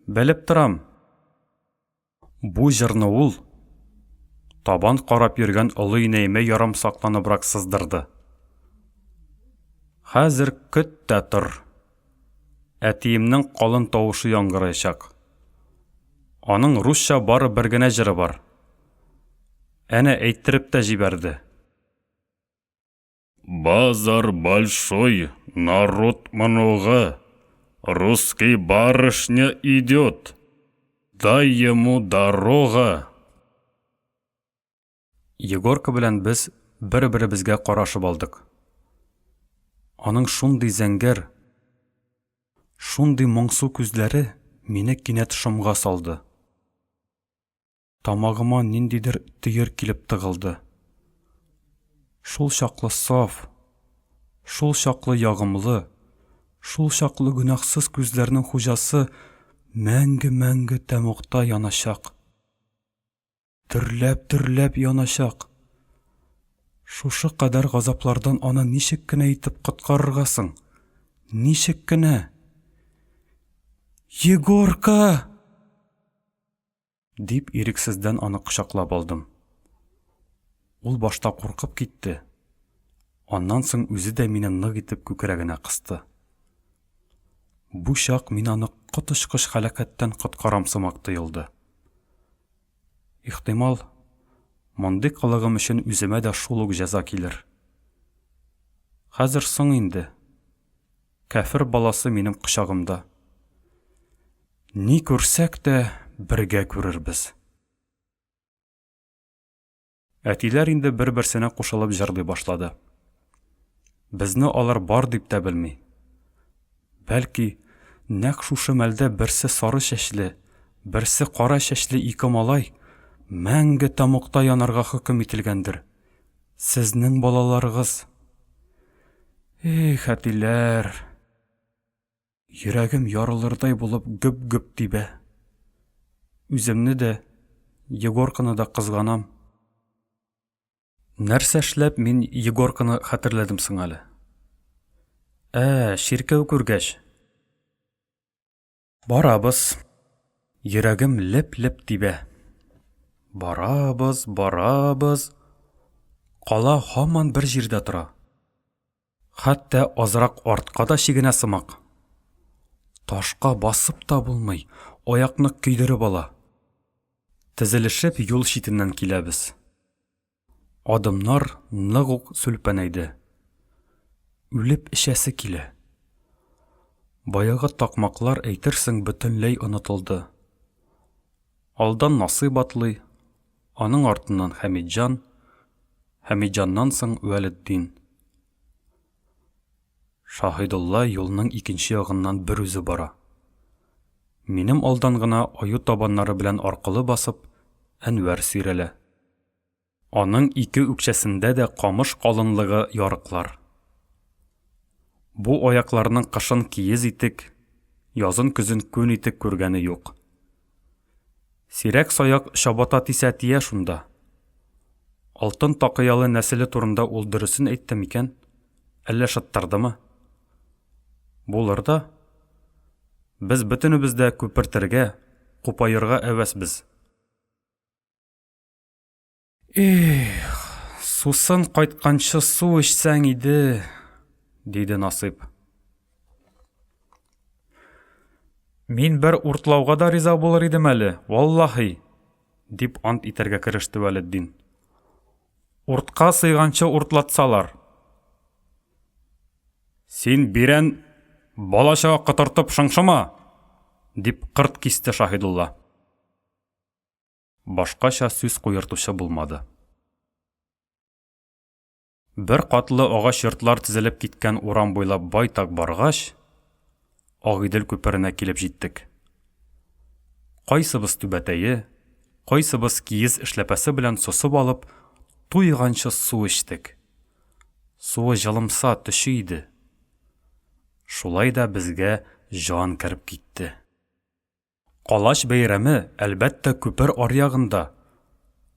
Белеп торам. Бу җырны ул табан карап йөргән олы инәемә ярамсакланыбрак сыздырды. Хәзер көт тә тор. Әтиемнең калын тавышы яңгыраячак. Аның русча бары бер генә җыры бар. Әнә әйттереп тә җибәрде. Базар большой, народ много. Русский барышня идет. Дай ему дорога. Егорка белән без бер-беребезгә карашып алдык. Аның шундый зәңгәр, шундый моңсу күзләре мине кинәт шомга салды. Тамагыма ниндидер төер килеп тыгылды. Шул чаклы саф, шул чаклы ягымлы, шул чаклы гөнаһсыз күзләрнең хуҗасы мәңге-мәңге тәмугта яначак. Дөрләп-дөрләп яначак. Шушы кадәр газаплардан аны ничек кенә итеп коткарырга соң? Ничек кенә? Егорка! Дип ирексездән аны кочаклап алдым. Ул башта куркып китте, аннан соң үзе дә мине нык итеп күкрәгенә кысты. Бу чак мин аны коточкыч һәлакәттән коткарам сымак тоелды. Ихтимал, мондый кылыгым өчен үземә дә шул ук җәза килер. Хәзер соң инде. Кяфер баласы минем кочагымда. Ни күрсәк тә, бергә күрербез. Әтиләр инде бер-берсенә кушылып җырлый башлады. Безне алар бар дип тә белми. Бәлки, нәкъ шушы мәлдә берсе сары чәчле, берсе кара чәчле ике малай мәңге тәмугта янарга хөкем ителгәндер. Сезнең балаларыгыз. Эх, әтиләр! Йөрәгем ярылырдай булып гөп-гөп тибә. Үземне дә, Егорканы да кызганам. Нәрсә эшләп мин Егорканы хәтерләдем соң әле? Ә, чиркәү күргәч. Барабыз. Йөрәгем леп-леп тибә. Барабыз, барабыз. Кала һаман бер җирдә тора. Хәтта азрак артка да чигенә сымак. Ташка басып та булмый, аякны көйдереп ала. Тезелешеп юл читеннән киләбез. Адымнар нык ук сүлпәнәйде. Үлеп эчәсе килә. Баягы такмаклар әйтерсең бөтенләй онытылды. Алдан Насыйп атлый, аның артыннан Хәмитҗан, Хәмитҗаннан соң Вәлетдин. Шаһидулла юлның икенче ягыннан берүзе бара. Минем алдан гына аю табаннары белән аркылы басып, Әнвәр сөйрәлә. Аның ике үкчәсендә дә камыш калынлыгы ярыклар. Бу аякларның кышын киез итек, язын-көзен күн итек күргәне юк. Сирәк-саяк чабата тисә тия шунда. Алтын такыялы нәселе турында ул дөресен әйтте микән, әллә шыттырдымы? Булыр да. Без бөтенебез дә күпертергә, купаерга әвәсбез. Эх, сусын кайтканчы су эчсәң иде, диде Насыйп. Мин бер уртлауга да риза булыр идем әле, валлаһи, дип ант итәргә кереште Вәлетдин. Уртка сыйганчы уртлатсалар. Син, бирән, балачага котыртып шыңшыма, дип кырт кисте Шаһидулла. Башкача сүз куертучы булмады. Бер катлы агач йортлар тезелеп киткән урам буйлап байтак баргач, Агыйдел күперенә килеп җиттек. Кайсыбыз түбәтәе, кайсыбыз киез эшләпәсе белән сосып алып, туйганчы су эчтек. Суы җылымса, төче иде. Шулай да безгә җан кереп китте. Калач бәйрәме, әлбәттә, күпер аръягында,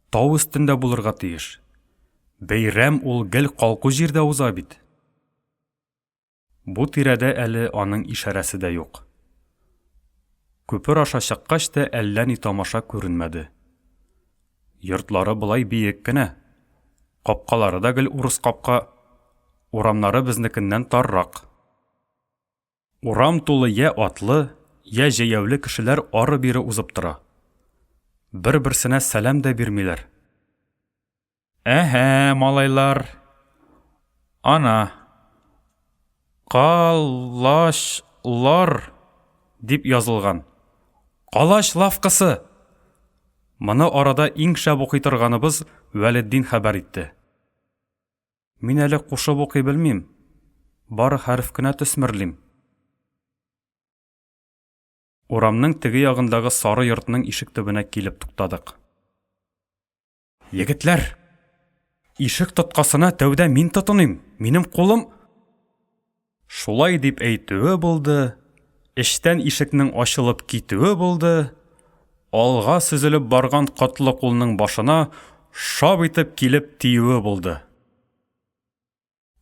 тау өстендә булырга тиеш. Бәйрәм ул гел калку җирдә уза бит. Бу тирәдә әле аның ишарәсе дә юк. Күпер аша чыккач та әллә ни тамаша күренмәде. Йортлары болай биек кенә. Капкалары да гел урыс капка. Урамнары безнекеннән таррак. Урам тулы йә атлы, йә җәяүле кешеләр ары-бире узып тора. Бер-берсенә сәлам дә бирмиләр. Әһә, малайлар. Ана. Калачлар дип язылган. Калач лавкасы! Моны арада иң шәп укый торганыбыз Вәлетдин хәбәр итте. Мин әле кушып укый белмим, бары хәреф кенә төсмерлим. Урамның теге ягындагы сары йортның ишек төбенә килеп туктадык. Егетләр! Ишек тоткасына тәүдә мин тотыныйм, минем кулым... Шулай дип әйтүе булды, эчтән ишекнең ачылып китүе булды, алга сөзелеп барган котлы кулның башына шап итеп килеп тиюе булды.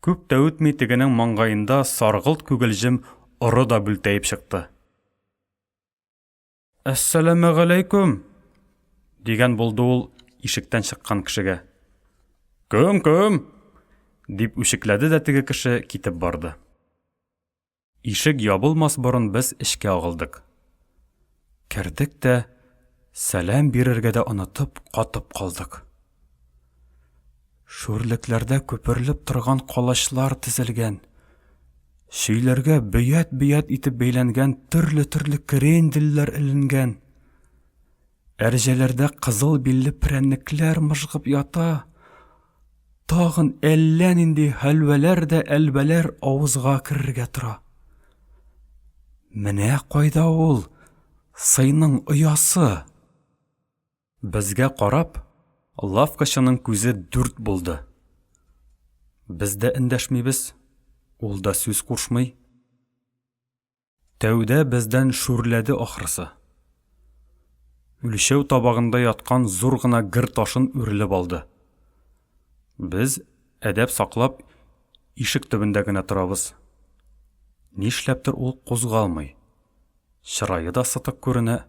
Күп тә үтми тегенең маңгаенда саргылт күгелҗем оры да бүлтәеп чыкты. Әссәламегаләйкүм! дигән булды ул ишектән чыккан кешегә. Кем, кем? дип үчекләде дә теге кеше китеп барды. Ишек ябылмас борын без эчкә агылдык. Кердек тә, сәлам бирергә дә онытып, катып калдык. Шүрлекләрдә күперелеп торган калачлар тезелгән. Чөйләргә бөят-бөят итеп бәйләнгән төрле-төрле кренделләр эленгән. Әрҗәләрдә кызыл билле прәннекләр мыжгып ята. Тагын әллә нинди хәлвәләр дә әлбәләр авызга керергә тора. Менә кайда ул, сыйның оясы! Безгә карап, лавкачының күзе дүрт булды. Без дә эндәшмибез, ул да сүз кушмый. Тәүдә бездән шүрләде ахрысы. Үлчәү табагында яткан зур гына гер ташын үрелеп алды. Без, әдәп саклап, ишек төбендә генә торабыз. Нишләптер ул кузгалмый. Чырае да сытык күренә.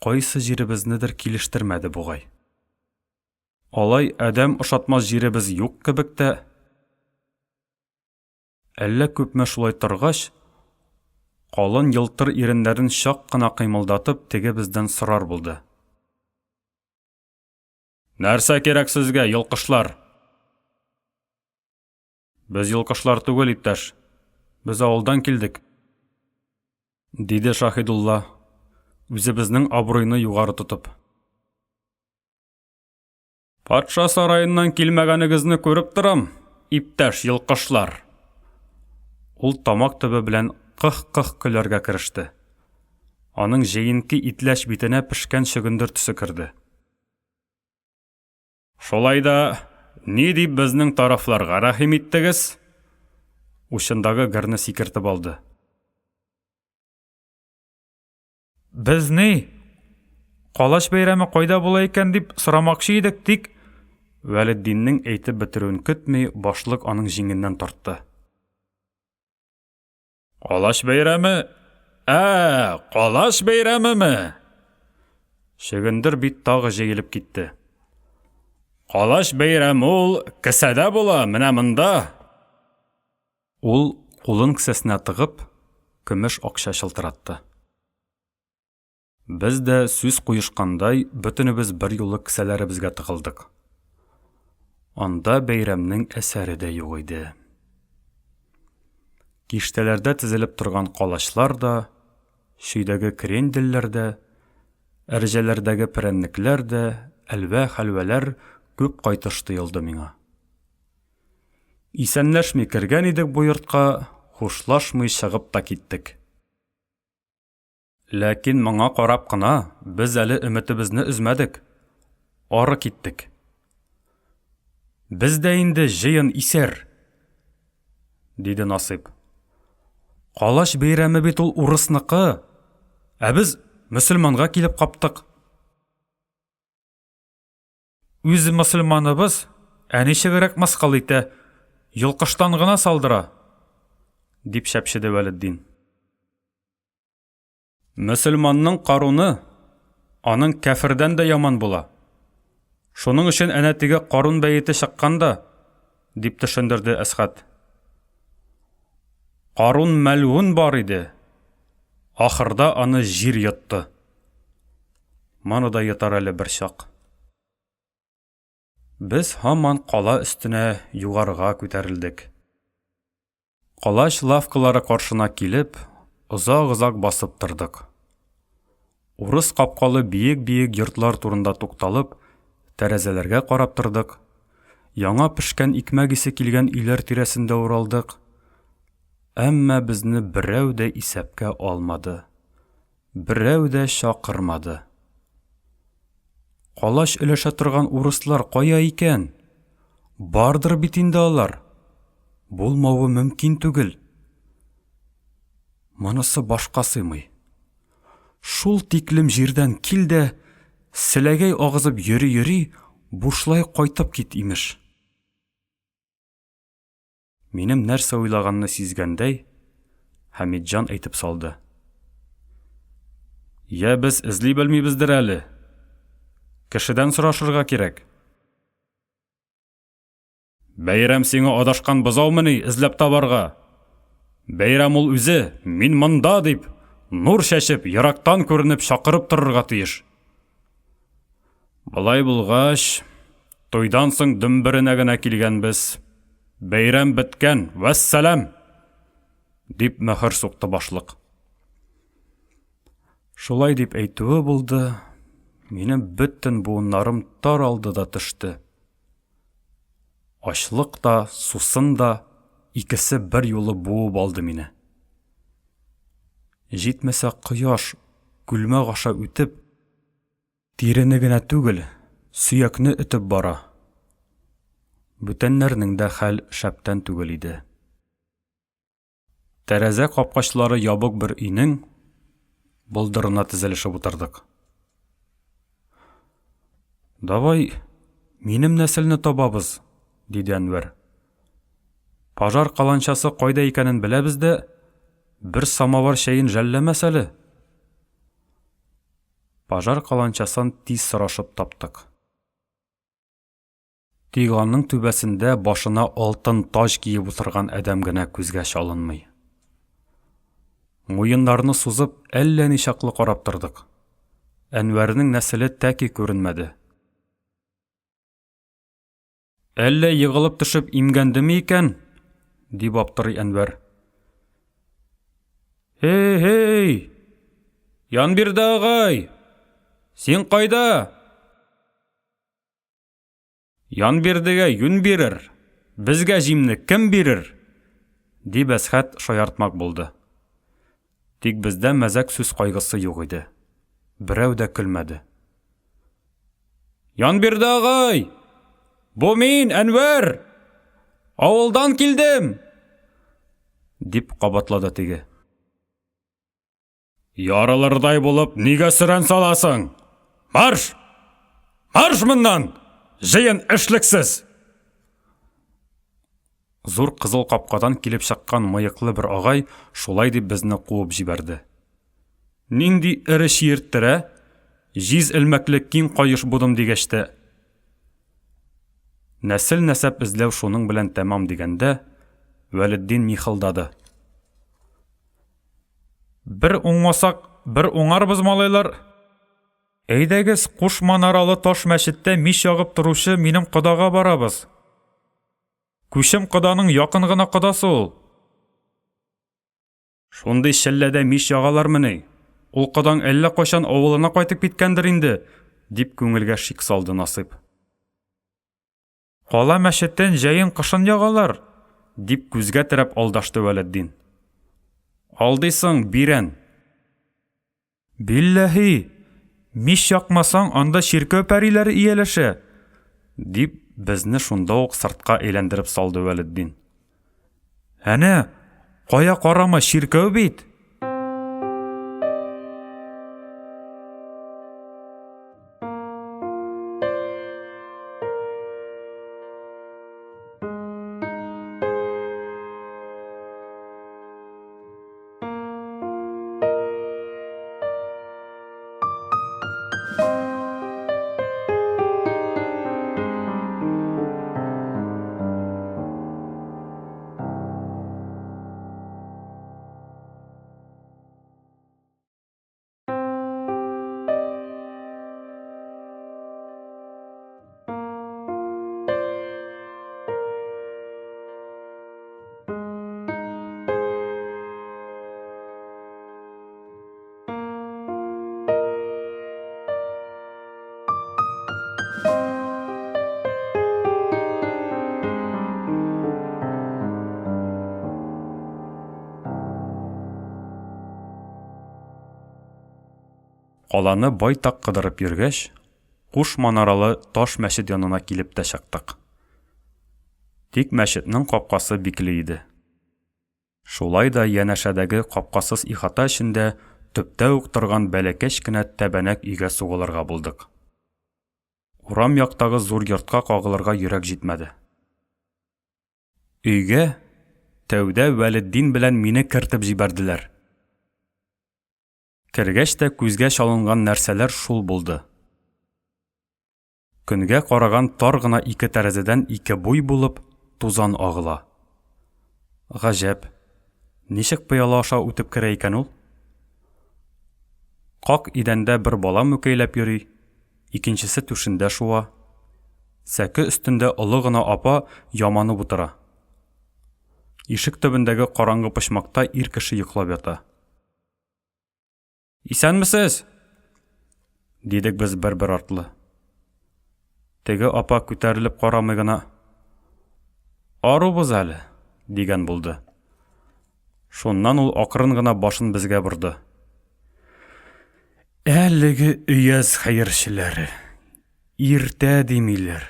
Кайсы җиребезнедер килештермәде бугай. Алай адәм ошатмас җиребез юк кебек тә. Әллә күпме шулай торгач, калын елтыр иреннәрен чак кына кыймылдатып, теге бездән сорар булды. Нәрсә кирәк сезгә, йолкышлар? Без йолкышлар түгел, иптәш. Без авылдан килдек. Диде Шаһидулла, үзебезнең абруйны югары тотып. Патша сараеннан килмәгәнегезне күреп торам, иптәш йолкышлар. Ул тамак төбе белән кых-кых көләргә кереште. Аның җәенке итләч битенә пешкән чөгендер төсе керде. Шулай да, ни дип безнең тарафларга рәхим иттегез? Учындагы герне сикертеп алды. Без ни, Калач бәйрәме кайда була икән дип сорамакчы идек, тик Вәлетдиннең әйтеп бетерүен көтми, башлык аның җиңеннән тартты. Калач бәйрәме? Ә, калач бәйрәмеме? Чөгендер бит тагы җәелеп китте. Калач бәйрәме ул кесәдә була, менә монда. Ул кулын кесәсенә тыгып, көмеш акча чылтыратты. Без дә сүз куешкандай, бөтенебез берьюлы кесәләребезгә тыгылдык. Анда бәйрәмнең әсәре дә юк иде. Киштәләрдә тезелеп торган калачлар да, чөйдәге кренделләр дә, әрҗәләрдәге перәннекләр дә, әлвә-хәлвәләр күп кайтыш тоелды миңа. Исәнләшми кергән идек бу йортка, хушлашмый чыгып та киттек. Ләкин моңа карап кына без әле өметебезне өзмәдек. Ары киттек. Без дә инде җыен исәр, диде Насыйп. Калач бәйрәме бит ул урысныкы. Ә без мөселманга килеп каптык. Үз мөселманыбыз ә ничегрәк мыскыл итә, йолкыштан гына салдыра, дип чәпчеде Вәлетдин. Мөселманның каруны аның кәфердән дә яман була. Шуның өчен әнә теге карун бәете чыккан да, дип төшендерде Әсхәт. Карун мәлгун бар иде. Ахырда аны җир йотты. Моны да йотар әле бер чак. Без һаман кала өстенә югарыга күтәрелдек. Калач лавкалары каршына килеп, озак-озак басып тордык. Урыс капкалы биек-биек йортлар турында тукталып, тәрәзәләргә карап тордык. Яңа пешкән икмәк исе килгән өйләр тирәсендә уралдык. Әмма безне берәү дә исәпкә алмады. Берәү дә чакырмады. Калач өләшә торган урыслар кая икән? Бардыр бит инде алар. Булмавы мөмкин түгел. Монысы башка сыймый. Шул тиклем җирдән кил дә, селәгәй агызып йөри-йөри, бушлай кайтып кит, имеш. Минем нәрсә уйлаганны сизгәндәй, Хәмитҗан әйтеп салды. Я без эзли белмибездер әле. Кешедән сорашырга кирәк. Бәйрәм сиңа адашкан бозаумыни эзләп табарга? Бәйрәм ул үзе, мин монда дип, нур чәчеп, ерактан күренеп чакырып торырга тиеш. Болай булгач, туйдан соң дөмберенә генә килгәнбез. Бәйрәм беткән, вәссәлам! дип мөһер сукты башлык. Шулай дип әйтүе булды, минем бөтен буыннарым таралды да төште. Ачлык та, сусын да икесе бер юлы буып алды мине. Җитмәсә кояш күлмәк аша үтеп, Тирене генә түгел, сөякне өтеп бара. Бүтәннәрнең дә хәл шәптән түгел иде. Тәрәзә капкачлары ябык бер өйнең болдырына тезелешеп утырдык. Давай минем нәселне табабыз, диде Әнвәр. Пожар каланчасы кайда икәнен беләбез дә, бер самовар чәен жәлләмәс әле. Пожар каланчасын тиз сорашып таптык. Тик аның түбәсендә башына алтын таҗ киеп утырган адәм генә күзгә чалынмый. Муеннарны сузып, әллә ничаклы карап тордык. Әнвәрнең нәселе тәки күренмәде. Әллә егылып төшеп имгәндеме икән? дип аптырый Әнвәр. Һей, һей! Янбирде агай! Син кайда? Янбирдегә юн бирер, безгә җимне кем бирер? дип Әсхәт шаяртмак булды. Тик бездә мәзәк сүз кайгысы юк иде. Берәү дә көлмәде. Янбирде агай! Бу мин, Әнвәр! Авылдан килдем! дип кабатлады теге. Ярылырдай булып нигә сөрән саласың? Марш! Марш моннан! Җыен эшлексез! Зур кызыл капкадан килеп чыккан мыеклы бер агай шулай дип безне куып җибәрде. Нинди эре чиерттерә? Җиз элмәкле киң каеш будым дигәч тә. Нәсел-нәсәп эзләү шуның белән тәмам дигәндә, Вәлетдин михылдады. Бер уңмасак, бер уңарбыз, малайлар. Әйдәгез, куш манаралы таш мәчеттә мич ягып торучы минем кодага барабыз. Күчем коданың якын гына кодасы ул. Шундый челләдә мич ягалармыни? Ул кодаң әллә кайчан авылына кайтып киткәндер инде, дип күңелгә шик салды Насыйп. Кала мәчетен җәен-кышын ягалар, дип күзгә терәп алдашты Вәлетдин. Алдыйсың, бирән. Билләһи, мич якмасаң, анда чиркәү пәриләре ияләшә, дип, безне шунда ук сыртка әйләндереп салды Вәлетдин. Әнә, кая карама, чиркәү бит! Каланы байтак кыдырып йөргәч, куш манаралы таш мәчет янына килеп тә чыктык. Тик мәчетнең капкасы бикле иде. Шулай да янәшәдәге капкасыз ихата эчендә төптә үк торган бәләкәч кенә тәбәнәк өйгә сугылырга булдык. Урам яктагы зур йортка кагылырга йөрәк җитмәде. Өйгә тәүдә Вәлетдин белән мине кертеп җибәрделәр. Кергәч тә күзгә чалынган нәрсәләр шул булды. Көнгә караган тар гына ике тәрәзәдән ике буй булып тузан агыла. Гаҗәп, ничек пыяла аша үтеп керә икән ул? Как идәндә бер бала мүкәйләп йөри, икенчесе түшендә шуа. Сәке өстендә олы гына апа яманып утыра. Ишек төбендәге караңгы почмакта ир кеше йоклап ята. Исәнмесез! Дидек без бер-бер артлы. Теге апа күтәрелеп карамый гына. Арубыз әле, дигән булды. Шуннан ул акрын гына башын безгә борды. Әлеге өяз хәерчеләре. Иртә димиләр,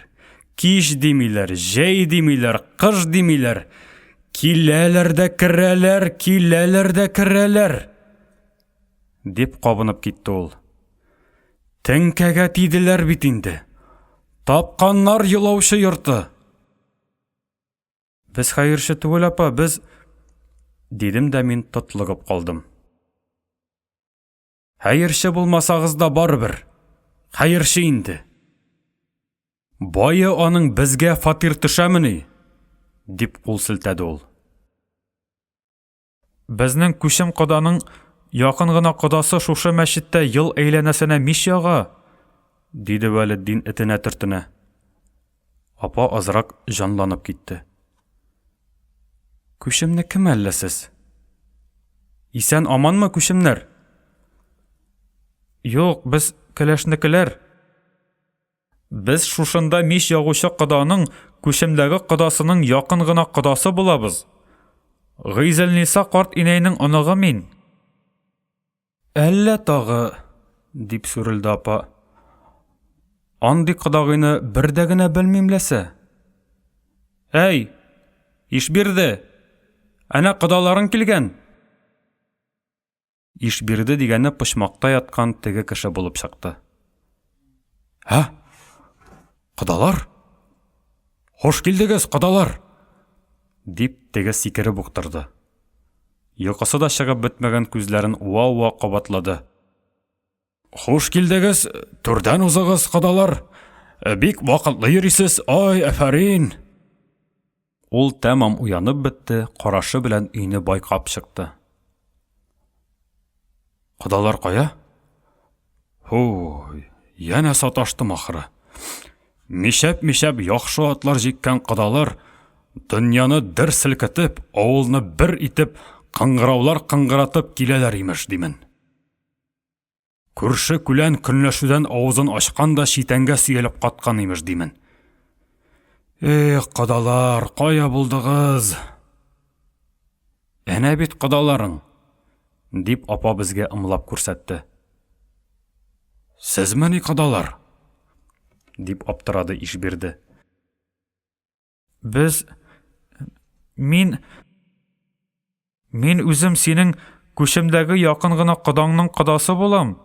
кич димиләр, җәй димиләр, кыш димиләр. Киләләр дә керәләр, киләләр дә керәләр. Дип кабынып китте ул. Теңкәгә тиделәр бит инде. Тапканнар елаучы йорты. Без хәерче түгел, апа, без... Дидем дә мин тотлыгып калдым. Хәерче булмасагыз да барыбер. Хәерче инде. Бае аның безгә фатир төшәмени? Дип кул селтәде ул. Безнең Күчем коданың якын гына кодасы шушы мәчеттә ел әйләнәсенә мич яга, диде Вәлетдин этенә-төртенә. Апа азрак җанланып китте. Күчемне кем әллә сез? Исән аманмы күчемнәр? Юк, без кәләшнекеләр. Без шушында мич ягучы коданың Күчемдәге кодасының якын гына кодасы булабыз. Гыйзелниса карт инәйнең оныгы мин. Әллә тагы, дип сүрелде апа. Андый кодагыйны бер дә генә белмим ләсә. Әй, Ишбирде! Әнә кодаларың килгән! Ишбирде дигәне почмакта яткан теге кеше булып чыкты. Ә? Кодалар? Хош килдегез, кодалар! Дип, теге сикереп үк торды. Йокысы да чыгып бетмәгән күзләрен уа-уа кабатлады. Хуш килдегез, түрдән узыгыз, кодалар. Бик вакытлы йөрисез, ай, афәрин! Ул тәмам уянып бетте, карашы белән өйне байкап чыкты. Кодалар кая? Һу, янә саташтым ахры. Мишәп-мишәп яхшы атлар җиккән кодалар дөньяны дер селкетеп, авылны бер итеп, кыңгыраулар кыңгыратып киләләр имеш, димен. Күрше күлән көнләшүдән авызын ачкан да читәнгә сөялеп каткан имеш, димен. Эх, кодалар, кая булдыгыз? Әнә бит кодаларың, дип апа безгә ымлап күрсәтте. Сезмени кодалар? дип аптырады Ишбирде. Без мин мин үзем синең күчемдәге якын гына кодаңның кодасы булам,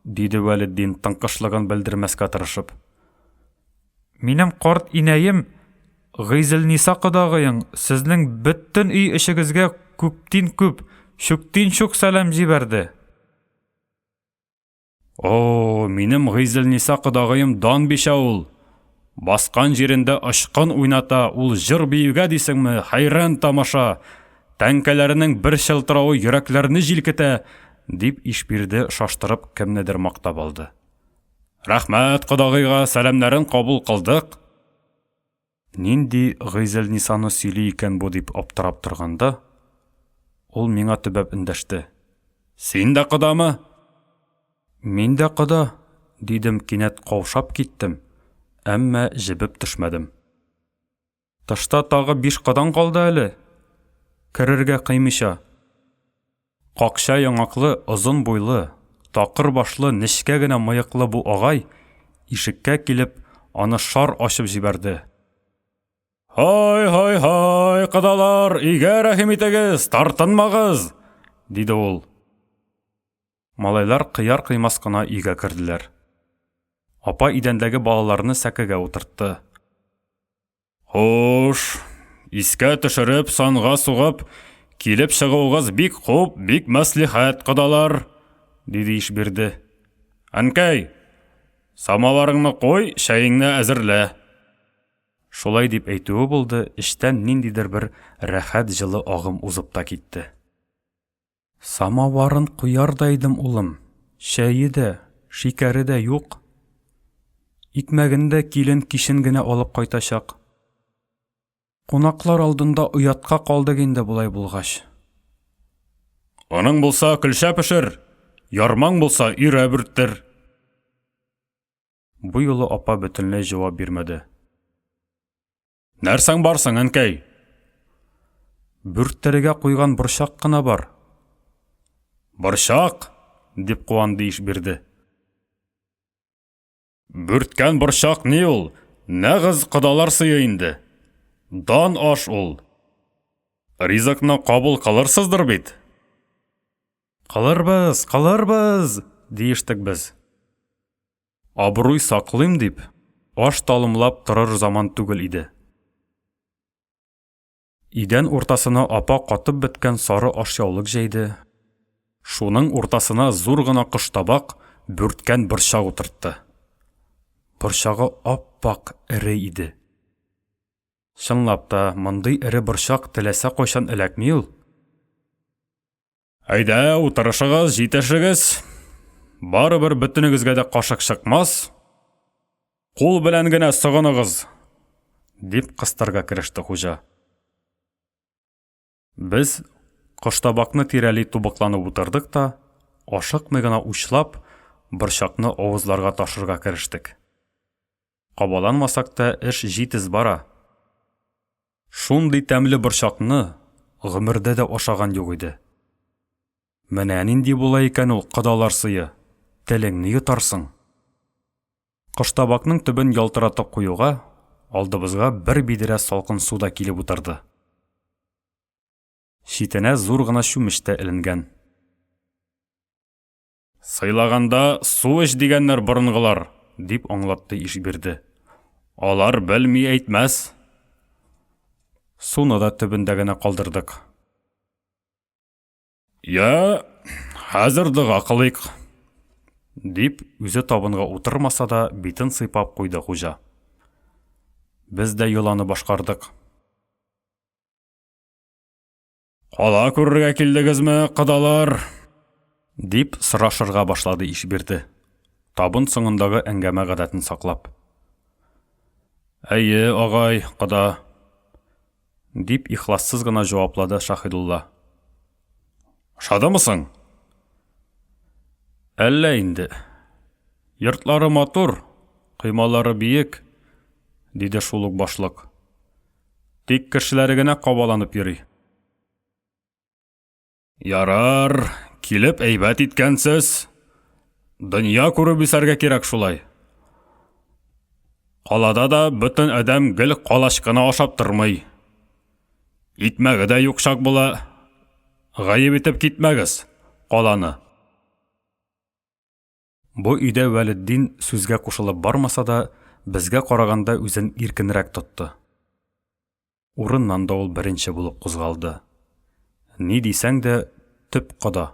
диде Вәлетдин тыңкышлыгын белдермәскә тырышып. Минем карт инәем Гыйзелниса кодагыең сезнең бөтен өй эчегезгә күптин күп, чүктин чүк сәлам җибәрде. О, минем Гыйзелниса кодагыем дан бичә ул. Баскан җирендә очкын уйната, ул җыр биюгә дисеңме, хәйран тамаша. Тәңкәләренең бер чылтыравы йөрәкләрне җилкетә, дип Ишбирде шаштырып кемнедер мактап алды. Рәхмәт кодагыйга, сәламнәрен кабул кылдык. Нинди Гыйзелнисаны сөйли икән бу дип аптырап торганда, ул миңа төбәп эндәште. Син дә кодамы? Мин дә кода, дидем, кинәт каушап киттем, әмма җебеп төшмәдем. Тышта тагы биш кодаң калды әле. Керергә кыймыйча. Какча яңаклы, озын буйлы, такыр башлы, нечкә генә мыеклы бу агай, ишеккә килеп, аны шар ачып җибәрде. Һай, һай, һай, кодалар, өйгә рәхим итегез, тартынмагыз! диде ул. Малайлар кыяр-кыймас кына өйгә керделәр. Апа идәндәге балаларны сәкегә утыртты. Хуш, искә төшереп, санга сугып, килеп чыгуыгыз бик хуп, бик мәслихәт, кодалар, диде Ишбирде. Әнкәй, самаварыңны куй, чәеңне әзерлә. Шулай дип әйтүе булды, эчтән ниндидер бер рәхәт җылы агым узып та китте. Самаварын куяр да идем, улым, чәе дә, шикәре дә юк. Икмәген дә килен кичен генә алып кайтачак. Кунаклар алдында оятка калдык инде болай булгач. Оның булса, көлчә пешер, ярмаң булса, өйрә бүрттер. Бу юлы апа бөтенләй җавап бирмәде. Нәрсәң бар соң, әнкәй? Бүрттерегә куйган борчак кына бар. Борчак? дип куанды Ишбирде. Бүрткән борчак ни ул? Нәгыз кодалар сые инде. Дан аш ул. Ризыкны кабул кылырсыздыр бит? Кылырбыз, кылырбыз, диештек без. Абруй саклыйм дип, аш талымлап торыр заман түгел иде. Идән уртасына апа катып беткән сары ашъяулык җәйде. Шуның уртасына зур гына коштабак, бүрткән борчак утыртты. Борчагы ап-ак эре иде. Чынлап та, мондый эре борчак теләсә кайчан эләкми ул. Әйдә, утырышыгыз, җитешегез. Барыбер бөтенегезгә дә кашык чыкмас. Кул белән генә согыныгыз, дип кыстарга кереште хуҗа. Без коштабакны тирәли тубыкланып утырдык та, ашыкмый гына учлап, борчакны авызларга ташырга керештек. Кабаланмасак та, эш җитез бара. Шундый тәмле борчакны гомердә дә ашаган юк иде. Менә нинди була икән ул кодалар сые, телеңне йотарсың. Коштабакның төбен ялтыратып куюга, алдыбызга бер бидрә салкын су да килеп утырды. Читенә зур гына чүмеч тә эленгән. Сыйлаганда су эч дигәннәр борынгылар, дип аңлатты Ишбирде. Алар белми әйтмәс. Суны да төбендә генә калдырдык. Я, хәзер дога кылыйк, дип, үзе табынга утырмаса да, битен сыйпап куйды хуҗа. Без дә йоланы башкардык. Кала күрергә килдегезме, кодалар? дип сорашырга башлады Ишбирде, табын соңындагы әңгәмә гадәтен саклап. Әйе, агай, кода, дип ихлассыз гына җаваплады Шаһидулла. Ошадымы соң? Әллә инде. Йортлары матур, коймалары биек, диде шул ук башлык. Тик кешеләре генә кабаланып йөри. Ярар, килеп әйбәт иткәнсез. Дөнья күреп үсәргә кирәк шулай. Калада да бөтен адәм гел калач кына ашап тормый. Икмәге дә юк чак була. Гаеп итеп китмәгез каланы. Бу өйдә Вәлетдин сүзгә кушылып бармаса да, безгә караганда үзен иркенрәк тотты. Урыннан да ул беренче булып кузгалды. Ни дисәң дә, төп кода.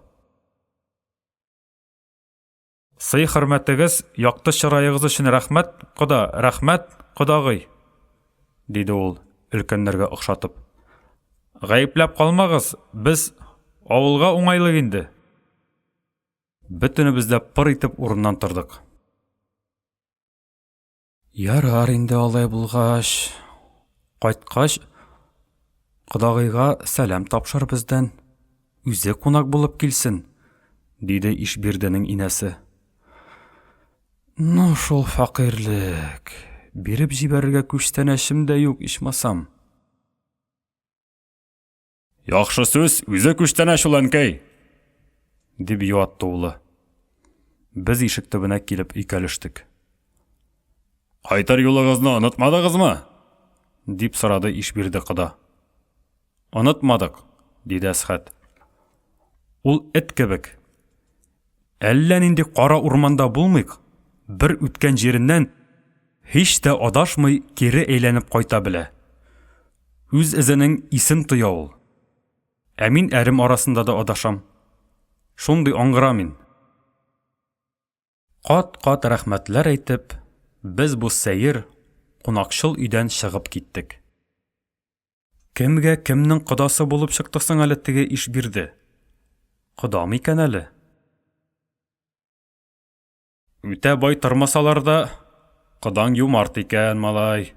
Сый-хөрмәтегез, якты чыраегыз өчен рәхмәт, кода, рәхмәт, кодагый! диде ул, өлкәннәргә охшатып. Гаепләп калмагыз, без авылга уңайлык инде. Бөтенебез дә пыр итеп урыннан тордык. Ярар инде алай булгач. Кайткач, кодагыйга сәлам тапшыр бездән. Үзе кунак булып килсен, диде Ишбирденең инәсе. Ну, шул фәкыйрьлек. Биреп җибәрергә күчтәнәчем дә юк, ичмасам. Яхшы сүз үзе күчтәнәч ул, әнкәй! дип юатты улы. Без ишек төбенә килеп өйкәлештек. Кайтыр юлыгызны онытмадыгызмы? дип сорады Ишбирде кода. Онытмадык, диде Әсхәт. Ул эт кебек. Әллә нинди кара урманда булмыйк, бер үткән җиреннән һич тә адашмый кире әйләнеп кайта белә. Үз эзенең исен тоя ул. Ә мин әрем арасында да адашам. Шундый аңгыра мин. Кат-кат рәхмәтләр әйтеп, без бу сәер, кунакчыл өйдән чыгып киттек. Кемгә кемнең кодасы булып чыкты соң әле теге Ишбирде? Кода микән әле? Үтә бай тормасалар да, кодаң юмарт икән, малай,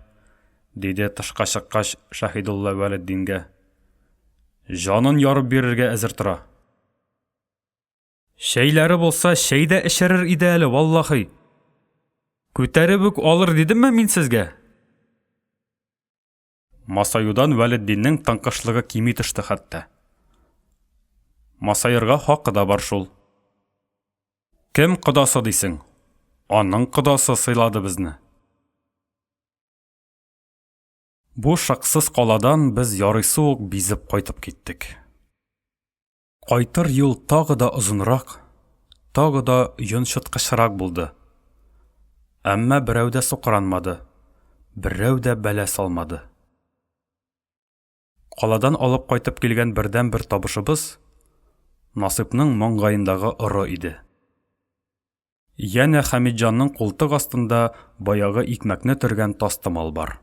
диде тышка чыккач Шаһидулла Вәлетдингә. Җанын ярып бирергә әзер тора. Чәйләре булса, чәй дә эчерер иде әле, валлахи. Күтәреп үк алыр дидемме мин сезгә? Масаюдан Вәлетдиннең тыңкышлыгы кими төште хәтта. Масаерга хакы да бар шул. Кем кодасы дисең? Аның кодасы сыйлады безне. Бу шыксыз каладан без ярыйсы ук бизеп кайтып киттек. Кайтыр юл тагы да озынрак, тагы да йончыткычрак булды. Әмма берәү дә сукранмады, берәү дә бәла салмады. Каладан алып кайтып килгән бердәнбер табышыбыз Насыйпның маңгаендагы оры иде. Янә Хәмитҗанның култык астында баягы икмәкне төргән тастымал бар.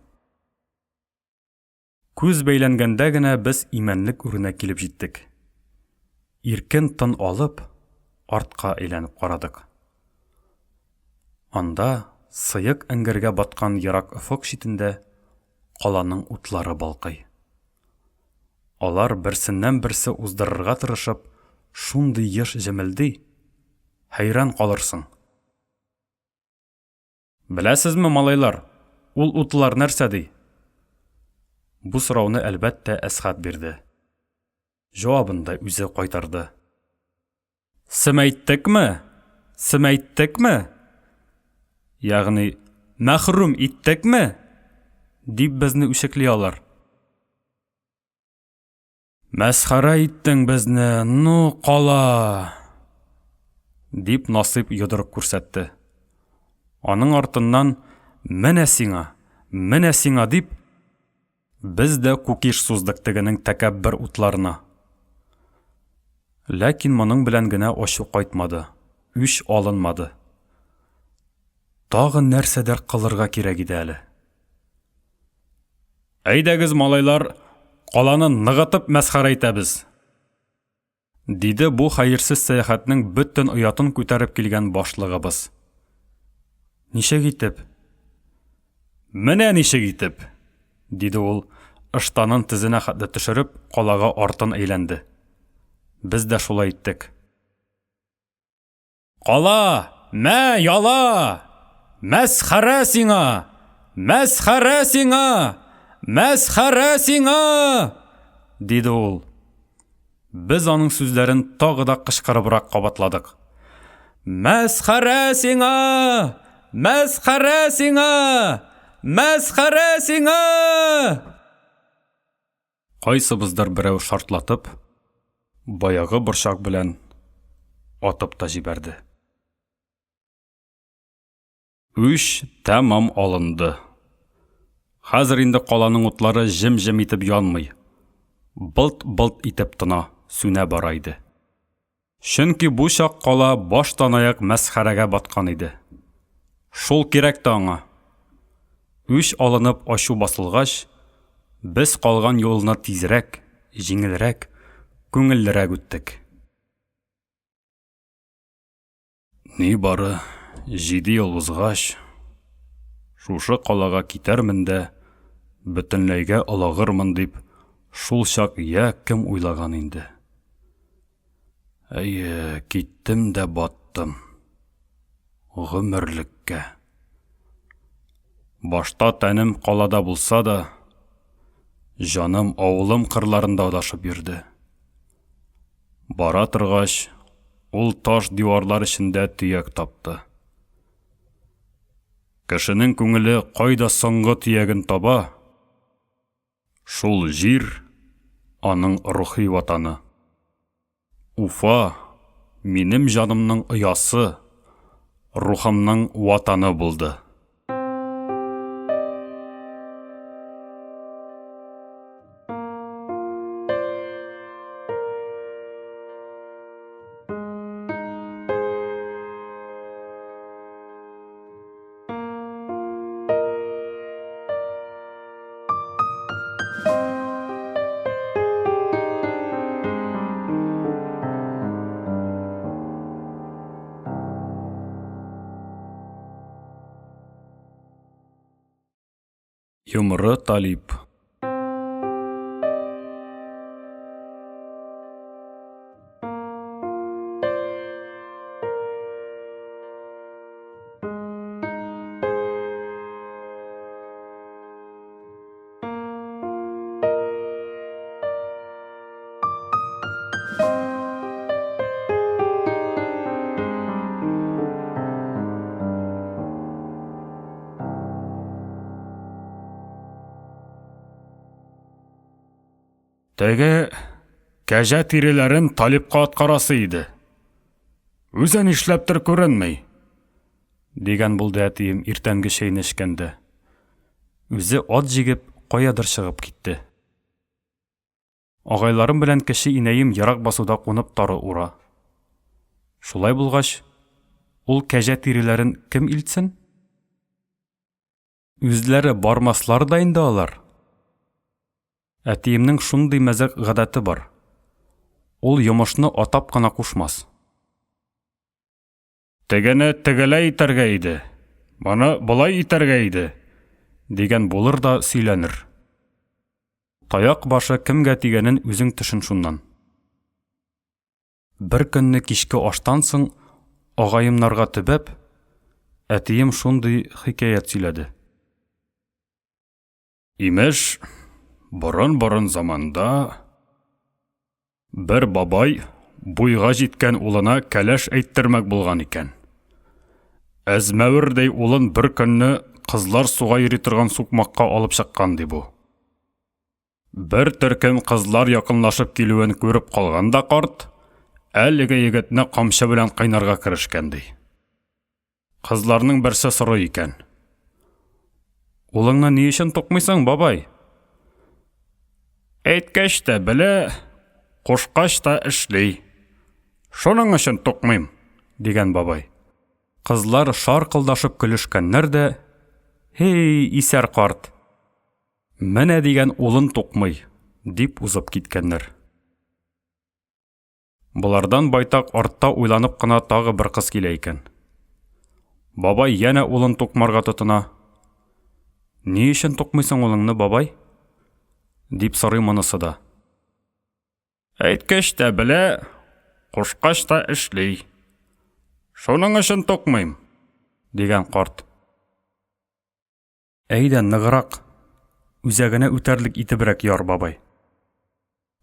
Күз бәйләнгәндә генә без имәнлек үренә килеп җиттек. Иркен тын алып, артка әйләнеп карадык. Анда, сыек эңгергә баткан ерак офык читендә, каланың утлары балкый. Алар берсеннән-берсе уздырырга тырышып, шундый еш җемелди, хәйран калырсың. Беләсезме, малайлар, ул утлар нәрсә ди? Бу сорауны, әлбәттә, Әсхәт бирде. Җавабын да үзе кайтарды. Семәйттекме? Семәйттекме? Ягъни, мәхрүм иттекме? Дип безне үчекли алар. Мәсхәрә иттең безне, ну, кала! Дип Насыйп йодрык күрсәтте. Аның артыннан, менә сиңа, менә сиңа дип, Без дә кукиш суздык тегенең тәкәббер утларына. Ләкин моның белән генә ачу кайтмады, үч алынмады. Тагын нәрсәдер кылырга кирәк иде әле. Әйдәгез, малайлар, каланы ныгытып мәсхәрә итәбез! Диде бу хәерсез сәяхәтнең бөтен оятын күтәреп килгән башлыгыбыз. Ничек итеп? Менә ничек итеп! Диде ул, ыштанын тезенә хәтле төшереп, калага артын әйләнде. Без дә шулай иттек. Кала! Мә, яла! Мәсхәрә сиңа! Мәсхәрә сиңа! Мәсхәрә сиңа! Диде ул. Без аның сүзләрен тагы да кычкырыбрак кабатладык. Мәсхәрә сиңа! Мәсхәрә сиңа! Мәсхәрә сиңа! Кайсыбыздыр берәү шартлатып, баягы борчак белән атып та җибәрде. Үч тәмам алынды. Хәзер инде каланың утлары җем-җем итеп янмый, былт-былт итеп тына, сүнә бара иде. Чөнки бу чак кала баштанаяк мәсхәрәгә баткан иде. Шул кирәк тә аңа. Үч алынып ачу басылгач, без калган юлны тизрәк, җиңелрәк, күңеллерәк үттек. Нибары җиде ел узгач, шушы калага китәрмен дә, бөтенләйгә олагырмын дип, шул чак я кем уйлаган инде. Әйе, киттем дә баттым. Гомерлеккә. Башта тәнем калада булса да, җаным авылым кырларында адашып йөрде. Бара торгач, ул таш диварлар эчендә төяк тапты. Кешенең күңеле кайда соңгы төяген таба, шул җир аның рухи ватаны. Уфа, минем җанымның оясы, рухымның ватаны булды. Йомры Талип. Теге кәҗә тиреләрен Талипка аткарасы иде. Үзе нишләптер күренми. Дигән булды әтием иртәнге чәйне эчкәндә. Үзе ат җигеп, каядыр чыгып китте. Агайларым белән кече инәем ерак басуда кунып тары ура. Шулай булгач, ул кәҗә тиреләрен кем илтсен? Үзләре бармаслар да инде алар. Әтиемнең шундый мәзәк гадәте бар. Ул йомышны атап кына кушмас. Тегене тегеләй итәргә иде, моны болай итәргә иде, дигән булыр да сөйләнер. Таяк башы кемгә тигәнен үзең төшен шуннан. Бер көнне кичке аштан соң агаемнарга төбәп, әтием шундый хикәят сөйләде. Имеш, борын-борын заманда бер бабай буйга җиткән улына кәләш әйттермәк булган икән. Әзмәвердәй улын бер көнне кызлар суга йөри торган сукмакка алып чыккан ди бу. Бер төркем кызлар якынлашып килүен күреп калган да карт, әлеге егетне камчы белән кыйнарга керешкән ди. Кызларның берсе сорый икән. Улыңны ни өчен тукмыйсың, бабай? Әйткәч тә белә, кушкач та эшли. Шуның өчен тукмыйм, дигән бабай. Кызлар шаркылдашып көлешкәннәр дә, Һей, исәр карт! Менә дигән улын тукмый, дип узып киткәннәр. Болардан байтак артта уйланып кына тагы бер кыз килә икән. Бабай янә улын тукмарга тотына. Ни өчен тукмыйсың улыңны, бабай? дип сорый монысы да. Әйткәч тә белә, кушкач та эшли. Шуның өчен тукмыйм, дигән карт. Әйдә ныграк, үзәгенә үтәрлек итебрәк яр, бабай.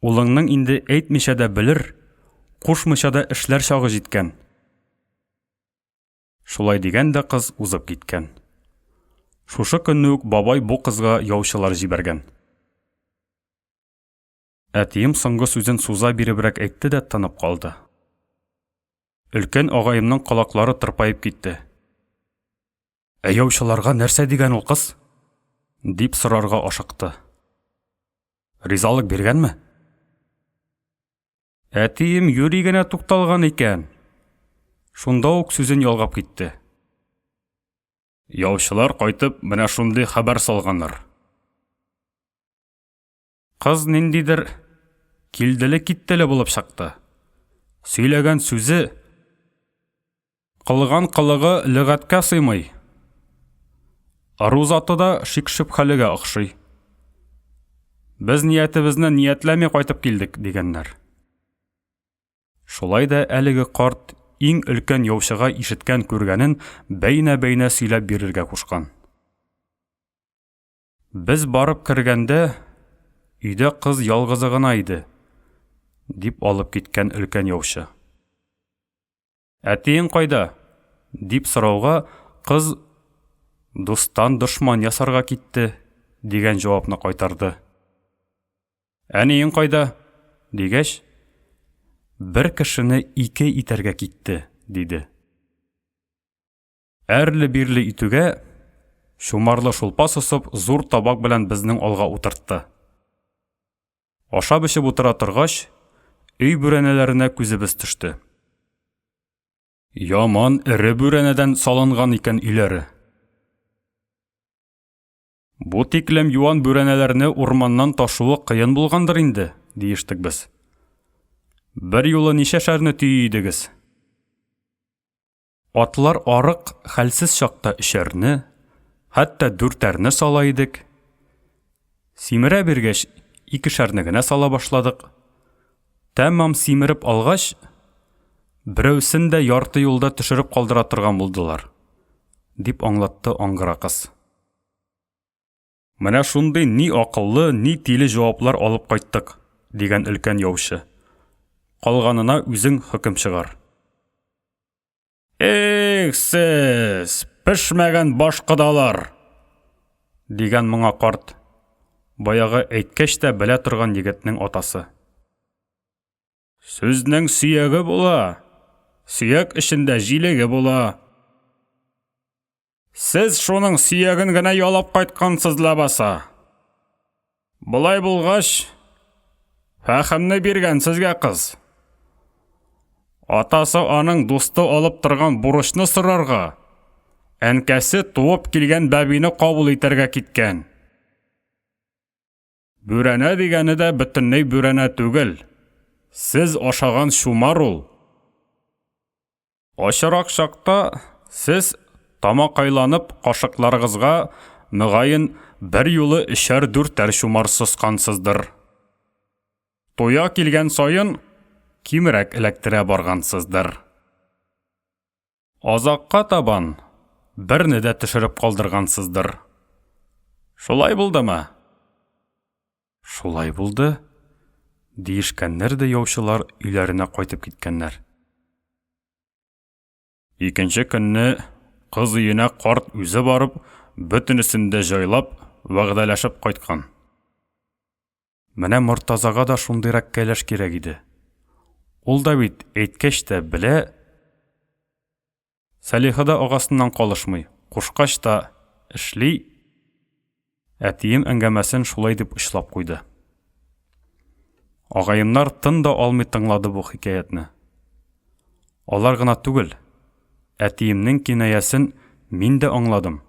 Улыңның инде әйтмичә дә белер, кушмыйча да эшләр чагы җиткән. Шулай дигән дә кыз узып киткән. Шушы көнне үк бабай бу кызга яучылар җибәргән. Әтием соңгы сүзен суза биребрәк әйтте дә тынып калды. Өлкән агаемның колаклары тырпаеп китте. Ә яучыларга нәрсә дигән ул кыз? дип сорарга ашыкты. Ризалык биргәнме? Әтием юри генә тукталган икән. Шунда ук сүзен ялгап китте. Яучылар кайтып, менә шундый хәбәр салганнар. Кыз ниндидер килделе-киттеле булып чыкты. Сөйләгән сүзе, кылган кылыгы лөгатькә сыймый. Ыру заты да шик-шөбһәлегә охшый. Без ниятебезне ниятләми кайтып килдек, дигәннәр. Шулай да әлеге карт иң өлкән яучыга ишеткән-күргәнен бәйнә-бәйнә сөйләп бирергә кушкан. Без барып кергәндә, өйдә кыз ялгызы гына иде, дип алып киткән өлкән яучы. Әтиең кайда? дип сорауга, кыз Дустан дошман ясарга китте, дигән җавапны кайтарды. Әниең кайда? дигәч, Бер кешене ике итәргә китте, диде. Әрле-бирле итүгә, чумарлы шулпа сосып, зур табак белән безнең алга утыртты. Ашап-эчеп утыра торгач, өй бүрәнәләренә күзебез төште. Яман эре бүрәнәдән салынган икән өйләре. Бу тиклем юан бүрәнәләрне урманнан ташуы кыен булгандыр инде, диештек без. Бер юлы ничәшәрне төйи идегез? Атлар арык, хәлсез чакта өчәрне, хәтта дүртәрне сала идек. Симерә биргәч, икешәрне генә сала башладык. Тәмам симереп алгач, берәүсен дә ярты юлда төшереп калдыра торган булдылар, дип аңлатты аңгыра кыз. Менә шундый ни акыллы, ни тиле җаваплар алып кайттык, дигән өлкән яучы. Калганына үзең хөкем чыгар. Эх сез, пешмәгән баш кодалар! дигән моңа карт, баягы әйткәч тә белә торган егетнең атасы. Сүзнең сөяге була, сөяк эчендә җилеге була. Сез шуның сөяген генә ялап кайткансыз ләбаса. Болай булгач, фәхемне биргән сезгә кыз. Атасы аның дусты алып торган бурычны сорарга, әнкәсе туып килгән бәбине кабул итәргә киткән. Бүрәнә дигәне дә бөтенләй бүрәнә түгел. Сез ашаган чумар ул. Ачырак чакта сез тамакайланып кашыкларыгызга, мөгаен, берьюлы өчәр-дүртәр чумар соскансыздыр. Туя килгән саен кимрәк эләктерә баргансыздыр. Азакка табан берне дә төшереп калдыргансыздыр. Шулай булдымы? Шулай булды, диешкәннәр дә яучылар өйләренә кайтып киткәннәр. Икенче көнне кыз өенә карт үзе барып, бөтенесен дә җайлап, вәгъдәләшеп кайткан. Менә Мортазага да шундыйрак кәләш кирәк иде. Ул да бит, әйткәч тә, белә, Сәлиха да агасыннан калышмый, кушкач та эшли. Әтием әңгәмәсен шулай дип очлап куйды. Агаемнар тын да алмый тыңлады бу хикәятне. Алар гына түгел, әтиемнең кинаясен мин дә аңладым.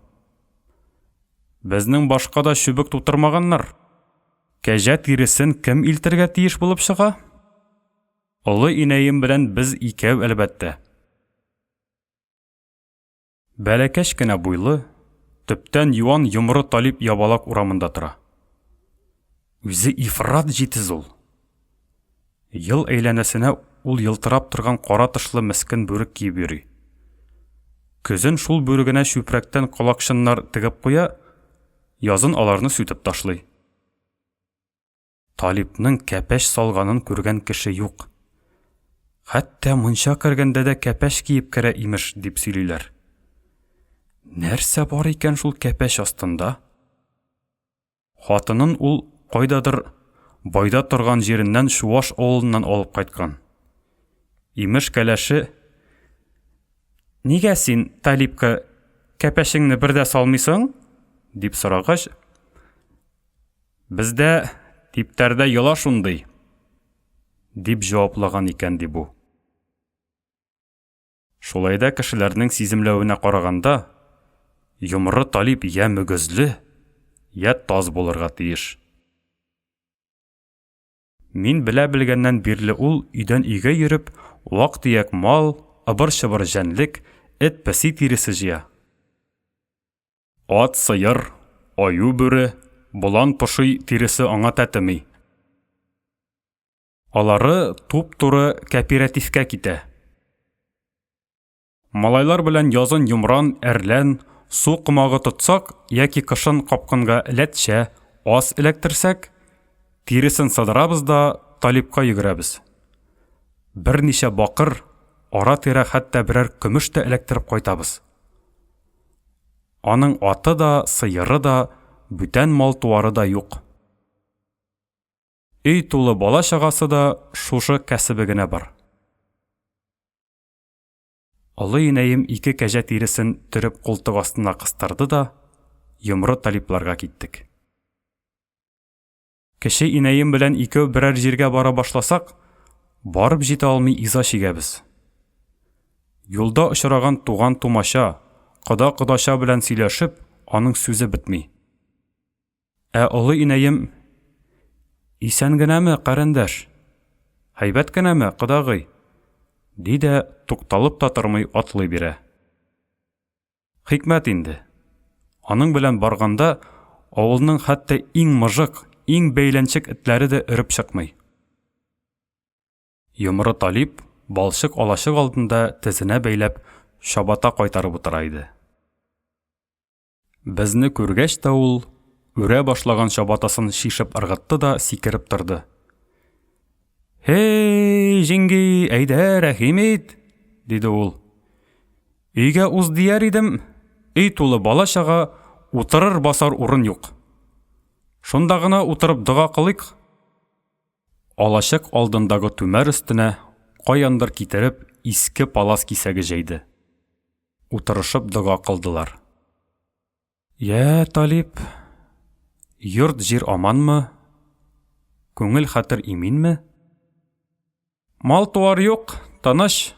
Безнең башка да чүбек тутырмаганнар. Кәҗә тиресен кем илтергә тиеш булып чыга? Олы инәем белән без икәү, әлбәттә. Бәләкәч кенә буйлы, төптән юан йомры Талип Ябалак урамында тора. Үзе ифрат җитез ул. Ел әйләнәсенә ул елтырап торган кара тышлы мескен бүрек киеп йөри. Көзен шул бүрегенә чүпрәктән колакчыннар тегеп куя, язын аларны сүтеп ташлый. Талипның кәпәч салганын күргән кеше юк. Хәтта мунча кергәндә дә кәпәч киеп керә, имеш, дип сөйлиләр. Нәрсә бар икән шул кәпәч астында? Хатынын ул кайдадыр байда торган җиреннән чуаш авылыннан алып кайткан. Имеш, кәләше Нигә син, Талипка, кәпәчеңне бер дә салмыйсың? дип сорагач, Бездә типтәрдә йола шундый, дип җаваплаган икән ди бу. Шулай да кешеләрнең сиземләвенә караганда, йомры Талип я мөгезле, я таз булырга тиеш. Мин белә-белгәннән бирле ул өйдән өйгә йөреп, вак-төяк мал, ыбыр-чыбыр җәнлек, эт-песи тиресе җыя. Ат, сыер, аю-бүре, болан-поши тиресе аңа тәтеми. Алары туп-туры кәпирәтифкә китә. Малайлар белән язын йомран, әрлән, су комагы тотсак яки кышын капкынга ләтчә, ас эләктерсәк, тиресен сыдырабыз да Талипка йөгерәбез. Берничә бакыр, ара-тирә хәтта берәр көмеш тә эләктереп кайтабыз. Аның аты да, сыеры да, бүтән мал-туары да юк. Өй тулы бала-чагасы да шушы кәсебе генә бар. Олы инәем ике кәҗә тиресен төреп култык астына кыстырды да, йомры талипларга киттек. Кече инәем белән икәү берәр җиргә бара башласак, барып җитә алмый иза чигәбез. Юлда очраган туган-тумача, кода-кодача белән сөйләшеп, аның сүзе бетми. Ә олы инәем, Исән генәме, карендәш? Һәйбәт кенәме, кодагый? ди дә, тукталып та тормый атлый бирә. Хикмәт инде. Аның белән барганда авылның хәтта иң мыжык, иң бәйләнчек этләре дә өреп чыкмый. Йомры Талип балчык алачык алдында тезенә бәйләп чабата кайтарып утыра иде. Безне күргәч тә ул үрә башлаган чабатасын чишеп ыргытты да сикереп торды. Һей, җиңги, әйдә, рәхим ит, диде ул. Өйгә уз дияр идем, өй тулы бала-чага, утырыр басар урын юк. Шунда гына утырып дога кылыйк. Алачык алдындагы түмәр өстенә каяндыр китереп иске палас кисәге җәйде. Утырышып дога кылдылар. Йә, Талип, йорт-җир аманмы? Күңел-хәтер иминме? Мал-туар юк, тыныч.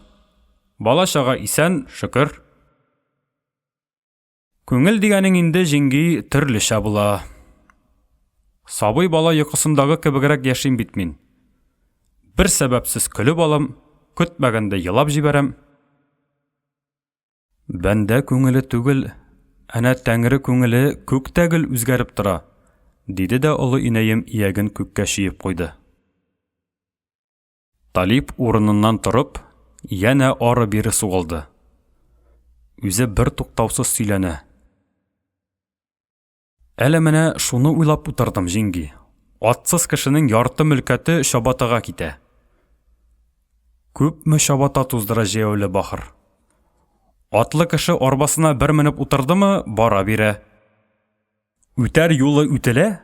Бала-чага исән, шөкер. Күңел дигәнең инде, җиңги, төрлечә була. Сабый бала йокысындагы кебегрәк яшим бит мин. Бер сәбәпсез көлеп алам, көтмәгәндә елап җибәрәм. Бәндә күңеле түгел, әнә Тәңре күңеле күк тә гел үзгәреп тора, диде дә олы инәем ияген күккә чөеп куйды. Талип урыныннан торып, янә ары-бире сугылды. Үзе бер туктаусыз сөйләнә. Әле менә шуны уйлап утырдым, җиңги. Атсыз кешенең ярты мөлкәте чабатага китә. Күпме чабата туздыра җәяүле бахыр. Атлы кеше арбасына бер менеп утырдымы, бара бирә. Үтәр юлы үтелә,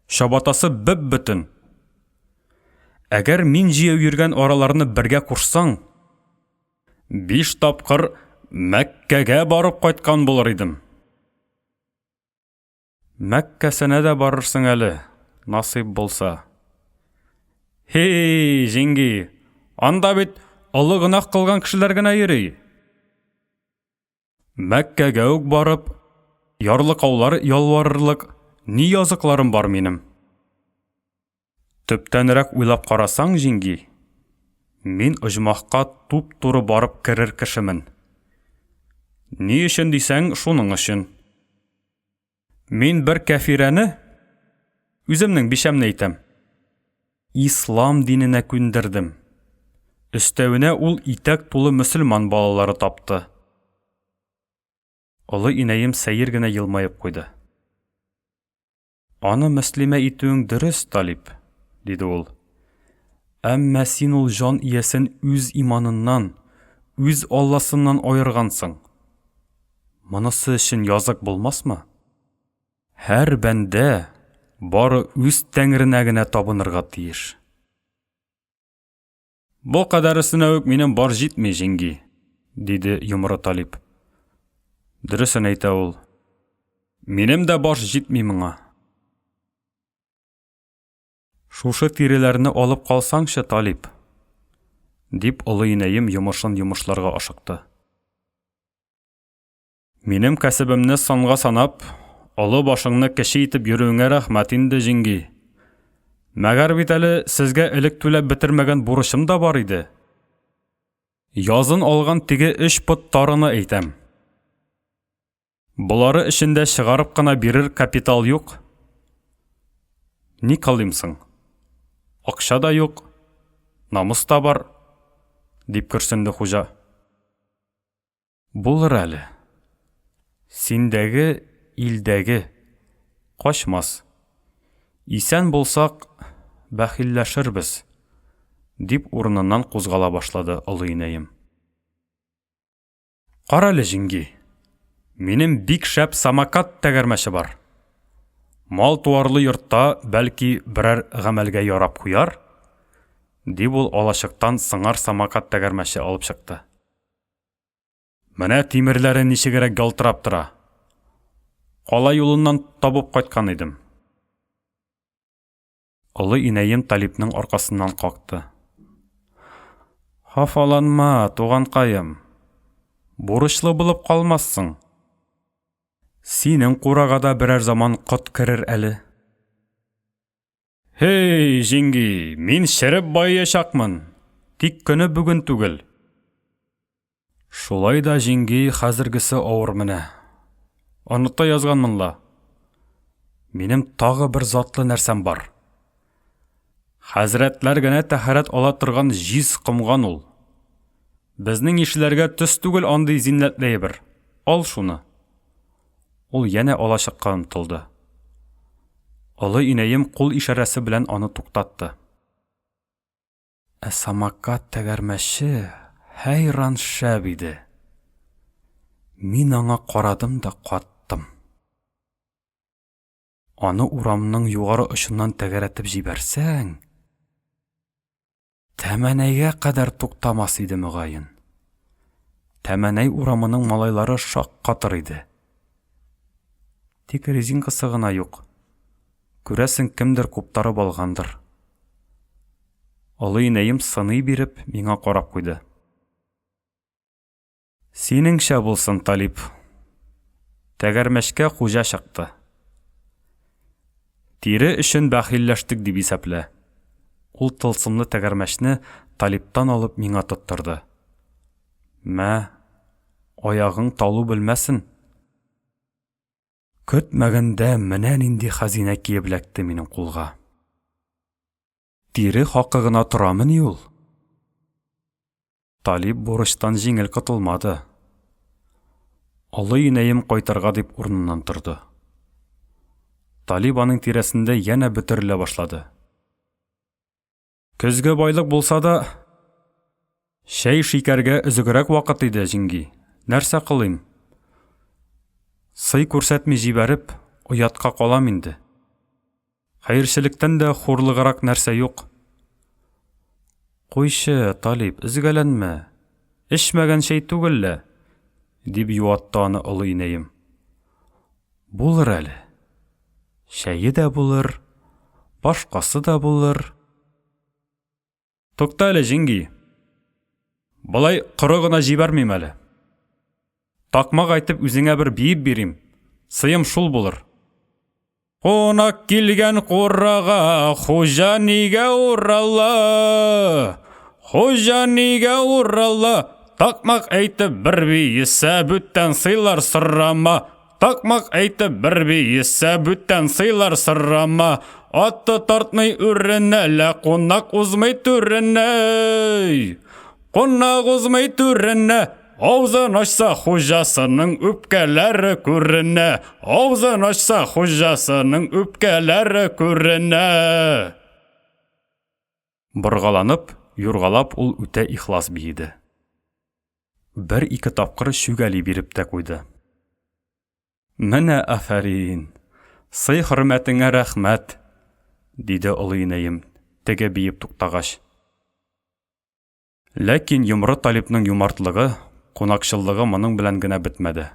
чабатасы бөп-бөтен. Әгәр мин җыяу йөргән араларны бергә кушсаң, биш тапкыр Мәккәгә барып кайткан булыр идем. Мәккәсенә дә барырсың әле, насыйп булса. Һи, җиңги, анда бит олы гөнаһ кылган кешеләр генә йөри. Мәккәгә үк барып, ярлыкаулар ялварырлык ни языкларым бар минем? Төптәнрәк уйлап карасаң, җиңги, мин оҗмахка туп-туры барып керер кешемен. Ни өчен дисәң, шуның өчен. Мин бер кәфирәне, үземнең бичәмне әйтәм, ислам диненә күндердем. Өстәвенә ул итәк тулы мөселман балалары тапты. Олы инәем сәер генә елмаеп куйды. Аны мөслимә итүең дөрес, Талип, диде ул. Әмма син ул җан иясен үз иманыннан, үз Алласыннан аергансың. Монысы өчен язык булмасмы? Һәр бәндә бары үз Тәңренә генә табынырга тиеш. Бу кадәресенә үк минем бар җитми, җиңги, диде Йомры Талип. Дөресен әйтә ул. Минем дә баш җитми моңа. Шушы тиреләрне алып калсаңчы, Талип, дип олы инәем йомышын йомышларга ашыкты. Минем кәсебемне санга санап, олы башыңны кече итеп йөрүеңә рәхмәт инде, җиңги. Мәгәр бит әле сезгә элек түләп бетермәгән бурычым да бар иде. Язын алган теге өч пот тарыны әйтәм. Болары өчен дә чыгарып кына бирер капитал юк. Ни кылыйм соң? Акча да юк, намус та бар, дип көрсенде хуҗа. Булыр әле. Синдәге, илдәге. Качмас. Исән булсак, бәхилләшербез, дип урыныннан кузгала башлады олы инәем. Карале, җиңги, минем бик шәп самокат тәгәрмәче бар. Мал-туарлы йортта, бәлки, берәр гамәлгә ярап куяр? дип ул алачыктан сыңар самокат тәгәрмәче алып чыкты. Менә тимерләре ничегрәк ялтырап тора. Кала юлыннан табып кайткан идем. Олы инәем Талипның аркасыннан какты. Хафаланма, туганкаем. Бурычлы булып калмассың. Синең курага да берәр заман кот керер әле. Һей, җиңги, мин череп байыячакмын. Тик көне бүген түгел. Шулай да, җиңги, хәзергесе авыр менә. Оныта язганмын ла. Минем тагы бер затлы нәрсәм бар. Хәзрәтләр генә тәһарәт ала торган җиз комган ул. Безнең ишеләргә төс түгел андый зиннәтле әйбер. Ал шуны. Ул янә алачыкка омтылды. Олы инәем кул ишарәсе белән аны туктатты. Ә самокат тәгәрмәче хәйран шәп иде. Мин аңа карадым да каттым. Аны урамның югары очыннан тәгәрәтеп җибәрсәң, Тәмәнәйгә кадәр туктамас иде мөгаен. Тәмәнәй урамының малайлары шаккатыр иде. Тик резинкасы гына юк. Күрәсең, кемдер куптарып алгандыр. Олы инәем сыный биреп, миңа карап куйды. Синеңчә булсын, Талип. Тәгәрмәчкә хуҗа чыкты. Тире өчен бәхилләштек дип исәплә. Ул тылсымлы тәгәрмәчне Талиптан алып миңа тоттырды. Мә, аягың талу белмәсен. Көтмәгәндә менә нинди хәзинә килеп эләкте минем кулга. Тире хакы гына торамыни ул? Талип бурычтан җиңел котылмады. Олы инәем кайтырга дип урыныннан торды. Талип аның тирәсендә янә бөтерелә башлады. Көзге байлык булса да, чәй шикәргә өзегрәк вакыт иде, җиңги. Нәрсә кылыйм? Сый күрсәтми җибәреп, оятка калам инде. Хәерчелектән дә хурлыграк нәрсә юк. Куйчы, Талип, өзгәләнмә. Эчмәгән чәй түгел лә, дип юатты аны олы инәем. Булыр әле. Чәе дә булыр, башкасы да булыр. Тукта әле, җиңги. Болай коры гына җибәрмим әле. Такмак әйтеп үзеңә бер биеп бирим. Сыем шул булыр. Кунак килгән курага, хуҗа нигә урала? Хуҗа нигә урала? Такмак әйтеп бер биесә, бүтән сыйлар сорама. Такмак әйтеп бер биесә, бүтән сыйлар сорама. Аты тартмый үренә, лә кунак узмый түренә. Кунак узмый түренә, авызын ачса хуҗасының үпкәләре күренә. Авызын ачса хуҗасының үпкәләре күренә. Боргаланып, юргалап ул үтә ихлас биеде. Бер-ике тапкыр чүгәли биреп тә куйды. Менә афәрин! Сый-хөрмәтеңә рәхмәт! диде олы инәем, теге биеп туктагач. Ләкин Йомры Талипның юмартлыгы, кунакчыллыгы моның белән генә бетмәде.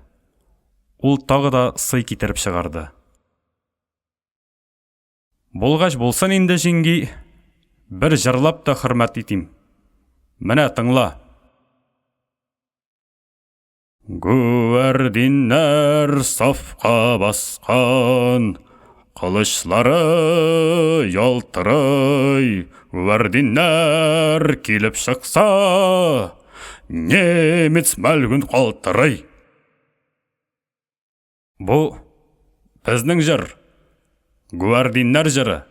Ул тагы да сый китереп чыгарды. Булгач булсын инде, җиңги. Бер җырлап та хөрмәт итим. Менә тыңла. Гүәрдиннәр сафка баскан, кылычлары ялтырый, Гүәрдиннәр килеп чыкса, немец мәлгүн калтырый. Бу безнең җыр. Гүәрдиннәр җыры.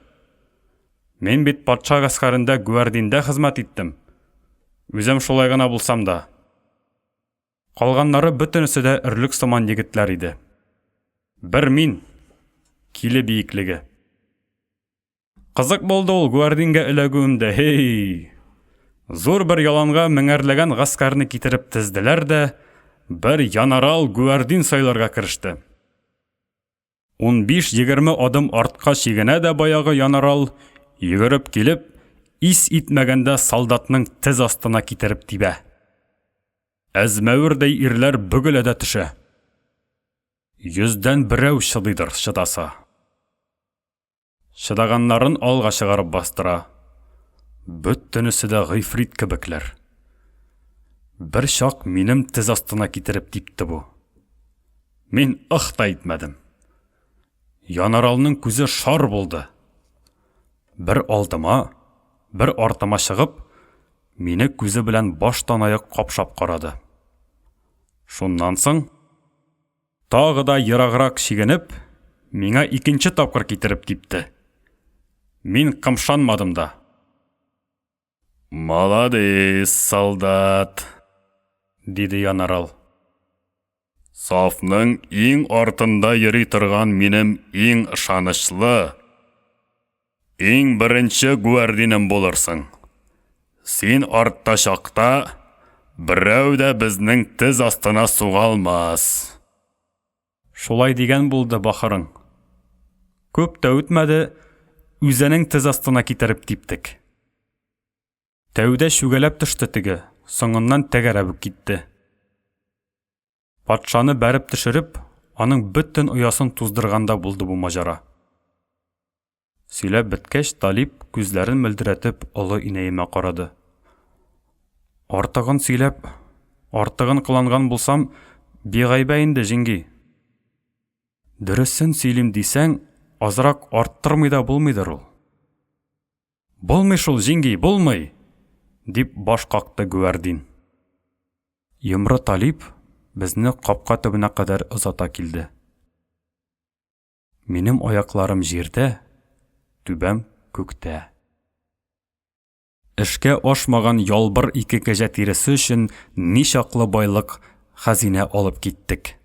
Мин бит патша гаскәрендә гүәрдиндә хезмәт иттем. Үзем шулай гына булсам да. Калганнары бөтенесе дә өрлек сыман егетләр иде. Бер мин, киле биеклеге. Кызык булды ул гвардингә эләгүем дә, һей! Зур бер яланга меңәрләгән гаскәрне китереп тезделәр дә, бер янарал гвардин сайларга кереште. 15-20 адым артка чигенә дә баягы янарал, йөгереп килеп, ис итмәгәндә солдатның тез астына китереп тибә. Әзмәвердәй ирләр бөгелә дә төшә. Йөздән берәү чыдыйдыр, чыдаса. Чыдаганнарын алга чыгарып бастыра. Бөтенесе дә гыйфрит кебекләр. Бер чак минем тез астына китереп типте бу. Мин ых та итмәдем. Янаралның күзе шар булды. Бер алдыма, бер артыма чыгып, мине күзе белән баштан аяк капшап карады. Шуннан соң Тагы да ераграк чигенеп, миңа икенче тапкыр китереп типте. Мин кымшанмадым да. Молодец, солдат, диде Янарал. Сафның иң артында йөри торган минем иң ышанычлы, Иң беренче гүәрдинем булырсың. Син артта чакта берәү дә безнең тез астына суга алмас. Шулай дигән булды бахырың. Күп тә үтмәде, үзенең тез астына китереп типтек. Тәүдә чүгәләп төште теге, соңыннан тәгәрәп үк китте. Патшаны бәреп төшереп, аның бөтен оясын туздырган да булды бу маҗара. Сөйләп беткәч, Талип күзләрен мөлдерәтеп олы инәемә карады. Артыгын сөйләп, артыгын кыланган булсам, бигайбә инде, җиңги. Дөресен сөйлим дисәң, азрак арттырмый да булмыйдыр ул. Булмый шул, җиңги, булмый! дип баш какты Гүәрдин. Йомры Талип безне капка төбенә кадәр озата килде. Минем аякларым җирдә, түбәм күктә. Эшкә ашмаган ялбыр ике кәҗә тиресе өчен ничаклы байлык, хәзинә алып киттек.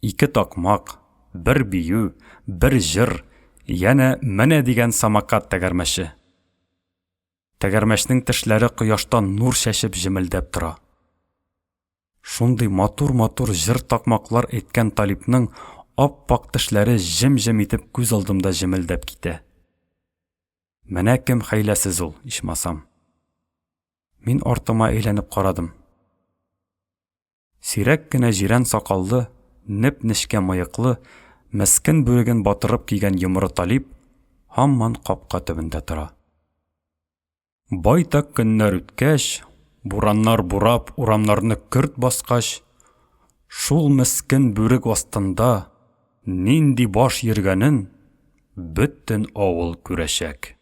Ике такмак, бер бию, бер җыр, янә менә дигән самокат тәгәрмәче. Тәгәрмәчнең тешләре кояшта нур чәчеп җемелдәп тора. Шундый матур-матур җыр-такмаклар әйткән Талипның ап-ак тешләре җем-җем итеп күз алдымда җемелдәп китә. Менә кем хәйләсез ул, ичмасам. Мин артыма әйләнеп карадым. Сирәк кенә җирән сакаллы, неп-нечкә мыеклы, мескен бүреген батырып кигән йомры Талип һаман капка төбендә тора. Байтак көннәр үткәч, бураннар бурап, урамнарны көрт баскач, шул мескен бүрек астында нинди баш йөргәнен бөтен авыл күрәчәк.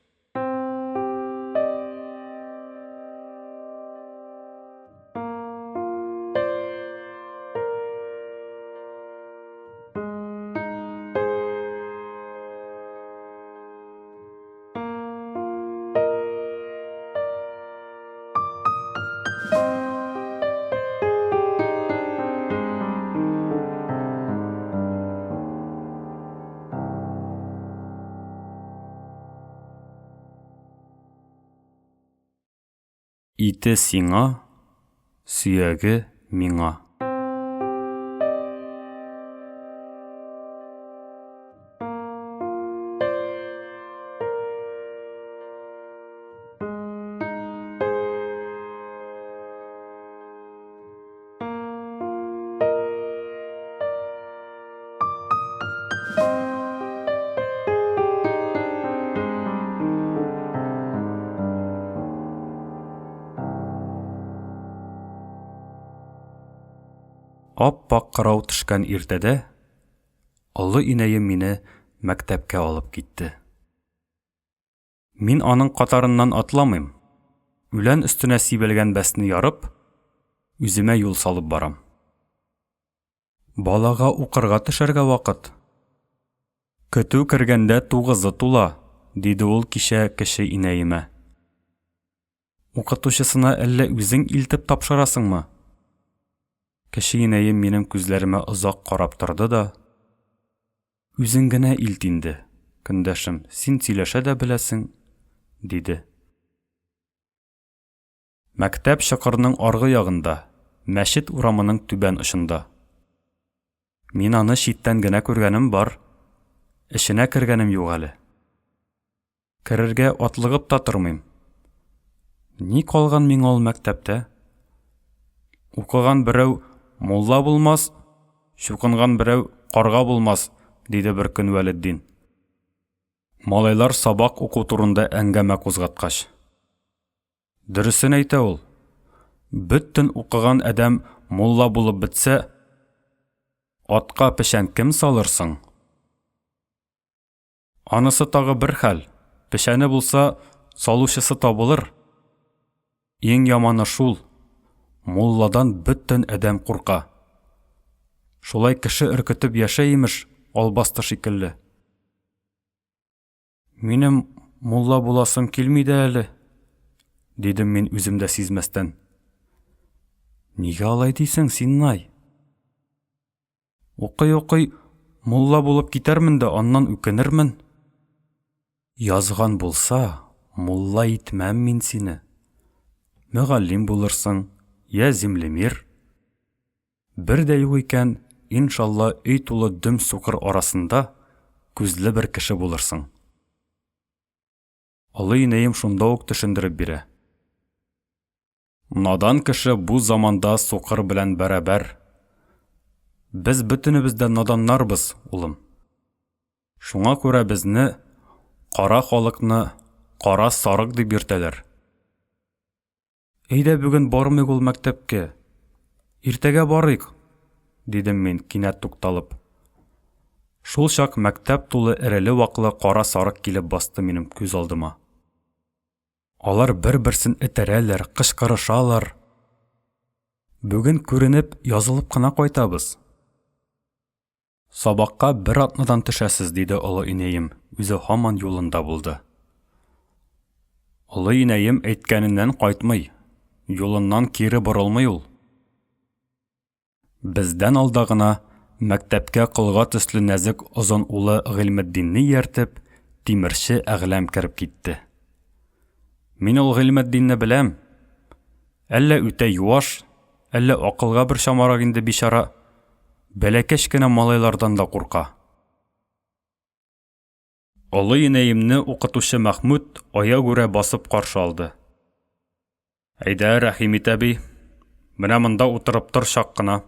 Ите сиңа, сөяге миңа. Ап-ак кырау төшкән иртәдә олы инәем мине мәктәпкә алып китте. Мин аның катарыннан атламыйм. Үлән өстенә сибелгән бәсне ярып, үземә юл салып барам. Балага укырга төшәргә вакыт. Көтү кергәндә тугызы тула, диде ул кичә кече инәемә. Укытучысына әллә үзең илтеп тапшырасыңмы? Кече инәем минем күзләремә озак карап торды да, Үзең генә илт инде, көндәшем, син сөйләшә дә беләсең, диде. Мәктәп чокырның аргы ягында, мәчет урамының түбән очында. Мин аны читтән генә күргәнем бар, эченә кергәнем юк әле. Керергә атлыгып та тормыйм. Ни калган миңа ул мәктәптә? Укыган берәү мулла булмас, чукынган берәү карга булмас, диде бер көн Вәлетдин. Малайлар сабак уку турында әңгәмә кузгаткач. Дөресен әйтә ул. Бөтен укыган адәм мулла булып бетсә, атка печән кем салыр соң? Анысы тагы бер хәл, печәне булса, салучысы табылыр. Иң яманы шул, мулладан бөтен адәм курка. Шулай кеше өркетеп яшә имеш, албасты шикелле. Минем мулла буласым килми дә әле, дидем мин үзем дә сизмәстән. Нигә алай дисең, Синнай? Укый-укый мулла булып китәрмен дә аннан үкенермен. Язган булса, мулла итмәм мин сине. Мөгаллим булырсың, я землемир. Бер дә юк икән, иншалла, өй тулы дөм сукыр арасында күзле бер кеше булырсың. Олы инәем шунда ук төшендереп бирә. Надан кеше бу заманда сукыр белән бәрабәр. Без бөтенебез дә наданнарбыз, улым. Шуңа күрә безне, кара халыкны, кара сарык дип йөртәләр. Әйдә бүген бармыйк ул мәктәпкә. Иртәгә барыйк, дидем мин, кинәт тукталып. Шул чак мәктәп тулы эреле-ваклы кара сарык килеп басты минем күз алдыма. Алар бер-берсен этәрәләр, кычкырышалар. Бүген күренеп, язылып кына кайтабыз. Сабакка бер атнадан төшәсез, диде олы инәем, үзе һаман юлында булды. Олы инәем әйткәненнән кайтмый, юлыннан кире борылмый ул. Бездән алда гына, мәктәпкә колга төсле нәзек озын улы Гыйльметдинне ияртеп, тимерче Әгъләм кереп китте. Мин ул Гыйльметдинне беләм. Әллә үтә юаш, әллә акылга бер чамарак инде бичара. Бәләкәч кенә малайлардан да курка. Олы инәемне укытучы Мәхмүт аягүрә басып каршы алды. Әйдә, рәхим ит, әби. Менә монда утырып тор чак кына.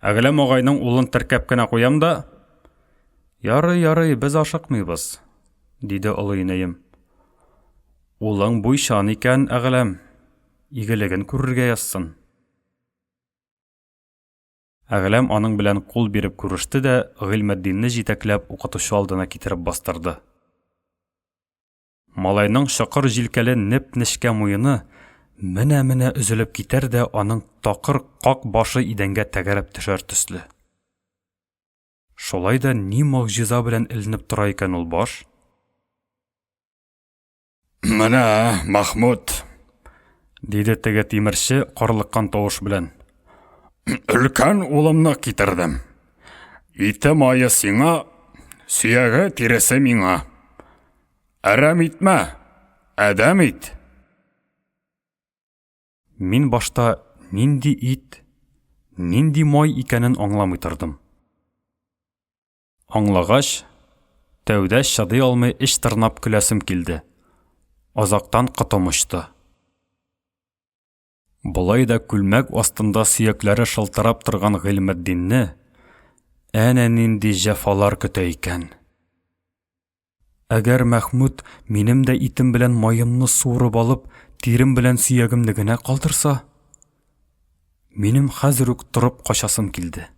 Әгъләм агайның улын теркәп кенә куям да. Ярый, ярый, без ашыкмыйбыз, диде олы инәем. Улың буйчан икән, Әгъләм, игелеген күрергә язсын. Әгъләм аның белән кул биреп күреште дә Гыйльметдинне җитәкләп укытучы алдына китереп бастырды. Малайның чокыр җилкәле неп-нечкә муены менә-менә өзелеп китәр дә аның такыр как башы идәнгә тәгәрәп төшәр төсле. Шулай да ни могҗиза белән эленеп тора икән ул баш? Менә, Махмуд, диде теге тимерче карлыккан тавыш белән. Өлкән улымны китердем. Ите мае сиңа, сөяге тиресе миңа. Әрәм итмә, адәм ит. Мин башта нинди ит, нинди май икәнен аңламый тордым. Аңлагач, тәүдә чыдый алмый эч тырнап көләсем килде. Азактан котым очты. Болай да күлмәк астында сөякләре шылтырап торган Гыйльметдинне әнә нинди җәфалар көтә икән. Әгәр Мәхмүт минем дә итем белән маемны суырып алып, тирем белән сөягемне генә калдырса, минем хәзер үк торып качасым килде.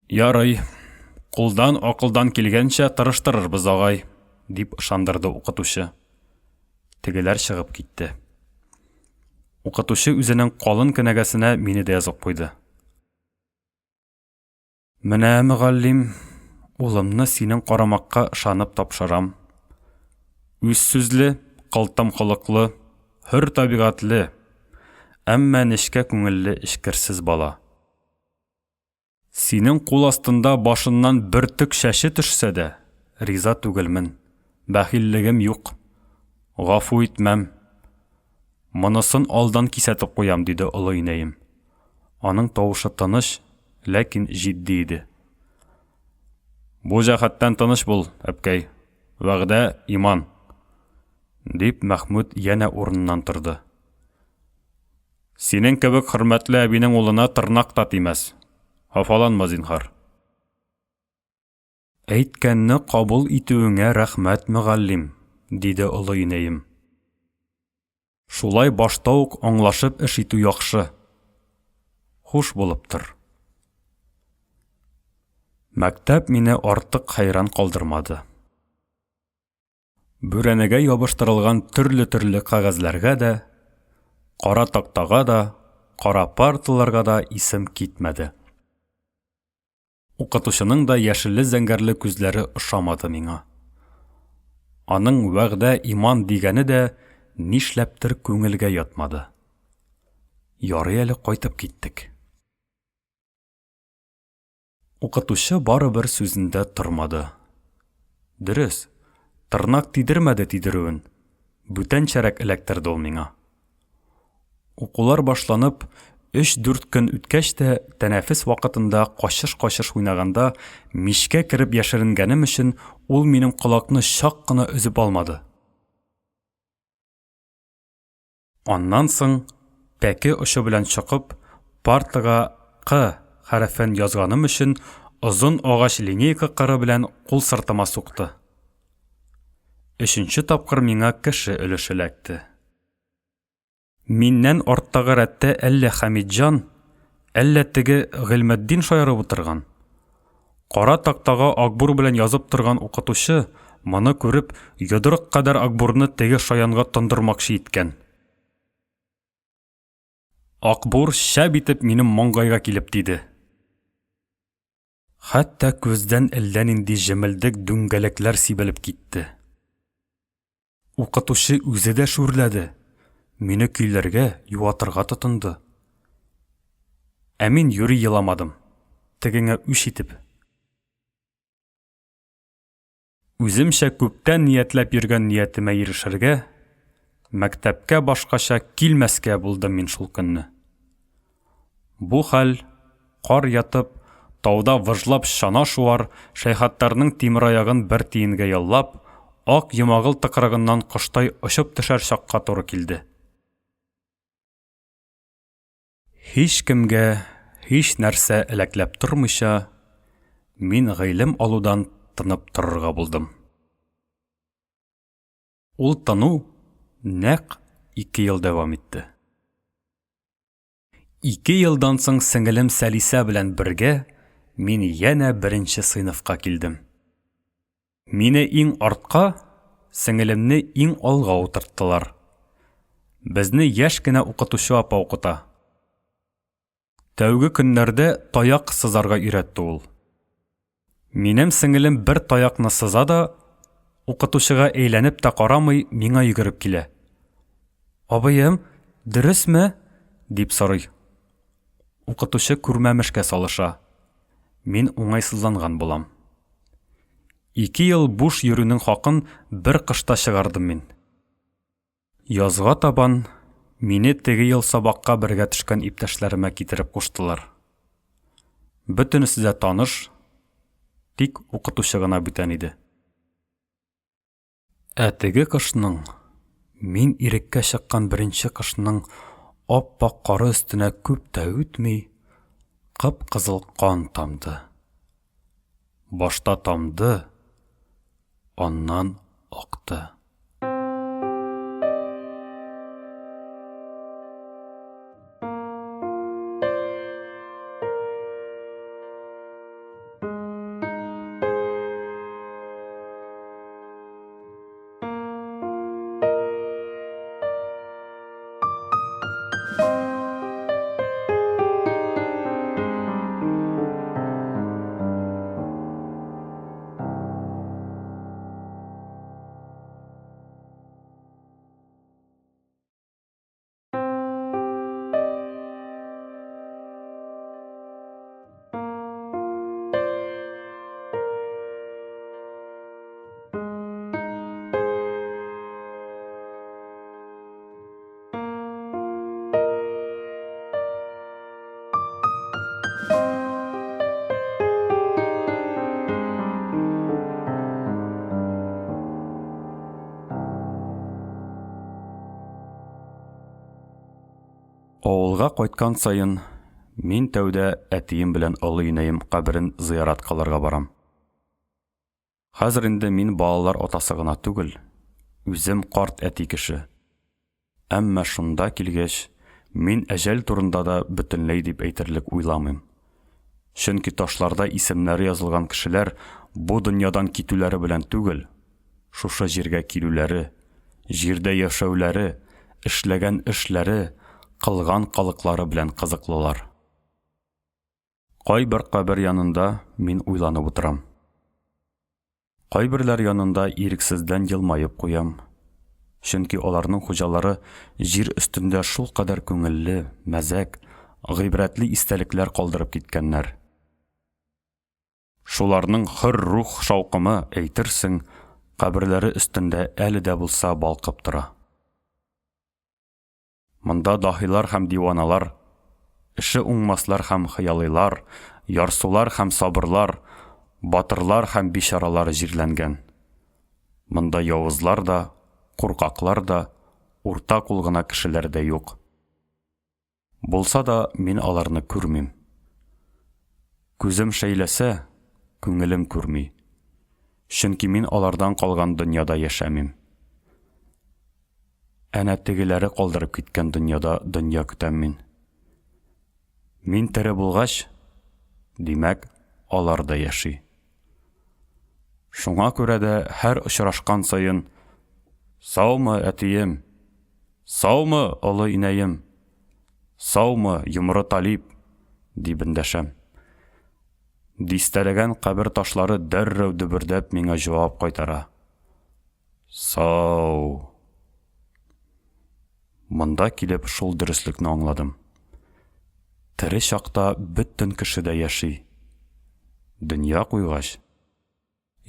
Ярый, кулдан акылдан килгәнчә тырыштырырбыз, агай, дип ышандырды укытучы. Тегеләр чыгып китте. Укытучы үзенең калын кенәгәсенә мине дә язып куйды. Менә, мөгаллим, улымны синең карамакка ышанып тапшырам. Үз сүзле, кылтым холыклы, хөр табигатьле, әмма нечкә күңелле эчкерсез бала. Синең кул астында башыннан бөртек чәче төшсә дә, риза түгелмен. Бәхиллегем юк. Гафу итмәм. Монысын алдан кисәтеп куям, диде олы инәем. Аның тавышы тыныч, ләкин җитди иде. Бу җәһәттән тыныч бул, әбкәй. Вәгъдә, иман. Дип, Мәхмүт янә урыныннан торды. Синең кебек хөрмәтле әбинең улына тырнак та тимәс. Хафаланма, зинһар. Әйткәнне кабул итүеңә рәхмәт, мөгаллим, диде олы инәем. Шулай башта ук аңлашып эш итү яхшы. Хуш булып тор. Мәктәп мине артык хәйран калдырмады. Бүрәнәгә ябыштырылган төрле-төрле кәгазьләргә дә, кара тактага да, кара парталарга да исем китмәде. Укытучының да яшелле-зәңгәрле күзләре ошамады миңа. Аның вәгъдә иман дигәне дә нишләптер күңелгә ятмады. Ярый әле кайтып киттек. Укытучы барыбер сүзендә тормады. Дөрес, тырнак тидермәде тидерүен, бүтәнчәрәк эләктерде ул миңа. Укулар башланып, өч-дүрт көн үткәч тә, тәнәфес вакытында качыш-качыш уйнаганда мичкә кереп яшеренгәнем өчен ул минем колакны чак кына өзеп алмады. Аннан соң, пәке очы белән чокып, партага К хәрефен язганым өчен озын агач линейка кыры белән кул сыртыма сукты. Өченче тапкыр миңа кеше өлеше эләкте. Миннән арттагы рәттә әллә Хәмитҗан, әллә теге Гыйльметдин шаярып утырган. Кара тактага акбур белән язып торган укытучы, моны күреп, йодрык кадәр акбурны теге шаянга тондырмакчы иткән. Акбур шәп итеп минем маңгайга килеп тиде. Хәтта күздән әллә нинди җемелдек дүңгәләкләр сибелеп китте. Укытучы үзе дә шүрләде, мине көйләргә, юатырга тотынды. Ә мин юри еламадым, тегеңә үч итеп. Үземчә күптән ниятләп йөргән ниятемә ирешергә, мәктәпкә башкача килмәскә булдым мин шул көнне. Бу хәл, кар ятып, тауда выжлап чана шуар Шәйхаттарның тимераягын бер тиенгә яллап, Ак Йомагыл тыкрыгыннан коштай очып төшәр чакка туры килде. Һичкемгә һич нәрсә әләкләп тормыйча, мин гыйлем алудан тынып торырга булдым. Ул тыну нәкъ ике ел дәвам итте. Ике елдан соң сеңелем Сәлисә белән бергә мин янә беренче сыйныфка килдем. Мине иң артка, сеңелемне иң алга утырттылар. Безне яшь кенә укытучы апа укыта. Тәүге көннәрдә таяк сызарга өйрәтте ул. Минем сеңелем бер таякны сыза да, укытучыга әйләнеп тә карамый, миңа йөгереп килә. Абыем, дөресме? дип сорый. Укытучы күрмәмешкә салыша. Мин уңайсызланган булам. Ике ел буш йөрүнең хакын бер кышта чыгардым мин. Язга табан мине теге ел сабакка бергә төшкән иптәшләремә китереп куштылар. Бөтенесе дә таныш, тик укытучы гына бүтән иде. Ә теге кышның, мин иреккә чыккан беренче кышның ап-ак кары өстенә күп тә үтми, кып-кызыл кан тамды. Башта тамды, аннан акты. Авылга кайткан саен мин тәүдә әтием белән олы инәем каберен зыярат кылырга барам. Хәзер инде мин балалар атасы гына түгел, үзем карт әти кеше. Әмма шунда килгәч, мин әҗәл турында да бөтенләй дип әйтерлек уйламыйм. Чөнки ташларда исемнәре язылган кешеләр бу дөньядан китүләре белән түгел, шушы җиргә килүләре, җирдә яшәүләре, эшләгән эшләре, кылган кылыклары белән кызыклылар. Кайбер кабер янында мин уйланып утырам. Кайберләр янында ирексездән елмаеп куям. Чөнки аларның хуҗалары җир өстендә шулкадәр күңелле, мәзәк, гыйбрәтле истәлекләр калдырып киткәннәр. Шуларның хөр рух шаукымы, әйтерсең, каберләре өстендә әле дә булса балкып тора. Монда даһилар һәм диваналар, эше уңмаслар һәм хыялыйлар, ярсулар һәм сабырлар, батырлар һәм бичаралар җирләнгән. Монда явызлар да, куркаклар да, урта кул гына кешеләр дә юк. Булса да, мин аларны күрмим. Күзем шәйләсә, күңелем күрми. Чөнки мин алардан калган дөньяда яшәмим. Әнә тегеләре калдырып киткән дөньяда дөнья көтәм мин. Мин тере булгач, димәк, алар да яши. Шуңа күрә дә һәр очрашкан саен Саумы, әтием? Саумы, олы инәем? Саумы, йомры Талип? дип эндәшәм. Дистәләгән кабер ташлары дәррәү дөбердәп миңа җавап кайтара. Сау. Монда килеп шул дөреслекне аңладым. Тере чакта бөтен кеше дә яши. Дөнья куйгач,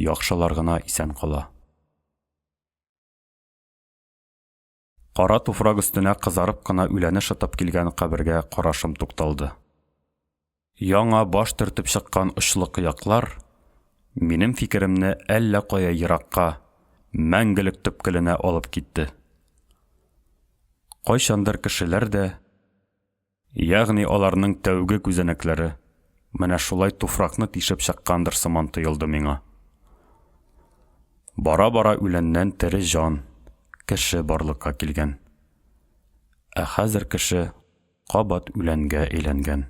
яхшылар гына исән кала. Кара туфрак өстенә кызарып кына үләне шытып килгән кабергә карашым тукталды. Яңа баш төртеп чыккан очлы кыяклар минем фикеремне әллә кая еракка, мәңгелек төпкеленә алып китте. Кайчандыр кешеләр дә, ягъни аларның тәүге күзәнәкләре, менә шулай туфракны тишеп чыккандыр сыман тоелды миңа. Бара-бара үләннән тере җан, кеше барлыкка килгән. Ә хәзер кеше кабат үләнгә әйләнгән.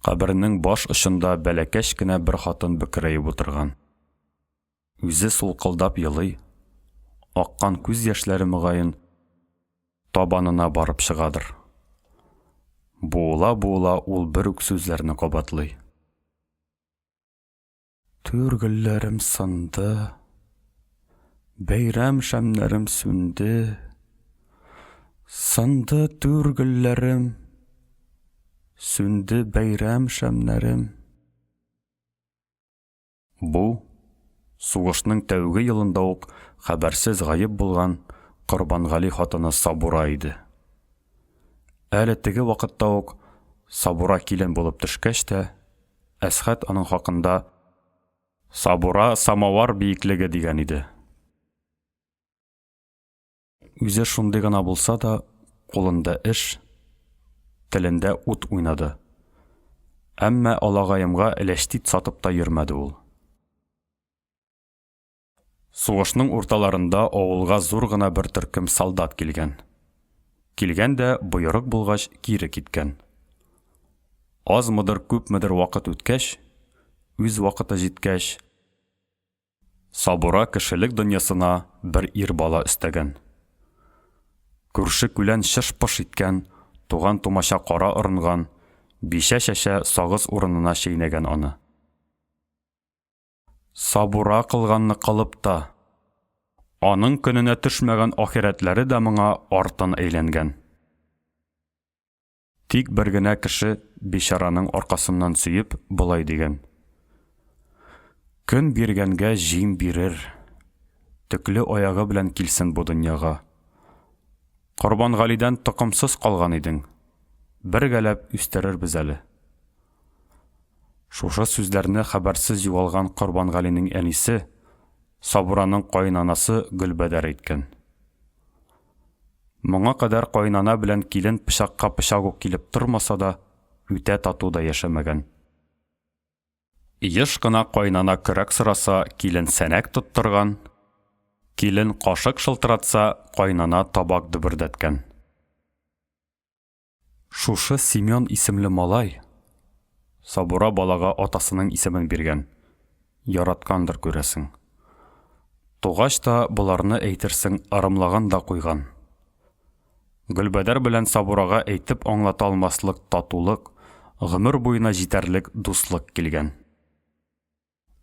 Кабернең баш очында бәләкәч кенә бер хатын бөкрәеп утырган. Үзе сулкылдап елый, аккан күз яшьләре мөгаен табанына барып чыгадыр. Буыла-буыла ул бер үк сүзләрне кабатлый. Түр гөлләрем сынды, бәйрәм шәмнәрем сүнде. Сынды түр гөлләрем, сүнде бәйрәм шәмнәрем. Бу, сугышның тәүге елында ук хәбәрсез гаеп булган Корбангали хатыны Сабура иде. Әле теге вакытта ук Сабура килен булып төшкәч тә, Әсхәт аның хакында Сабура самовар биеклеге дигән иде. Үзе шундый гына булса да, кулында эш, телендә ут уйнады. Әмма алагаемга эләчтит сатып та йөрмәде ул. Сугышның урталарында авылга зур гына бер төркем солдат килгән. Килгән дә, боерык булгач, кире киткән. Азмыдыр-күпмедер вакыт үткәч, үз вакыты җиткәч, Сабура кешелек дөньясына бер ир бала өстәгән. Күрше-күлән чыш-пыш иткән, туган-тумача кара орынган, бичә-чәчә сагыз урынына чәйнәгән аны. Сабура кылганны кылып та, аның көненә төшмәгән ахирәтләре дә моңа артын әйләнгән. Тик бер генә кеше бичараның аркасыннан сөеп, болай дигән. Көн биргәнгә җим бирер. Төкле аягы белән килсен бу дөньяга. Корбангалидән токымсыз калган идең. Бергәләп үстерербез әле. Шушы сүзләрне хәбәрсез югалган Корбангалинең әнисе, Сабураның каенанасы Гөлбәдәр әйткән. Моңа кадәр каенана белән килен пычакка пычак ук килеп тормаса да, үтә тату да яшәмәгән. Еш кына каенана көрәк сораса, килен сәнәк тоттырган, килен кашык шылтыратса, каенана табак дөбердәткән. Шушы Семен исемле малай, Сабура балага атасының исемен биргән, яраткандыр, күрәсең. Тугач та боларны, әйтерсең, ырымлаган да куйган. Гөлбәдәр белән Сабурага әйтеп аңлата алмаслык татулык, гомер буена җитәрлек дуслык килгән.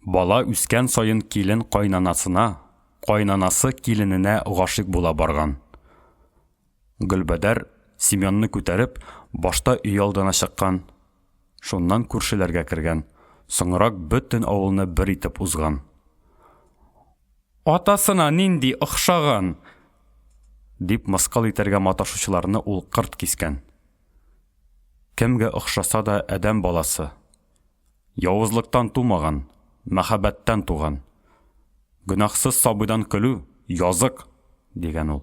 Бала үскән саен килен кайнанасына, кайнанасы килененә гашыйк була барган. Гөлбәдәр, Семенны күтәреп, башта өйалдына чыккан, шуннан күршеләргә кергән, соңрак бөтен авылны бер итеп узган. Атасына нинди охшаган! дип мыскыл итәргә маташучыларны ул кырт кискән. Кемгә охшаса да адәм баласы. Явызлыктан тумаган, мәхәббәттән туган. Гөнаһсыз сабыйдан көлү, язык, дигән ул.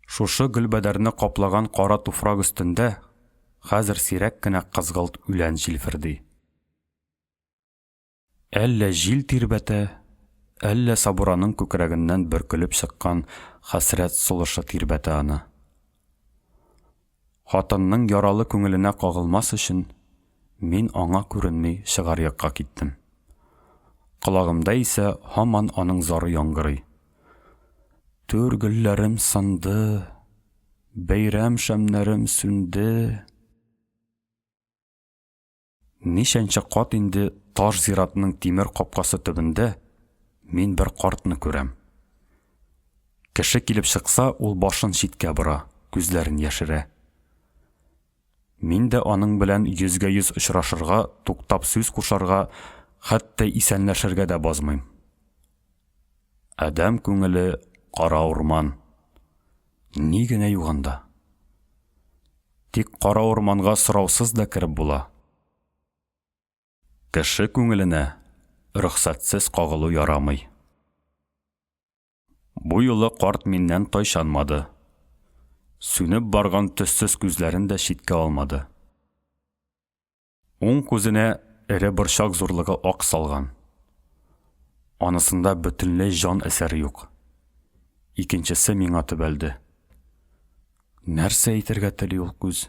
Шушы Гөлбәдәрне каплаган кара туфрак өстендә хәзер сирәк кенә кызгылт үлән җилферди. Әллә җил тирбәтә, әллә Сабураның күкрәгеннән бөркелеп чыккан хәсрәт сулышы тирбәтә аны. Хатынның яралы күңеленә кагылмас өчен, мин аңа күренми чыгар якка киттем. Колагымда исә һаман аның зары яңгырый. Түр гөлләрем сынды, бәйрәм шәмнәрем сүнде. Ничәнче кат инде таш зиратның тимер капкасы төбендә мин бер картны күрәм. Кеше килеп чыкса, ул башын читкә бора, күзләрен яшерә. Мин дә аның белән йөзгә-йөз очрашырга, туктап сүз кушарга, хәтта исәнләшергә дә базмыйм. Адәм күңеле кара урман. Ни генә юк анда. Тик кара урманга сораусыз да кереп була. Кеше күңеленә рөхсәтсез кагылу ярамый. Бу юлы карт миннән тайчанмады. Сүнеп барган төссез күзләрен дә читкә алмады. Уң күзенә эре борчак зурлыгы ак салган. Анысында бөтенләй җан әсәре юк. Икенчесе миңа төбәлде. Нәрсә әйтергә тели ул күз?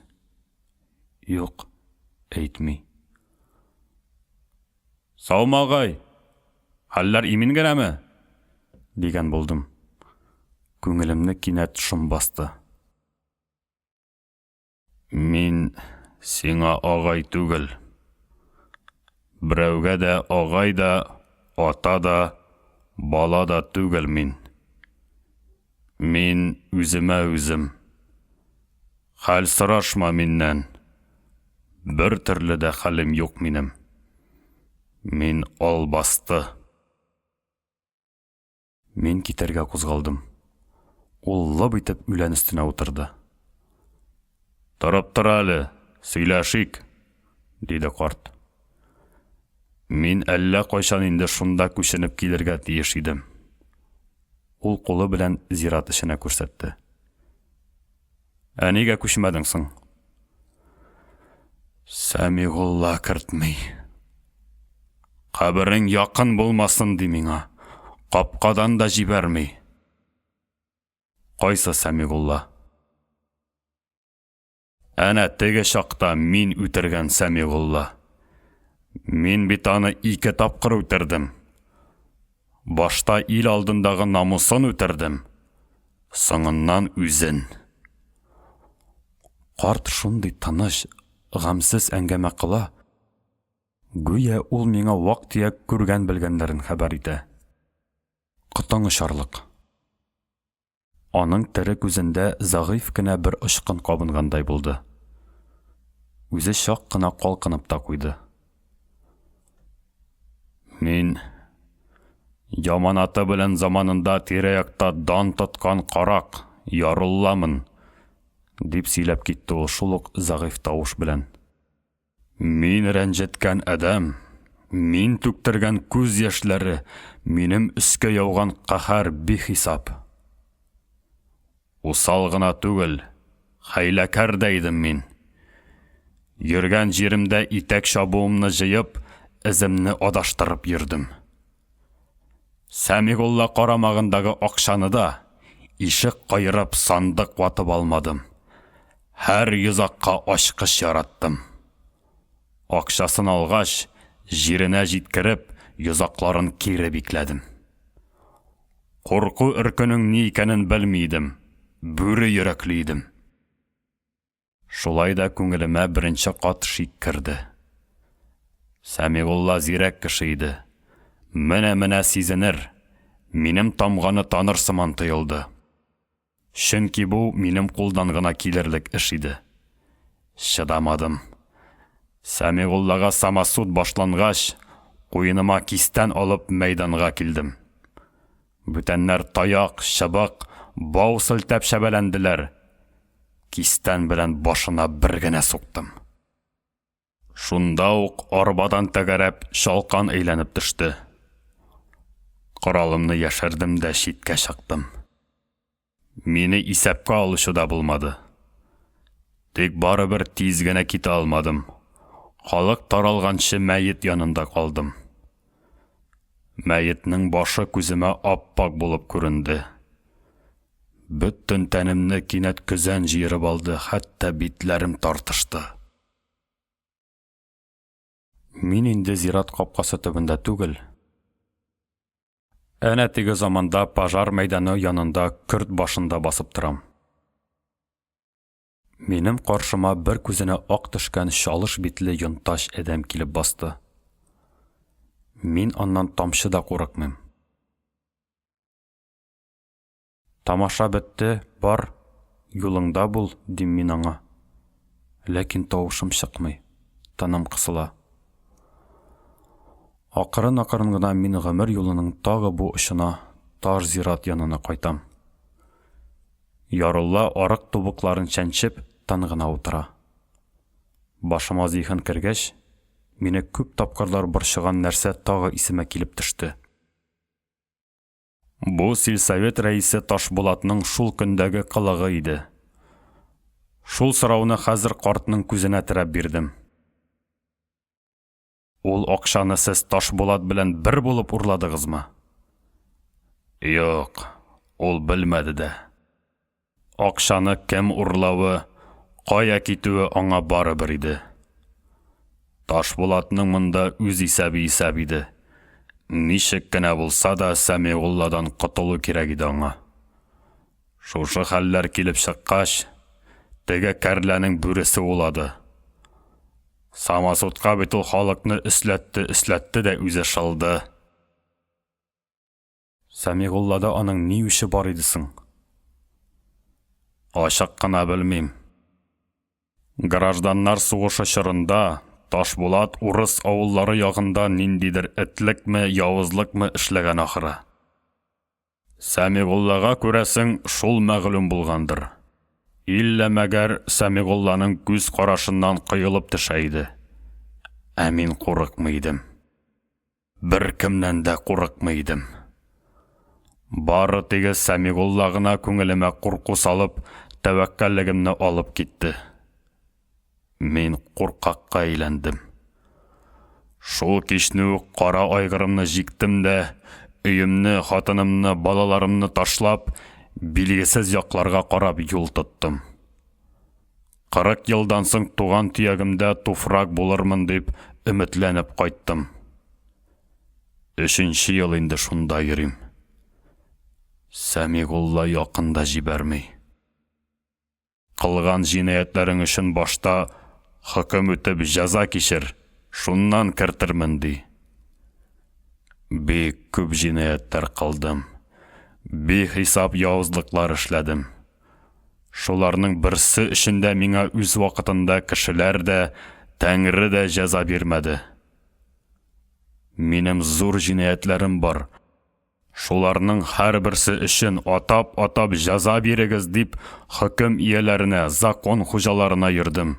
Юк, әйтми. Саумы, агай? Хәлләр имин генәме? Дигән булдым. Күңелемне кинәт шом басты. Мин сиңа агай түгел. Берәүгә дә агай да, ата да, бала да түгел мин. Мин үземә үзем. Хәл сорашма миннән. Бер төрле дә хәлем юк минем. Мин албасты. Мин китәргә кузгалдым. Ул лып итеп үлән өстенә утырды. Торып тор әле, сөйләшик, диде карт. Мин әллә кайчан инде шунда күченеп килергә тиеш идем. Ул кулы белән зират эченә күрсәтте. Ә нигә күчмәдең соң? Сәмигулла кертми. Каберең якын булмасын, ди миңа. Капкадан да җибәрми. Кайсы Сәмигулла? Әнә теге чакта мин үтергән Сәмигулла. Мин бит аны ике тапкыр үтердем. Башта ил алдындагы намусын үтердем, соңыннан үзен. Карт шундый тыныч, гамьсез әңгәмә кыла, гүя ул миңа вак-төяк күргән-белгәннәрен хәбәр итә. Котың очарлык. Аның тере күзендә зәгыйфь кенә бер очкын кабынгандай булды. Үзе чак кына калкынып та куйды. Мин яманаты белән заманында тирә-якта дан тоткан карак Ярулламын, дип сөйләп китте ул шул ук зәгыйфь тавыш белән. Мин рәнҗеткән адәм, мин түктергән күз яшьләре, минем өскә яуган каһәр бихисап. Усал гына түгел, хәйләкәр дә идем мин. Йөргән җиремдә итәк чабуымны җыеп, эземне адаштырып йөрдем. Сәмигулла карамагындагы акчаны да, ишек каерып, сандык ватып алмадым. Һәр йозакка ачкыч яраттым. Акчасын алгач, җиренә җиткереп, йозакларын кире бикләдем. Курку-өркүнең ни икәнен белми идем, бүре йөрәкле идем. Шулай да күңелемә беренче кат шик керде. Сәмигулла зирәк кеше иде. Менә-менә сизенер, минем тамганы таныр сыман тоелды. Чөнки бу минем кулдан гына килерлек эш иде. Чыдамадым. Сәмигуллага самосуд башлангач, куеныма кистән алып мәйданга килдем. Бүтәннәр таяк, чыбык, бау селтәп чәбәләнделәр. Кистән белән башына бер генә суктым. Шунда ук арбадан тәгәрәп чалкан әйләнеп төште. Коралымны яшердем дә читкә чыктым. Мине исәпкә алучы да булмады. Тик барыбер тиз генә китә алмадым. Халык таралганчы мәет янында калдым. Мәетнең башы күземә ап-ак булып күренде. Бөтен тәнемне кинәт көзән җыерып алды, хәтта битләрем тартышты. Мин инде зират капкасы төбендә түгел, әнә теге заманда пожар мәйданы янында көрт башында басып торам. Минем каршыма бер күзенә ак төшкән чалыш битле йонтач адәм килеп басты. Мин аннан тамчы да курыкмыйм. Тамаша бетте, бар, юлыңда бул, дим мин аңа. Ләкин тавышым чыкмый, тыным кысыла. Акрын-акрын гына мин гомер юлының тагы бу очына, тар зират янына кайтам. Ярулла арык тубыкларын чәнчеп, тын гына утыра. Башыма зиһен кергәч, мине күп тапкырлар борчыган нәрсә тагы исемә килеп төште. Бу сельсовет рәисе Ташбулатның шул көндәге кылыгы иде. Шул сорауны хәзер картның күзенә терәп бирдем. Ул акчаны сез Ташбулат белән бер булып урладыгызмы? Юк, ул белмәде дә. Акчаны кем урлавы, кая китүе аңа барыбер иде. Ташбулатның монда үз исәбе исәп иде. Ничек кенә булса да Сәмигулладан котылу кирәк иде аңа. Шушы хәлләр килеп чыккач, теге кәрләнең бүресе улады. Самосудка бит ул халыкны өсләтте-өсләтте дә үзе шылды. Сәмигуллада аның ни үче бар иде соң? Ачык кына белмим. Гражданнар сугышы чорында Ташбулат урыс авыллары ягында ниндидер этлекме, явызлыкмы эшләгән ахры. Сәмигуллага, күрәсең, шул мәгълүм булгандыр. Иллә мәгәр Сәмигулланың күз карашыннан коелып төшә иде. Ә мин курыкмый идем. Беркемнән дә курыкмый идем. Бары теге Сәмигулла гына күңелемә курку салып, тәвәккәллегемне алып китте. Мин куркакка әйләндем. Шул кичне үк кара айгырымны җиктем дә, өемне, хатынымны, балаларымны ташлап, билгесез якларга карап юл тоттым. 40 елдан соң туган төягемдә туфрак булырмын дип өметләнеп кайттым. Өченче ел инде шунда йөрим. Сәмигулла якын да җибәрми. Кылган җинаятьләрең өчен башта хөкем үтеп җәза кичер, шуннан кертермен, ди. Бик күп җинаятьләр кылдым. Бихисап явызлыклар эшләдем. Шуларның берсе өчен дә миңа үз вакытында кешеләр дә, Тәңре дә җәза бирмәде. Минем зур җинаятьләрем бар. Шуларның һәрберсе өчен атап-атап җәза бирегез дип, хөкем ияләренә, закон хуҗаларына йөрдем.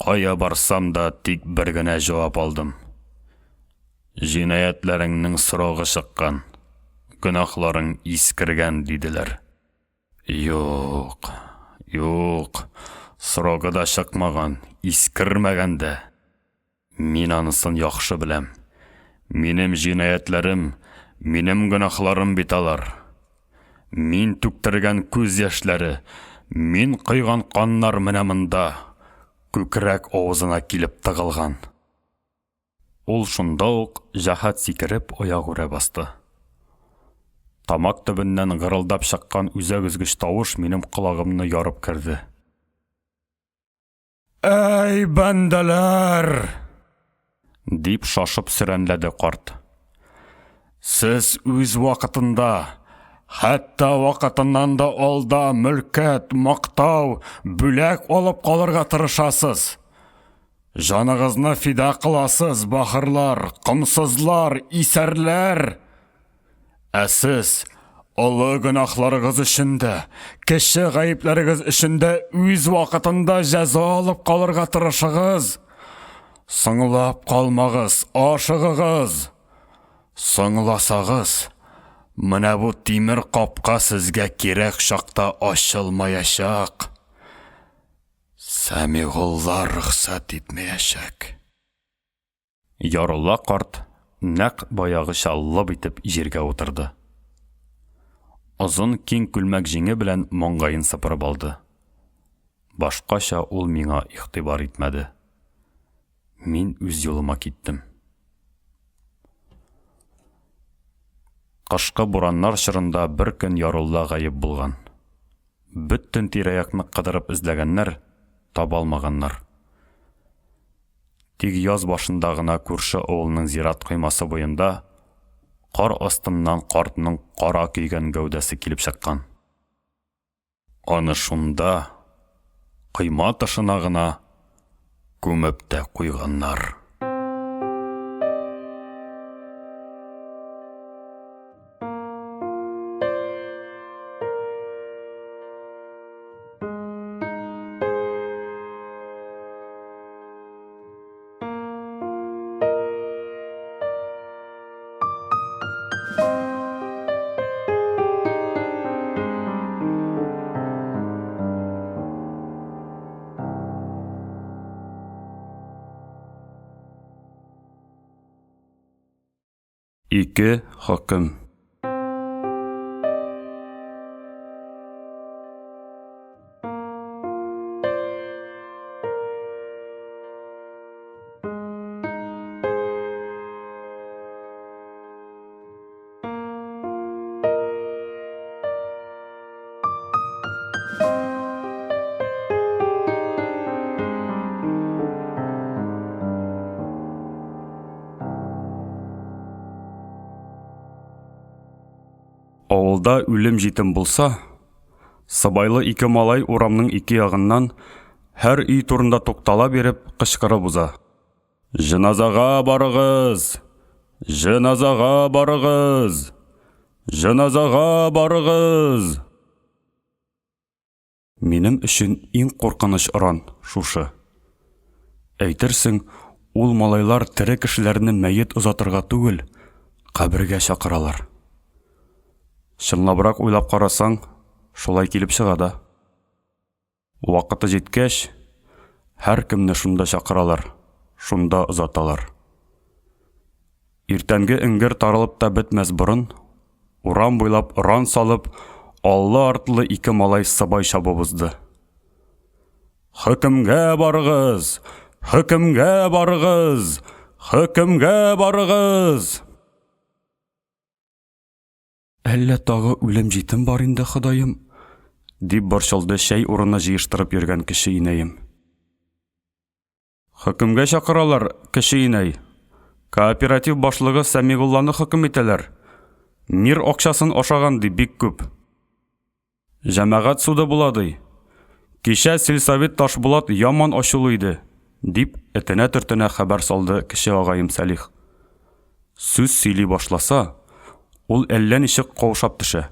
Кая барсам да, тик бер генә җавап алдым. Җинаятьләреңнең срогы чыккан, гөнаһларың искергән, диделәр. Юк, юк, срогы да чыкмаган, искермәгән дә. Мин анысын яхшы беләм. Минем җинаятьләрем, минем гөнаһларым бит алар. Мин түктергән күз яшьләре, мин койган каннар менә монда, күкрәк авызына килеп тыгылган. Ул шунда ук җәһәт сикереп аягүрә басты. Тамак төбеннән гырылдап чыккан үзәк өзгеч тавыш минем колагымны ярып керде. Әй, бәндәләр! Дип шашып сөрәнләде карт. Сез үз вакытында, хәтта вакытыннан да алда мөлкәт, мактау, бүләк алып калырга тырышасыз. Җаныгызны фида кыласыз, бахырлар, комсызлар, исәрләр! Ә сез олы гөнаһларыгыз өчен дә, кече гаепләрегез өчен дә үз вакытында җәза алып калырга тырышыгыз. Соңлап калмагыз, ашыгыгыз. Соңласагыз, менә бу тимер капка сезгә кирәк чакта ачылмаячак. Сәмигулла рөхсәт итмәячәк. Ярулла карт нәкъ баягыча лып итеп җиргә утырды. Озын киң күлмәк җиңе белән маңгаен сыпырып алды. Башкача ул миңа игътибар итмәде. Мин үз юлыма киттем. Кышкы бураннар чорында бер көн Ярулла гаеп булган. Бөтен тирә-якны кыдырып эзләгәннәр, таба алмаганнар. Тик яз башында гына күрше авылның зират коймасы буенда кар астыннан картның кара көйгән гәүдәсе килеп чыккан. Аны шунда, койма тышына гына күмеп тә куйганнар. Ике хөкем. Авылда үлем-җитем булса, сыбайлы ике малай урамның ике ягыннан һәр өй турында туктала биреп кычкырып уза. Җеназага барыгыз! Җеназага барыгыз! Җеназага барыгыз! Минем өчен иң куркыныч оран шушы. Әйтерсең, ул малайлар тере кешеләрне мәет озатырга түгел, кабергә чакыралар. Чынлабрак уйлап карасаң, шулай килеп чыга да. Вакыты җиткәч, һәркемне шунда чакыралар, шунда озаталар. Иртәнге эңгер таралып та бетмәс борын, урам буйлап оран салып, аллы-артлы ике малай сыбай чабып узды. Хөкемгә барыгыз! Хөкемгә барыгыз! Хөкемгә барыгыз! Әллә тагы үлем-җитем бар инде, Ходаем? дип борчылды чәй урыны җыештырып йөргән кече инәем. Хөкемгә чакыралар, кече инәй. Кооператив башлыгы Сәмигулланы хөкем итәләр. Мир акчасын ашаган, ди, бик күп. Җәмәгать суды була, ди. Кичә сельсовет Ташбулат яман ачулы иде, дип, этенә-төртенә хәбәр салды кече агаем Сәлих. Сүз сөйли башласа, ул әллә ничек каушап төшә.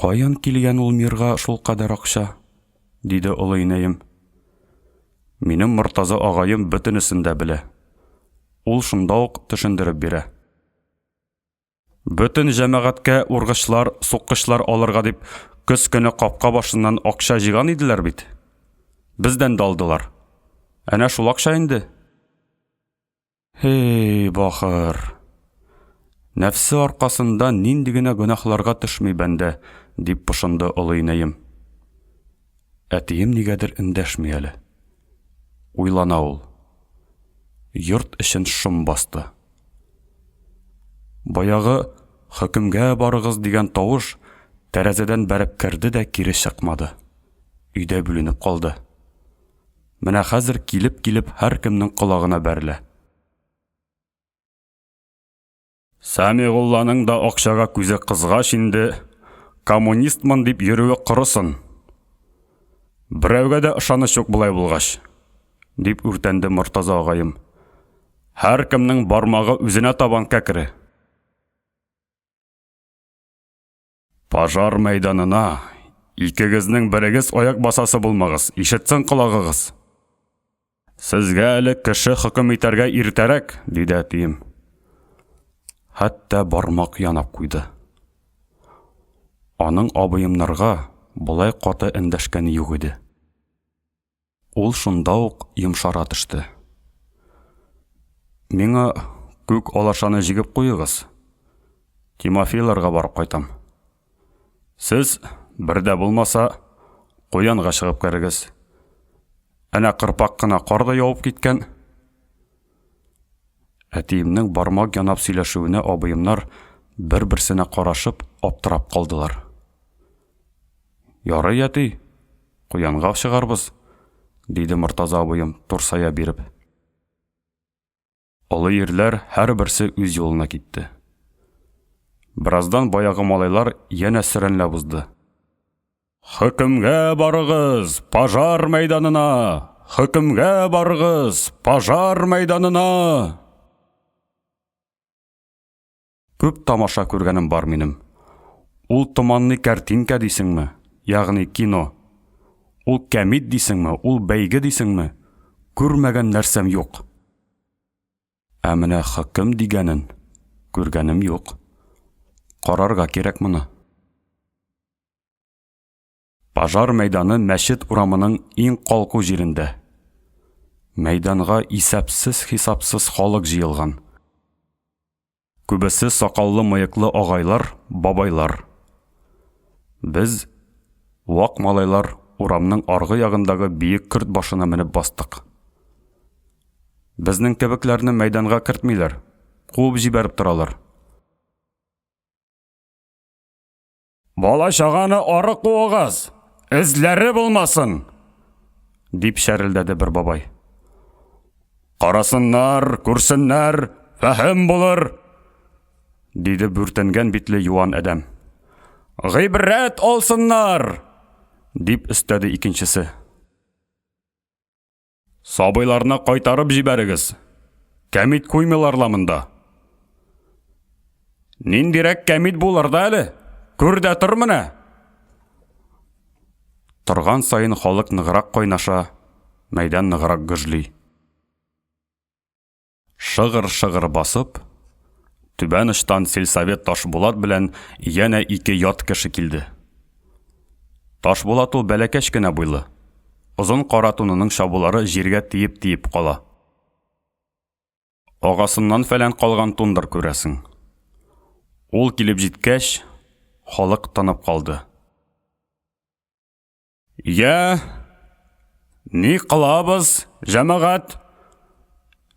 Каян килгән ул мирга шулкадәр акча? диде олы инәем. Минем Мортаза агаем бөтенесен дә белә. Ул шунда ук төшендереп бирә. Бөтен җәмәгатькә ургычлар, суккычлар алырга дип көз көне капка башыннан акча җыйган иделәр бит. Бездән дә алдылар. Әнә шул акча инде. Һей, бахыр! Нәфсе аркасында нинди генә гөнаһларга төшми бәндә, дип пошынды олы инәем. Әтием нигәдер эндәшми әле. Уйлана ул. Йорт эчен шом басты. Баягы хөкемгә барыгыз дигән тавыш тәрәзәдән бәреп керде дә кире чыкмады. Өйдә бүленеп калды. Менә хәзер килеп-килеп һәркемнең колагына бәрелә. Сәмигулланың да акчага күзе кызгач инде, коммунистмын дип йөрүе корысын. Берәүгә дә ышаныч юк болай булгач, дип үртәнде Мортаза агаем. Һәркемнең бармагы үзенә табан кәкре. Пожар мәйданына икегезнең берегез аяк басасы булмагыз, ишетсен колагыгыз. Сезгә әле кеше хөкем итәргә иртәрәк, диде әтием. Хәтта бармак янап куйды. Аның абыемнарга болай каты эндәшкәне юк иде. Ул шунда ук йомшара төште. Миңа күк алашаны җигеп куегыз. Тимофейларга барып кайтам. Сез, бер дә булмаса, куянга чыгып керегез. Әнә кырпак кына кар да явып киткән. Әтиемнең бармак янап сөйләшүенә абыемнар бер-берсенә карашып аптырап калдылар. Ярый, әти, куянга чыгарбыз, диде Мортаза абыем, турсая биреп. Олы ирләр һәрберсе үз юлына китте. Бераздан баягы малайлар янә сөрәнләп узды. Хөкемгә барыгыз, пожар мәйданына! Хөкемгә барыгыз, пожар мәйданына! Күп тамаша күргәнем бар минем. Ул томанный картинка дисеңме, ягъни кино. Ул кәмит дисеңме, ул бәйге дисеңме, күрмәгән нәрсәм юк. Ә менә хөкем дигәнен күргәнем юк. Карарга кирәк моны. Пожар мәйданы мәчет урамының иң калку җирендә. Мәйданга исәпсез-хисапсыз халык җыелган. Күбесе сакаллы-мыеклы агайлар, бабайлар. Без, вак малайлар, урамның аргы ягындагы биек көрт башына менеп бастык. Безнең кебекләрне мәйданга кертмиләр, куып җибәреп торалар. Бала-чаганы ары куыгыз, эзләре булмасын! дип чәрелдәде бер бабай. Карасыннар, күрсеннәр, фәһем булыр. Диде бүртенгән битле юан адәм. Гыйбрәт алсыннар! дип өстәде икенчесе. Сабыйларны кайтарып җибәрегез. Кәмит куймыйлар ла монда. Ниндирәк кәмит булыр да әле? Күр дә тор менә. Торган саен халык ныграк кайнаша, мәйдан ныграк гөжли. Шыгыр-шыгыр басып, түбән очтан сельсовет Ташбулат белән янә ике ят кеше килде. Ташбулат ул бәләкәч кенә буйлы. Озын кара тунының чабулары җиргә тиеп-тиеп кала. Агасыннан фәлән калган тундыр, күрәсең. Ул килеп җиткәч, халык тынып калды. Я, ни кылабыз, җәмәгать?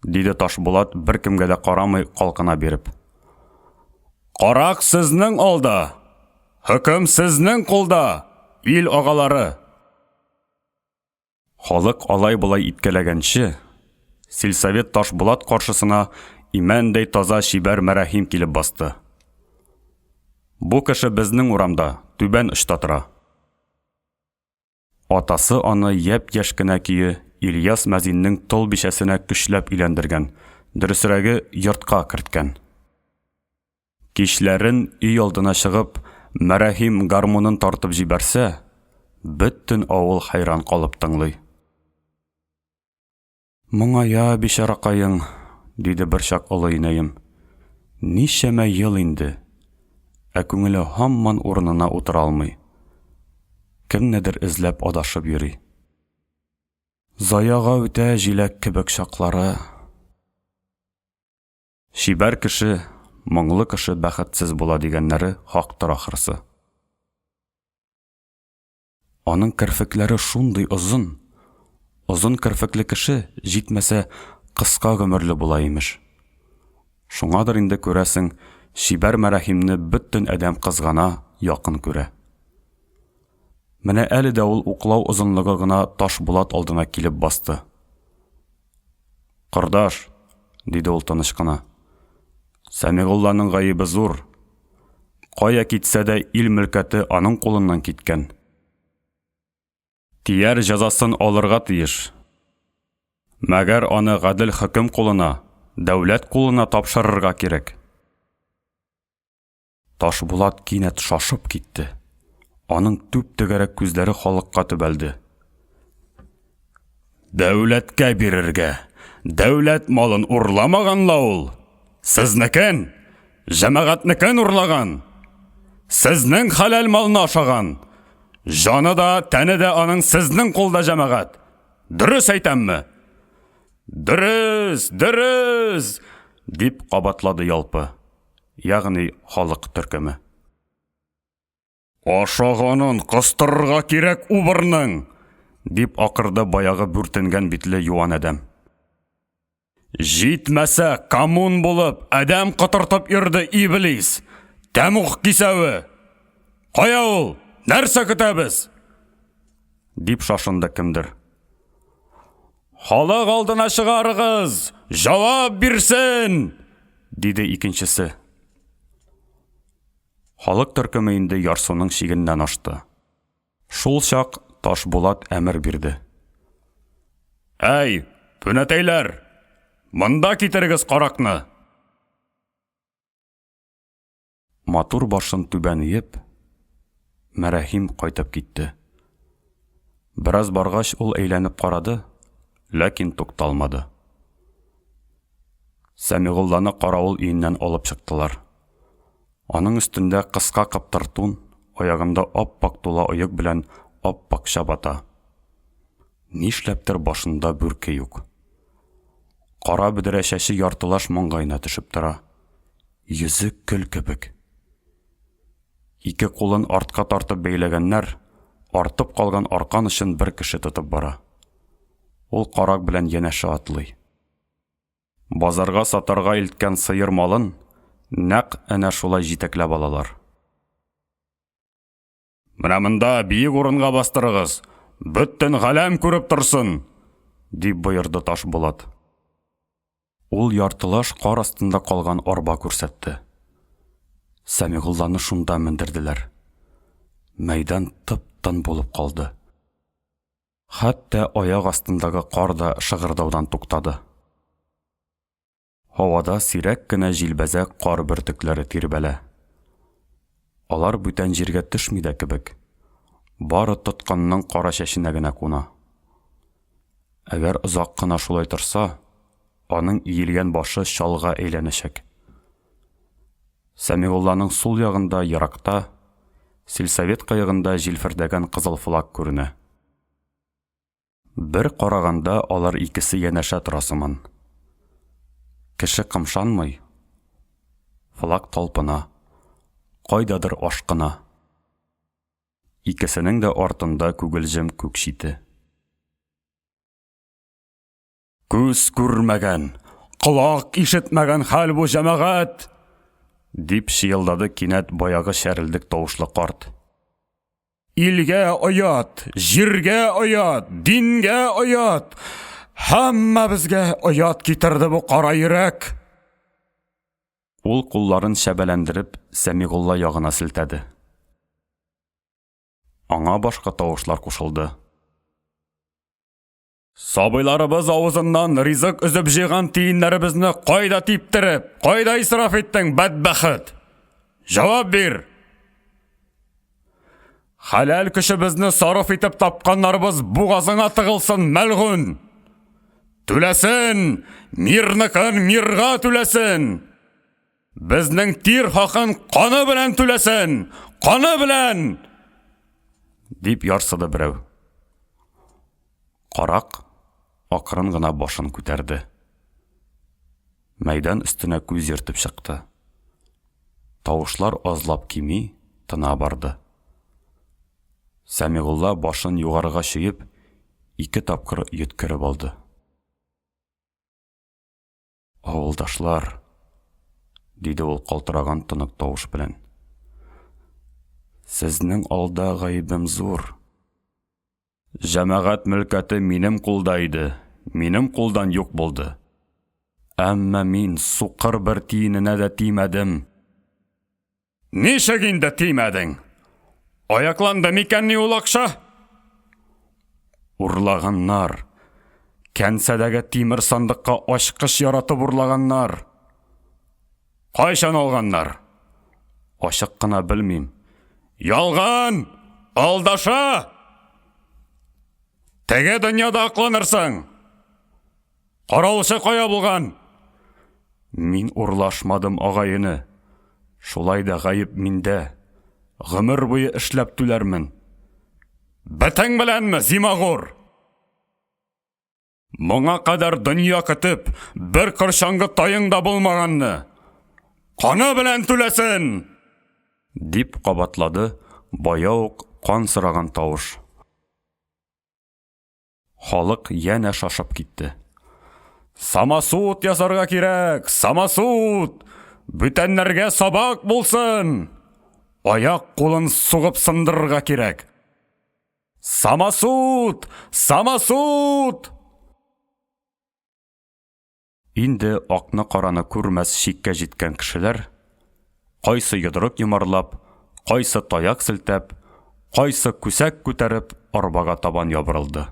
диде Ташбулат, беркемгә дә карамый калкына биреп. Карак сезнең алда, хөкем сезнең кулда, ил агалары. Халык алай-болай иткәләгәнче, сельсовет Ташбулат каршысына имәндәй таза чибәр Мәрәһим килеп басты. Бу кеше безнең урамда, түбән очта тора. Атасы аны япь-яшь кенә көе Ильяс мәзиннең тол бичәсенә көчләп өйләндергән, дөресрәге, йортка керткән. Кичләрен өй алдына чыгып, Мәрәһим гармунын тартып җибәрсә, бөтен авыл хәйран калып тыңлый. Моңая, бичаракаең, диде берчак олы инәем. Ничәмә ел инде, ә күңеле һаман урынына утыра алмый. Кемнедер эзләп адашып йөри. Заяга үтә җиләк кебек чаклары. Чибәр кеше, моңлы кеше бәхетсез була дигәннәре хактыр ахрысы. Аның керфекләре шундый озын. Озын керфекле кеше, җитмәсә, кыска гомерле була, имеш. Шуңадыр инде, күрәсең, чибәр Мәрәһимне бөтен адәм кызгана, якын күрә. Менә әле дә ул уклау озынлыгы гына Ташбулат алдына килеп басты. Кордаш, диде ул тыныч кына. Сәмигулланың гаебе зур. Кая китсә дә ил мөлкәте аның кулыннан киткән. Тияр җәзасын алырга тиеш. Мәгәр аны гадел хөкем кулына, дәүләт кулына тапшырырга кирәк. Ташбулат кинәт шашып китте. Аның түп-түгәрәк күзләре халыкка төбәлде. Дәүләткә бирергә! Дәүләт малын урламаган ла ул! Сезнекен, җәмәгатьнекен урлаган! Сезнең хәләл малны ашаган! Җаны да, тәне дә аның сезнең кулда, җәмәгать! Дөрес әйтәмме? Дөрес, дөрес! дип кабатлады ялпы. Ягъни халык төркеме. Ашаганын кыстырырга кирәк убырның! дип акырды баягы бүртенгән битле юан адәм. Җитмәсә, коммун булып, адәм котыртып йөрде иблис! Тәмуг кисәве! Кая ул? Нәрсә көтәбез? дип шашынды кемдер. Халык алдына чыгарыгыз! Җавап бирсен! диде икенчесе. Халык төркеме инде ярсуның чигеннән ашты. Шул чак Ташбулат әмер бирде. Әй, пүнәтәйләр! Монда китерегез каракны! Матур башын түбән иеп, Мәрәһим кайтып китте. Бераз баргач, ул әйләнеп карады, ләкин тукталмады. Сәмигулланы каравыл өеннән алып чыктылар. Аның өстендә кыска кыптыр тун, аягында ап-ак тула оек белән ап-ак чабата. Нишләптер башында бүрке юк. Кара бөдрә чәче яртылаш маңгаена төшеп тора. Йөзе көл кебек. Ике кулын артка тартып бәйләгәннәр, артып калган аркан очын бер кеше тотып бара. Ул карак белән янәшә атлый. Базарга сатарга илткән сыер малын нәкъ әнә шулай җитәкләп алалар. Менә монда биек урынга бастырыгыз, бөтен галәм күреп торсын, дип боерды Ташбулат. Ул яртылаш кар астында калган арба күрсәтте. Сәмигулланы шунда мендерделәр. Мәйдан тып-тын булып калды. Хәтта аяк астындагы кар да шыгырдаудан туктады. Һавада сирәк кенә җилбәзәк кар бөртекләре тирбәлә. Алар бүтән җиргә төшми дә кебек. Бары тоткынның кара чәченә генә куна. Әгәр озак кына шулай торса, аның иелгән башы чалга әйләнәчәк. Сәмигулланың сул ягында еракта, сельсовет кыегында җилфердәгән кызыл флаг күренә. Бер караганда алар икесе янәшә тора сыман. Кеше кымшанмый. Флаг талпына. Кайдадыр ашкына. Икесенең дә артында күгелҗем күк чите. Күз күрмәгән, колак ишетмәгән хәл бу, җәмәгать! дип чыелдады кинәт баягы чәрелдек тавышлы карт. Илгә оят, җиргә оят, дингә оят! Һәммәбезгә оят китерде бу кара йөрәк! Ул кулларын чәбәләндереп Сәмигулла ягына селтәде. Аңа башка тавышлар кушылды. Сабыйларыбыз авызыннан ризык өзеп җыйган тиеннәребезне кайда типтереп, кайда исраф иттең, бәдбәхет? Җавап бир! Хәләл көчебезне сарыф итеп тапканнарыбыз бугазыңа тыгылсын, мәлгун! Түләсен! Мирныкын мирга түләсен! Безнең тир хакын каны белән түләсен! Каны белән! Дип ярсыды берәү. Карак акрын гына башын күтәрде. Мәйдан өстенә күз йөртеп чыкты. Тавышлар азлап кими, тына барды. Сәмигулла башын югарыга чөеп, ике тапкыр йөткереп алды. Авылдашлар, диде ул калтыраган тонык тавыш белән. Сезнең алда гаебем зур. Җәмәгать мөлкәте минем кулда иде, минем кулдан юк булды. Әмма мин сукыр бер тиененә дә тимәдем. Ничек инде тимәдең? Аякланды микәнни ул акча? Урлаганнар. Кәнсәдәге тимер сандыкка ачкыч яратып урлаганнар. Кайчан алганнар? Ачык кына белмим. Ялган! Алдаша! Теге дөньяда акланырсың! Каравылчы кая булган? Мин урлашмадым, агай-эне. Шулай да гаеп миндә. Гомер буе эшләп түләрмен. Бетең беләнме, зимагур? Моңа кадәр дөнья көтеп, бер корчаңгы таең да булмаганны. Каны белән түләсен! Дип кабатлады бая ук кан сораган тавыш. Халык янә шашып китте. Самосуд ясарга кирәк! Самосуд! Бүтәннәргә сабак булсын! Аяк кулын сугып сындырырга кирәк! Самосуд! Самосуд! Инде акны-караны күрмәс чиккә җиткән кешеләр, кайсы йодрык йомарлап, кайсы таяк селтәп, кайсы күсәк күтәреп, арбага табан ябырылды.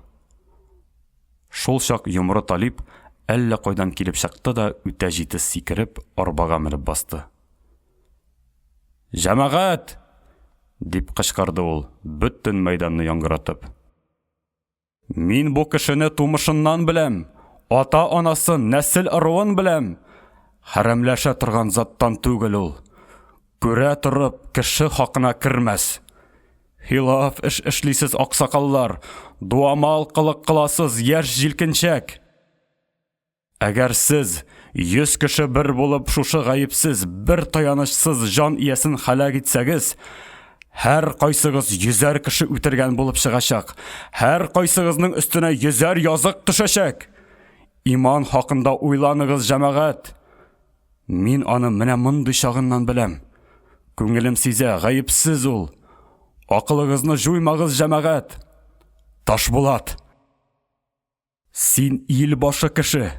Шул чак Йомры Талип әллә кайдан килеп чыкты да үтә җитез сикереп, арбага менеп басты. Җәмәгать! дип кычкырды ул, бөтен мәйданны яңгыратып. Мин бу кешене тумышыннан беләм, ата-анасын, нәсел-ыруын беләм. Хәрәмләшә торган заттан түгел ул. Күрә торып, кеше хакына кермәс. Хилаф эш эшлисез, аксакаллар, дуамал кылык кыласыз, яшь җилкенчәк. Әгәр сез, 100 кеше бер булып, шушы гаепсез, бер таянычсыз җан иясен һәлак итсәгез, һәр кайсыгыз йөзәр кеше үтергән булып чыгачак, һәр кайсыгызның өстенә йөзәр язык төшәчәк. Иман хакында уйланыгыз, җәмәгать. Мин аны менә мондый чагыннан беләм. Күңелем сизә, гаепсез ул. Акылыгызны җуймагыз, җәмәгать. Ташбулат. Син ил башы кеше.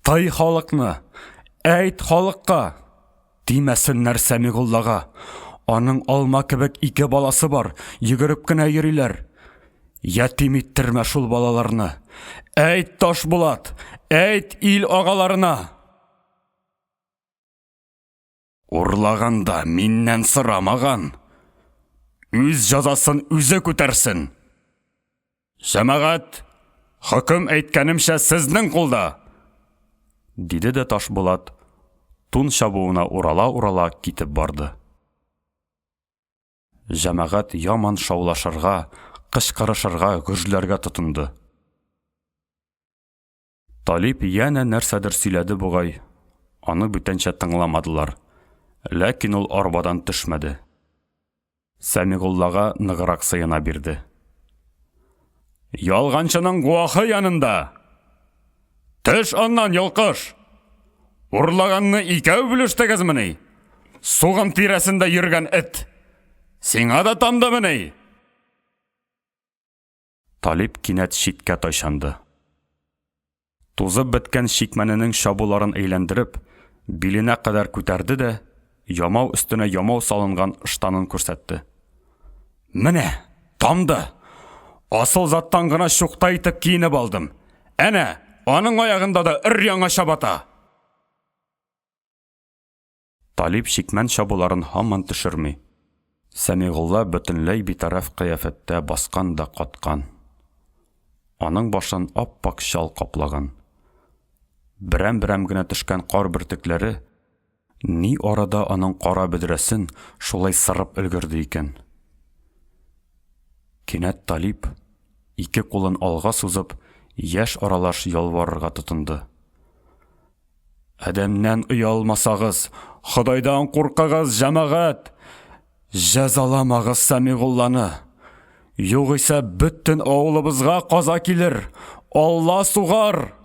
Тый халыкны. Әйт халыкка. Тимәсеннәр Сәмигуллага! Аның алма кебек ике баласы бар, йөгереп кенә йөриләр. Ятим иттермә шул балаларны. Әйт, Ташбулат, әйт ил агаларына! Урлаганда миннән сорамаган. Үз җазасын үзе күтәрсен. Җәмәгать, хөкем әйткәнемчә сезнең кулда! Диде дә Ташбулат, тун чабуына урала-урала китеп барды. Җәмәгать яман шаулашырга, кычкырышырга, гөжләргә тотынды. Талип янә нәрсәдер сөйләде бугай, аны бүтәнчә тыңламадылар. Ләкин ул арбадан төшмәде. Сәмигуллага ныграк сыена бирде. Ялганчының гуахы янында! Төш аннан, йолкыш! Урлаганны икәү бүлештегезмени? Сугым тирәсендә йөргән эт! Сиңа да тамдымыни? Талип кинәт читкә тайчанды. Тузып беткән чикмәненең чабуларын әйләндереп, биленә кадәр күтәрде дә, ямау өстенә ямау салынган ыштанын күрсәтте. Менә, тамды! Асыл заттан гына чукта итеп киенеп алдым. Әнә, аның аягында да өр-яңа чабата! Талип чикмән чабуларын һаман төшерми. Сәмигулла бөтенләй битараф кыяфәттә баскан да каткан. Аның башын ап-ак чал каплаган. Берәм-берәм генә төшкән кар бөртекләре ни арада аның кара бөдрәсен шулай сырып өлгерде икән? Кинәт Талип, ике кулын алга сузып, яшь аралаш ялварырга тотынды. Адәмнән оялмасагыз, Ходайдан куркыгыз, җәмәгать! Җәзаламагыз Сәмигулланы! Югыйсә бөтен авылыбызга каза килер, Алла сугар!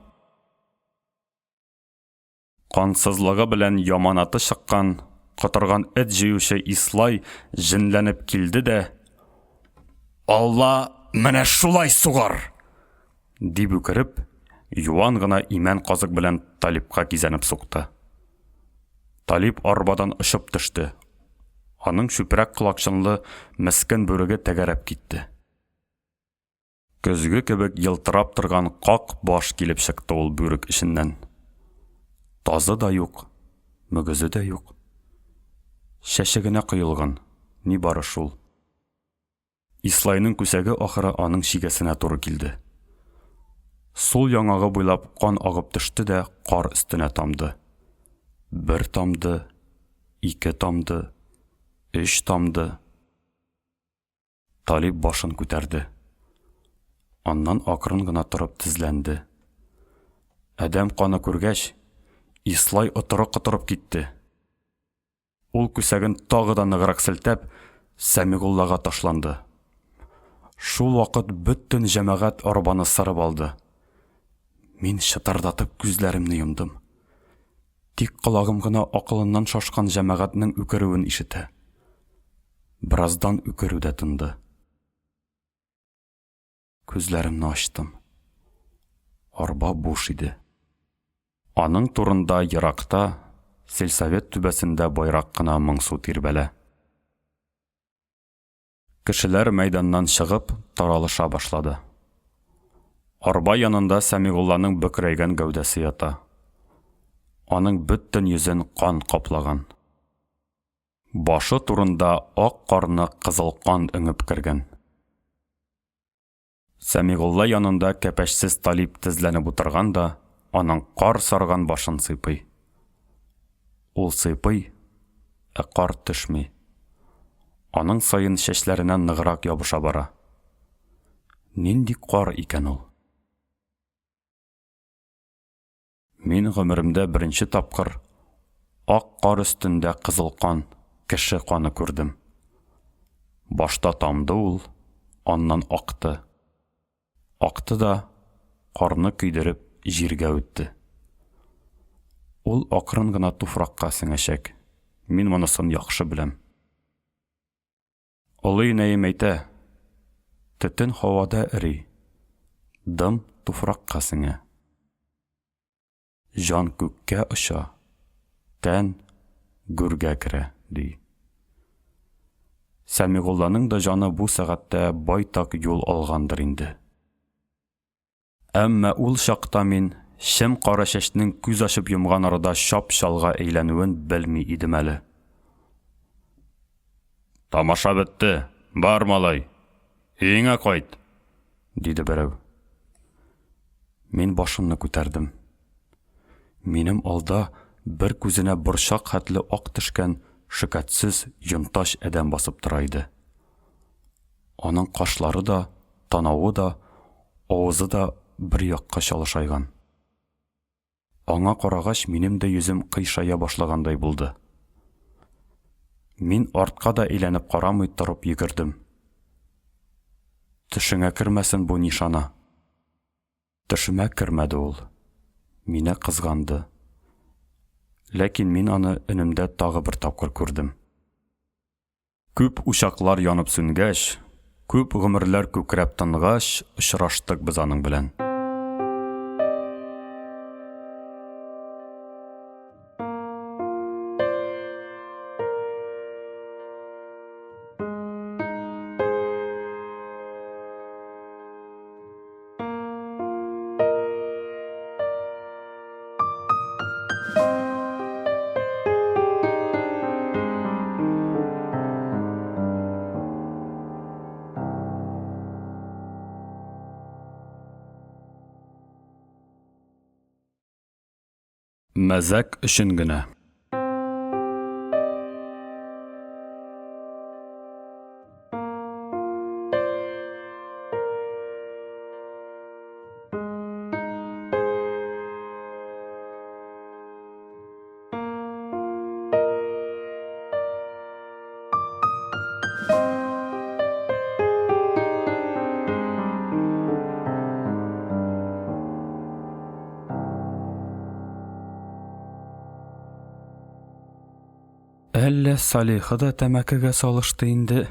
Кансызлыгы белән яманаты чыккан, котырган эт җыючы Ислай җенләнеп килде дә, Алла менә шулай сугар! Дип үкереп, юан гына имән казык белән Талипка кизәнеп сукты. Талип арбадан очып төште. Аның чүпрәк колакчынлы мескен бүреге тәгәрәп китте. Көзге кебек елтырап торган как баш килеп чыкты ул бүрек эченнән. Тазы да юк, мөгезе дә юк. Чәче генә коелган, нибары шул. Ислайның күсәге ахыры аның чигәсенә туры килде. Сул яңагы буйлап кан агып төште дә кар өстенә тамды. Бер тамды, ике тамды, өч тамды. Талип башын күтәрде. Аннан акрын гына торып тезләнде. Адәм каны күргәч, Ислай отыры котырып китте. Ул күсәген тагы да ныграк селтәп, Сәмигуллага ташланды. Шул вакыт бөтен җәмәгать арбаны сырып алды. Мин чытырдатып күзләремне йомдым. Тик колагым гына акылыннан шашкан җәмәгатьнең үкерүен ишетә. Бераздан үкерү дә тынды. Күзләремне ачтым. Арба буш иде. Аның турында еракта, сельсовет түбәсендә байрак кына моңсу тирбәлә. Кешеләр мәйданнан чыгып, таралыша башлады. Арба янында Сәмигулланың бөкрәйгән гәүдәсе ята. Аның бөтен йөзен кан каплаган. Башы турында ак карны кызыл кан өңеп кергән. Сәмигулла янында кәпәчсез Талип тезләнеп утырган да аның кар сарган башын сыйпый. Ул сыйпый, ә кар төшми. Аның саен чәчләренә ныграк ябыша бара. Нинди кар икән ул? Мин гомеремдә беренче тапкыр ак кар өстендә кызыл кан, кеше каны күрдем. Башта тамды ул, аннан акты. Акты да, карны көйдереп, җиргә үтте. Ул акрын гына туфракка сеңәчәк. Мин монысын яхшы беләм. Олы инәем әйтә, төтен һавада эри, дым туфракка сеңә. Җан күккә оча, тән гүргә керә, ди. Сәмигулланың да җаны бу сәгатьтә байтак юл алгандыр инде. Әмма ул чакта мин чем кара чәчнең күз ачып йомган арада чап-чалга әйләнүен белми идем әле. Тамаша бетте, бар, малай, өеңә кайт, диде берәү. Мин башымны күтәрдем. Минем алда бер күзенә борчак хәтле ак төшкән шөкәтсез йонтач адәм басып тора иде. Аның кашлары да, танавы да, авызы да бер якка чалышайган. Аңа карагач, минем дә йөзем кыйшая башлагандай булды. Мин артка да әйләнеп карамый торып йөгердем. Төшеңә кермәсен бу нишана. Төшемә кермәде ул. Мине кызганды. Ләкин мин аны өнемдә тагы бер тапкыр күрдем. Күп учаклар янып сүнгәч, күп гомерләр күкрәп тынгач, очраштык без аның белән. Мәзәк өчен генә. Әллә Салихы да тәмәкегә салышты инде,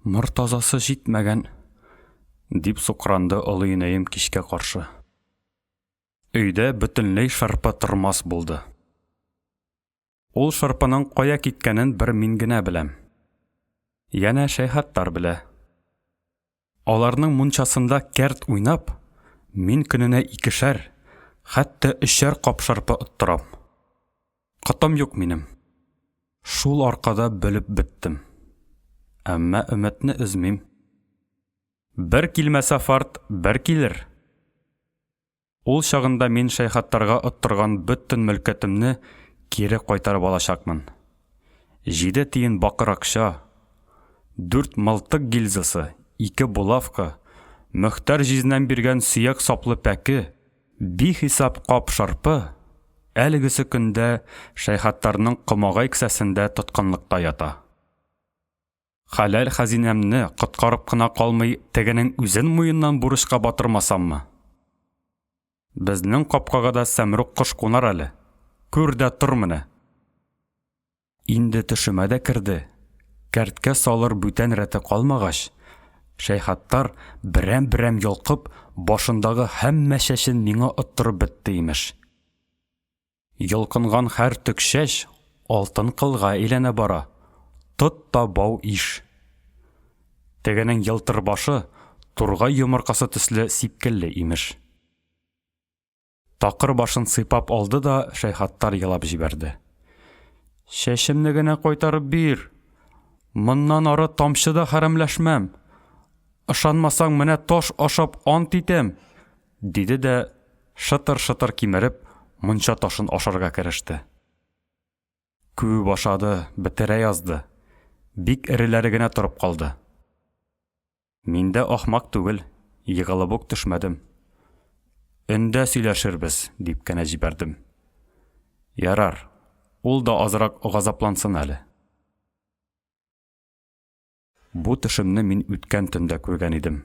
Мортазасы җитмәгән, дип сукранды олы инәем кичкә каршы. Өйдә бөтенләй шырпы тормас булды. Ул шырпының кая киткәнен бер мин генә беләм. Янә Шәйхаттар белә. Аларның мунчасында кәрт уйнап, мин көненә икешәр, хәтта өчәр кап шырпы оттырам. Котым юк минем. Шул аркада бөлеп беттем. Әмма өметне өзмим. Бер килмәсә фарт, бер килер. Ул чагында мин Шәйхаттарга оттырган бөтен мөлкәтемне кире кайтарып алачакмын. Җиде тиен бакыр акча, дүрт мылтык гильзасы, ике булавка, Мөхтәр җизнәм биргән сөяк саплы пәке, бихисап кап шырпы әлегесе көндә Шәйхаттарның комагай кесәсендә тоткынлыкта ята. Хәләл хәзинәмне коткарып кына калмый, тегенең үзен муеннан бурычка батырмасаммы? Безнең капкага да сәмруг кош кунар әле. Күр дә тор менә. Инде төшемә дә керде. Кәрткә салыр бүтән рәте калмагач, Шәйхаттар, берәм-берәм йолкып, башындагы һәммә чәчен миңа оттырып бетте, имеш. Йолкынган һәр төк чәч алтын кылга әйләнә бара. Тот та бау иш. Тегенең елтыр башы тургай йомыркасы төсле сипкелле, имеш. Такыр башын сыйпап алды да Шәйхаттар елап җибәрде. Чәчемне генә кайтарып бир. Моннан ары тамчы да хәрәмләшмәм. Ышанмасаң, менә таш ашап ант итәм, Диде дә, шытыр-шытыр кимереп, мунча ташын ашарга кереште. Күп ашады, бетерә язды. Бик эреләре генә торып калды. Мин дә ахмак түгел, егылып ук төшмәдем. Өндә сөйләшербез, дип кенә җибәрдем. Ярар, ул да азрак газаплансын әле. Бу төшемне мин үткән төндә күргән идем.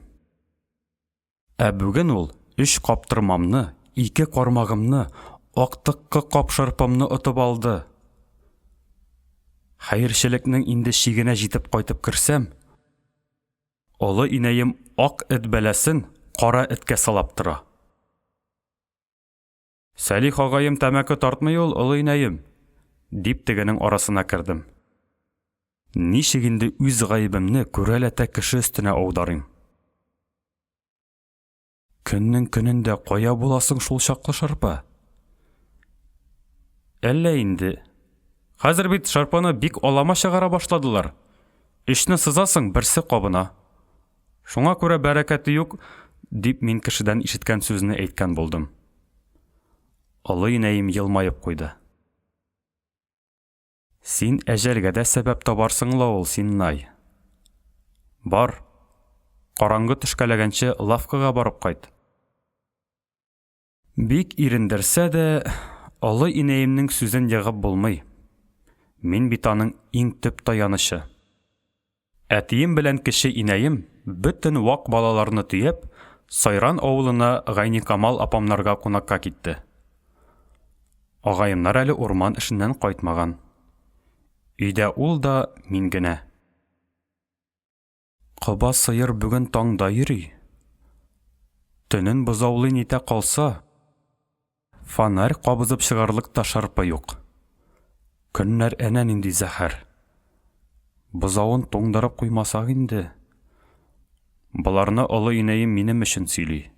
Ә бүген ул өч каптырмамны, ике кармагымны, актыккы кап шырпымны отып алды. Хәерчелекнең инде чигенә җитеп кайтып керсәм, олы инәем ак эт бәласен кара эткә сылап тора. Сәлих агаем тәмәке тартмый ул, олы инәем, Дип тегенең арасына кердем. Ничек инде үз гаебемне күрәләтә кеше өстенә аударыйм? Көннең көнендә кая буласың шул чаклы шырпы? Әллә инде. Хәзер бит шырпыны бик алама чыгара башладылар. Өчне сызасың, берсе кабына. Шуңа күрә бәрәкәте юк, дип мин кешедән ишеткән сүзне әйткән булдым. Олы инәем елмаеп куйды. Син әҗәлгә дә сәбәп табарсың ла ул, Синнай. Бар, караңгы төшкәләгәнче лавкага барып кайт. Бик ирендерсә дә, олы инәемнең сүзен егып булмый. Мин бит аның иң төп таянычы. Әтием белән кече инәем, бөтен вак балаларны төяп, Сайран авылына Гайникамал апамнарга кунакка китте. Агаемнар әле урман эшеннән кайтмаган. Өйдә ул да, мин генә. Коба сыер бүген таңда йөри. Төнен бозаулый нитә калса, Фонарь кабызып чыгарлык та шырпы юк. Көннәр әнә нинди зәһәр. Бозавын туңдырып куймасак инде. Боларны олы инәем минем өчен сөйли.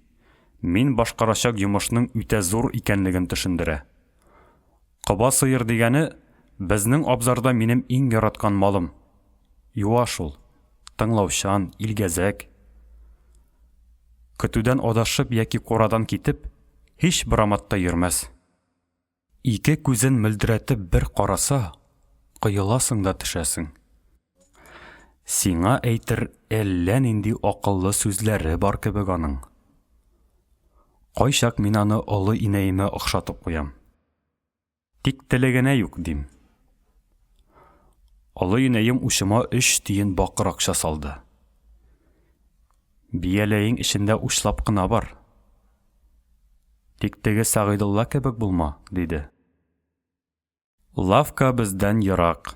Мин башкарачак йомышның үтә зур икәнлеген төшендерә. Коба сыер дигәне, безнең абзарда минем иң яраткан малым. Юаш ул, тыңлаучан, илгәзәк. Көтүдән адашып яки курадан китеп, һич браматта йөрмәс. Ике күзен мөлдерәтеп бер караса, коеласың да төшәсең. Сиңа әйтер әллә нинди акыллы сүзләре бар кебек аның. Кайчак мин аны олы инәемә охшатып куям. Тик теле генә юк, дим. Олы инәем учыма өч тиен бакыр акча салды. Бияләең эчендә учлап кына бар. Тик теге Сәгыйдулла кебек булма, диде. Лавка бездән ерак.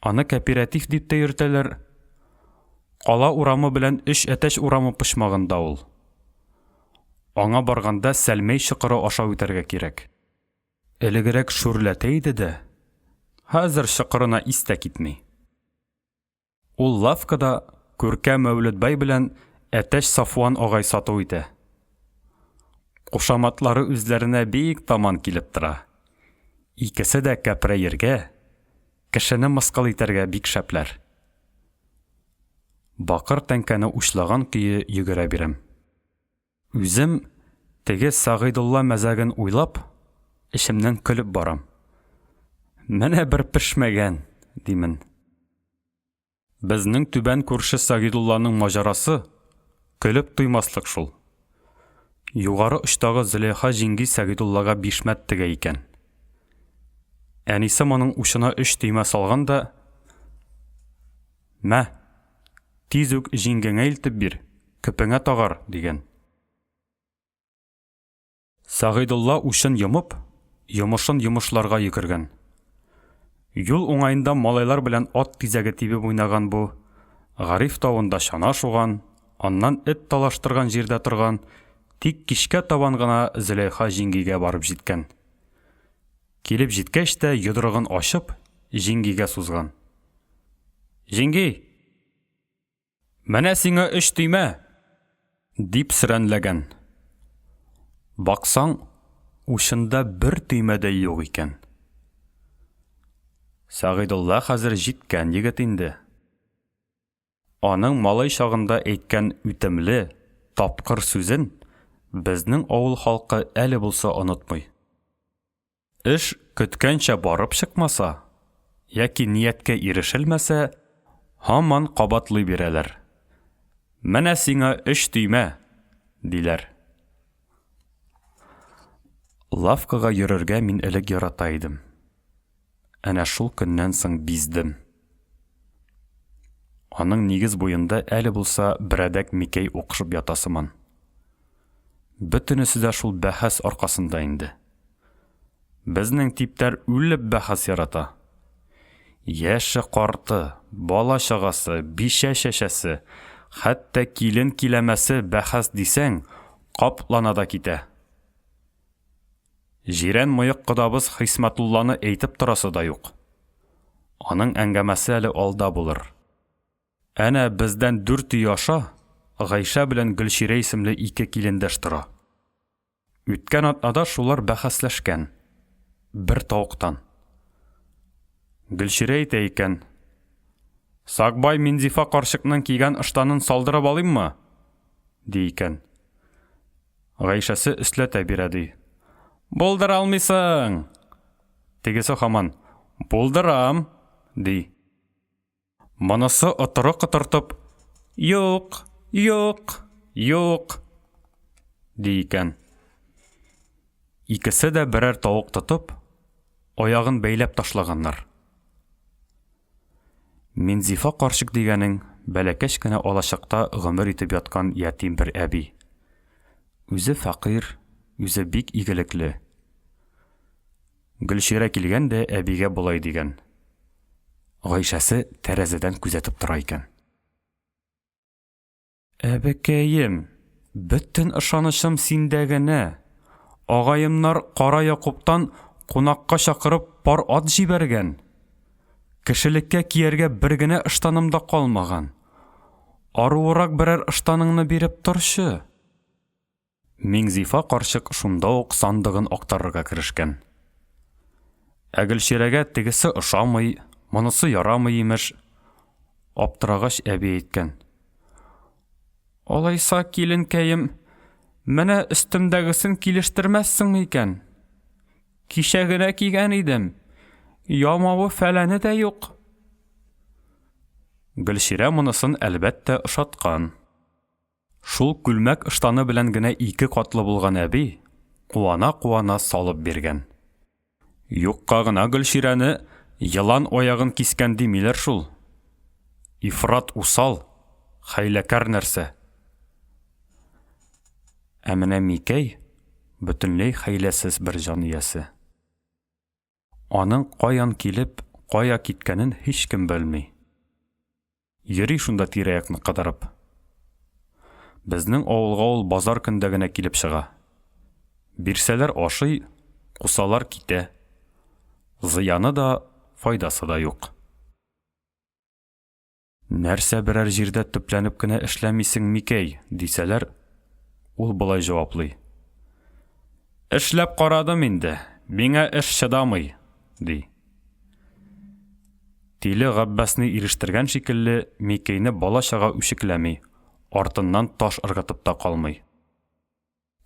Аны кәпирәтиф дип тә йөртәләр. Кала урамы белән Өч Әтәч урамы почмагында ул. Аңа барганда Сәлмәй чокыры аша үтәргә кирәк. Элегрәк шүрләтә иде дә, хәзер чокырына ис тә китми. Ул лавкада Күркә Мәүлетбай белән Әтәч Сафуан агай сату итә. Кушаматлары үзләренә бик таман килеп тора. Икесе дә кәпрәергә, кешене мыскыл итәргә бик шәпләр. Бакыр тәңкәне учлаган көе йөгерә бирәм. Үзем, теге Сәгыйдулла мәзәген уйлап, эчемнән көлеп барам. Менә бер пешмәгән, димен. Безнең түбән күрше Сәгыйдулланың маҗарасы көлеп туймаслык шул. Югары очтагы Зөләйха җиңги Сәгыйдуллага бишмәт тегә икән. Әнисе моның учына өч төймә салган да, Мә, тиз үк җиңгәңә илтеп бир, көпеңә тагар, дигән. Сәгыйдулла учын йомып, йомышын йомышларга йөгергән. Юл уңаенда малайлар белән ат тизәге тибеп уйнаган бу, Гариф тавында чана шуган, аннан эт талаштырган җирдә торган, тик кичкә табан гына Зөләйха җиңгигә барып җиткән. Килеп җиткәч тә йодрыгын ачып, җиңгигә сузган. Җиңги! Менә сиңа өч төймә! Дип сөрәнләгән. Баксаң, учында бер төймә дә юк икән. Сәгыйдулла хәзер җиткән егет инде. Аның малай чагында әйткән үтемле, тапкыр сүзен безнең авыл халкы әле булса онытмый. Эш көткәнчә барып чыкмаса яки нияткә ирешелмәсә, һаман кабатлый бирәләр. Менә сиңа өч төймә, диләр. Лавкага йөрергә мин элек ярата идем. Әнә шул көннән соң биздем. Аның нигез буенда әле булса берәдәк Микәй укшып ята сыман. Бөтенесе дә шул бәхәс аркасында инде. Безнең типтәр үлеп бәхәс ярата. Яше-карты, бала-чагасы, бичә-чәчәсе, хәтта килен-киләмәсе бәхәс дисәң, каплана да китә. Җирән мыек кодабыз Хисмәтулланы әйтеп торасы да юк. Аның әңгәмәсе әле алда булыр. Әнә бездән дүрт өй аша Гайшә белән Гөлчирә исемле ике килендәш тора. Үткән атнада шулар бәхәсләшкән. Бер тавыктан. Гөлчирә әйтә икән. Сакбай Минзифа карчыкның кигән ыштанын салдырып алыйммы? ди икән. Гайшәсе өсләтә бирә ди. Булдыра алмыйсың! Тегесе һаман, Булдырам! ди. Монысы отыры котыртып, Юк, юк, юк, ди икән. Икесе дә берәр тавык тотып, аягын бәйләп ташлаганнар. Минзифа карчык дигәнең бәләкәч кенә алачыкта гомер итеп яткан ятим бер әби. Үзе фәкыйрь, үзе бик игелекле. Гөлчирә килгән дә әбигә болай дигән. Гайшәсе тәрәзәдән күзәтеп тора икән. Әбекәем, бөтен ышанычым синдә генә. Агаемнар Кара Якуптан кунакка чакырып пар ат җибәргән. Кешелеккә кияргә бер генә ыштаным да калмаган. Аруырак берәр ыштаныңны биреп торчы. Миңзифа карчык шунда ук сандыгын актарырга керешкән. Ә Гөлчирәгә тегесе ошамый, монысы ярамый, имеш. Аптырагач әби әйткән. Алайса, киленкәем, менә өстемдәгесен килештермәссеңме икән? Кичә генә кигән идем. Ямавы фәләне дә юк. Гөлчирә монысын, әлбәттә, ошаткан. Шул күлмәк-ыштаны белән генә ике катлы булган әби куана-куана салып биргән. Юкка гына Гөлчирәне елан аягын кискән димиләр шул. Ифрат усал, хәйләкәр нәрсә. Ә менә Микәй бөтенләй хәйләсез бер җан иясе. Аның каян килеп, кая киткәнен һичкем белми. Йөри шунда тирә-якны кыдырып. Безнең авылга ул базар көндә генә килеп чыга. Бирсәләр ашый, кусалар китә. Зыяны да, файдасы да юк. Нәрсә берәр җирдә төпләнеп кенә эшләмисең, Микәй, дисәләр, ул болай җаваплый. Эшләп карадым инде, миңа эш чыдамый, ди. Тиле Габбасны ирештергән шикелле, Микәйне бала-чага үчекләми, артыннан таш ыргытып та калмый.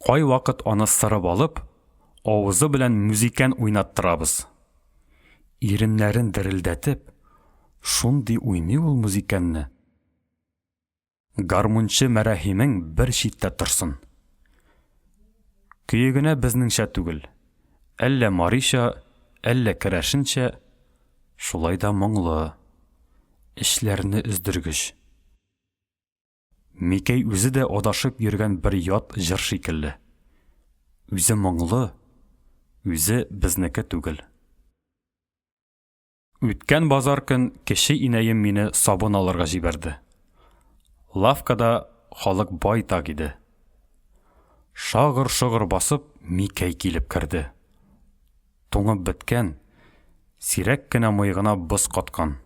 Кайвакыт аны сырып алып, авызы белән мүзикән уйнаттырабыз. Иреннәрен дерелдәтеп, шундый уйный ул мүзикәнне. Гармунчы Мәрәһимең бер читтә торсын. Көе генә безнеңчә түгел. Әллә марича, әллә керәшенчә, шулай да моңлы. Эчләрне өздергеч. Микәй үзе дә адашып йөргән бер ят җыр шикелле. Үзе моңлы, үзе безнеке түгел. Үткән базар көн кече инәем мине сабын алырга җибәрде. Лавкада халык байтак иде. Шагыр-шогыр басып, Микәй килеп керде. Туңып беткән, сирәк кенә мыегына боз каткан.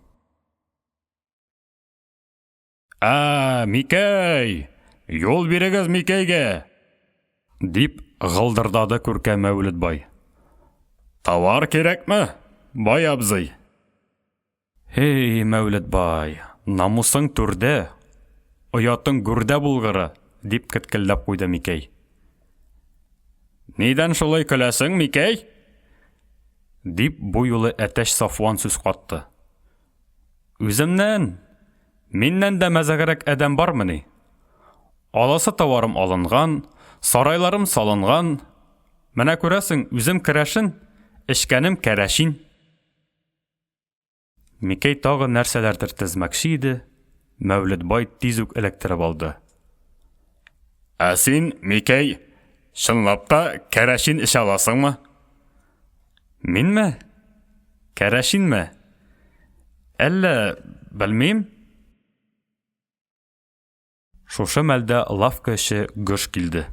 Ә, Микәй! Юл бирегез Микәйгә! Дип гылдырдады күркә Мәүлетбай. Товар кирәкме, бай абзый? Һей, Мәүлетбай, намусың түрдә, оятың гүрдә булгыры, дип кеткелдәп куйды Микәй. Нидән шулай көләсең, Микәй? Дип бу юлы әтәч Сафуан сүз катты. Үземнән! Миннән дә мәзәгрәк адәм бармыни? Аласы товарым алынган, сарайларым салынган. Менә күрәсең, үзем керәшен, эчкәнем кәрәшин. Микәй тагы нәрсәләрдер тезмәкче иде, Мәүлетбай тиз үк эләктереп алды. Ә син, Микәй, чынлап та кәрәшин эчә аласыңмы? Минме? Кәрәшинме? Әллә, белмим. Шушы мәлдә лавка эче гөж килде.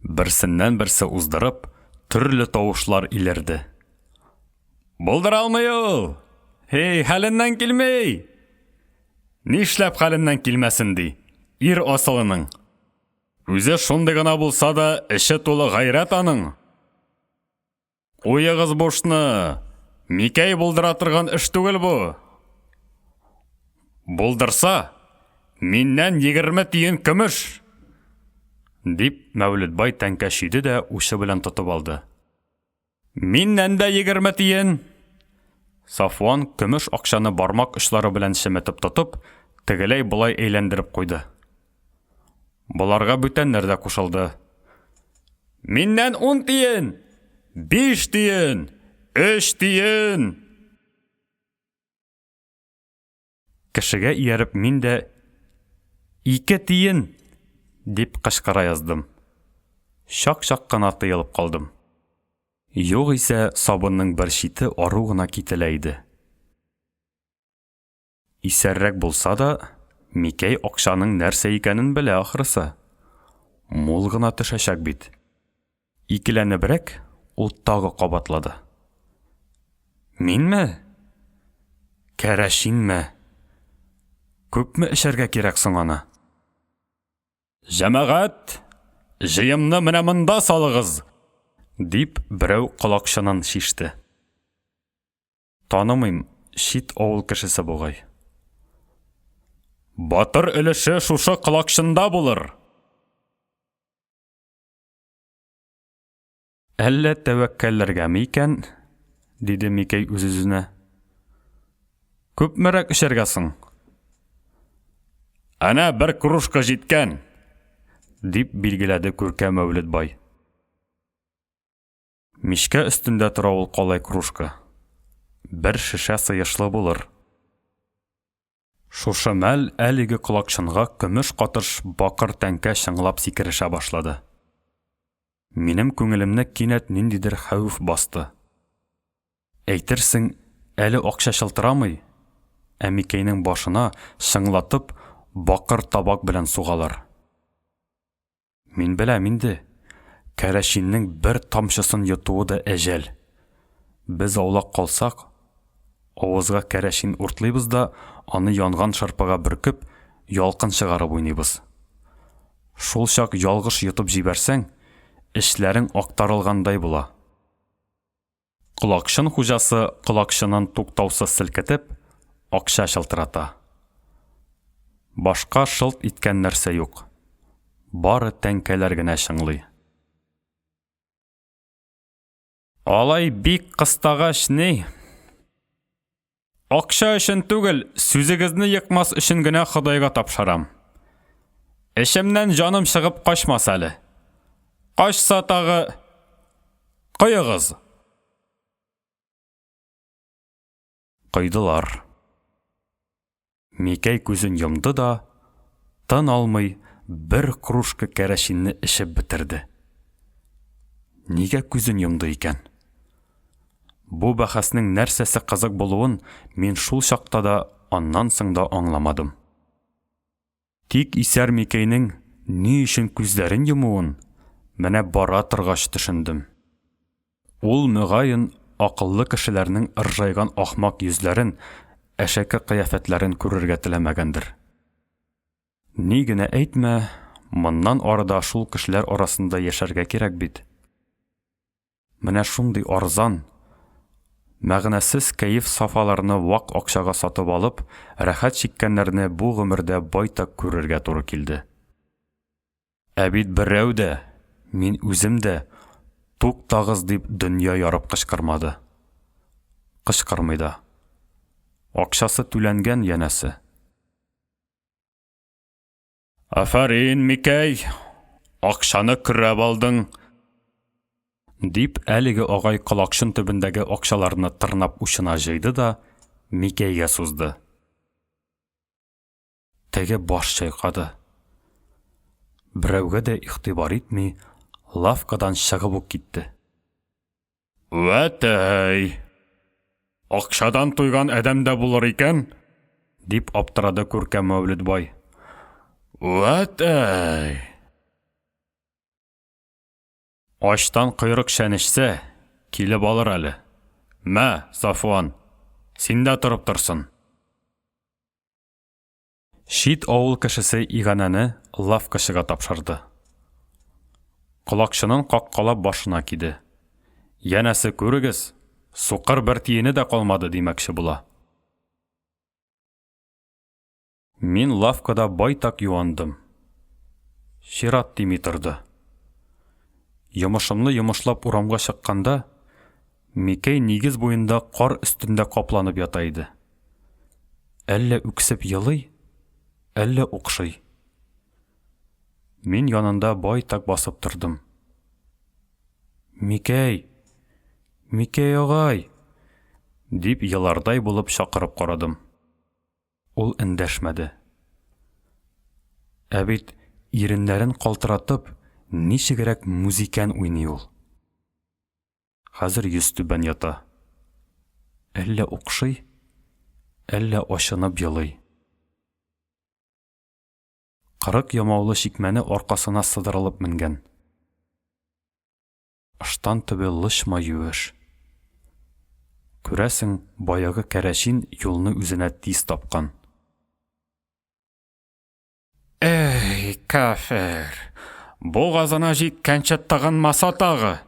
Берсеннән-берсе уздырып, Төрле тавышлар илерде. Булдыра алмый ул! Һей, хәленнән килми! Нишләп хәленнән килмәсен ди, ир асылының. Үзе шундый гына булса да, эче тулы гайрәт аның. Куегыз бушны! Микәй булдыра торган эш түгел бу. Булдырса, миннән 20 тиен көмеш! Дип, Мәүлетбай тәңкә чөйде дә учы белән тотып алды. Миннән дә 20 тиен! Сафуан көмеш акчаны бармак очлары белән чеметеп тотып, тегеләй-болай әйләндереп куйды. Боларга бүтәннәр дә кушылды. Миннән ун тиен! Биш тиен! Өч тиен! Кешегә ияреп мин дә Ике тиен! дип кычкыра яздым. Чак-чак кына тыелып калдым. Югыйсә сабынның бер чите ару гына кителә иде. Исәррәк булса да, Микәй акчаның нәрсә икәнен белә ахрысы. Мул гына төшәчәк бит. Икеләнебрәк, ул тагы кабатлады. Минме? Кәрәшинме? Күпме эчәргә кирәк соң аны? Җәмәгать, җыемны менә монда салыгыз! дип, берәү колакчынын чиште. Танымыйм, чит авыл кешесе бугай. Батыр өлеше шушы колакчында булыр! Әллә тәвәккәлләргәме икән? диде Микәй үз-үзенә. Күпмерәк эчәргә соң? Әнә бер кружка җиткән, дип билгеләде Күркә Мәүлетбай. Мичкә өстендә тора ул калай кружка. Бер шешә сыешлы булыр. Шушы мәл әлеге колакчынга көмеш катыш бакыр тәңкә чыңлап сикерешә башлады. Минем күңелемне кинәт ниндидер хәвеф басты. Әйтерсең, әле акча чылтырамый, ә Микәйнең башына, чыңлатып, бакыр табак белән сугалар. Мин беләм инде, кәрәчиннең бер тамчысын йотуы да әҗәл. Без аулак калсак, авызга кәрәчин уртлыйбыз да, аны янган шырпыга бөркеп, ялкын чыгарып уйныйбыз. Шул чак ялгыш йотып җибәрсәң, эчләрең актарылгандай була. Колакчын хуҗасы колакчынын туктаусыз селкетеп, акча чылтырата. Башка шылт иткән нәрсә юк. Бары тәңкәләр генә чыңлый. Алай бик кыстагач ни? Акча өчен түгел, сүзегезне екмас өчен генә Ходайга тапшырам. Эчемнән җаным чыгып качмас әле. Качса тагы, коегыз! Койдылар. Микәй күзен йомды да, тын алмый, бер кружка кәрәчинне эчеп бетерде. Нигә күзен йомды икән? Бу бәхәснең нәрсәсе кызык булуын мин шул чакта да, аннан соң да аңламадым. Тик исәр Микәйнең ни өчен күзләрен йомуын менә бара торгач төшендем. Ул, мөгаен, акыллы кешеләрнең ыржайган ахмак йөзләрен, әшәке кыяфәтләрен күрергә теләмәгәндер. Ни генә әйтмә, моннан ары да шул кешеләр арасында яшәргә кирәк бит. Менә шундый арзан, мәгънәсез кәеф-сафаларны вак акчага сатып алып, рәхәт чиккәннәрне бу гомердә байтак күрергә туры килде. Ә бит берәү дә, мин үзем дә, туктагыз дип дөнья ярып кычкырмады. Кычкырмый да. Акчасы түләнгән, янәсе. Афәрин, Микәй! Акчаны көрәп алдың! Дип, әлеге агай колакчын төбендәге акчаларны тырнап учына җыйды да Микәйгә сузды. Теге баш чайкады. Берәүгә дә игътибар итми, лавкадан чыгып ук китте. Вәтәй! Акчадан туйган адәм дә булыр икән, дип аптырады Күркә Мәүлетбай. Вәтәй! Ачтан койрык чәнечсә, килеп алыр әле. Мә, Сафуан, синдә торып торсын. Чит авыл кешесе иганәне лавкачыга тапшырды. Колакчынын каккалап башына киде. Янәсе, күрегез, сукыр бер тиене дә калмады, димәкче була. Мин лавкада байтак юандым. Чират тими торды. Йомышымны йомышлап урамга чыкканда, Микәй нигез буенда кар өстендә капланып ята иде. Әллә үксеп елый, әллә укшый. Мин янында байтак басып тордым. Микәй! Микәй агай! дип елардай булып чакырып карадым. Ул эндәшмәде. Ә бит иреннәрен калтыратып, ничегрәк музикән уйный ул. Хәзер йөзтүбән ята. Әллә укшый, әллә ачынып елый. 40 ямаулы чикмәне аркасына сыдырылып менгән. Ыштан төбе лычма юеш. Күрәсең, баягы кәрәчин юлны үзенә тиз тапкан. Әй, кафер! Бугазына җиткәнче тыгынмаса тагы!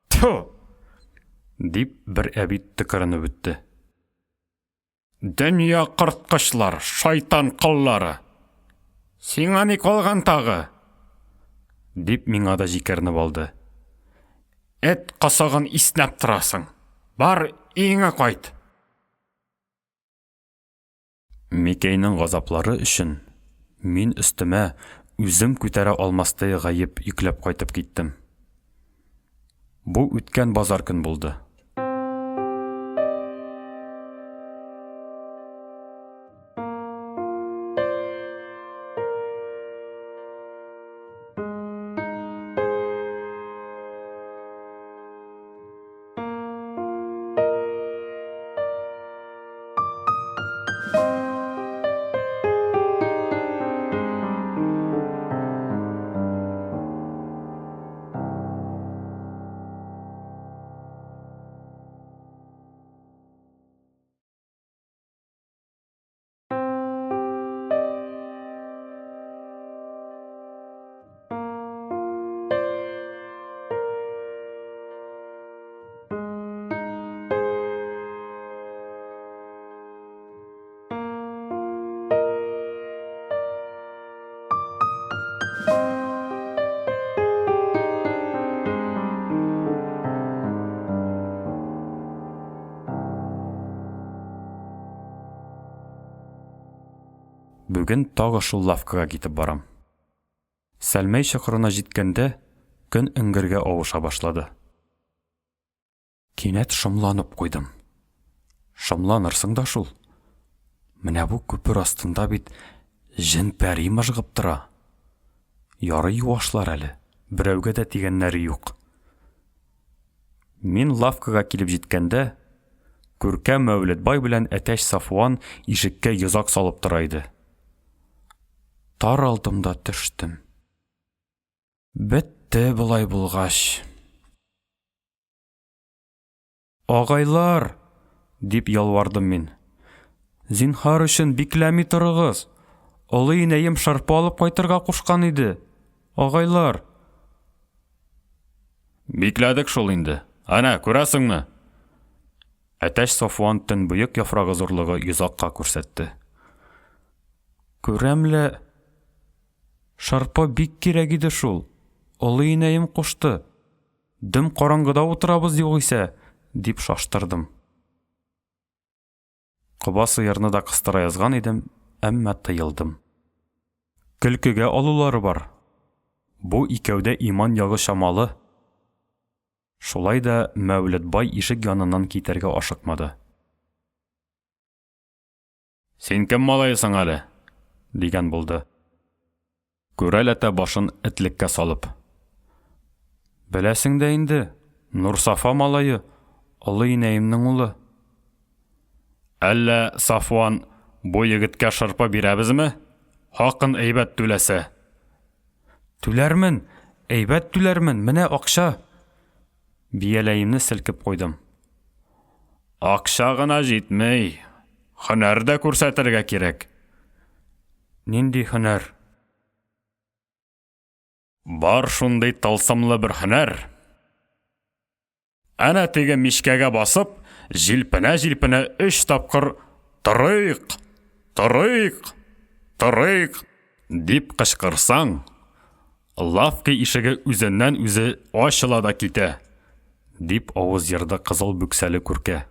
Тьфу! Дип, бер әби төкеренеп үтте. Дөнья корткычлар, шайтан коллары! Сиңа ни калган тагы? Дип миңа да җикеренеп алды. Эт косыгын иснәп торасың. Бар, өеңә кайт. Микәйнең газаплары өчен мин өстемә үзем күтәрә алмастай гаеп йөкләп кайтып киттем. Бу үткән базар көн булды. Бүген тагы шул лавкага китеп барам. Сәлмәй чокырына җиткәндә, көн эңгергә авыша башлады. Кинәт шомланып куйдым. Шомланырсың да шул. Менә бу күпер астында бит җен-пәри мыжгып тора. Ярый юашлар әле, берәүгә дә тигәннәре юк. Мин лавкага килеп җиткәндә, Күркә Мәүлетбай белән әтәч Сафуан ишеккә йозак салып тора иде. Таралдым да төштем. Бетте болай булгач. Агайлар! дип ялвардым мин. Зинһар өчен бикләми торыгыз. Олы инәем шырпы алып кайтырга кушкан иде. Агайлар! Бикләдек шул инде. Әнә, күрәсеңме? Әтәч Сафуан төнбоек яфрагы зурлыгы йозакка күрсәтте. Күрәм лә, шырпы бик кирәк иде шул. Олы инәем кушты. Дөм караңгыда утырабыз югыйсә, дип шаштырдым. Коба сыерны да кыстыра язган идем, әмма тыелдым. Көлкегә алулары бар. Бу икәүдә иман ягы чамалы. Шулай да Мәүлетбай ишек яныннан китәргә ашыкмады. Син кем малаесың әле? дигән булды. Күрәләтә башын этлеккә салып. Беләсең дә инде, Нурсафа малае, олы инәемнең улы. Әллә, Сафуан, бу егеткә шырпы бирәбезме? Хакын әйбәт түләсә. Түләрмен! Әйбәт түләрмен, менә акча. Бияләемне селкеп куйдым. Акча гына җитми. Һөнәр дә күрсәтергә кирәк. Нинди һөнәр? Бар шундый тылсымлы бер һөнәр. Әнә теге мичкәгә басып, җилпенә-җилпенә өч тапкыр Торыйк! Торыйк! Торыйк! дип кычкырсаң, лавка ишеге үзеннән-үзе ачыла да китә, дип авыз ерды кызыл бүксәле күркә.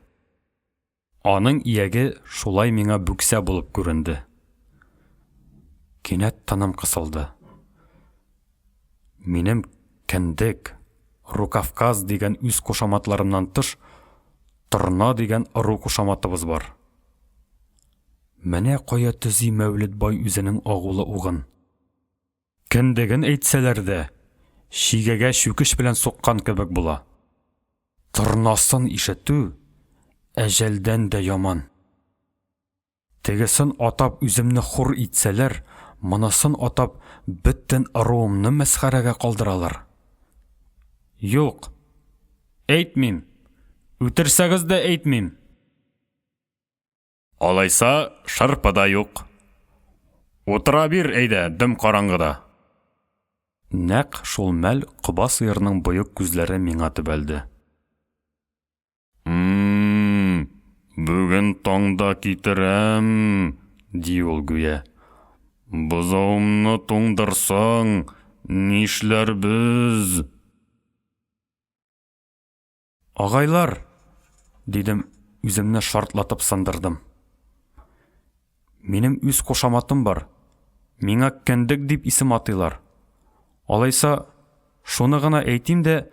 Аның ияге шулай миңа бүксә булып күренде. Кинәт тыным кысылды. Минем Кендек, Рукавказ дигән үз кушаматларымнан тыш, Торна дигән ыру кушаматыбыз бар. Менә кая төзи Мәүлет бай үзенең агулы угын. Кендеген әйтсәләр дә, чигәгә чүкеч белән суккан кебек була. Торнасын ишетү әҗәлдән дә яман. Тегесен атап үземне хур итсәләр, монысын атап бөтен ыруымны мәсхәрәгә калдыралар. Юк, әйтмим. Үтерсәгез дә әйтмим. Алайса, шырпы да юк. Утыра бир, әйдә, дөм караңгыда. Нәкъ шул мәл коба сыерның боек күзләре миңа төбәлде. М-м-м, бүген таңда китерәм, ди ул гүя. Бозавымны туңдырсаң, нишләрбез? Агайлар! дидем, үземне шартлатып сындырдым. Минем үз кушаматым бар. Миңа Кендек дип исем атыйлар. Алайса, шуны гына әйтим дә,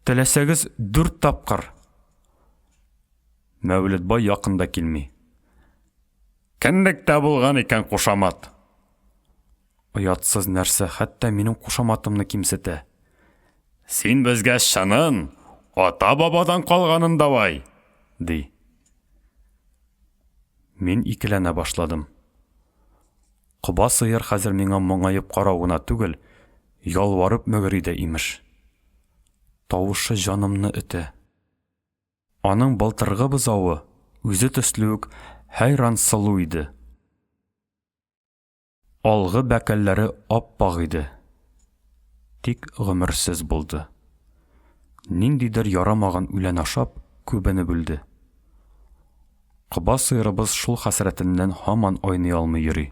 теләсәгез, дүрт тапкыр. Мәүлетбай якын да килми. Кендектә булган икән кушамат. Оятсыз нәрсә, хәтта минем кушаматымны кимсетә. Син безгә чынын, ата-бабадан калганын давай, ди. Мин икеләнә башладым. Коба сыер хәзер миңа моңаеп карау гына түгел, ялварып мөгри дә, имеш. Тавышы җанымны өтә. Аның былтыргы бозавы үзе төсле үк хәйран сылу иде. Алгы бәкәлләре ап-ак иде. Тик гомерсез булды. Ниндидер ярамаган үлән ашап, күбенеп үлде. Коба сыерыбыз шул хәсрәтеннән һаман айный алмый йөри.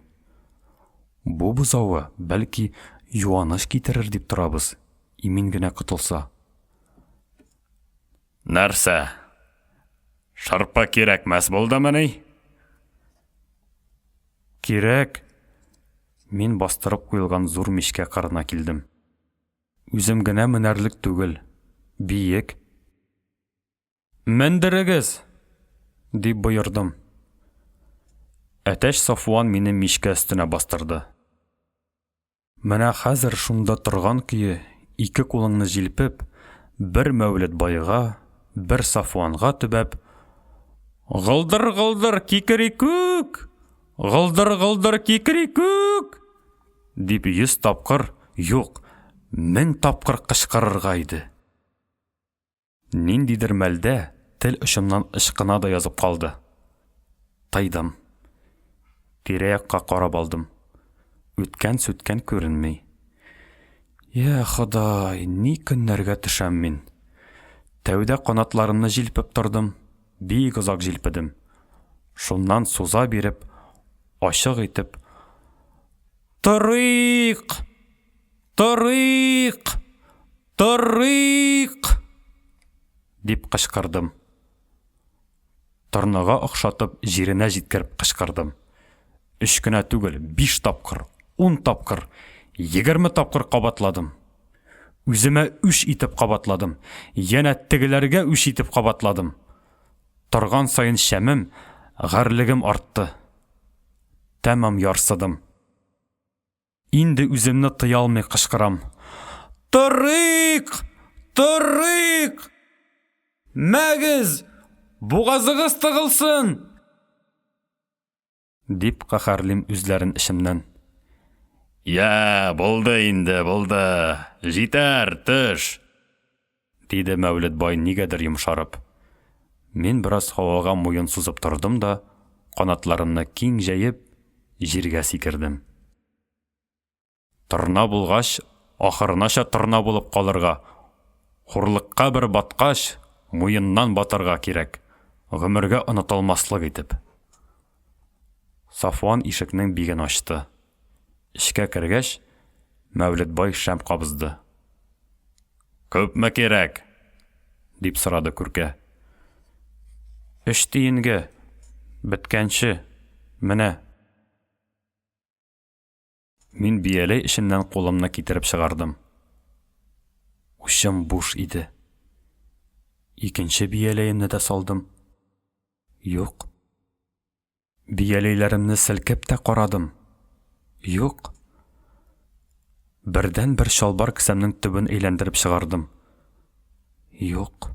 Бу бозавы, бәлки, юаныч китерер дип торабыз, имин генә котылса. Нәрсә? Шырпы кирәкмәс булдымыни? Кирәк! Мин бастырып куелган зур мичкә кырына килдем. Үзем генә менәрлек түгел, биек. Мендерегез! дип боердым. Әтәч Сафуан мине мичкә өстенә бастырды. Менә хәзер шунда торган көе ике кулыңны җилпеп, бер Мәүлетбайга, бер Сафуанга төбәп, Гылдыр-гылдыр кикрикүк! Гылдыр-гылдыр кикрикүк! дип йөз тапкыр, юк, мең тапкыр кычкырырга иде. Ниндидер мәлдә тел очымнан ычкына да язып калды. Тыйдым. Тирә-якка карап алдым. Үткән-сүткән күренми. Йә, Ходай, ни көннәргә төшәм мин? Тәүдә канатларымны җилпеп тордым, бик озак җилпедем. Шуннан суза биреп, ачык итеп, Торыйк! Торыйк! Торыйк! дип кычкырдым. Торнага охшатып, җиренә җиткереп кычкырдым. Өч кенә түгел, биш тапкыр, ун тапкыр, егерме тапкыр кабатладым. Үземә үч итеп кабатладым, янә тегеләргә үч итеп кабатладым. Торган саен шәмем, гарьлегем артты. Тәмам ярсыдым. Инде үземне тыя алмый кычкырам. Торыйк! Торыйк! Мәгез! Бугазыгыз тыгылсын! Дип каһәрлим үзләрен эчемнән. Я, булды инде, булды. Җитәр, төш! Диде Мәүлет бай нигәдер йомшарып. Мин бераз һавага муен сузып тордым да, канатларымны киң җәеп, җиргә сикердем. Торна булгач, ахырынача торна булып калырга, хурлыкка бер баткач, муеннан батарга кирәк, гомергә онытылмаслык итеп. Сафуан ишекнең биген ачты. Эчкә кергәч, Мәүлетбай шәм кабызды. Күпме кирәк? дип сорады күркә. Өч тиенгә. Беткәнче. Менә. Мин бияләй эченнән кулымны китереп чыгардым. Учым буш иде. Икенче бияләемне дә салдым. Юк. Бияләйләремне селкеп тә карадым. Юк. Бердән-бер чалбар кесәмнең төбен әйләндереп чыгардым. Юк.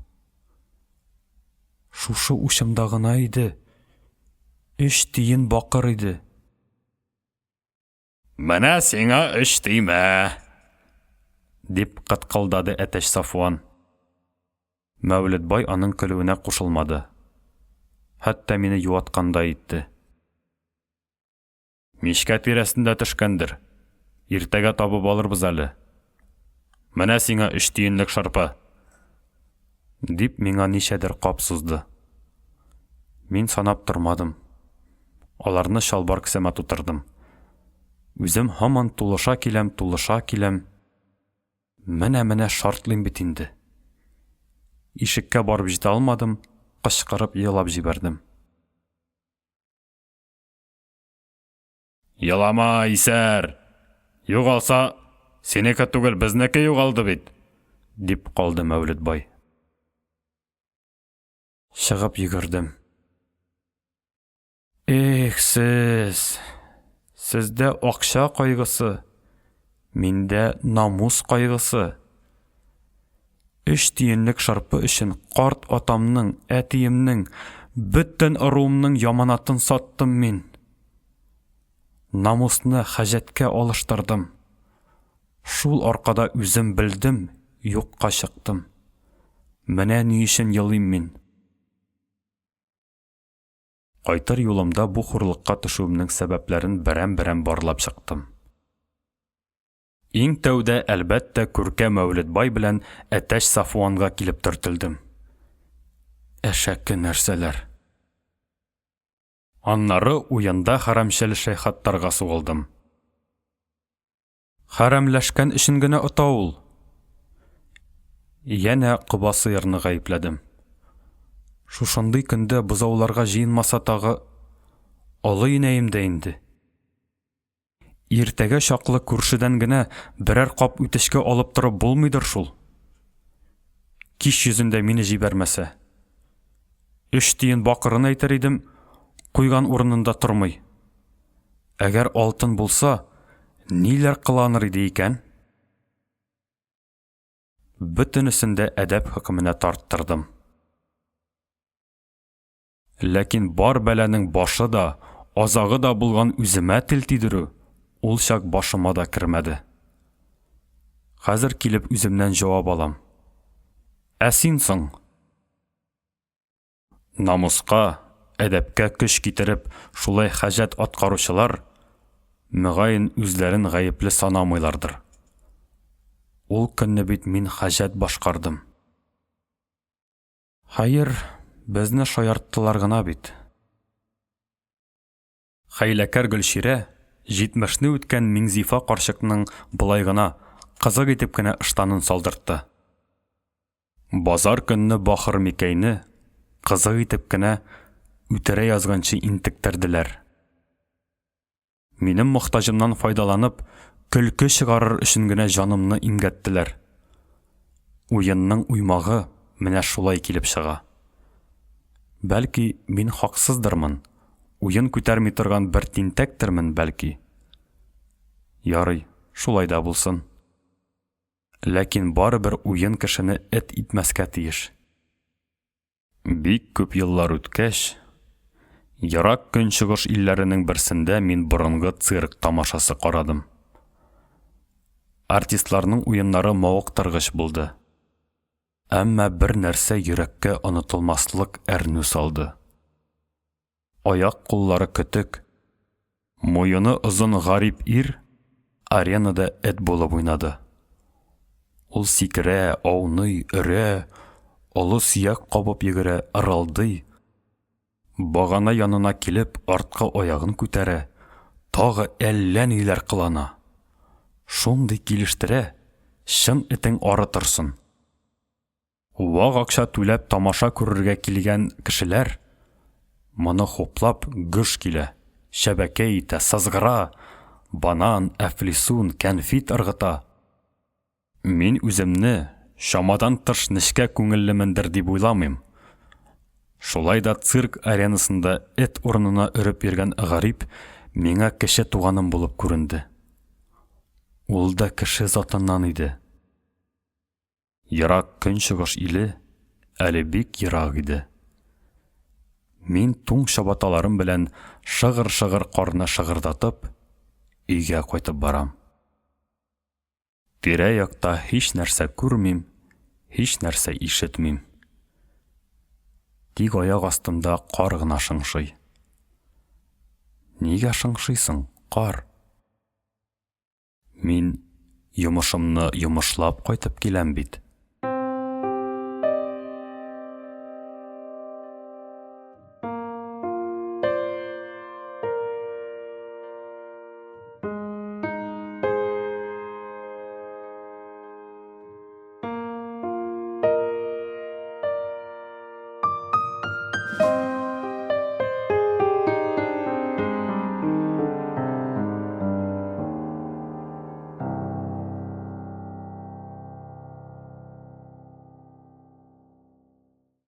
Шушы учымда гына иде. Өч тиен бакыр иде. Менә сиңа өч төймә! Дип кыткылдады әтәч Сафуан. Мәүлетбай аның көлүенә кушылмады. Хәтта мине юаткандай итте. Мичкә тирәсендә төшкәндер. Иртәгә табып алырбыз әле. Менә сиңа өч тиенлек шырпы! Дип миңа ничәдер кап сузды. Мин санап тормадым. Аларны чалбар кесәмә тутырдым. Үзем һаман тулыша киләм, тулыша киләм. Менә-менә шартлыйм бит инде. Ишеккә барып җитә алмадым, кычкырып елап җибәрдем. Елама, исәр! Югалса, синеке түгел, безнеке югалды бит, дип калды Мәүлетбай. Чыгып йөгердем. Эх, сез! Сездә акча кайгысы, миндә намус кайгысы. Өч тиенлек шырпы өчен карт атамның, әтиемнең, бөтен ыруымның яманатын саттым мин. Намусны хаҗәткә алыштырдым. Шул аркада үзем белдем, юкка чыктым. Менә ни өчен елыйм мин. Кайтыр юлымда бу хурлыкка төшүемнең сәбәпләрен берәм-берәм барлап чыктым. Иң тәүдә, әлбәттә, Күркә Мәүлетбай белән Әтәч Сафуанга килеп төртелдем. Әшәке нәрсәләр! Аннары уенда хәрәмчел Шәйхаттарга сугылдым. Хәрәмләшкән өчен генә ота ул. Янә коба сыерны гаепләдем. Шушындый көндә бозауларга җыенмаса тагы, олы инәем дә инде. Иртәгә чаклы күршедән генә берәр кап үтешкә алып торып булмыйдыр шул. Кич йөзендә мине җибәрмәсә. Өч тиен бакырын әйтер идем, куйган урынында тормый. Әгәр алтын булса, ниләр кыланыр иде икән? Бөтенесен дә әдәп хөкеменә тарттырдым. Ләкин бар бәланең башы да, азагы да булган үземә тел тидерү ул чак башыма да кермәде. Хәзер килеп үземнән җавап алам. Ә син соң? Намуска, әдәпкә көч китереп шулай хаҗәт аткаручылар, мөгаен, үзләрен гаепле санамыйлардыр. Ул көнне бит мин хаҗәт башкардым. Хәер, безне шаярттылар гына бит. Хәйләкәр Гөлчирә җитмешне үткән Миңзифа карчыкның болай гына, кызык итеп кенә ыштанын салдыртты. Базар көнне Бахыр Микәйне, кызык итеп кенә, үтерә язганчы интектерделәр. Минем мохтаҗымнан файдаланып, көлке чыгарыр өчен генә җанымны имгәттеләр. Уенның уймагы менә шулай килеп чыга. Бәлки, мин хаксыздырмын, уен күтәрми торган бер тинтәктермен, бәлки. Ярый, шулай да булсын. Ләкин барыбер уен кешене эт итмәскә тиеш. Бик күп еллар үткәч, Ерак Көнчыгыш илләренең берсендә мин борынгы цирк тамашасы карадым. Артистларның уеннары мавыктыргыч булды. Әмма бер нәрсә йөрәккә онытылмаслык әрнү салды. Аяк-куллары көтек, муены озын гарип ир аренада эт булып уйнады. Ул сикерә, ауный, өрә, олы сөяк кабып йөгерә, ырылдый. Багана янына килеп, арткы аягын күтәрә, тагы әллә ниләр кылана. Шундый килештерә, чын этең ары торсын. Вак акча түләп тамаша күрергә килгән кешеләр моны хуплап гөж килә, чәбәкәй итә, сызгыра, банан, әфлисун, кәнфит ыргыта. Мин үземне чамадан тыш нечкә күңеллемендер дип уйламыйм. Шулай да цирк аренасында эт урынына өреп йөргән гарип миңа кече туганым булып күренде. Ул да кеше затыннан иде. Ерак Көнчыгыш иле әле бик ерак иде. Мин туң чабаталарым белән шыгыр-шыгыр карны шыгырдатып, өйгә кайтып барам. Тирә-якта һичнәрсә күрмим, һичнәрсә ишетмим. Тик аяк астында кар гына шыңшый. Нигә шыңшыйсың, кар? Мин йомышымны йомышлап кайтып киләм бит.